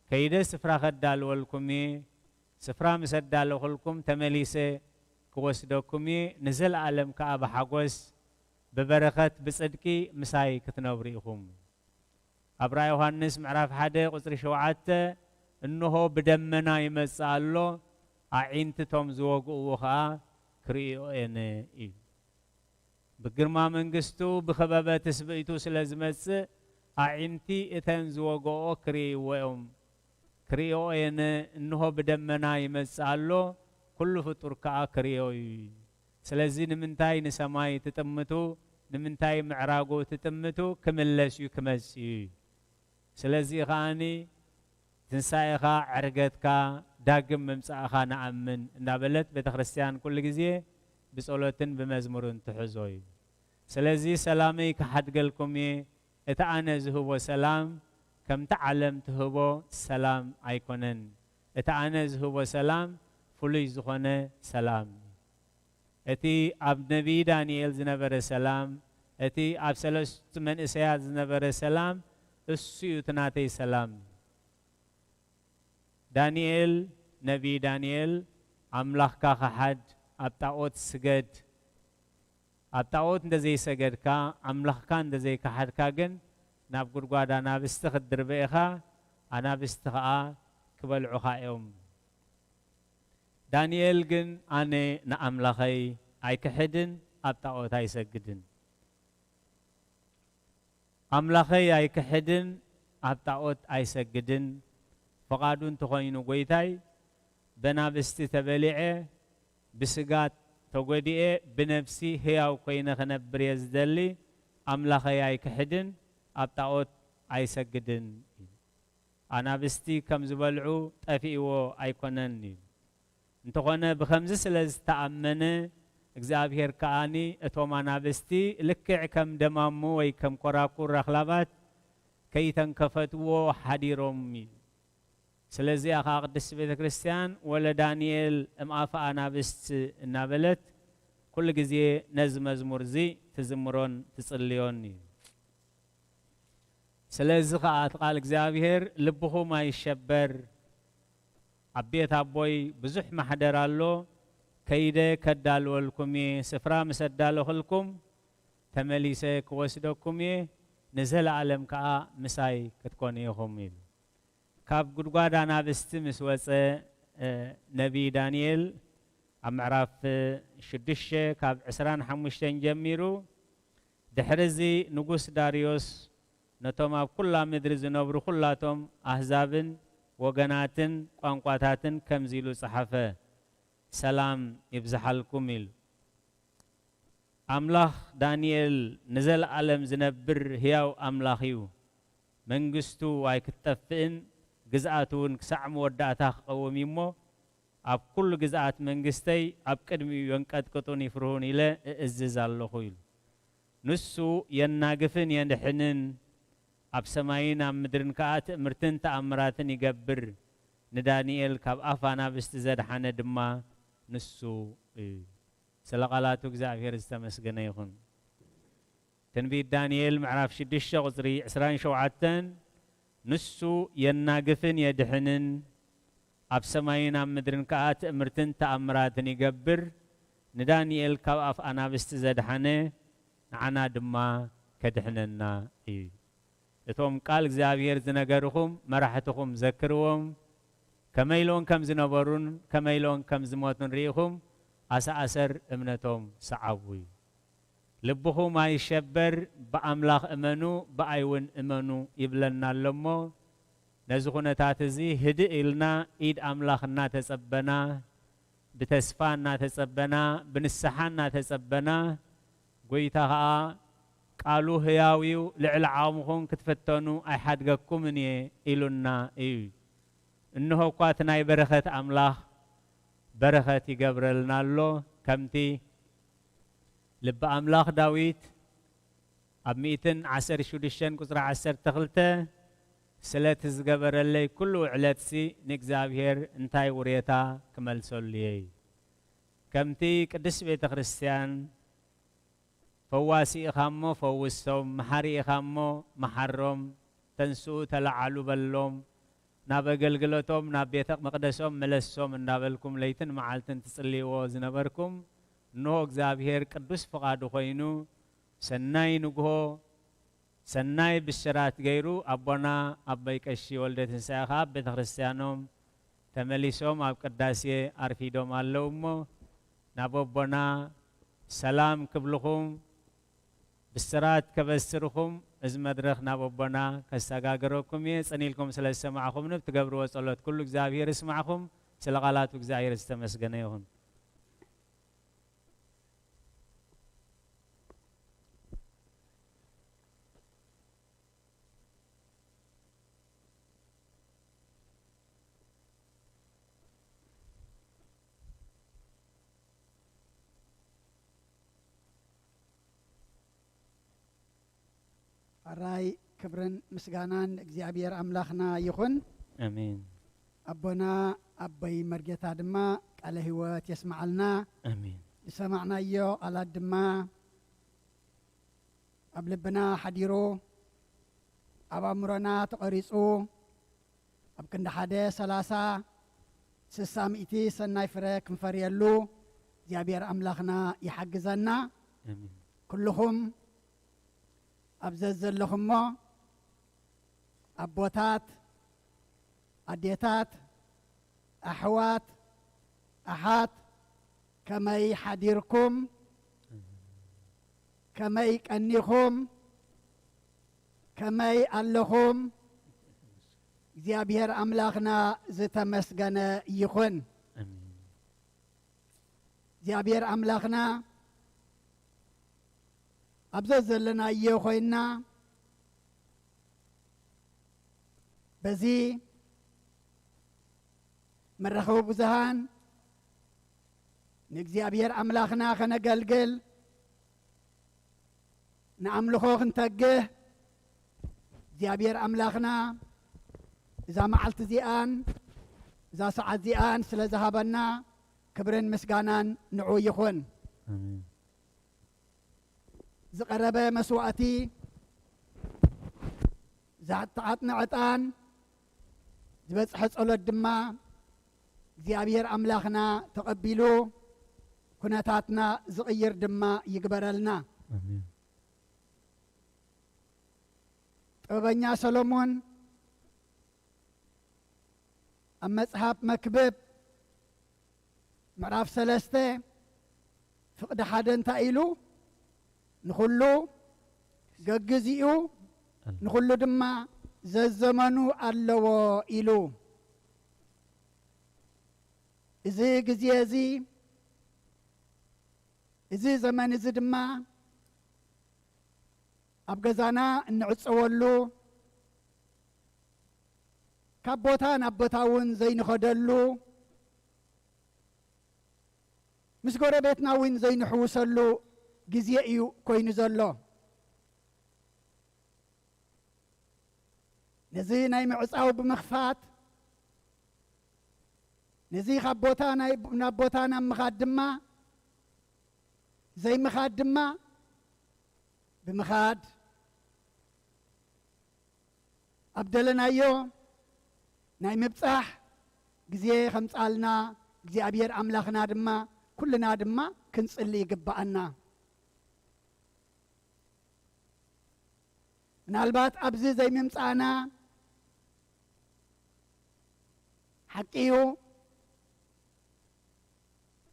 "ከይደ ስፍራ ከዳልወልኩም እየ፣ ስፍራ ምስ ኣዳለኹልኩም ተመሊሰ ክወስደኩም እየ፣ ንዘለኣለም ከኣ ብሓጎስ፣ ብበረኸት፣ ብጽድቂ ምሳይ ክትነብሩ ኢኹም።" ኣብ ራእይ ዮሃንስ ምዕራፍ ሓደ ቁጽሪ ሸውዓተ፣ "እንሆ ብደመና ይመጽእ ኣሎ፣ ኣዒንቲ እቶም ዝወግእዎ ኸኣ ክርእዮ እየነ እዩ። ብግርማ መንግስቱ ብኸበበ ትስብእቱ ስለ ዝመጽእ፣ ኣዒንቲ እተን ዝወግኦ ክርእይዎ እዮም። ክርእዮ እየነ፣ እንሆ ብደመና ይመጽእ ኣሎ፣ ኩሉ ፍጡር ከኣ ክርእዮ እዩ። ስለዚ ንምንታይ ንሰማይ ትጥምቱ? ንምንታይ ምዕራጉ ትጥምቱ? ክምለስ እዩ፣ ክመጽእ እዩ። ስለዚ ከኣኒ ትንሳኤኻ፣ ዕርገትካ፣ ዳግም ምምጻእኻ ንኣምን እናበለት ቤተ ክርስቲያን ኩሉ ግዜ ብጸሎትን ብመዝሙርን ትሕዞ እዩ። ስለዚ ሰላመይ ክሓድገልኩም እየ፣ እቲ ኣነ ዝህቦ ሰላም ከምቲ ዓለም ትህቦ ሰላም ኣይኮነን። እቲ ኣነ ዝህቦ ሰላም ፍሉይ ዝኾነ ሰላም እዩ። እቲ ኣብ ነቢይ ዳንኤል ዝነበረ ሰላም፣ እቲ ኣብ ሰለስቱ መንእሰያት ዝነበረ ሰላም፣ እሱ እዩ እቲ ናተይ ሰላም። ዳንኤል፣ ነቢይ ዳንኤል፣ ኣምላኽካ ክሓድ፣ ኣብ ጣዖት ስገድ። ኣብ ጣዖት እንተ ዘይሰገድካ፣ ኣምላኽካ እንተ ዘይከሓድካ ግን፣ ናብ ጉድጓድ ኣናብስቲ ክትድርበ ኢኻ፣ ኣናብስቲ ኸኣ ክበልዑኻ እዮም። ዳንኤል ግን፣ ኣነ ንኣምላኸይ ኣይክሕድን፣ ኣብ ጣዖት ኣይሰግድን። ኣምላኸይ ኣይክሕድን፣ ኣብ ጣዖት ኣይሰግድን። ፍቓዱ እንተኾይኑ ጐይታይ፣ በናብስቲ ተበሊዐ፣ ብስጋ ተጎዲኤ፣ ብነፍሲ ህያው ኮይነ ክነብር እየ ዝደሊ። ኣምላኸይ ኣይክሕድን፣ ኣብ ጣዖት ኣይሰግድን። ኣናብስቲ ከም ዝበልዑ ጠፊእዎ ኣይኮነን እዩ። እንተኾነ ብኸምዚ ስለ ዝተኣመነ፣ እግዚኣብሔር ከኣኒ እቶም ኣናብስቲ ልክዕ ከም ደማሙ ወይ ከም ኮራኩር ኣኽላባት ከይተንከፈትዎ ሓዲሮም እዩ። ስለዚኣ ኸኣ ቅድስቲ ቤተ ክርስቲያን ወለ ዳንኤል እምኣፈ ኣናብስት እናበለት ኩሉ ግዜ ነዚ መዝሙር እዚ ትዝምሮን ትጽልዮን እዩ። ስለዚ ኸኣ እቲ ቃል እግዚኣብሔር ልብኹም ኣይሸበር፣ ኣብ ቤት ኣቦይ ብዙሕ ማሕደር ኣሎ፣ ከይደ ከዳልወልኩም እየ፣ ስፍራ ምስ ኣዳለኹልኩም ተመሊሰ ክወስደኩም እየ፣ ንዘለኣለም ከኣ ምሳይ ክትኮኑ ኢኹም ኢሉ። ካብ ጉድጓድ ኣናብስቲ ምስ ወጸ፣ እ፣ ነቢይ ዳንኤል ኣብ ምዕራፍ ሽዱሽተ ካብ ዕስራን ሓሙሽተን ጀሚሩ፣ ድሕሪ እዚ ንጉስ ዳርዮስ ነቶም ኣብ ኩላ ምድሪ ዝነብሩ ኩላቶም ኣህዛብን ወገናትን ቋንቋታትን ከምዚ ኢሉ ጸሓፈ፣ ሰላም ይብዝሓልኩም ኢሉ። ኣምላኽ ዳንኤል ንዘለኣለም ዝነብር ህያው ኣምላኽ እዩ። መንግስቱ ኣይክትጠፍእን፣ ግዝኣቱ እውን ክሳዕ መወዳእታ ክቐውም እዩ እሞ፣ ኣብ ኩሉ ግዝኣት መንግስተይ ኣብ ቅድሚኡ የንቀጥቅጡን ይፍርሁን ኢለ እእዝዝ ኣለኹ ኢሉ። ንሱ የናግፍን የድሕንን፣ ኣብ ሰማይን ኣብ ምድርን ከኣ ትእምርትን ተኣምራትን ይገብር። ንዳንኤል ካብ ኣፍ ኣናብስቲ ዘድሓነ ድማ ንሱ እዩ። ስለ ቃላቱ እግዚኣብሔር ዝተመስገነ ይኹን። ትንቢት ዳንኤል ምዕራፍ ሽዱሽተ ቁጽሪ ዕስራን ሸውዓተን፣ ንሱ የናግፍን የድሕንን፣ ኣብ ሰማይን ኣብ ምድርን ከኣ ትእምርትን ተኣምራትን ይገብር፣ ንዳንኤል ካብ ኣፍ ኣናብስቲ ዘድሓነ፣ ንዓና ድማ ከድሕነና እዩ። እቶም ቃል እግዚኣብሔር ዝነገርኹም መራሕትኹም ዘክርዎም፣ ከመይ ኢሎም ከም ዝነበሩን ከመይ ኢሎም ከም ዝሞቱን ርኢኹም፣ ኣሰኣሰር እምነቶም ሰዓቡ እዩ። ልብኹም ኣይሸበር፣ ብኣምላኽ እመኑ፣ ብኣይ እውን እመኑ ይብለና ኣሎ እሞ፣ ነዚ ኩነታት እዚ ህድእ ኢልና ኢድ ኣምላኽ እናተጸበና፣ ብተስፋ እናተጸበና፣ ብንስሓ እናተጸበና፣ ጐይታ ኸኣ ቃሉ ህያው እዩ፣ ልዕሊ ዓቕምኹም ክትፍተኑ ኣይሓድገኩምን እየ ኢሉና እዩ። እንሆ እኳ እቲ ናይ በረኸት ኣምላኽ በረኸት ይገብረልና ኣሎ፣ ከምቲ ልቢ ኣምላኽ ዳዊት ኣብ ሚእትን ዓሰርተ ሽዱሽተን ቁጽሪ ዓሰርተ ክልተ፣ ስለቲ ዝገበረለይ ኩሉ ውዕለትሲ ንእግዚኣብሔር እንታይ ውሬታ ክመልሰሉ እየ? ከምቲ ቅድስት ቤተ ክርስቲያን፣ ፈዋሲ ኢኻ እሞ ፈውሶም፣ መሓሪ ኢኻ እሞ መሓሮም፣ ተንስኡ ተለዓሉ በሎም፣ ናብ ኣገልግሎቶም፣ ናብ ቤተ መቕደሶም ምለሶም እንዳበልኩም ለይትን መዓልትን ትጽልይዎ ዝነበርኩም፣ እንሆ እግዚኣብሔር ቅዱስ ፍቓዱ ኮይኑ፣ ሰናይ ንግሆ፣ ሰናይ ብስራት ገይሩ፣ ኣቦና ኣቦይ ቀሺ ወልደ ትንሳኤ ኸኣ ኣብ ቤተ ክርስቲያኖም ተመሊሶም ኣብ ቅዳሴ ኣርፊዶም ኣለዉ እሞ፣ ናብ ኣቦና ሰላም ክብልኹም፣ ብስራት ከበስርኹም፣ እዚ መድረኽ ናብ ኣቦና ከሰጋግረኩም እየ። ጽን ኢልኩም ስለ ዝሰማዕኹምኒ፣ ብትገብርዎ ጸሎት ኩሉ እግዚኣብሔር ይስማዕኹም። ስለ ቃላቱ እግዚኣብሔር ዝተመስገነ ይኹን። ኣራይ ክብርን ምስጋናን እግዚኣብሔር ኣምላኽና ይኹን። ኣሜን። ኣቦና ኣቦይ መርጌታ ድማ ቃለ ህይወት የስምዓልና። ኣሜን። ዝሰማዕናዮ ቃላት ድማ ኣብ ልብና ሓዲሩ፣ ኣብ ኣእምሮና ተቐሪጹ፣ ኣብ ክንዲ ሓደ ሰላሳ፣ ስሳ፣ ሚእቲ ሰናይ ፍረ ክንፈርየሉ እግዚኣብሔር ኣምላኽና ይሓግዘና። ኣሜን። ኩልኹም ኣብ ዘዘለኹሞ ኣቦታት፣ ኣዴታት፣ ኣሕዋት፣ ኣሓት፣ ከመይ ሓዲርኩም? ከመይ ቀኒኹም? ከመይ ኣለኹም? እግዚኣብሔር ኣምላኽና ዝተመስገነ ይኹን። ኣሜን። እግዚኣብሔር ኣምላኽና ኣብ ዘዘለናዮ ኮይንና በዚ መራኸቢ ብዙሃን ንእግዚኣብሔር ኣምላኽና ከነገልግል፣ ንኣምልኾ ክንተግህ እግዚኣብሔር ኣምላኽና እዛ መዓልቲ እዚኣን እዛ ሰዓት እዚኣን ስለ ዝሃበና ክብርን ምስጋናን ንዑ ይኹን። ኣሜን። ዝቐረበ መስዋእቲ፣ ዝተዓጥነ ዕጣን፣ ዝበጽሐ ጸሎት ድማ እግዚኣብሔር ኣምላኽና ተቐቢሉ ኩነታትና ዝቕይር ድማ ይግበረልና። ኣሜን። ጥበበኛ ሰሎሞን ኣብ መጽሓፍ መክብብ ምዕራፍ ሰለስተ ፍቕዲ ሓደ እንታይ ኢሉ? ንኹሉ ገግዚኡ፣ ንኹሉ ድማ ዘዘመኑ ኣለዎ ኢሉ። እዚ ግዜ እዚ፣ እዚ ዘመን እዚ ድማ ኣብ ገዛና እንዕጸወሉ፣ ካብ ቦታ ናብ ቦታ እውን ዘይንኸደሉ፣ ምስ ጎረቤትና እውን ዘይንሕውሰሉ ግዜ እዩ ኮይኑ ዘሎ። ነዚ ናይ ምዕጻው ብምኽፋት፣ ነዚ ካብ ቦታ ናይ፣ ናብ ቦታ ናብ ምኻድ ድማ፣ ዘይምኻድ ድማ ብምኻድ፣ ኣብ ደለናዮ ናይ ምብጻሕ ግዜ ከምጻልና እግዚኣብሔር ኣምላኽና ድማ ኩልና ድማ ክንጽሊ ይግብኣና። ምናልባት ኣብዚ ዘይምምጻእና ሓቂ እዩ።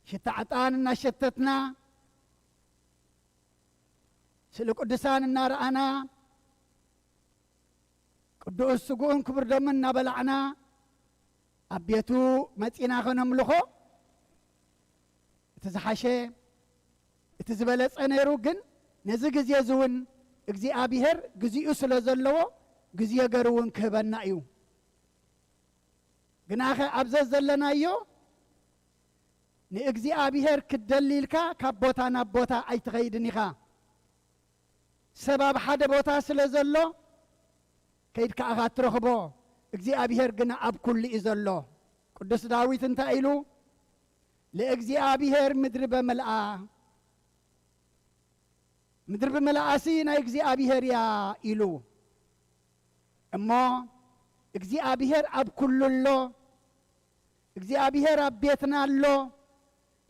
ሽታ ዕጣን እናሸተትና፣ ስእሊ ቅዱሳን እናረኣና፣ ቅዱስ ስግኡን ክቡር ደሙን እናበላዕና ኣብ ቤቱ መጺና ከነምልኾ እቲ ዝሓሸ፣ እቲ ዝበለጸ ነይሩ። ግን ነዚ ግዜ እዚ እውን እግዚኣብሔር ግዚኡ ስለ ዘለዎ፣ ግዜ ገሩ እውን ክህበና እዩ። ግናኸ ኣብ ዘዘለናዮ ንእግዚኣብሔር ክትደሊ ኢልካ ካብ ቦታ ናብ ቦታ ኣይትኸይድን ኢኻ። ሰብ ኣብ ሓደ ቦታ ስለ ዘሎ፣ ከይድካ ኢኻ እትረኽቦ። እግዚኣብሔር ግና ኣብ ኩሉ እዩ ዘሎ። ቅዱስ ዳዊት እንታይ ኢሉ? "ለእግዚኣብሔር ምድሪ በመልኣ"፣ ምድሪ ብምልኣሲ ናይ እግዚኣብሔር እያ ኢሉ። እሞ እግዚኣብሔር ኣብ ኩሉ ኣሎ። እግዚኣብሔር ኣብ ቤትና ኣሎ።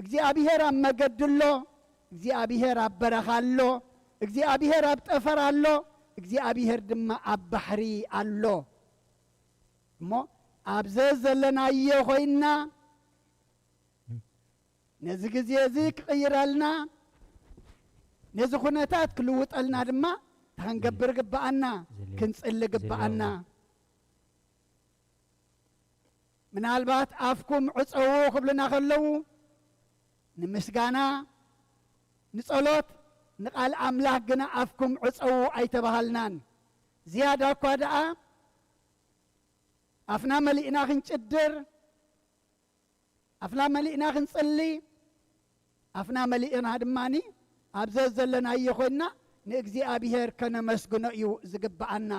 እግዚኣብሔር ኣብ መገዲ ኣሎ። እግዚኣብሔር ኣብ በረኻ ኣሎ። እግዚኣብሔር ኣብ ጠፈር ኣሎ። እግዚኣብሔር ድማ ኣብ ባሕሪ ኣሎ። እሞ ኣብ ዘዘለናዮ ኮይንና ነዚ ግዜ እዚ ክቕይረልና፣ ነዚ ኩነታት ክልውጠልና ድማ እንታይ ክንገብር ግብኣና? ክንጽሊ ግብኣና። ምናልባት ኣፍኩም ዕጸዉ ክብሉና ከለዉ፣ ንምስጋና፣ ንጸሎት፣ ንቓል ኣምላኽ ግና ኣፍኩም ዕጸዉ ኣይተባሃልናን። ዝያዳ እኳ ደኣ ኣፍና መሊእና ክንጭድር፣ ኣፍና መሊእና ክንጽሊ፣ ኣፍና መሊእና ድማኒ ኣብ ዘዘለናዮ ኮይንና ንእግዚኣብሔር ከነመስግኖ እዩ ዝግብኣና።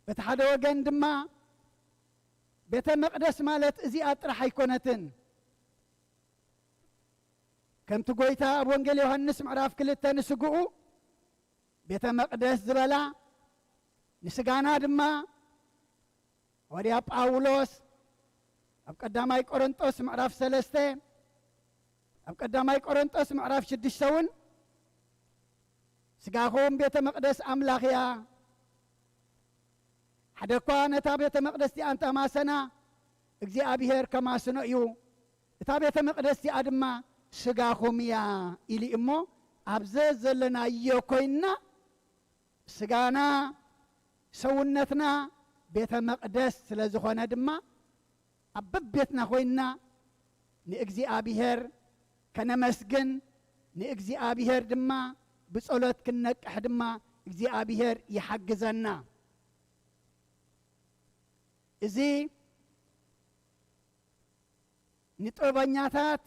በቲ ሓደ ወገን ድማ ቤተ መቕደስ ማለት እዚኣ ጥራሕ ኣይኮነትን። ከምቲ ጐይታ ኣብ ወንጌል ዮሃንስ ምዕራፍ ክልተ ንስግኡ ቤተ መቕደስ ዝበላ፣ ንስጋና ድማ ሃዋርያ ጳውሎስ ኣብ ቀዳማይ ቆሮንጦስ ምዕራፍ ሰለስተ፣ ኣብ ቀዳማይ ቆሮንጦስ ምዕራፍ ሽዱሽተ እውን ስጋኹም ቤተ መቕደስ ኣምላኽ እያ፣ ሓደ እኳ ነታ ቤተ መቕደስ እቲኣ እንተማሰና እግዚኣብሔር ከማስኖ እዩ፣ እታ ቤተ መቕደስ እቲኣ ድማ ስጋኹም እያ ኢሉ እሞ ኣብ ዘዘለናዮ ኮይንና ስጋና ሰውነትና ቤተ መቕደስ ስለ ዝኾነ ድማ ኣብ በቤትና ኮይንና ንእግዚኣብሔር ከነመስግን፣ ንእግዚኣብሔር ድማ ብጸሎት ክንነቅሕ ድማ እግዚኣብሔር ይሓግዘና። እዚ ንጥበበኛታት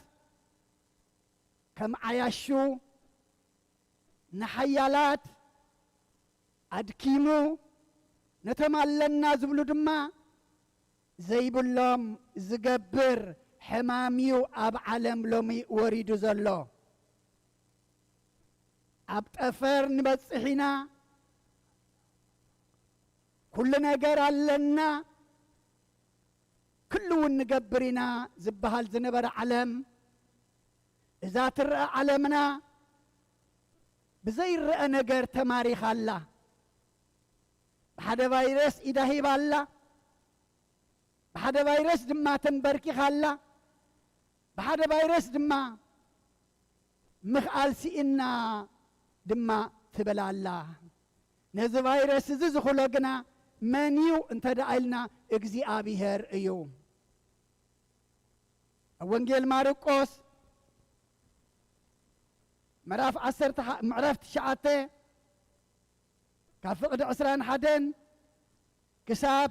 ከም ዓያሹ፣ ንሓያላት ኣድኪሙ፣ ነቶም ኣለና ዝብሉ ድማ ዘይብሎም ዝገብር ሕማም እዩ ኣብ ዓለም ሎሚ ወሪዱ ዘሎ። ኣብ ጠፈር ንበጽሕ ኢና፣ ኩሉ ነገር ኣለና፣ ኩሉ እውን ንገብር ኢና ዝበሃል ዝነበረ ዓለም፣ እዛ ትረኣ ዓለምና ብዘይረኣ ነገር ተማሪኻ ኣላ። ብሓደ ቫይረስ ኢዳ ሂባ ኣላ። ብሓደ ቫይረስ ድማ ተንበርኪኻ ኣላ። ብሓደ ቫይረስ ድማ ምኽኣል ስኢና ድማ ትብል ኣላ። ነዚ ቫይረስ እዚ ዝኽሎ ግና መን እዩ እንተ ደኣ ኢልና እግዚኣብሔር እዩ። ኣብ ወንጌል ማርቆስ ምዕራፍ ዓሰርተ፣ ምዕራፍ ትሽዓተ ካብ ፍቕዲ ዕስራን ሓደን ክሳብ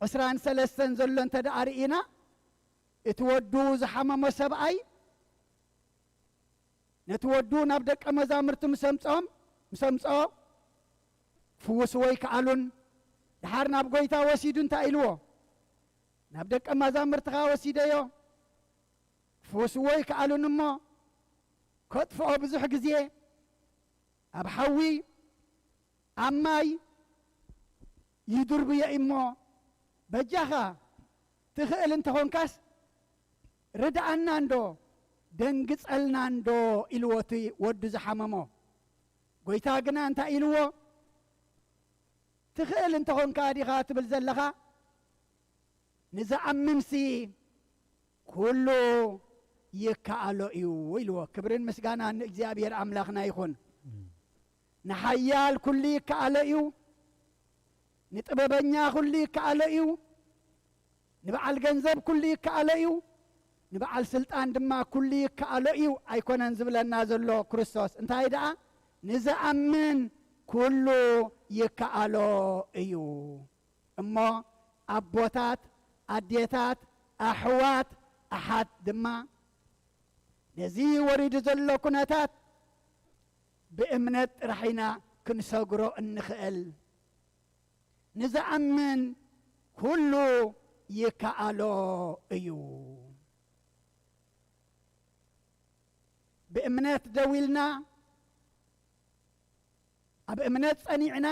ዕስራን ሰለስተን ዘሎ እንተ ደኣ ርኢና፣ እቲ ወዱ ዝሓመሞ ሰብኣይ ነቲ ወዱ ናብ ደቀ መዛሙርቲ ምስ ኣምጽኦም፣ ምስ ኣምጽኦ፣ ክፍውስዎ ኣይከኣሉን። ደሓር ናብ ጐይታ ወሲዱ እንታይ ኢልዎ? ናብ ደቀ መዛሙርትኻ ወሲደዮ፣ ክፍውስዎ ኣይከኣሉን እሞ፣ ከጥፍኦ ብዙሕ ግዜ ኣብ ሓዊ ኣብ ማይ ይድርብዮ እሞ፣ በጃኻ ትኽእል እንተኾንካስ ርድኣና እንዶ፣ ደንግጸልና እንዶ ኢልዎ እቲ ወዱ ዝሓመሞ። ጐይታ ግና እንታይ ኢልዎ? ትኽእል እንተኾንካ ዲኻ ትብል ዘለኻ? ንዝኣምንሲ ኩሉ ይከኣሎ እዩ ኢልዎ። ክብርን ምስጋናን ንእግዚኣብሔር ኣምላኽና ይኹን። ንሓያል ኩሉ ይከኣሎ እዩ፣ ንጥበበኛ ኩሉ ይከኣሎ እዩ፣ ንበዓል ገንዘብ ኩሉ ይከኣሎ እዩ፣ ንበዓል ስልጣን ድማ ኩሉ ይከኣሎ እዩ ኣይኮነን ዝብለና ዘሎ ክርስቶስ። እንታይ ደኣ? ንዝኣምን ኩሉ ይከኣሎ እዩ። እሞ ኣቦታት፣ ኣዴታት፣ ኣሕዋት፣ ኣሓት ድማ ነዚ ወሪዱ ዘሎ ኩነታት ብእምነት ጥራሕ ኢና ክንሰግሮ እንኽእል። ንዝኣምን ኩሉ ይከኣሎ እዩ። ብእምነት ደው ኢልና፣ ኣብ እምነት ጸኒዕና፣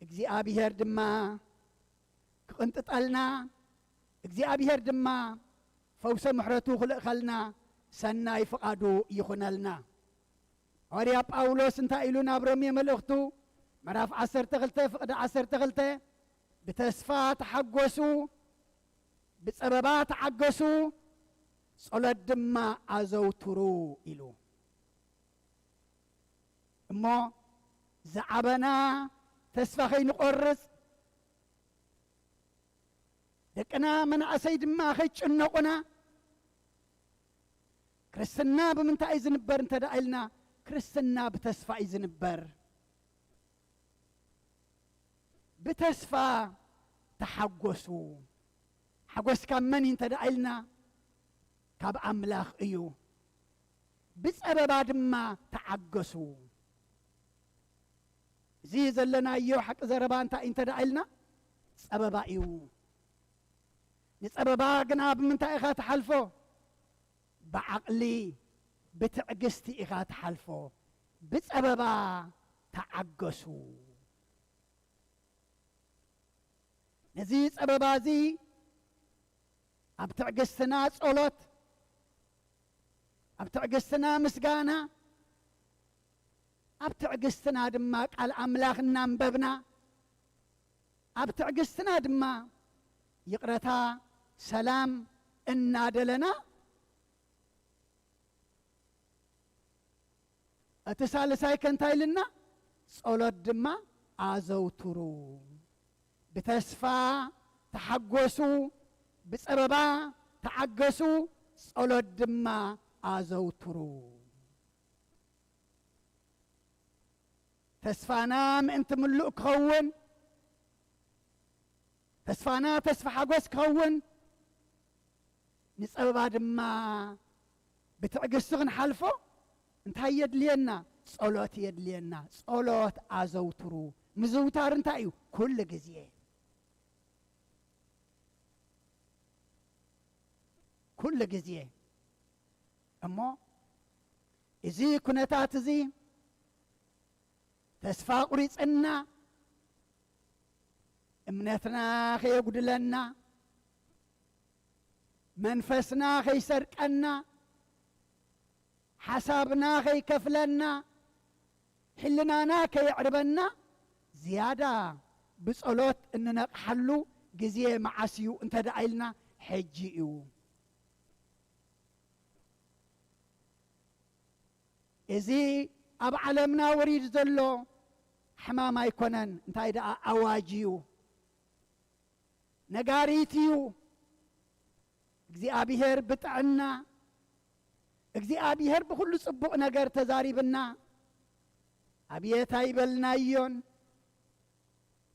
እግዚኣብሔር ድማ ክቕንጥጠልና፣ እግዚኣብሔር ድማ ፈውሰ ምሕረቱ ክልእኸልና ሰናይ ፍቓዱ ይኹነልና። ሃዋርያ ጳውሎስ እንታይ ኢሉ ናብ ሮሜ መልእኽቱ ምዕራፍ ዓሰርተ ክልተ ፍቕዲ ዓሰርተ ክልተ፣ "ብተስፋ ተሓጎሱ፣ ብጸበባ ተዓገሱ፣ ጸሎት ድማ ኣዘውትሩ ኢሉ። እሞ ዝዓበና ተስፋ ከይንቆርጽ፣ ደቅና መናእሰይ ድማ ከይጭነቑና፣ ክርስትና ብምንታይ እዩ ዝንበር እንተ ደኣ ኢልና፣ ክርስትና ብተስፋ እዩ ዝንበር። ብተስፋ ተሓጎሱ። ሓጎስ ካብ መን እዩ እንተ ደኣ ኢልና፣ ካብ ኣምላኽ እዩ። ብጸበባ ድማ ተዓገሱ። እዚ ዘለናዮ ሓቂ ዘረባ እንታይ እዩ እንተ ደኣ ኢልና፣ ጸበባ እዩ። ንጸበባ ግና ብምንታይ ኢኻ ትሓልፎ? ብዓቕሊ፣ ብትዕግስቲ ኢኻ ትሓልፎ። ብጸበባ ተዓገሱ። ነዚ ጸበባ እዚ ኣብ ትዕግስትና ጸሎት፣ ኣብ ትዕግስትና ምስጋና፣ ኣብ ትዕግስትና ድማ ቃል ኣምላኽ እናንበብና፣ ኣብ ትዕግስትና ድማ ይቕረታ፣ ሰላም እናደለና፣ እቲ ሳልሳይ ከ እንታይ ኢልና? ጸሎት ድማ ኣዘውትሩ። ብተስፋ ተሓጎሱ፣ ብጸበባ ተዓገሱ፣ ጸሎት ድማ ኣዘውትሩ። ተስፋና ምእንቲ ምሉእ ክኸውን፣ ተስፋና ተስፋ ሓጎስ ክኸውን፣ ንጸበባ ድማ ብትዕግስቲ ክንሓልፎ እንታይ የድልየና? ጸሎት የድልየና። ጸሎት ኣዘውትሩ። ምዝውታር እንታይ እዩ? ኩሉ ግዜ። ኩሉ ግዜ። እሞ እዚ ኩነታት እዚ ተስፋ ኣቑሪጽና፣ እምነትና ከየጉድለና፣ መንፈስና ከይሰርቀና፣ ሓሳብና ከይከፍለና፣ ሕልናና ከየዕርበና፣ ዝያዳ ብጸሎት እንነቕሓሉ ግዜ መዓስ እዩ እንተ ደኣ ኢልና፣ ሕጂ እዩ። እዚ ኣብ ዓለምና ወሪዱ ዘሎ ሕማም ኣይኮነን፣ እንታይ ደኣ ኣዋጅ እዩ፣ ነጋሪት እዩ። እግዚኣብሄር ብጥዕና፣ እግዚኣብሄር ብኹሉ ጽቡቕ ነገር ተዛሪብና፣ ኣብየት ኣይበልናዮን፣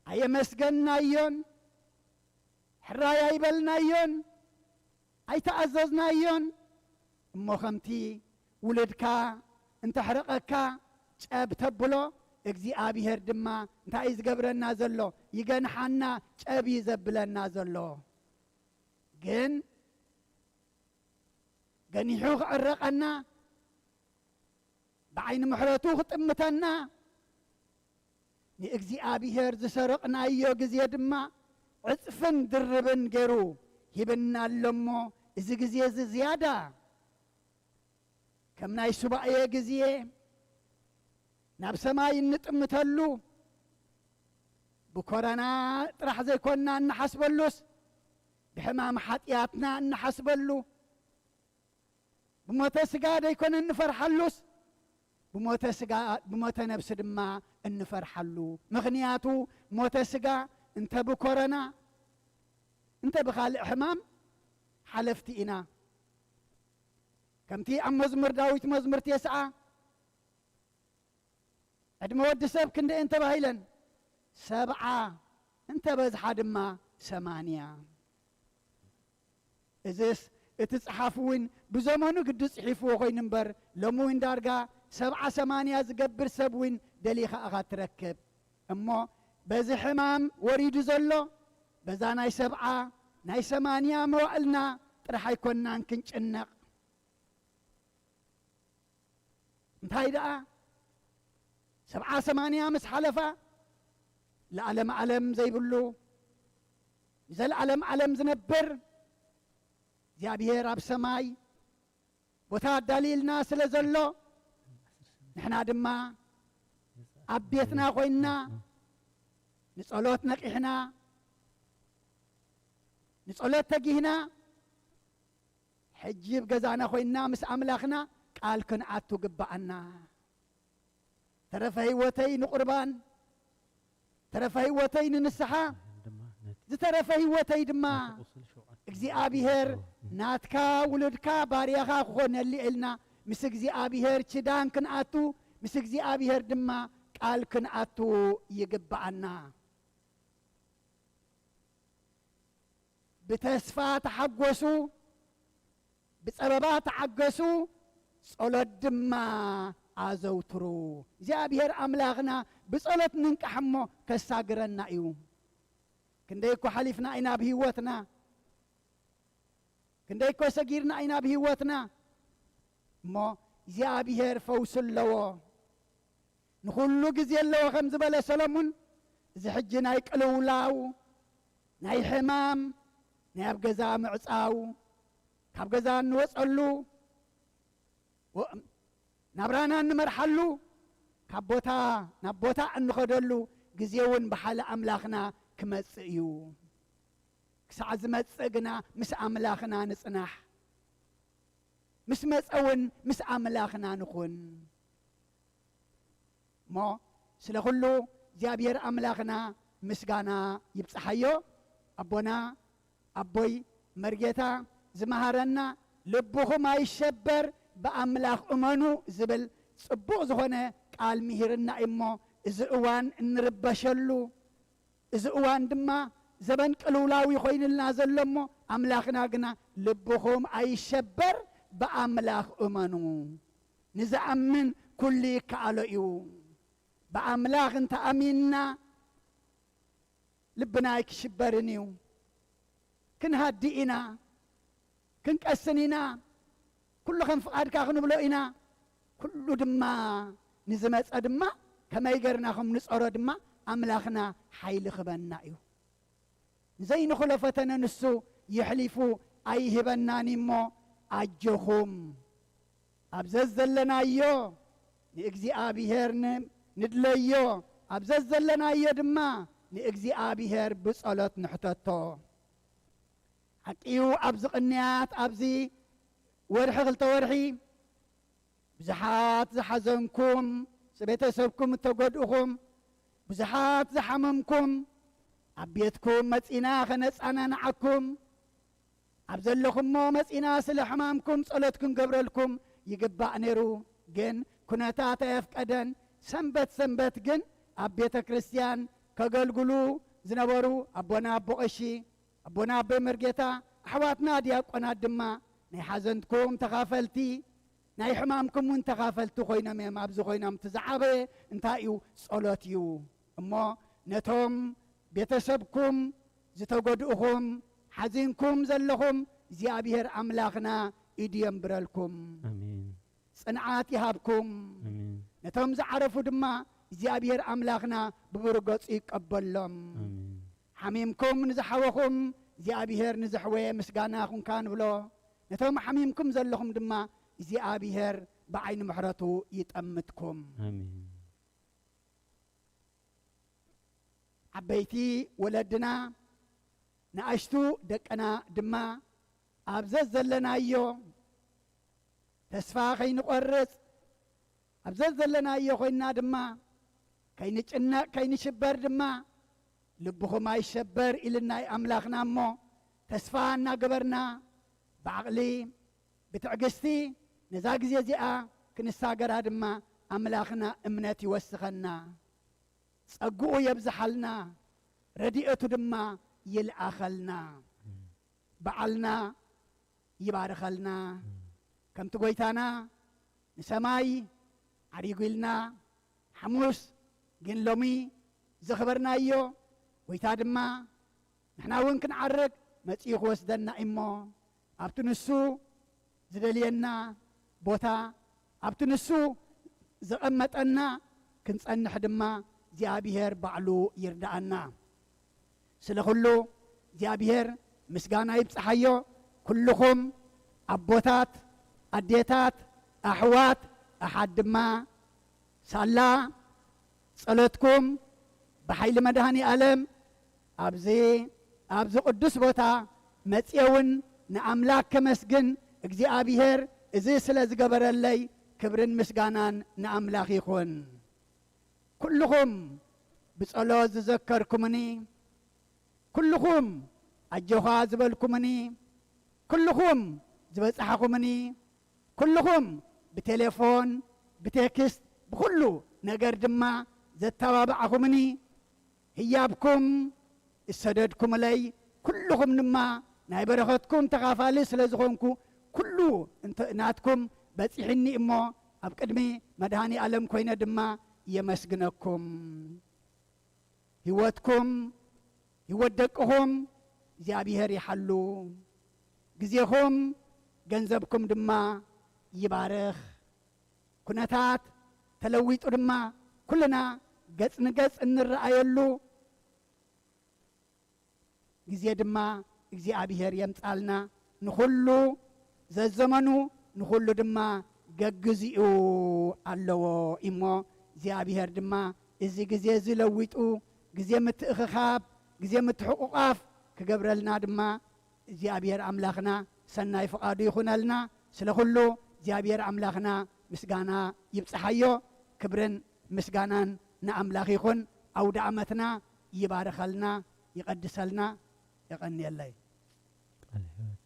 ኣየመስገንናዮን፣ ሕራይ ኣይበልናዮን፣ ኣይተኣዘዝናዮን። እሞ ከምቲ ውሉድካ እንተሕረቐካ ጨብ ተብሎ፣ እግዚኣብሄር ድማ እንታይ እዩ ዝገብረና ዘሎ? ይገንሓና፣ ጨብ እዩ ዘብለና ዘሎ። ግን ገኒሑ ክዕረቐና፣ ብዓይኒ ምሕረቱ ክጥምተና፣ ንእግዚኣብሄር ዝሰረቕናዮ ግዜ ድማ ዕጽፍን ድርብን ገይሩ ሂብና ኣሎ እሞ፣ እዚ ግዜ እዚ ዝያዳ ከም ናይ ሱባኤ ግዜ ናብ ሰማይ እንጥምተሉ፣ ብኮረና ጥራሕ ዘይኮንና እንሓስበሉስ፣ ብሕማም ሓጢኣትና እንሓስበሉ፣ ብሞተ ስጋ ደይኮነ እንፈርሓሉስ፣ ብሞተ ስጋ፣ ብሞተ ነብሲ ድማ እንፈርሓሉ። ምኽንያቱ ሞተ ስጋ እንተ ብኮረና፣ እንተ ብኻልእ ሕማም ሓለፍቲ ኢና። ከምቲ ኣብ መዝሙር ዳዊት መዝሙር ተስዓ፣ ዕድመ ወዲ ሰብ ክንደየን ተባሂለን? ሰብዓ፣ እንተ በዝሓ ድማ ሰማንያ። እዝስ እቲ ጸሓፊ እውን ብዘመኑ ግዲ ጽሒፍዎ ኮይኑ እምበር፣ ሎሚ እውን ዳርጋ ሰብዓ ሰማንያ ዝገብር ሰብ እውን ደሊኻ ኢኻ ትረክብ። እሞ በዚ ሕማም ወሪዱ ዘሎ፣ በዛ ናይ ሰብዓ ናይ ሰማንያ መዋእልና ጥራሕ ኣይኮንናን ክንጭነቕ። እንታይ ደኣ፣ ሰብዓ ሰማንያ ምስ ሓለፋ፣ ለዓለም ዓለም ዘይብሉ፣ ንዘለዓለም ዓለም ዝነብር እግዚኣብሔር ኣብ ሰማይ ቦታ ኣዳልይልና ስለ ዘሎ፣ ንሕና ድማ ኣብ ቤትና ኮይንና ንጸሎት ነቂሕና፣ ንጸሎት ተጊህና፣ ሕጂ ኣብ ገዛና ኮይንና ምስ ኣምላኽና ቃል ክንኣቱ ግብኣና። ተረፈ ህይወተይ ንቁርባን፣ ተረፈ ህይወተይ ንንስሓ፣ ድማ ነቲ ዝተረፈ ህይወተይ ድማ ነቲ ቁስል ሸውዓተ እግዚኣብሔር ናትካ ውሉድካ ባርያኻ ክኾነሉ ኢልና ምስ እግዚኣብሔር ኪዳን ክንኣቱ፣ ምስ እግዚኣብሔር ድማ ቃል ክንኣቱ ይግብኣና። ብተስፋ ተሓጎሱ፣ ብጸበባ ተዓገሱ፣ ጸሎት ድማ ኣዘውትሩ። እግዚኣብሔር ኣምላኽና ብጸሎት ንንቃሕ እሞ ከሳግረና እዩ። ክንደይ እኮ ሓሊፍና ኢና ብህይወትና፣ ክንደይ እኮ ሰጊርና ኢና ብህይወትና። እሞ እግዚኣብሔር ፈውሲ ኣለዎ። ንኹሉ ግዜ ኣለዎ ከም ዝበለ ሰሎሙን፣ እዚ ሕጂ ናይ ቅልውላው፣ ናይ ሕማም፣ ናይ ኣብ ገዛ ምዕጻው፣ ካብ ገዛ እንወጸሉ፣ ወ-፣ ናብራና እንመርሓሉ፣ ካብ ቦታ ናብ ቦታ እንኸደሉ ግዜ እውን ብሓለ ኣምላኽና ክመጽእ እዩ። ክሳዕ ዝመጽእ ግና ምስ ኣምላኽና ንጽናሕ። ምስ መጸ እውን ምስ ኣምላኽና ንኹን። እሞ ስለ ኩሉ እግዚኣብሔር ኣምላኽና ምስጋና ይብጽሓዮ። ኣቦና፣ ኣቦይ መርጌታ ዝመሃረና፣ "ልብኹም ኣይሸበር፣ ብኣምላኽ እመኑ" ዝብል ጽቡቕ ዝኾነ ቃል ምሂርና እሞ፣ እዚ እዋን እንርበሸሉ፣ እዚ እዋን ድማ ዘበን ቅልውላው ኮይንልና ዘሎ እሞ፣ ኣምላኽና ግና፣ "ልብኹም ኣይሸበር፣ ብኣምላኽ እመኑ። ንዝኣምን ኩሉ ይከኣሎ እዩ።" ብኣምላኽ እንተ ኣሚንና፣ ልብና ኣይክሽበርን እዩ። ክንሃዲ ኢና፣ ክንቀስን ኢና፣ ኩሉ ከም ፍቓድካ ክንብሎ ኢና። ኩሉ ድማ ንዝመጸ ድማ ከመይ ጌርና ከም ንጸሮ ድማ ኣምላኽና ሓይሊ ክበና እዩ። ንዘይንኽሎ ፈተነ ንሱ የሕሊፉ ኣይህበናን እሞ፣ ኣጆኹም፣ ኣብ ዘዘለናዮ ንእግዚኣብሔር ን-፣ ንድለዮ፣ ኣብ ዘዘለናዮ ድማ ንእግዚኣብሔር ብጸሎት ንሕተቶ። ሓቂዩ ኣብዚ ቅንያት፣ ኣብዚ ወርሒ ክልተ ወርሒ ብዙሓት ዝሓዘንኩም፣ ቤተሰብኩም እተጎድእኹም፣ ብዙሓት ዝሓመምኩም፣ ኣብ ቤትኩም መጺና ከነጻናንዓኩም፣ ኣብ ዘለኹሞ መጺና ስለ ሕማምኩም ጸሎት ክንገብረልኩም ይግባእ ነይሩ። ግን ኩነታት ኣየፍቀደን። ሰንበት ሰንበት ግን ኣብ ቤተ ክርስቲያን ከገልግሉ ዝነበሩ ኣቦና ኣቦ ቀሺ፣ ኣቦና ኣቦይ መርጌታ፣ ኣሕዋትና ዲያቆናት ድማ ናይ ሓዘንኩም ተኻፈልቲ፣ ናይ ሕማምኩም እውን ተኻፈልቲ ኮይኖም እዮም። ኣብዚ ኮይኖም እቲ ዝዓበየ እንታይ እዩ? ጸሎት እዩ። እሞ ነቶም ቤተሰብኩም ዝተጎድእኹም፣ ሓዚንኩም ዘለኹም፣ እግዚኣብሔር ኣምላኽና ኢዱ የንብረልኩም። ኣሜን። ጽንዓት ይሃብኩም። ኣሜን። ነቶም ዝዓረፉ ድማ እግዚኣብሔር ኣምላኽና ብብሩህ ገጹ ይቀበሎም። ኣሜን። ሓሚምኩም ንዝሓወኹም እግዚኣብሔር ንዘሕወየ ምስጋና ኹንካ ንብሎ። ነቶም ሓሚምኩም ዘለኹም ድማ እግዚኣብሔር ብዓይኒ ምሕረቱ ይጠምትኩም። ኣሜን። ዓበይቲ ወለድና፣ ንኣሽቱ ደቅና ድማ ኣብ ዘዘለናዮ ተስፋ ከይንቖርጽ፣ ኣብ ዘዘለናዮ ኮይንና ድማ ከይንጭነቕ ከይንሽበር ድማ፣ ልብኹም ኣይሸበር ኢልና ኣምላኽና እሞ፣ ተስፋ እናገበርና ብዓቕሊ ብትዕግስቲ ነዛ ግዜ እዚኣ ክንሳገራ ድማ ኣምላኽና እምነት ይወስኸና። ጸግኡ የብዝሓልና፣ ረድኤቱ ድማ ይልኣኸልና። በዓልና ይባርኸልና። ከምቲ ጐይታና ንሰማይ ዓሪጉ ኢልና ሓሙስ ግን ሎሚ ዘኽበርናዮ ጐይታ ድማ ንሕና እውን ክንዓርግ መጺኡ ክወስደና እሞ፣ ኣብቲ ንሱ ዝደልየና ቦታ፣ ኣብቲ ንሱ ዘቐመጠና ክንጸንሕ ድማ እግዚኣብሔር ባዕሉ ይርድኣና። ስለ ኩሉ እግዚኣብሔር ምስጋና ይብጽሓዮ። ኩልኹም ኣቦታት፣ ኣዴታት፣ ኣሕዋት፣ ኣሓት ድማ ሳላ ጸሎትኩም ብሓይሊ መድኃኔ ዓለም ኣብዚ፣ ኣብዚ ቅዱስ ቦታ መጽየ እውን ንኣምላኽ ከመስግን እግዚኣብሔር እዚ ስለ ዝገበረለይ ክብርን ምስጋናን ንኣምላኽ ይኹን። ኩልኹም ብጸሎት ዝዘከርኩምኒ፣ ኩልኹም ኣጆኻ ዝበልኩምኒ፣ ኩልኹም ዝበጻሕኹምኒ፣ ኩልኹም ብቴሌፎን፣ ብቴክስት፣ ብኹሉ ነገር ድማ ዘተባባዕኹምኒ፣ ህያብኩም ዝሰደድኩምለይ፣ ኩልኹም ድማ ናይ በረኸትኩም ተኻፋሊ ስለ ዝኾንኩ፣ ኩሉ እንተ-፣ ናትኩም በጺሕኒ እሞ፣ ኣብ ቅድሚ መድኃኔ ዓለም ኮይነ ድማ የመስግነኩም። ህይወትኩም፣ ህይወት ደቅኹም እግዚኣብሔር ይሓሉ። ግዜኹም፣ ገንዘብኩም ድማ ይባርኽ። ኩነታት ተለዊጡ ድማ ኩልና ገጽ ንገጽ እንረኣየሉ ግዜ ድማ እግዚኣብሔር የምጻልና። ንኹሉ ዘዘመኑ ንኹሉ ድማ ገግዚኡ ኣለዎ እሞ፣ እግዚኣብሔር ድማ እዚ ግዜ እዚ ለዊጡ ግዜ ምትእኽኻብ፣ ግዜ ምትሕቑቓፍ ክገብረልና ድማ እግዚኣብሔር ኣምላኽና ሰናይ ፍቓዱ ይኹነልና። ስለ ኩሉ እግዚኣብሔር ኣምላኽና ምስጋና ይብጽሓዮ። ክብርን ምስጋናን ንኣምላኽ ይኹን። ኣውደ ዓመትና ይባርኸልና፣ ይቐድሰልና። የቐንየለይ። ቃል ሕይወት።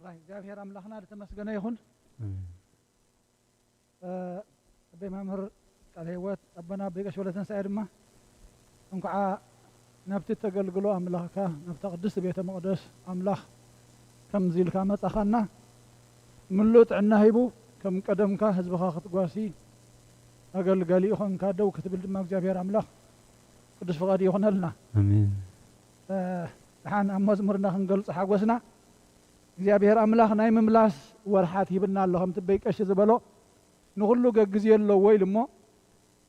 ራይ እግዚኣብሔር ኣምላኽና ዝተመስገነ ይኹን። ኣሜን። እ፣ ኣቦይ መምህር ቃለ ሕይወት ኣቦና ኣቦይ ቀሺ ወልደተንሳኤ ድማ እንኳዓ ናብቲ ተገልግሎ ኣምላኽካ ናብታ ቅድስቲ ቤተ መቕደስ ኣምላኽ ከምዚ ኢልካ መጻኻና፣ ምሉእ ጥዕና ሂቡ ከም ቀደምካ ህዝብኻ ክትጓሲ ኣገልጋሊ ይኾንካ ደው ክትብል ድማ እግዚኣብሔር ኣምላኽ ቅዱስ ፍቓድ ይኹነልና። ኣሜን። እ፣ ደሓን ኣብ መዝሙርና ክንገልጾ ሓጎስና እግዚኣብሔር ኣምላኽ ናይ ምምላስ ወርሓት ሂብና ኣሎ። ከምቲ ኣቦይ ቀሺ ዝበሎ ንኹሉ ገግዜ ኣለዎ ኢሉ እሞ፣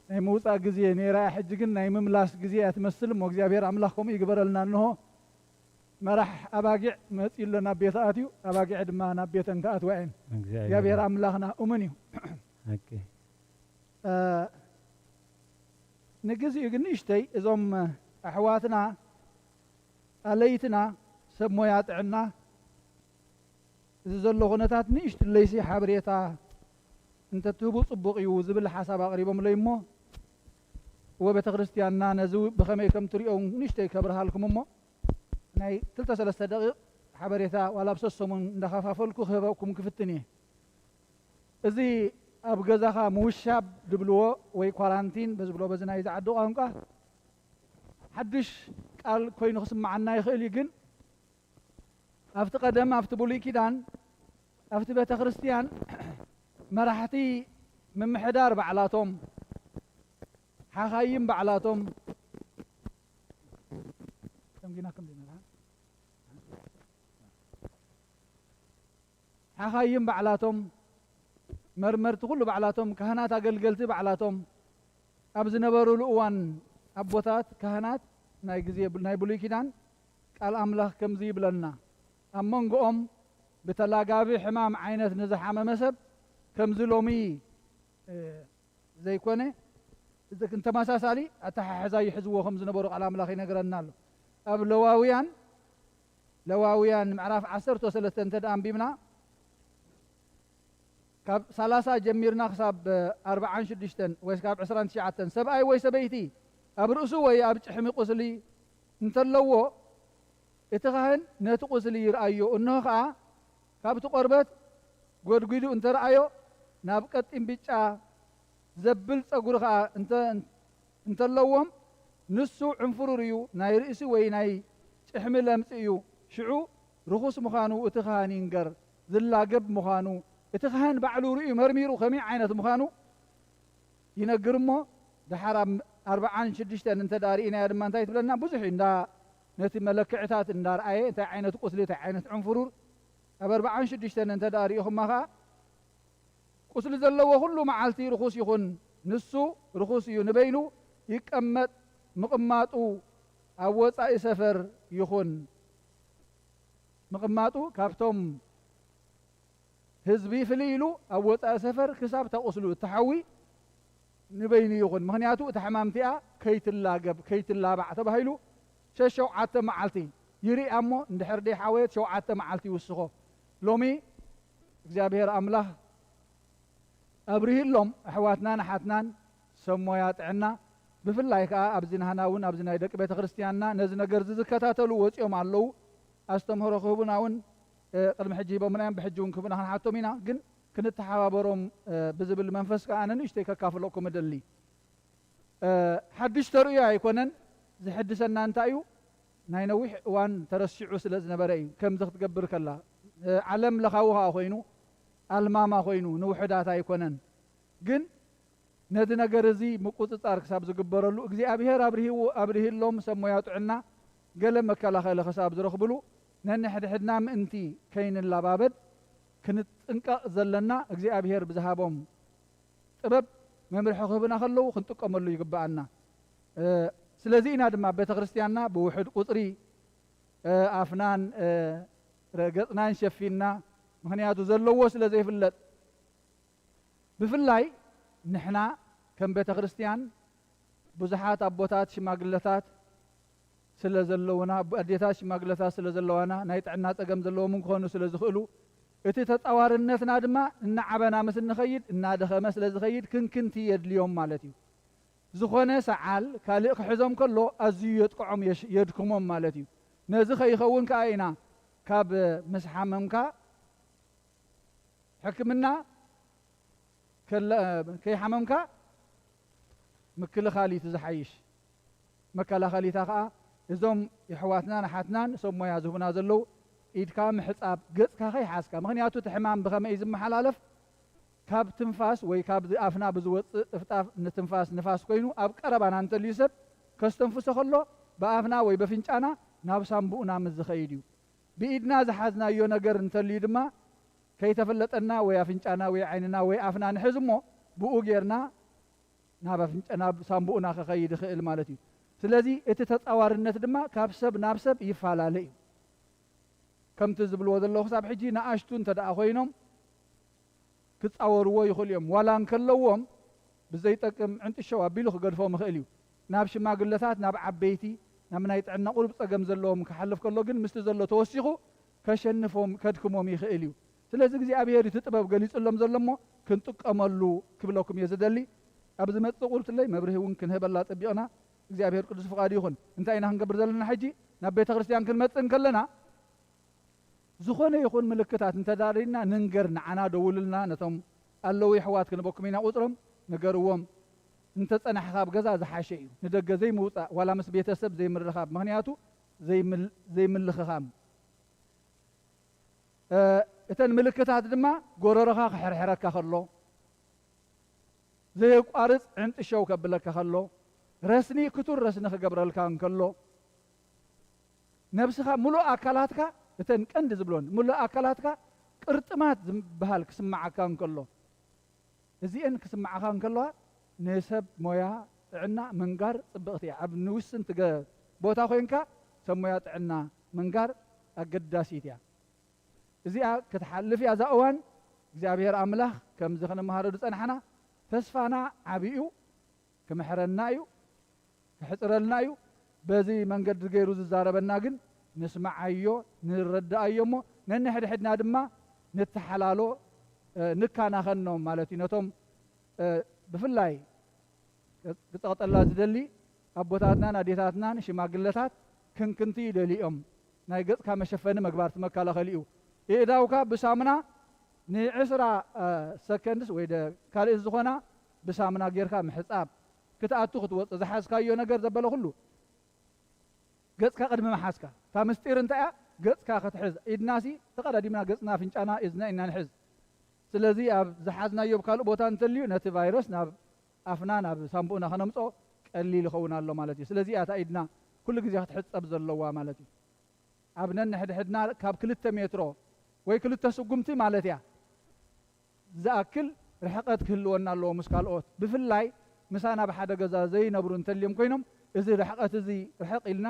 ናይ ምውጻእ ግዜ ነይራ እያ፣ ሕጂ ግን ናይ ምምላስ ግዜ እያ ትመስል እሞ፣ እግዚኣብሔር ኣምላኽ ከምኡ ይግበረልና። እንሆ መራሕ ኣባጊዕ መጺኡ ኣሎ፣ ናብ ቤተ ኣትዩ፣ ኣባጊዕ ድማ ናብ ቤተን ክኣትዋ እየን። እግዚኣብሔር እግዚኣብሔር ኣምላኽና እሙን እዩ። ሓቂ። እ፣ ንግዚኡ ግን ንእሽተይ እዞም ኣሕዋትና፣ ኣለይትና፣ ሰብ ሞያ ጥዕና፣ እዚ ዘሎ ኩነታት ንእሽትለይሲ ሓበሬታ እንተትህቡ ጽቡቕ እዩ ዝብል ሓሳብ ኣቕሪቦምለይ እሞ፣ እወ ቤተ ክርስቲያንና ነዚ ብኸመይ ከም ትሪኦ ንእሽተይ ከብርሃልኩም እሞ፣ ናይ ክልተ ሰለስተ ደቂቕ ሓበሬታ ዋላ ኣብ ሰሰሙን እንዳኸፋፈልኩ ክህበኩም ክፍትን እየ። እዚ ኣብ ገዛኻ ምውሻብ ድብልዎ ወይ ኳራንቲን በዝብሎ በዚ ናይዚ ዓዲ ቋንቋ ሓድሽ ቃል ኮይኑ ክስምዓና ይኽእል እዩ፣ ግን ኣብቲ ቀደም ኣብቲ ብሉይ ኪዳን ኣብቲ ቤተ ክርስቲያን መራሕቲ ምምሕዳር ባዕላቶም፣ ሓኻይም ባዕላቶም፣ ከም ጊና ከም ዘይመርሃ ሓኻይም ባዕላቶም፣ መርመርቲ ኩሉ ባዕላቶም፣ ካህናት ኣገልገልቲ ባዕላቶም ኣብ ዝነበሩሉ እዋን ኣቦታት ካህናት ናይ ግዜ ብ-፣ ናይ ብሉይ ኪዳን ቃል ኣምላኽ ከምዚ ይብለና፣ ኣብ መንጎኦም ብተላጋቢ ሕማም ዓይነት ንዝሓመመ ሰብ ከምዚ ሎሚ፣ እ፣ ዘይኮነ፣ እዚ ግን ተመሳሳሊ ኣተሓሕዛ ይሕዝዎ ከም ዝነበሩ ቃል ኣምላኽ ይነግረና ኣሎ። ኣብ ለዋውያን፣ ለዋውያን ምዕራፍ ዓሰርተ ሰለስተ እንተ ደኣ ኣንቢብና፣ ካብ ሰላሳ ጀሚርና ክሳብ ኣርብዓን ሽዱሽተን ወይ ካብ ዕስራን ትሽዓተን፣ ሰብኣይ ወይ ሰበይቲ ኣብ ርእሱ ወይ ኣብ ጭሕሚ ቁስሊ እንተለዎ፣ እቲ ካህን ነቲ ቁስሊ ይርኣዮ፣ እንሆ ኸኣ ካብቲ ቆርበት ጎድጒዱ እንተ ረኣዮ፣ ናብ ቀጢን ብጫ ዘብል ጸጉሪ ኸኣ እንተ-፣ እንተለዎም፣ ንሱ ዕንፍሩር እዩ፣ ናይ ርእሲ ወይ ናይ ጭሕሚ ለምጺ እዩ። ሽዑ ርኹስ ምዃኑ እቲ ካህን ይንገር፣ ዝላገብ ምዃኑ እቲ ካህን ባዕሉ ርእዩ መርሚሩ ከመይ ዓይነት ምዃኑ ይነግር እሞ፣ ደሓር ኣብ ኣርብዓን ሽዱሽተን እንተ ደኣ ርኢናዮ ድማ እንታይ ትብለና? ብዙሕ እዩ እንዳ፣ ነቲ መለክዕታት እንዳ ረኣየ፣ እንታይ ዓይነት ቁስሊ፣ እንታይ ዓይነት ዕንፍሩር፣ ኣብ ኣርብዓን ሽዱሽተን እንተ ደኣ ርኢኹማ ኸኣ፣ ቁስሊ ዘለዎ ኩሉ መዓልቲ ርኹስ ይኹን፣ ንሱ ርኹስ እዩ፣ ንበይኑ ይቀመጥ፣ ምቕማጡ ኣብ ወጻኢ ሰፈር ይኹን። ምቕማጡ ካብቶም ህዝቢ ፍልይ ኢሉ ኣብ ወጻኢ ሰፈር ክሳብ እታ ቁስሉ እትሓዊ ንበይኑ ይኹን። ምኽንያቱ እታ ሕማም እቲኣ ከይትላገብ፣ ከይትላባዕ ተባሂሉ ሸሸውዓተ መዓልቲ ይርኣ እሞ፣ እንድሕር ደይሓወየት ሸውዓተ መዓልቲ ይውስኾ። ሎሚ እግዚኣብሔር ኣምላኽ ኣብርሂሎም ኣሕዋትናን ኣሓትናን ሰብ ሞያ ጥዕና፣ ብፍላይ ከኣ ኣብዚ ናህና እውን ኣብዚ ናይ ደቂ ቤተ ክርስቲያንና ነዚ ነገር እዚ ዝከታተሉ ወጺኦም ኣለዉ። ኣስተምህሮ ክህቡና እውን፣ እ፣ ቅድሚ ሕጂ ሂቦምና እዮም፣ ብሕጂ እውን ክህቡና ክንሓቶም ኢና። ግን ክንተሓባበሮም፣ እ፣ ብዝብል መንፈስ ከኣ ኣነ ንእሽተይ ከካፍለኩም እደሊ። እ፣ ሓድሽ ተርእዮ ኣይኮነን። ዝሕድሰና እንታይ እዩ? ናይ ነዊሕ እዋን ተረሲዑ ስለ ዝነበረ እዩ። ከምዚ ክትገብር ከላ፣ እ፣ ዓለም ለኻዊ ከኣ ኮይኑ፣ ኣልማማ ኮይኑ፣ ንውሑዳት ኣይኮነን። ግን ነዚ ነገር እዚ ምቁጽጻር ክሳብ ዝግበረሉ፣ እግዚኣብሔር ኣብርሂዎ-፣ ኣብርሂሎም ሰብ ሞያ ጥዕና ገለ መከላኸሊ ክሳብ ዝረኽብሉ፣ ነንሕድሕድና ምእንቲ ከይንላባበድ ክንጥንቀቕ ዘለና እግዚኣብሔር ብዝሃቦም ጥበብ መምርሒ ክህቡና ከለዉ ክንጥቀመሉ ይግብኣና። እ፣ ስለዚ ኢና ድማ ቤተ ክርስቲያንና ብውሑድ ቁጽሪ፣ እ፣ ኣፍናን፣ እ፣ ረ-፣ ገጽናን ሸፊንና፣ ምኽንያቱ ዘለዎ ስለ ዘይፍለጥ። ብፍላይ ንሕና ከም ቤተ ክርስቲያን ብዙሓት ኣቦታት ሽማግለታት ስለ ዘለውና፣ ኣዴታት ሽማግለታት ስለ ዘለዋና፣ ናይ ጥዕና ጸገም ዘለዎም ክኾኑ ስለ ዝኽእሉ፣ እቲ ተጻዋርነትና ድማ እናዓበና ምስ እንኸይድ፣ እናደኸመ ስለ ዝኸይድ ክንክንቲ የድልዮም ማለት እዩ። ዝኾነ ሰዓል ካልእ ክሕዞም ከሎ ኣዝዩ የጥቅዖም፣ የሽ-፣ የድክሞም ማለት እዩ። ነዚ ከይኸውን ከኣ ኢና ካብ ምስ ሓመምካ ሕክምና ከለ-፣ ከይሓመምካ ምክልኻል እዩ እቲ ዝሓይሽ። መከላኸሊታ ኸኣ እዞም የሕዋትናን ኣሓትናን ሰብ ሞያ ዝህቡና ዘለዉ፣ ኢድካ ምሕጻብ፣ ገጽካ ከይሓዝካ። ምኽንያቱ እቲ ሕማም ብኸመይ እዩ ዝመሓላለፍ? ካብ ትንፋስ ወይ ካብ ኣፍና ብዝወጽእ ጥፍጣፍ ንትንፋስ፣ ንፋስ ኮይኑ ኣብ ቀረባና እንተልዩ ሰብ ከስተንፍሶ ከሎ ብኣፍና ወይ በፍንጫና ናብ ሳምቡእና ምስ ዝኸይድ እዩ። ብኢድና ዝሓዝናዮ ነገር እንተልዩ ድማ ከይተፈለጠና ወይ ኣፍንጫና ወይ ዓይንና ወይ ኣፍና ንሕዝ እሞ ብኡ ጌርና ናብ ኣፍንጫ-፣ ናብ ሳምቡእና ክኸይድ ይኽእል ማለት እዩ። ስለዚ እቲ ተጻዋርነት ድማ ካብ ሰብ ናብ ሰብ ይፈላለ እዩ። ከምቲ ዝብልዎ ዘለኹ ክሳብ ሕጂ ንኣሽቱ እንተ ደኣ ኮይኖም ክጻወርዎ ይኽእሉ እዮም። ዋላ እንከለዎም ብዘይጠቅም ዕንጥሸው ኣቢሉ ክገድፎም ይኽእል እዩ። ናብ ሽማግለታት፣ ናብ ዓበይቲ፣ ናብ ናይ ጥዕና ቁሩብ ጸገም ዘለዎም ክሓልፍ ከሎ ግን ምስቲ ዘሎ ተወሲኹ ከሸንፎም፣ ከድክሞም ይኽእል እዩ። ስለዚ እግዚኣብሔር እቲ ጥበብ ገሊጹሎም ዘሎ እሞ ክንጥቀመሉ ክብለኩም እየ ዝደሊ። ኣብ ዝመጽእ ቁርብትለይ መብርሂ እውን ክንህበላ ጸቢቕና እግዚኣብሔር ቅዱስ ፍቓዱ ይኹን። እንታይ ኢና ክንገብር ዘለና ሕጂ? ናብ ቤተ ክርስቲያን ክንመጽእ እንከለና ዝኾነ ይኹን ምልክታት እንተዳሪና ንንገር፣ ንዓና ደውሉልና፣ ነቶም ኣለዉ የሕዋት ክንበኩም ኢና ቁጽሮም፣ ንገርዎም። እንተጸናሕኻ ኣብ ገዛ ዝሓሸ እዩ። ንደገ ዘይምውጻእ፣ ዋላ ምስ ቤተሰብ ዘይምርኻብ፣ ምኽንያቱ ዘይምል-፣ ዘይምልኽኻም። እ፣ እተን ምልክታት ድማ ጎረሮኻ ክሕርሕረካ ከሎ፣ ዘየቋርጽ ዕንጥሸው ከብለካ ከሎ፣ ረስኒ ክቱር ረስኒ ክገብረልካ እንከሎ፣ ነብስኻ ምሉእ ኣካላትካ፣ እተን ቀንዲ ዝብሎን ምሉእ ኣካላትካ ቅርጥማት ዝበሃል ክስምዓካ እንከሎ፣ እዚኤን ክስምዓኻ እንከለዋ ንሰብ ሞያ ጥዕና ምንጋር ጽብቕቲ እያ። ኣብ ንውስንቲ ገ-፣ ቦታ ኮይንካ ሰብ ሞያ ጥዕና ምንጋር ኣገዳሲት እያ። እዚኣ ክትሓልፍ እያ እዛ እዋን። እግዚኣብሔር ኣምላኽ ከምዚ ክንመሃረሉ ዝጸናሕና ተስፋና ዓቢ እዩ። ክምሕረና እዩ፣ ክሕጽረልና እዩ። በዚ መንገዲ ገይሩ ዝዛረበና ግን ንስምዓዮ፣ ንረድኣዮ እሞ ነንሕድሕድና ድማ ንተሓላሎ፣ እ፣ ንከናኸኖም ማለት እዩ። ነቶም፣ እ፣ ብፍላይ ክጸቕጠላ ዝደሊ ኣቦታትናን ኣዴታትናን ሽማግለታት ክንክንቲ ይደልዮም። ናይ ገጽካ መሸፈኒ መግባር እቲ መከላኸሊ እዩ። የእዳውካ ብሳሙና ንዕስራ፣ እ፣ ሰከንድስ ወይ ደ-፣ ካልእ ዝኾና ብሳሙና ጌርካ ምሕጻብ። ክትኣቱ ክትወጽእ ዝሓዝካዮ ነገር ዘበለ ኩሉ ገጽካ ቅድሚ ምሓዝካ። እታ ምስጢር እንታይ እያ? ገጽካ ክትሕዝ። ኢድናሲ ተቐዳዲምና ገጽና፣ ኣፍንጫና፣ እዝና ኢና ንሕዝ። ስለዚ ኣብ ዝሓዝናዮ ኣብ ካልእ ቦታ እንተልዩ ነቲ ቫይረስ ናብ ኣፍና፣ ናብ ሳምቡእና ከነምጽኦ ቀሊል ይኸውን ኣሎ ማለት እዩ። ስለዚ እያ እታ ኢድና ኩሉ ግዜ ክትሕጸብ ዘለዋ ማለት እዩ። ኣብ ነንሕድሕድና ካብ ክልተ ሜትሮ ወይ ክልተ ስጉምቲ ማለት እያ ዝኣክል ርሕቀት ክህልወና ኣለዎ ምስ ካልኦት። ብፍላይ ምሳና ኣብ ሓደ ገዛ ዘይነብሩ እንተልዮም ኮይኖም፣ እዚ ርሕቀት እዚ ርሕቕ ኢልና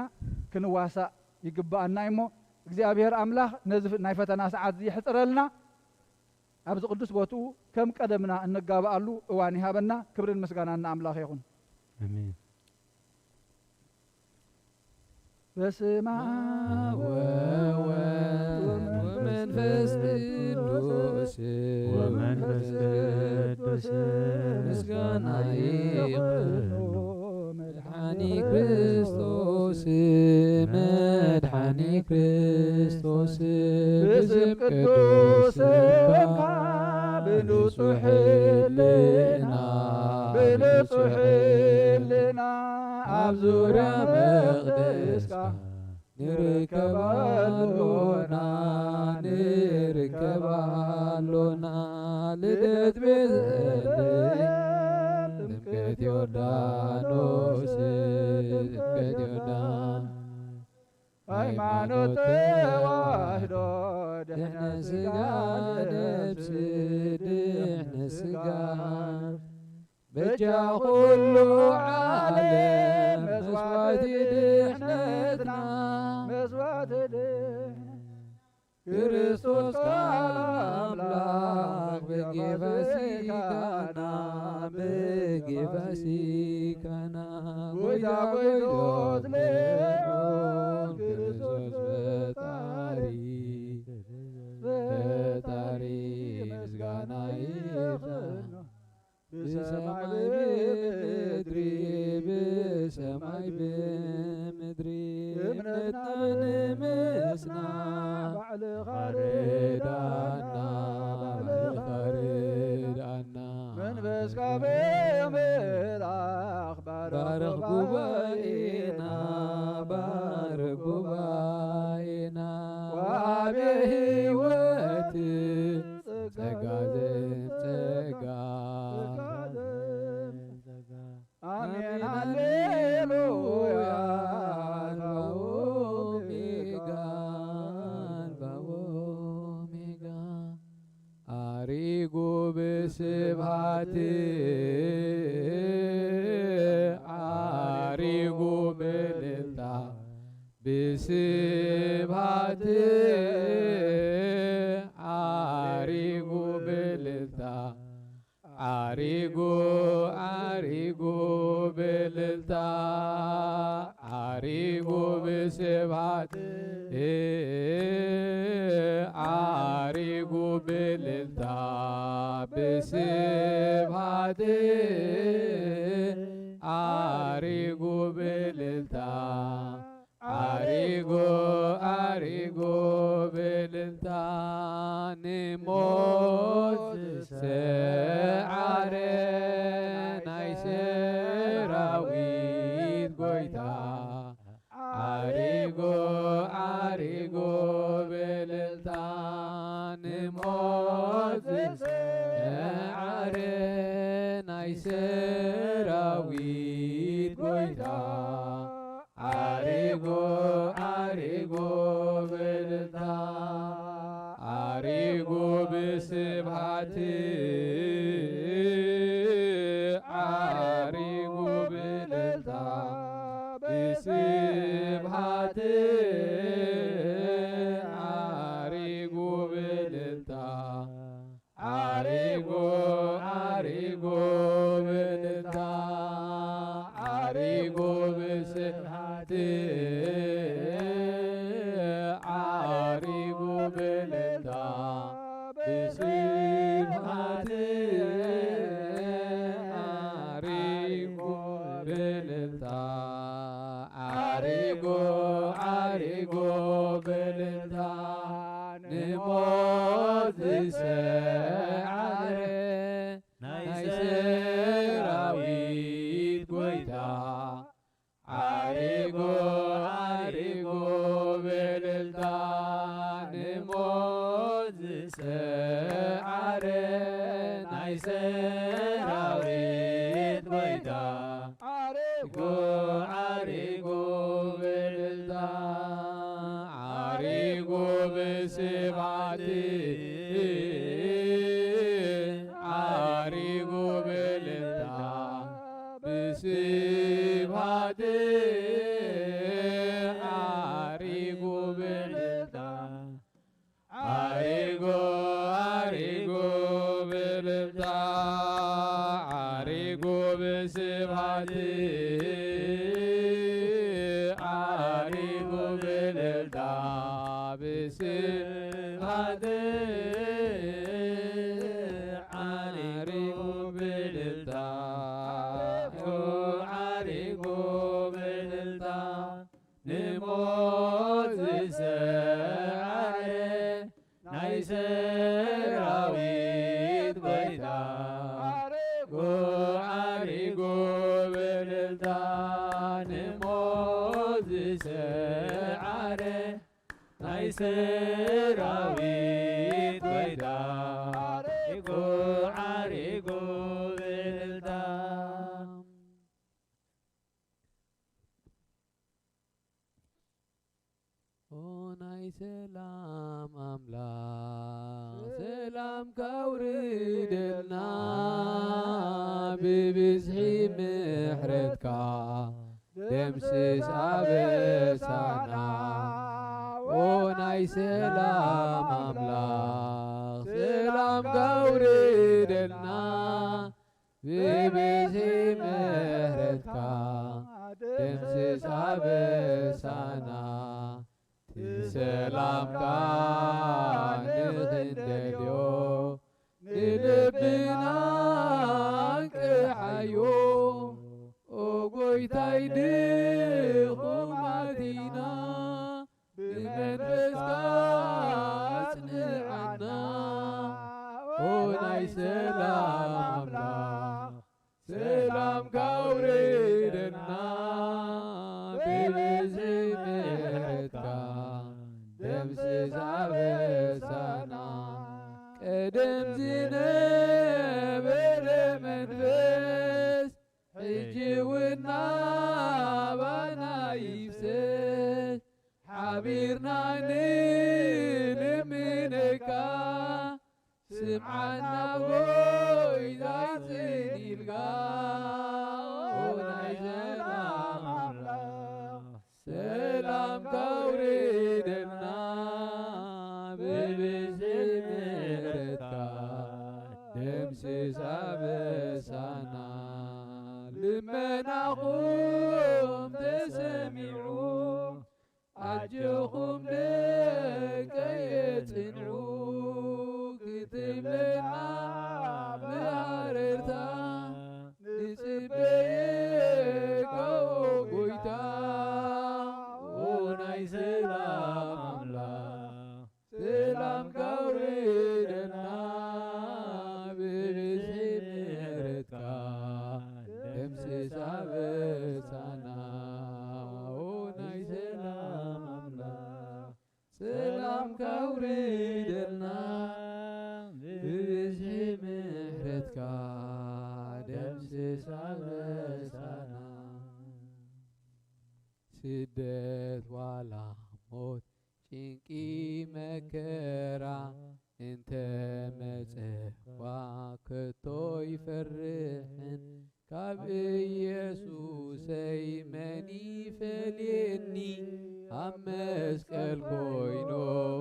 ክንዋሳእ ይግብኣና እዩሞ፣ እግዚኣብሔር ኣምላኽ ነዚ ናይ ፈተና ሰዓት እዚ ይሕጽረልና። ኣብዚ ቅዱስ ቦትኡ ከም ቀደምና እንጋብኣሉ እዋን ይሃበና። ክብርን ምስጋናን ንኣምላኽ ይኹን። ኣሜን። በስመ አብ ወወልድ ወመንፈስ ቅዱስ። ወመንፈስ ቅዱስ። ምስጋና ይቕርብ መድኃኒ ክርስቶስ፣ መድኃኒ ክርስቶስ። ብስም ቅዱስ ስምካ ብንጹሕ ህልና፣ ብንጹሕ ህልና ኣብ ዙርያ መቕደስካ ንርከብ ኣሎና፣ ንርከብ ኣሎና። ልደት ቤተልሔም፣ ጥምቀት ዮርዳኖስ፣ ጥምቀት ዮርዳኖስ። ሃይማኖት ተዋህዶ ድሕነት ስጋ ነብስ፣ ድሕነት ስጋ በጃ ኩሉ ዓለም መስዋዕቲ ድሕነትና፣ መስዋዕቲ ድሕነት። ክርስቶስ ቃል ኣምላኽ በጊዕ ፋሲካና፣ በጊዕ ፋሲካና። ጎይታ ጎይቶት ልዑል ክርስቶስ ፈጣሪ፣ ፈጣሪ ምስጋና ይብዛሕ። ብሰማይ ብምድሪ፣ ብሰማይ ብምድሪ እምነትና ንምጽና ባዕልኻ ርዳና፣ ባዕልኻ ርዳና። መንፈስካ በመልኣኽ ባርኽ ጉባኤና፣ ባርኽ ጉባኤና። ወሃቤ ሕይወት ጸጋ ዘምጸጋ። ኣሜን ሃሌሉያ። ኣልፋ ኦሜጋ፣ ኣልፋ ኦሜጋ። አሪጉ ብስብሐት፣ አሪጉ ብእልልታ፣ ብስብሐት አሪጉ ብእልልታ፣ አሪጉ፣ አሪጉ ብእልልታ፣ አሪጉ ብስብሐት፣ አሪጉ ብእልልታ፣ ብስብሐት አሪጉ ብእልልታ። አሪጉ፣ አሪጉ ብእልልታ፣ ንሞት ዝሰዓረ ናይ ሰራዊት ጎይታ። አሪጉ፣ አሪጉ ብእልልታ፣ ንሞት ዝሰዓረ ናይ ሰራዊት ጎይታ። አሪጉ፣ አሪጉ ብእልልታ፣ አሪጉ ብስብሐት፣ አሪጉ ብእልልታ፣ ብስብሐት፣ አሪጉ ብእልልታ። አሪጉ፣ አሪጉ ብእልልታ፣ አሪጉ ብስብሐት፣ አሪጉ ብእልልታ፣ ብስብሐት፣ አሪጉ ብእልልታ። አሪጉ፣ አሪጉ ብእልልታ፣ ንሞት ዝሰዓረ ናይ ሰራዊት ጎይታ። አሪጉ፣ አሪጉ ብእልልታ፣ ንሞት ዝሰዓረ ናይ ሰራዊት ጎይታ። አሪጉ፣ አሪጉ ብእልልታ፣ አሪጉ ብስብሐት፣ ዓሪጉ ብስብሃት ዓሪጉ ብልልታ ብስብሃት ዓሪጉ ብልልታ ዓሪጉ ብልልታ ንሞት ዝሰዓረ ናይ ሰራዊት ጎይታ ዓሪጉ ዓሪጉ ብልልታ ንሞት ዝሰዓረ ናይ ሰራዊት ጎይታ ዓሪጉ ዓሪጉ ብልልታ ኦ ናይ ሰላም ኣምላኽ ሰላም ካውርደልና ብብዝሒ ምሕረትካ ደምስስ ኣበሳና። ኦ ናይ ሰላም ኣምላኽ ሰላም ካውርደልና ብብዝሒ ምሕረትካ ደምስስ ኣበሳና። ትሰላምካ ንኽንደልዮ ንልብና እንቅሓዮ። ኦ ጎይታይ ድኹማት ኢና ብመንፈስካ ኣጽንዓና። ኦ ናይ ሰላም ኣምላኽ ሰላም ካውርደልና ብብዝሒ ምሕረትካ ደምስስ ኣበሳና። ቀደም ዝነበረ መንፈስ ሕጂ እውን ናባና ይፍሰስ። ሓቢርና ንልምነካ ስምዓና ጎይታ ጽን ኢልካ። ኦ ናይ ሰላም ኣምላኽ ሰላም ካውርደልና ብብዝሒ ምሕረትካ ደምስስ ኣበሳና። ልመናኹም ተሰሚዑ ኣጆኹም ደቀየ ጽንዑ ክትብለና ብሃረርታ ንጽበየካ ኦ ጎይታ። ኦ ናይ ሰላም ኣምላኽ ሰላም ካውርደልና ብብዝሒ ምሕረትካ ደምስስ ኣበሳና። ኦ ናይ ሰላም ኣምላኽ ሰላም ካውርደልና ብብዝሒ ምሕረትካ ደምስስ ኣበሳና። ስደት ዋላ ሞት ጭንቂ መከራ እንተ መጸኳ ከቶ ይፈርሕን ካብ ኢየሱሰይ መን ይፈልየኒ ኣብ መስቀል ኮይኑ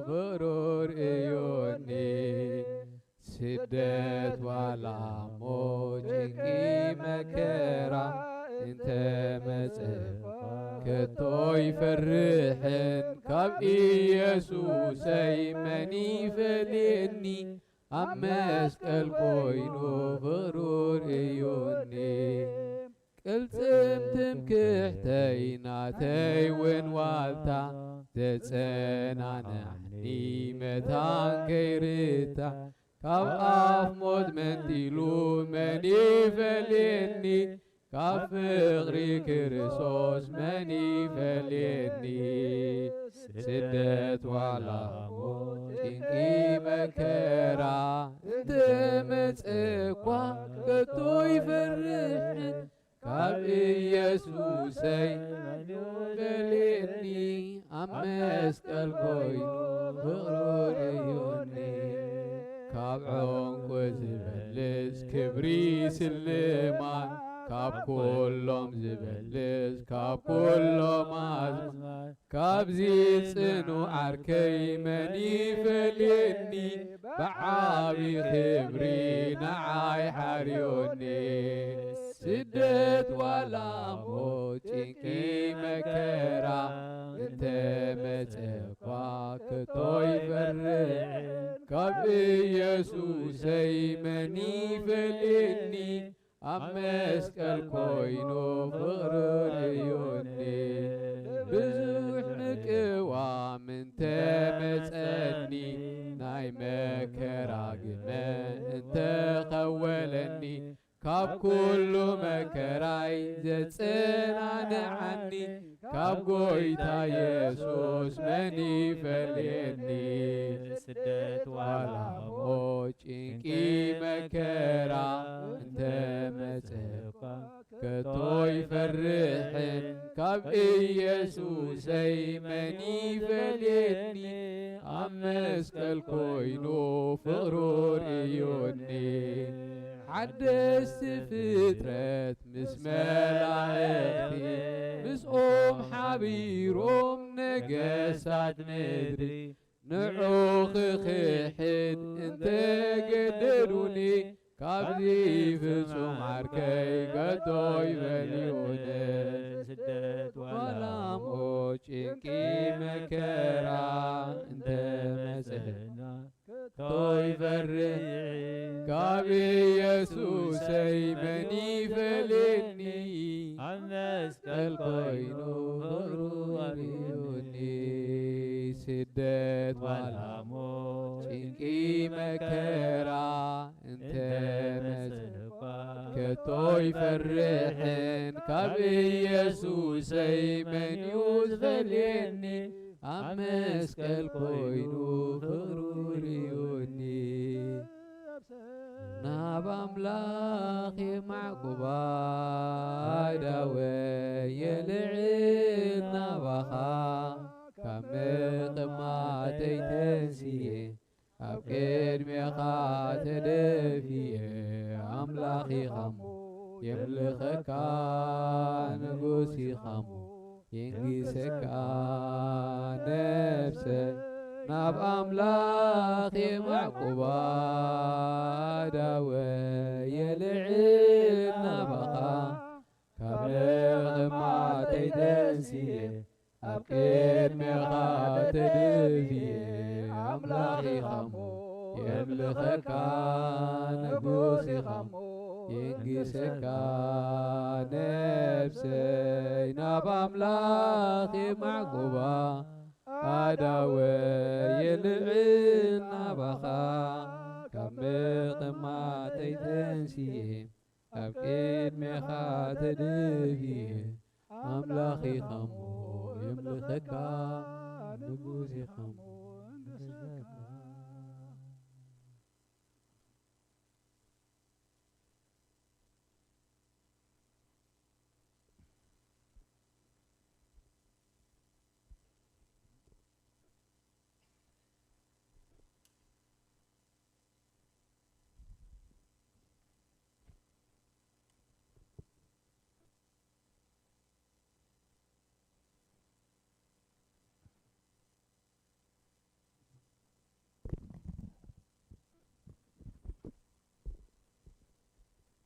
ፍሩር እዮኒ። ስደት ዋላ ሞት ጭንቂ መከራ እንተ መጸ ከቶ ይፈርሕን ካብ ኢየሱሰይ መን ይፈልየኒ ኣብ መስቀል ኮይኑ ፍሩር እዮኒ። ቅልጽም ትምክሕተይ ናተይ እውን ዋልታ ዘጸናንዓኒ መታን ከይርታ ካብ ኣፍ ሞት መንጢሉ መን ይፈልየኒ ካብ ፍቕሪ ክርስቶስ መን ይፈልየኒ። ስደት ዋላ ሞት ጭንቂ መከራ እንተ መጸ እኳ ከቶ ይፈርሕን ካብ ኢየሱሰይ ፈልየኒ ኣብ መስቀል ኮይኑ ፍቕሩ ርእዮኒ። ካብ ዕንቁ ዝበልጽ ክብሪ ስልማን ካብ ኩሎም ዝበልጽ፣ ካብ ኩሎም ኣዝማድ፣ ካብዚ ጽኑዕ ዓርከይ መን ይፈልየኒ? ብዓቢ ክብሪ ንዓይ ሓርዮኒ። ስደት ዋላ ሞት፣ ጭንቂ መከራ እንተ መጸኳ፣ ከቶ ይፈርሕ ካብ ኢየሱሰይ መን ይፈልየኒ? ኣብ መስቀል ኮይኑ ፍቕሩ ርእዩኒ። ብዙሕ ምቅዋም እንተ መጸኒ፣ ናይ መከራ ግመ እንተ ኸወለኒ፣ ካብ ኩሉ መከራይ ዘጸናንዓኒ፣ ካብ ጎይታ የሱስ መን ይፈልየኒ? ስደት ዋላ ሞት፣ ጭንቂ መከራ እንተ መጸኳ፣ ከቶ ይፈርሕን፣ ካብ ኢየሱሰይ መን ይፈልየኒ? ኣብ መስቀል ኮይኑ ፍቕሩ ርእዩኒ። ሓደስቲ ፍጥረት ምስ መላእኽቲ፣ ምስኦም ሓቢሮም ነገሳት ምድሪ፣ ንዑ ክኽሕድ እንተገደዱኒ፣ ካብዚ ፍጹም ዓርከይ ከቶ ይፈልዩኒ። ስደት ዋላ ሞት፣ ጭንቂ መከራ እንተ መጸና፣ ከቶ ይፈርሕ ካብ ኢየሱሰይ መን ይፈልየኒ? ኣብ መስቀል ኮይኑ ፍቕሩ ኣርእዩኒ። ስደት ዋላ ሞት፣ ጭንቂ መከራ እንተ መጸኳ፣ ከቶ ይፈርሕን፣ ካብ ኢየሱሰይ መን እዩ ዝፈልየኒ? ኣብ መስቀል ኮይኑ ፍቕሩ ርእዩኒ። ናብ ኣምላኽ የማዕቁባ፣ ኣእዳወይ የልዕል ናባኻ፣ ካብ ምቕማጠይ ተንስየ፣ ኣብ ቅድሜኻ ተደፍየ። ኣምላኽ ኢኻ እሞ የምልኸካ፣ ንጉስ ኢኻ እሞ የንግሰካ። ነፍሰይ ናብ ኣምላኽ የማዕቁባ፣ ኣእዳወይ የልዕል ናባኻ፣ ካብ ምቕማጠይ ተንስየ፣ ኣብ ቅድሜኻ ተደፍየ። ኣምላኽ ኢኻ እሞ የምልኸካ፣ ንጉስ ኢኻ እሞ የንግሰካ። ነፍሰይ ናብ ኣምላኽ የማዕቁባ፣ ኣእዳወይ የልዕል ናባኻ፣ ካብ ምቕማጠይ ተንስየ፣ ኣብ ቅድሜኻ ተደፍየ። ኣምላኽ ኢኻ እሞ የምልኸካ፣ ንጉስ ኢኻ እሞ የንግሰካ።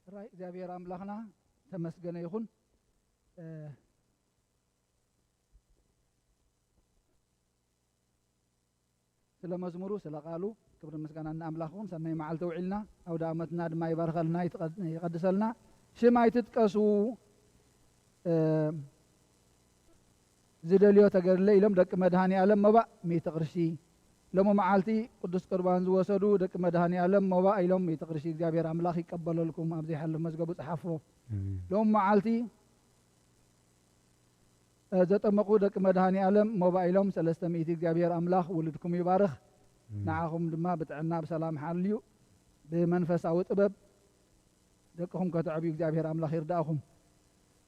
ራይ እግዚኣብሔር ኣምላኽና ተመስገነ ይኹን። እ፣ ስለ መዝሙሩ፣ ስለ ቃሉ፣ ክብሪ ምስጋና ንኣምላኽ ይኹን። ሰናይ መዓልቲ ውዒልና፣ ኣውደ ኣመትና ድማ ይባርኸልና፣ ይትቐ-፣ ይቐድሰልና። ሽም ኣይትጥቀሱ፣ እ፣ ዝደልዮ ተገድለ ኢሎም ደቂ መድሃኔ ዓለም መባእ ሚእቲ ቅርሺ። ሎሚ መዓልቲ ቅዱስ ቁርባን ዝወሰዱ ደቂ መድሃኔ ዓለም መባእ ኢሎም ሚእቲ ቅርሺ። እግዚኣብሔር ኣምላኽ ይቀበለልኩም፣ ኣብ ዘይሓልፍ መዝገቡ ጸሓፎ። ኣሜን። ሎሚ መዓልቲ እ፣ ዘጠመቑ ደቂ መድሃኔ ዓለም መባእ ኢሎም ሰለስተ ሚእቲ። እግዚኣብሔር ኣምላኽ ውሉድኩም ይባርኽ። ኣሜን። ንዓኹም ድማ ብጥዕና ብሰላም ሓልዩ፣ ብመንፈሳዊ ጥበብ ደቅኹም ከተዕብዩ እግዚኣብሔር ኣምላኽ ይርዳእኹም።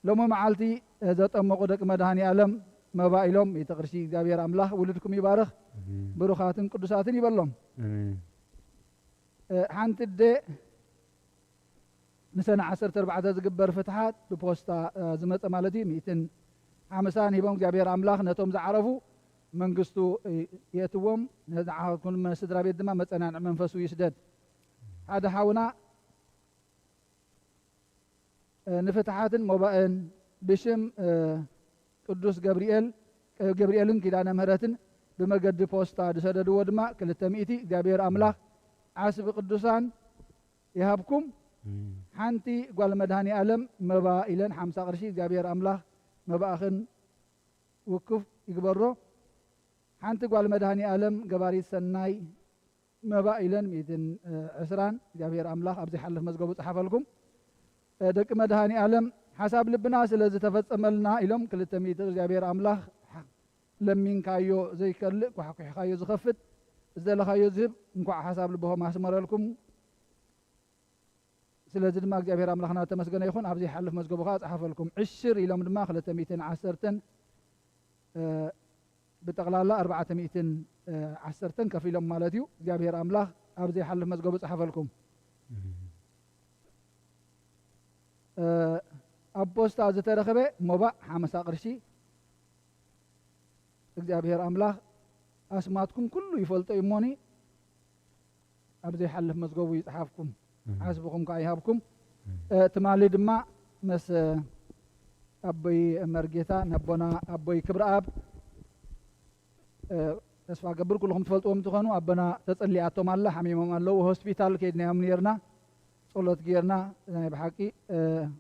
ሎሚ መዓልቲ፣ እ፣ ዘጠመቑ ደቂ መድሃኔ ዓለም መባእ ኢሎም ሚእቲ ቅርሺ። እግዚኣብሔር ኣምላኽ ውሉድኩም ይባርኽ። ኣሜን። ብሩኻትን ቅዱሳትን ይበሎም። ኣሜን። እ፣ ሓንቲ ኣደ ንሰነ ዓሰርተ ኣርባዕተ ዝግበር ፍትሓት ብፖስታ፣ እ፣ ዝመጸ ማለት እዩ። ሚእትን ሓምሳን ሂቦም እግዚኣብሔር ኣምላኽ ነቶም ዝዓረፉ መንግስቱ፣ እ፣ የእትዎም። ንዓኹም ስድራ ቤት ድማ መጸናንዒ መንፈሱ ይስደድ። ሓደ ሓውና፣ እ፣ ንፍትሓትን ሞባእን ብሽም፣ እ፣ ቅዱስ ገብርኤል፣ ገብርኤልን ኪዳነ ምህረትን ብመገዲ ፖስታ ዝሰደድዎ ድማ ክልተ ሚእቲ። እግዚኣብሔር ኣምላኽ ዓስቢ ቅዱሳን ይሃብኩም። ኣሜን። ሓንቲ ጓል መድኃኔ ዓለም መባ ኢለን ሓምሳ ቅርሺ፣ እግዚኣብሔር ኣምላኽ መባእኽን ውክፍ ይግበሮ። ሓንቲ ጓል መድኃኔ ዓለም ገባሪት ሰናይ መባ ኢለን ሚእትን ዕስራን፣ እግዚኣብሔር ኣምላኽ ኣብ ዘይሓልፍ መዝገቡ ጸሓፈልኩም። እ፣ ደቂ መድኃኔ ዓለም ሓሳብ ልብና ስለ ዝተፈጸመልና ኢሎም ክልተ ሚእቲ። እግዚኣብሔር ኣምላኽ ለሚንካዮ ዘይከልእ፣ ኳሕኲሕካዮ ዝኸፍት፣ ዝደለኻዮ ዝህብ፣ እንኳዕ ሓሳብ ልብኹም ኣስመረልኩም። ስለዚ ድማ እግዚኣብሔር ኣምላኽና ዝተመስገነ ይኹን፣ ኣብ ዘይሓልፍ መዝገቡ ኸዓ ጸሓፈልኩም። ዕሽር ኢሎም ድማ ክልተ ሚእትን ዓሰርተን፣ እ፣ ብጠቕላላ ኣርባዕተ ሚእትን ዓሰርተን ከፊሎም ማለት እዩ። እግዚኣብሔር ኣምላኽ ኣብ ዘይሓልፍ መዝገቡ ጸሓፈልኩም። እ፣ ኣብ ፖስታ ዝተረኸበ ሞባእ ሓምሳ ቅርሺ፣ እግዚኣብሔር ኣምላኽ ኣስማትኩም ኩሉ ይፈልጦ እዩ እሞኒ፣ ኣብ ዘይሓልፍ መዝገቡ ይጽሓፍኩም፣ ኣሜን። ዓስብኹም ከኣ ይሃብኩም። ኣሜን። እ፣ ትማሊ ድማ ምስ፣ እ፣ ኣቦይ መርጌታ፣ ነቦና ኣቦይ ክብረኣብ፣ እ፣ ተስፋ ገብር ኩልኹም ትፈልጥዎም እንትኾኑ፣ ኣቦና ተጸሊኣቶም ኣላ፣ ሓሚሞም ኣለዉ፣ ሆስፒታል ከይድናዮም ነይርና፣ ጸሎት ጌርና፣ ናይ ብሓቂ፣ እ፣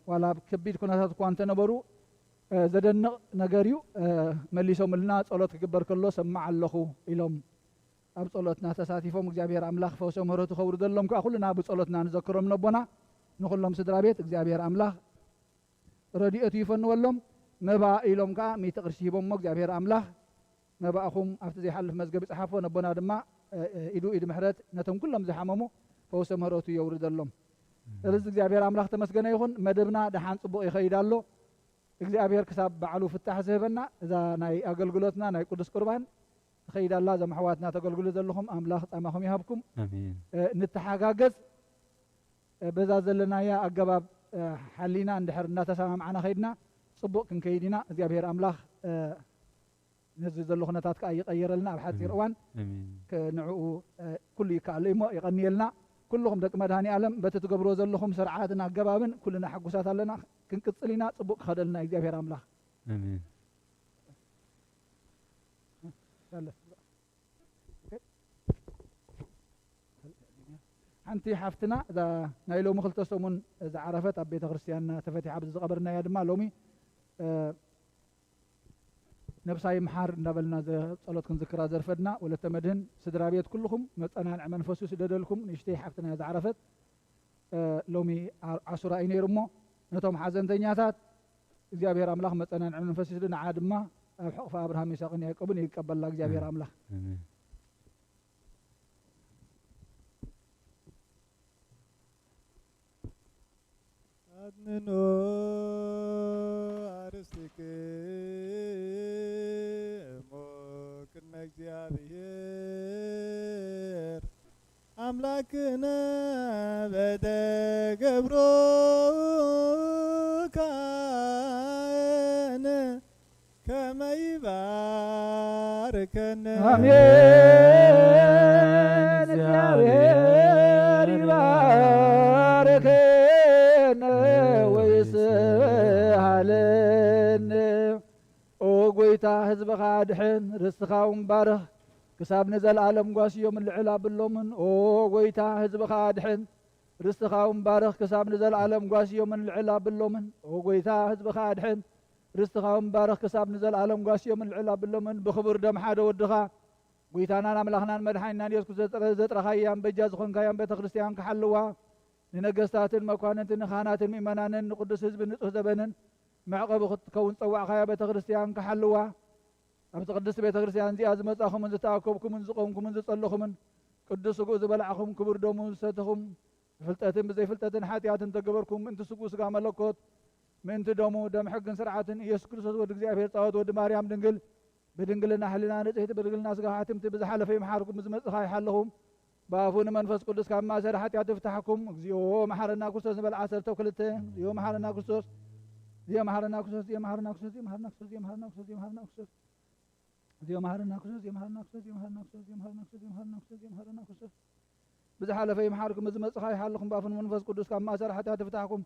ዋላ ኣብ ከቢድ ኩነታት እኳ እንተነበሩ፣ እ፣ ዘደንቕ ነገር እዩ። እ፣ መሊሶምልና፣ ጸሎት ክግበር ከሎ ሰማዕ ኣለኹ ኢሎም ኣብ ጸሎትና ተሳቲፎም፣ እግዚኣብሔር ኣምላኽ ፈውሶ ምሕረቱ ከውርደሎም ከኣ ኩልና ብጸሎትና ንዘክሮም ነቦና። ንኹሎም ስድራ ቤት እግዚኣብሔር ኣምላኽ ረድኤቱ ይፈንወሎም። መባ ኢሎም ከኣ ሚእቲ ቅርሺ ሂቦሞ፣ እግዚኣብሔር ኣምላኽ መባእኹም ኣብቲ ዘይሓልፍ መዝገብ ይጽሓፎ። ነቦና ድማ፣ እ፣ እ፣ ኢዱ ኢድ ምሕረት ነቶም ኩሎም ዝሓመሙ ፈውሰ ምሕረቱ የውርደሎም። ስለዚ እግዚኣብሔር ኣምላኽ ተመስገነ ይኹን። መደብና ደሓን ጽቡቕ ይኸይድ ኣሎ። እግዚኣብሔር ክሳብ ባዕሉ ፍታሕ ዝህበና፣ እዛ ናይ ኣገልግሎትና ናይ ቅዱስ ቁርባን ትኸይድ ኣላ። እዞም ኣሕዋትና ተገልግሉ ዘለኹም ኣምላኽ ጻማኹም ይሃብኩም። ኣሜን። እ፣ ንተሓጋገዝ። እ፣ በዛ ዘለናያ ኣገባብ፣ እ፣ ሓሊና እንድሕር እናተሰማምዓና ኸይድና ጽቡቕ ክንከይድ ኢና። እግዚኣብሔር ኣምላኽ፣ እ፣ ነዚ ዘሎ ኩነታት ከኣ ይቐየረልና ኣብ ሓጺር ኣሜን። እዋን ኣሜን። ከ-፣ ንዕኡ፣ እ፣ ኩሉ ይከኣሎ እሞ የቐንየልና። ኩልኹም ደቂ መድኃኔ ዓለም በቲ ትገብርዎ ዘለኹም ስርዓትን ኣገባብን ኩልና ሕጉሳት ኣለና። ክንቅጽል ኢና። ጽቡቕ ክኸደልና እግዚኣብሔር ኣምላኽ። ኣሜን። ሓንቲ ሓፍትና እዛ ናይ ሎሚ ክልተ ሰሙን ዝዓረፈት ኣብ ቤተ ክርስቲያንና ተፈቲሓ ብዚ ዝቐበርናያ ድማ ሎሚ፣ እ፣ ነብሳ ይምሓር እንዳበልና ዘ-፣ ጸሎት ክንዝክራ ዘርፈድና ወለተ መድህን ስድራ ቤት ኩልኹም መጸናንዒ መንፈሱ ስደደልኩም። ንእሽተይ ሓፍትና እያ ዝዓረፈት። እ፣ ሎሚ ዓ-፣ ዓሱራ እዩ ነይሩ እሞ ነቶም ሓዘንተኛታት እግዚኣብሔር ኣምላኽ መጸናንዒ መንፈስ ይስድ፣ ንዓ ድማ ኣብ ሕቕፊ ኣብርሃም ይስሐቅን ያዕቆብን ይቀበላ እግዚኣብሔር ኣሜን። ኣምላኽ። ኣሜን። ኣድንኖ ኣርስትክሙ ቅድመ እግዚኣብሔር ኣምላክነ በተገብሮ ካህን ከመ ይባርከነ። ኣሜን። እግዚኣብሔር ይባርከነ ወይስሃለነ። ኦ ጎይታ፣ ህዝብኻ ኣድሕን፣ ርስትኻ እውን ባርኽ፣ ክሳብ ንዘለኣለም ጓስዮም ልዕል ኣብሎምን። ኦ ጎይታ፣ ህዝብኻ ኣድሕን፣ ርስትኻ እውን ባርኽ፣ ክሳብ ንዘለኣለም ጓስዮምን ልዕል ኣብሎምን። ኦ ጎይታ፣ ህዝብኻ ኣድሕን፣ ርስትኻ እውን ባርኽ፣ ክሳብ ንዘለኣለም ጓስዮምን ልዕል ኣብሎምን። ብኽቡር ደም ሓደ ወድኻ፣ ጎይታናን ኣምላኽናን መድሓኒናን የሱስ ክርስቶስ ዘጥረ-፣ ዘጥረኻያን በጃ ዝኾንካያን ቤተ ክርስቲያን ክሓልዋ፣ ንነገስታትን መኳንንትን ንኻህናትን ምእመናንን ንቅዱስ ህዝቢ ንጹህ ዘበንን መዕቐቢ ክትከውን ዝጸዋዕካያ ቤተ ክርስቲያን ክሓልዋ፣ ኣብቲ ቅድስቲ ቤተ ክርስቲያን እዚኣ ዝመጻኹምን ዝተኣከብኩምን ዝቖምኩምን ዝጸለኹምን፣ ቅዱስ ስግኡ ዝበላዕኹም፣ ክቡር ደሙ ዝሰተኹም፣ ብፍልጠትን ብዘይፍልጠትን ሓጢኣትን ተገበርኩም፣ ምእንቲ ስግኡ ስጋ መለኮት፣ ምእንቲ ደሙ ደም ሕግን ስርዓትን፣ ኢየሱስ ክርስቶስ ወዲ እግዚኣብሔር ጻወት ወዲ ማርያም ድንግል፣ ብድንግልና ሕልና ንጽሕቲ፣ ብድንግልና ስጋ ሓትምቲ፣ ብዝሓለፈ ይምሓርኩም፣ ብዝመጽእ ኸኣ ይሓልኹም። ብኣፉ ንመንፈስ ቅዱስ ካብ ማእሰሪ ሓጢኣት ይፍታሕኩም። እግዚኦ መሓረና ክርስቶስ ንበል ዓሰርተ ክልተ። እግዚኦ መሓረና ክርስቶስ፣ እግዚኦ መሓረና ክርስቶስ፣ እግዚኦ መሓረና ክርስቶስ፣ እግዚኦ መሓረና ክርስቶስ፣ እግዚኦ መሓረና ክርስቶስ፣ እግዚኦ መሓረና ክርስቶስ፣ እግዚኦ መሓረና ክርስቶስ፣ እግዚኦ መሓረና ክርስቶስ፣ እግዚኦ መሓረና ክርስቶስ፣ እግዚኦ መሓረና ክርስቶስ። ብዝሓለፈ ይምሓርኩም፣ ብዝመጽእ ኸኣ ይሓልኹም፣ ብኣፉ ንመንፈስ ቅዱስ ካብ ማእሰሪ ሓጢኣት ይፍታሕኩም።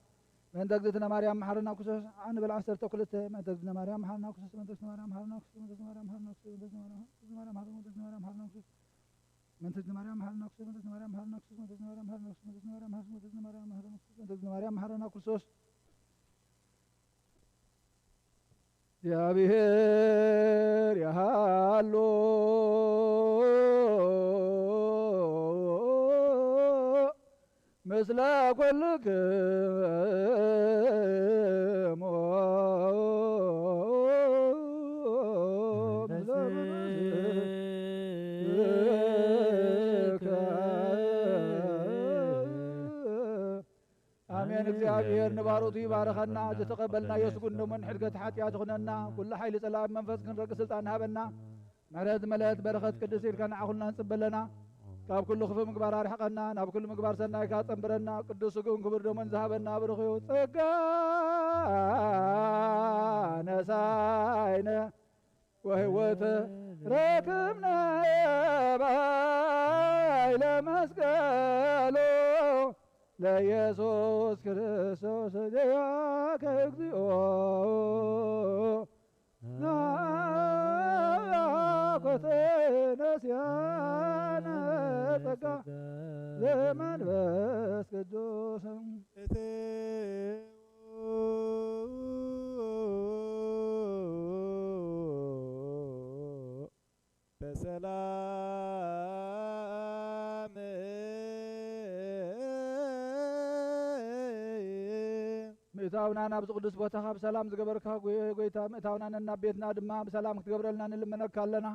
በእንተ እግዝእትነ ማርያም መሓረና ክርስቶስ፣ ንበል ዓሰርተ ክልተ። በእንተ እግዝእትነ ማርያም መሓረና ክርስቶስ፣ በእንተ እግዝእትነ ማርያም መሓረና ክርስቶስ፣ በእንተ እግዝእትነ ማርያም መሓረና ክርስቶስ፣ በእንተ እግዝእትነ ማርያም መሓረና ክርስቶስ፣ በእንተ እግዝእትነ ማርያም መሓረና ክርስቶስ፣ በእንተ እግዝእትነ ማርያም መሓረና ክርስቶስ፣ በእንተ እግዝእትነ ማርያም መሓረና ክርስቶስ፣ በእንተ እግዝእትነ ማርያም መሓረና ክርስቶስ፣ በእንተ እግዝእትነ ማርያም መሓረና ክርስቶስ፣ በእንተ እግዝእትነ ማርያም መሓረና ክርስቶስ። እግዚአብሔር ያሃሎ ምስለ ኩልክሙ ምስለ መንፈስከ። ኣሜን። እግዚኣብሔር ንባሮቱ ይባርኸና። ዝተቐበልናዮ ስጉን ደሙን ሕድገት ሓጢኣት ይኹነና። ኩሉ ሓይሊ ጸላኢ መንፈስ ክንረቂ ስልጣን ንሃበና። ምሕረት መለእት በረኸት ቅድስት ኢድካ ንዓኹልና ንጽበለና። ካብ ኩሉ ክፉእ ምግባር ኣርሕቐና፣ ናብ ኩሉ ምግባር ሰናይካ ጸንብረና። ቅዱስ ስግኡን ክቡር ደሙን ዝሃበና ብሩኽ እዩ። ጸጋ ነሳይነ ወህይወት ረክብነ ባይለ መስቀሉ ለኢየሱስ ክርስቶስ ዚአከ እግዚኦ ናኮተ ነስያነ ጸጋ ዘመንፈስ ቅዱስ። በሰላም ምእታውና ናብዚ ቅዱስ ቦታኻ ብሰላም ዝገበርካ ጎ-፣ ጎይታ፣ ምእታውና ነናብ ቤትና ድማ ብሰላም ክትገብረልና ንልምነካ ኣለና።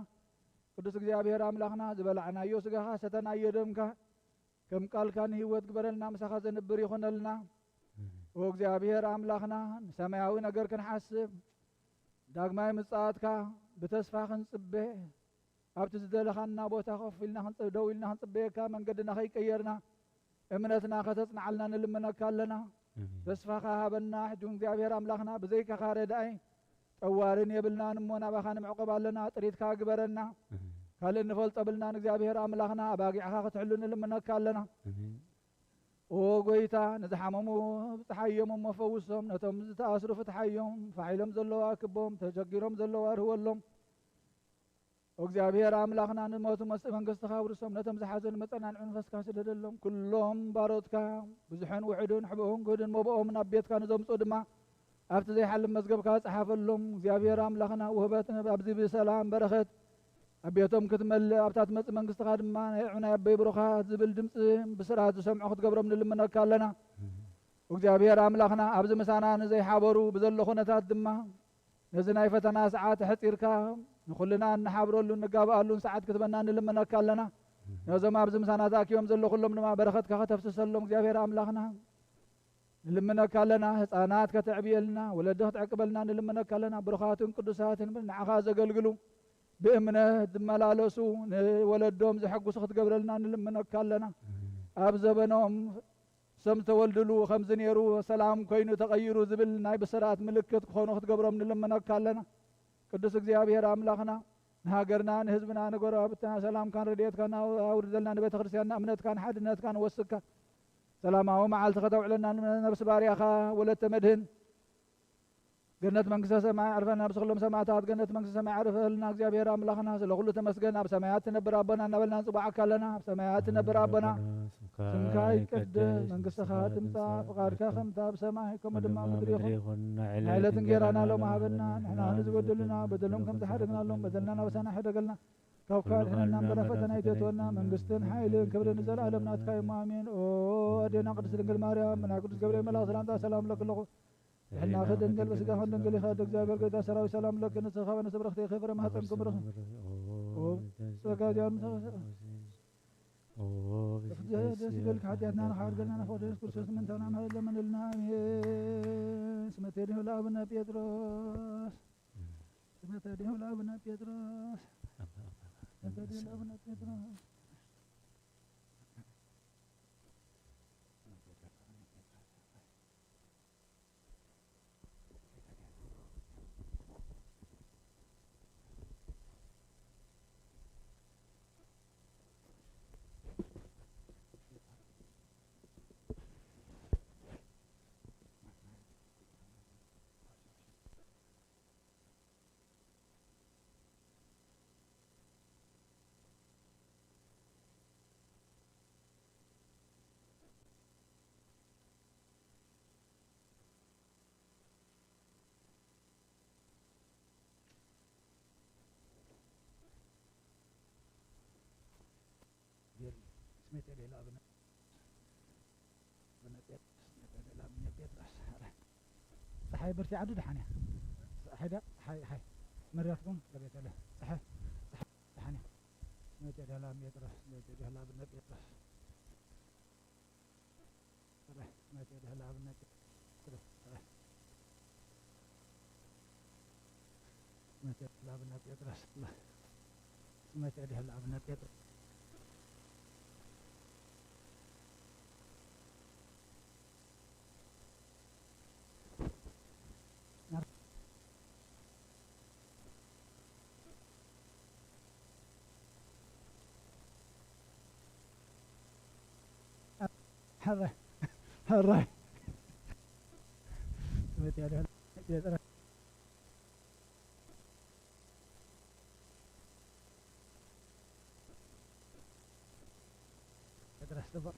ቅዱስ እግዚኣብሔር ኣምላኽና፣ ዝበላዕናዮ ስጋኻ ሰተናዮ ደምካ ከም ቃልካ ንህይወት ግበረልና፣ ምሳኻ ዘንብር ይኾነልና። ኦ እግዚኣብሔር ኣምላኽና፣ ንሰማያዊ ነገር ክንሓስብ፣ ዳግማይ ምጽኣትካ ብተስፋ ክንጽበ፣ ኣብቲ ዝደለኻና ቦታ ኮፍ ኢልና ክንጽ-፣ ደው ኢልና ክንጽበየካ፣ መንገድና ከይቀየርና፣ እምነትና ከተጽንዓልና ንልምነካ ኣለና። ኣሜን። ተስፋኻ ሃበና። ሕጂ እውን እግዚኣብሔር ኣምላኽና፣ ብዘይካኻ ረዳኢ ጠዋርን የብልናን እሞ፣ ናባኻ ንምዕቆብ ኣለና። ጥሪትካ ግበረና። ኣሜን። ካልእ እንፈልጦ የብልናን። እግዚኣብሔር ኣምላኽና፣ ኣባጊዕኻ ክትሕሉ ንልምነካ ኣለና። ኣሜን። ኦ ጎይታ፣ ንዝሓመሙ ብጽሓዮም እሞ ፈውሶም፣ ነቶም ዝተኣስሩ ፍትሓዮም፣ ፋሕ ኢሎም ዘለዉ ኣክቦም፣ ተሸጊሮም ዘለዉ ኣርህወሎም። ኦ እግዚኣብሔር ኣምላኽና፣ ንሞቱ መስ-፣ መንግስትኻ ኣውርሶም፣ ነቶም ዝሓዘኑ መጸናንዒ መንፈስካ ስደደሎም። ኩሎም ባሮትካ፣ ብዙሕን ውሑድን፣ ሕቡእን ግሁድን መብኦም ናብ ቤትካ ንዘምጽኡ ድማ፣ ኣብቲ ዘይሓልፍ መዝገብካ ጸሓፈሎም። እግዚኣብሔር ኣምላኽና፣ ውህበት ኣብዚ ብሰላም በረኸት ኣብ ቤቶም ክትመልእ፣ ኣብታ ትመጽእ መንግስትኻ ድማ፣ ናይ ዑናይ ኣበይ ብሩኻት ዝብል ድምጺ ብስራት ዝሰምዑ ክትገብሮም ንልምነካ ኣለና። እግዚኣብሔር ኣምላኽና፣ ኣብዚ ምሳና ንዘይሓበሩ ብዘሎ ኩነታት ድማ፣ ነዚ ናይ ፈተና ሰዓት ኣሕጺርካ፣ ንኹልና እንሓብረሉን ንጋብኣሉን ሰዓት ክትበና ንልምነካ ኣለና። ነዞም ኣብዚ ምሳና ተኣኪቦም ዘለዉ ኩሎም ድማ በረኸትካ ከተፍስሰሎም እግዚኣብሔር ኣምላኽና ንልምነካ ኣለና። ህፃናት ከተዕብየልና፣ ወለዲ ክትዕቅበልና ንልምነካ ኣለና። ብሩኻትን ቅዱሳትን ንዓኻ ዘገልግሉ፣ ብእምነት ዝመላለሱ፣ ንወለዶም ዘሐጉሱ ክትገብረልና ንልምነካ ኣለና። ኣብ ዘበኖም ሰም ዝተወልድሉ ከምዚ ነይሩ ሰላም ኮይኑ ተቐይሩ ዝብል ናይ ብስራት ምልክት ክኾኑ ክትገብሮም ንልምነካ ኣለና። ቅዱስ እግዚኣብሔር ኣምላኽና፣ ንሃገርና፣ ንህዝብና፣ ንጎረባብትና ሰላምካን ረድኤትካን ኣው-፣ ኣውርደልና፣ ንቤተ ክርስቲያንና እምነትካን ሓድነትካን ወስካ ሰላማዊ መዓልቲ ከተውዕለና ንነብሲ ባርያኻ ወለተ መድህን ገነት መንግስተ ሰማይ ኣዕርፈና። ምስ ኩሎም ሰማዕታት ገነት መንግስተ ሰማይ ኣዕርፈልና። እግዚኣብሔር ኣምላኽና፣ ስለ ኩሉ ተመስገን። ኣብ ሰማያት ትነብር ኣቦና እናበልና ንጽዋዓካ ኣለና። ኣብ ሰማያት ትነብር ኣቦና፣ ስምካ ይቀደስ፣ መንግስትኻ ትምጻእ፣ ፍቓድካ ከምታ ኣብ ሰማይ ከምኡ ድማ ኣብ ምድሪ ይኹን። ናይ ዕለት እንጌራና ሎሚ ሃበና። ንሕና ንዝበደሉና በደሎም ከም ዝሓደግናሎም በደልና ናበሳና ሕደገልና። ካብ ክፉ ኣድሕነና እምበር ኣብ ፈተና ኣይተእትወና። መንግስትን ሓይልን ክብርን ንዘለኣለም ናትካ እዩ። ኣሜን። ኦ ኣዴና ቅድስት ድንግል ማርያም፣ ብናይ ቅዱስ ገብርኤል መልኣኽ ሰላምታ ሰላም እለኪ ኣለኹ። ጥዕናኺ ድንግል፣ በስጋኺ ድንግል ኢኺ። ኣደ እግዚኣብሔር ጎይታ ሰራዊት ሰላም ለኪ፣ ንስኺ ካብ ኣንስቲ ብርኽቲ ኢኺ፣ ፍረ ማህፀንኪ ብሩኽ። ኦ ጸጋ እግዚኣብሔር ምሳኺ። ኦ ደስ ይበልኪ፣ ሓጢኣትና ንኽሓድገልና ንፈቕዶ የሱስ ክርስቶስ ምእንታና ምሕረት ለምንልና። ኣሜን። ስመ ተዲሁ ለአቡነ ጴጥሮስ። ስመ ተዲሁ ለአቡነ ጴጥሮስ። ስመ ተዲሁ ለአቡነ ጴጥሮስ። መቴ ዴላ ብነ-፣ ብነ ጴጥሮስ፣ መቴ ዴላ ብነ ጴጥሮስ። ጸሓይ ብርቲዓ ዶ ደሓን እያ? ጸሓይ ዳ-፣ ጸሓይ፣ ጸሓይ። መርያትኩም ለቤት ኣለ። ጸሓይ፣ ጸሓይ ደሓን እያ። መቴ ዴላ ጴጥሮስ፣ መቴ ዴላ ብነ ጴጥሮስ። ጸሓይ፣ መቴ ዴላ ብነ ጴጥሮስ። ጸሓይ። መቴ ዴላ ብነ ጴጥሮስ። መቴ ዴላ ብነ ጴጥሮስ። ሕራይ፣ ሕራይ። መቴ ዴላ ጴጥሮስ። ጴጥሮስ ጽቡቕ።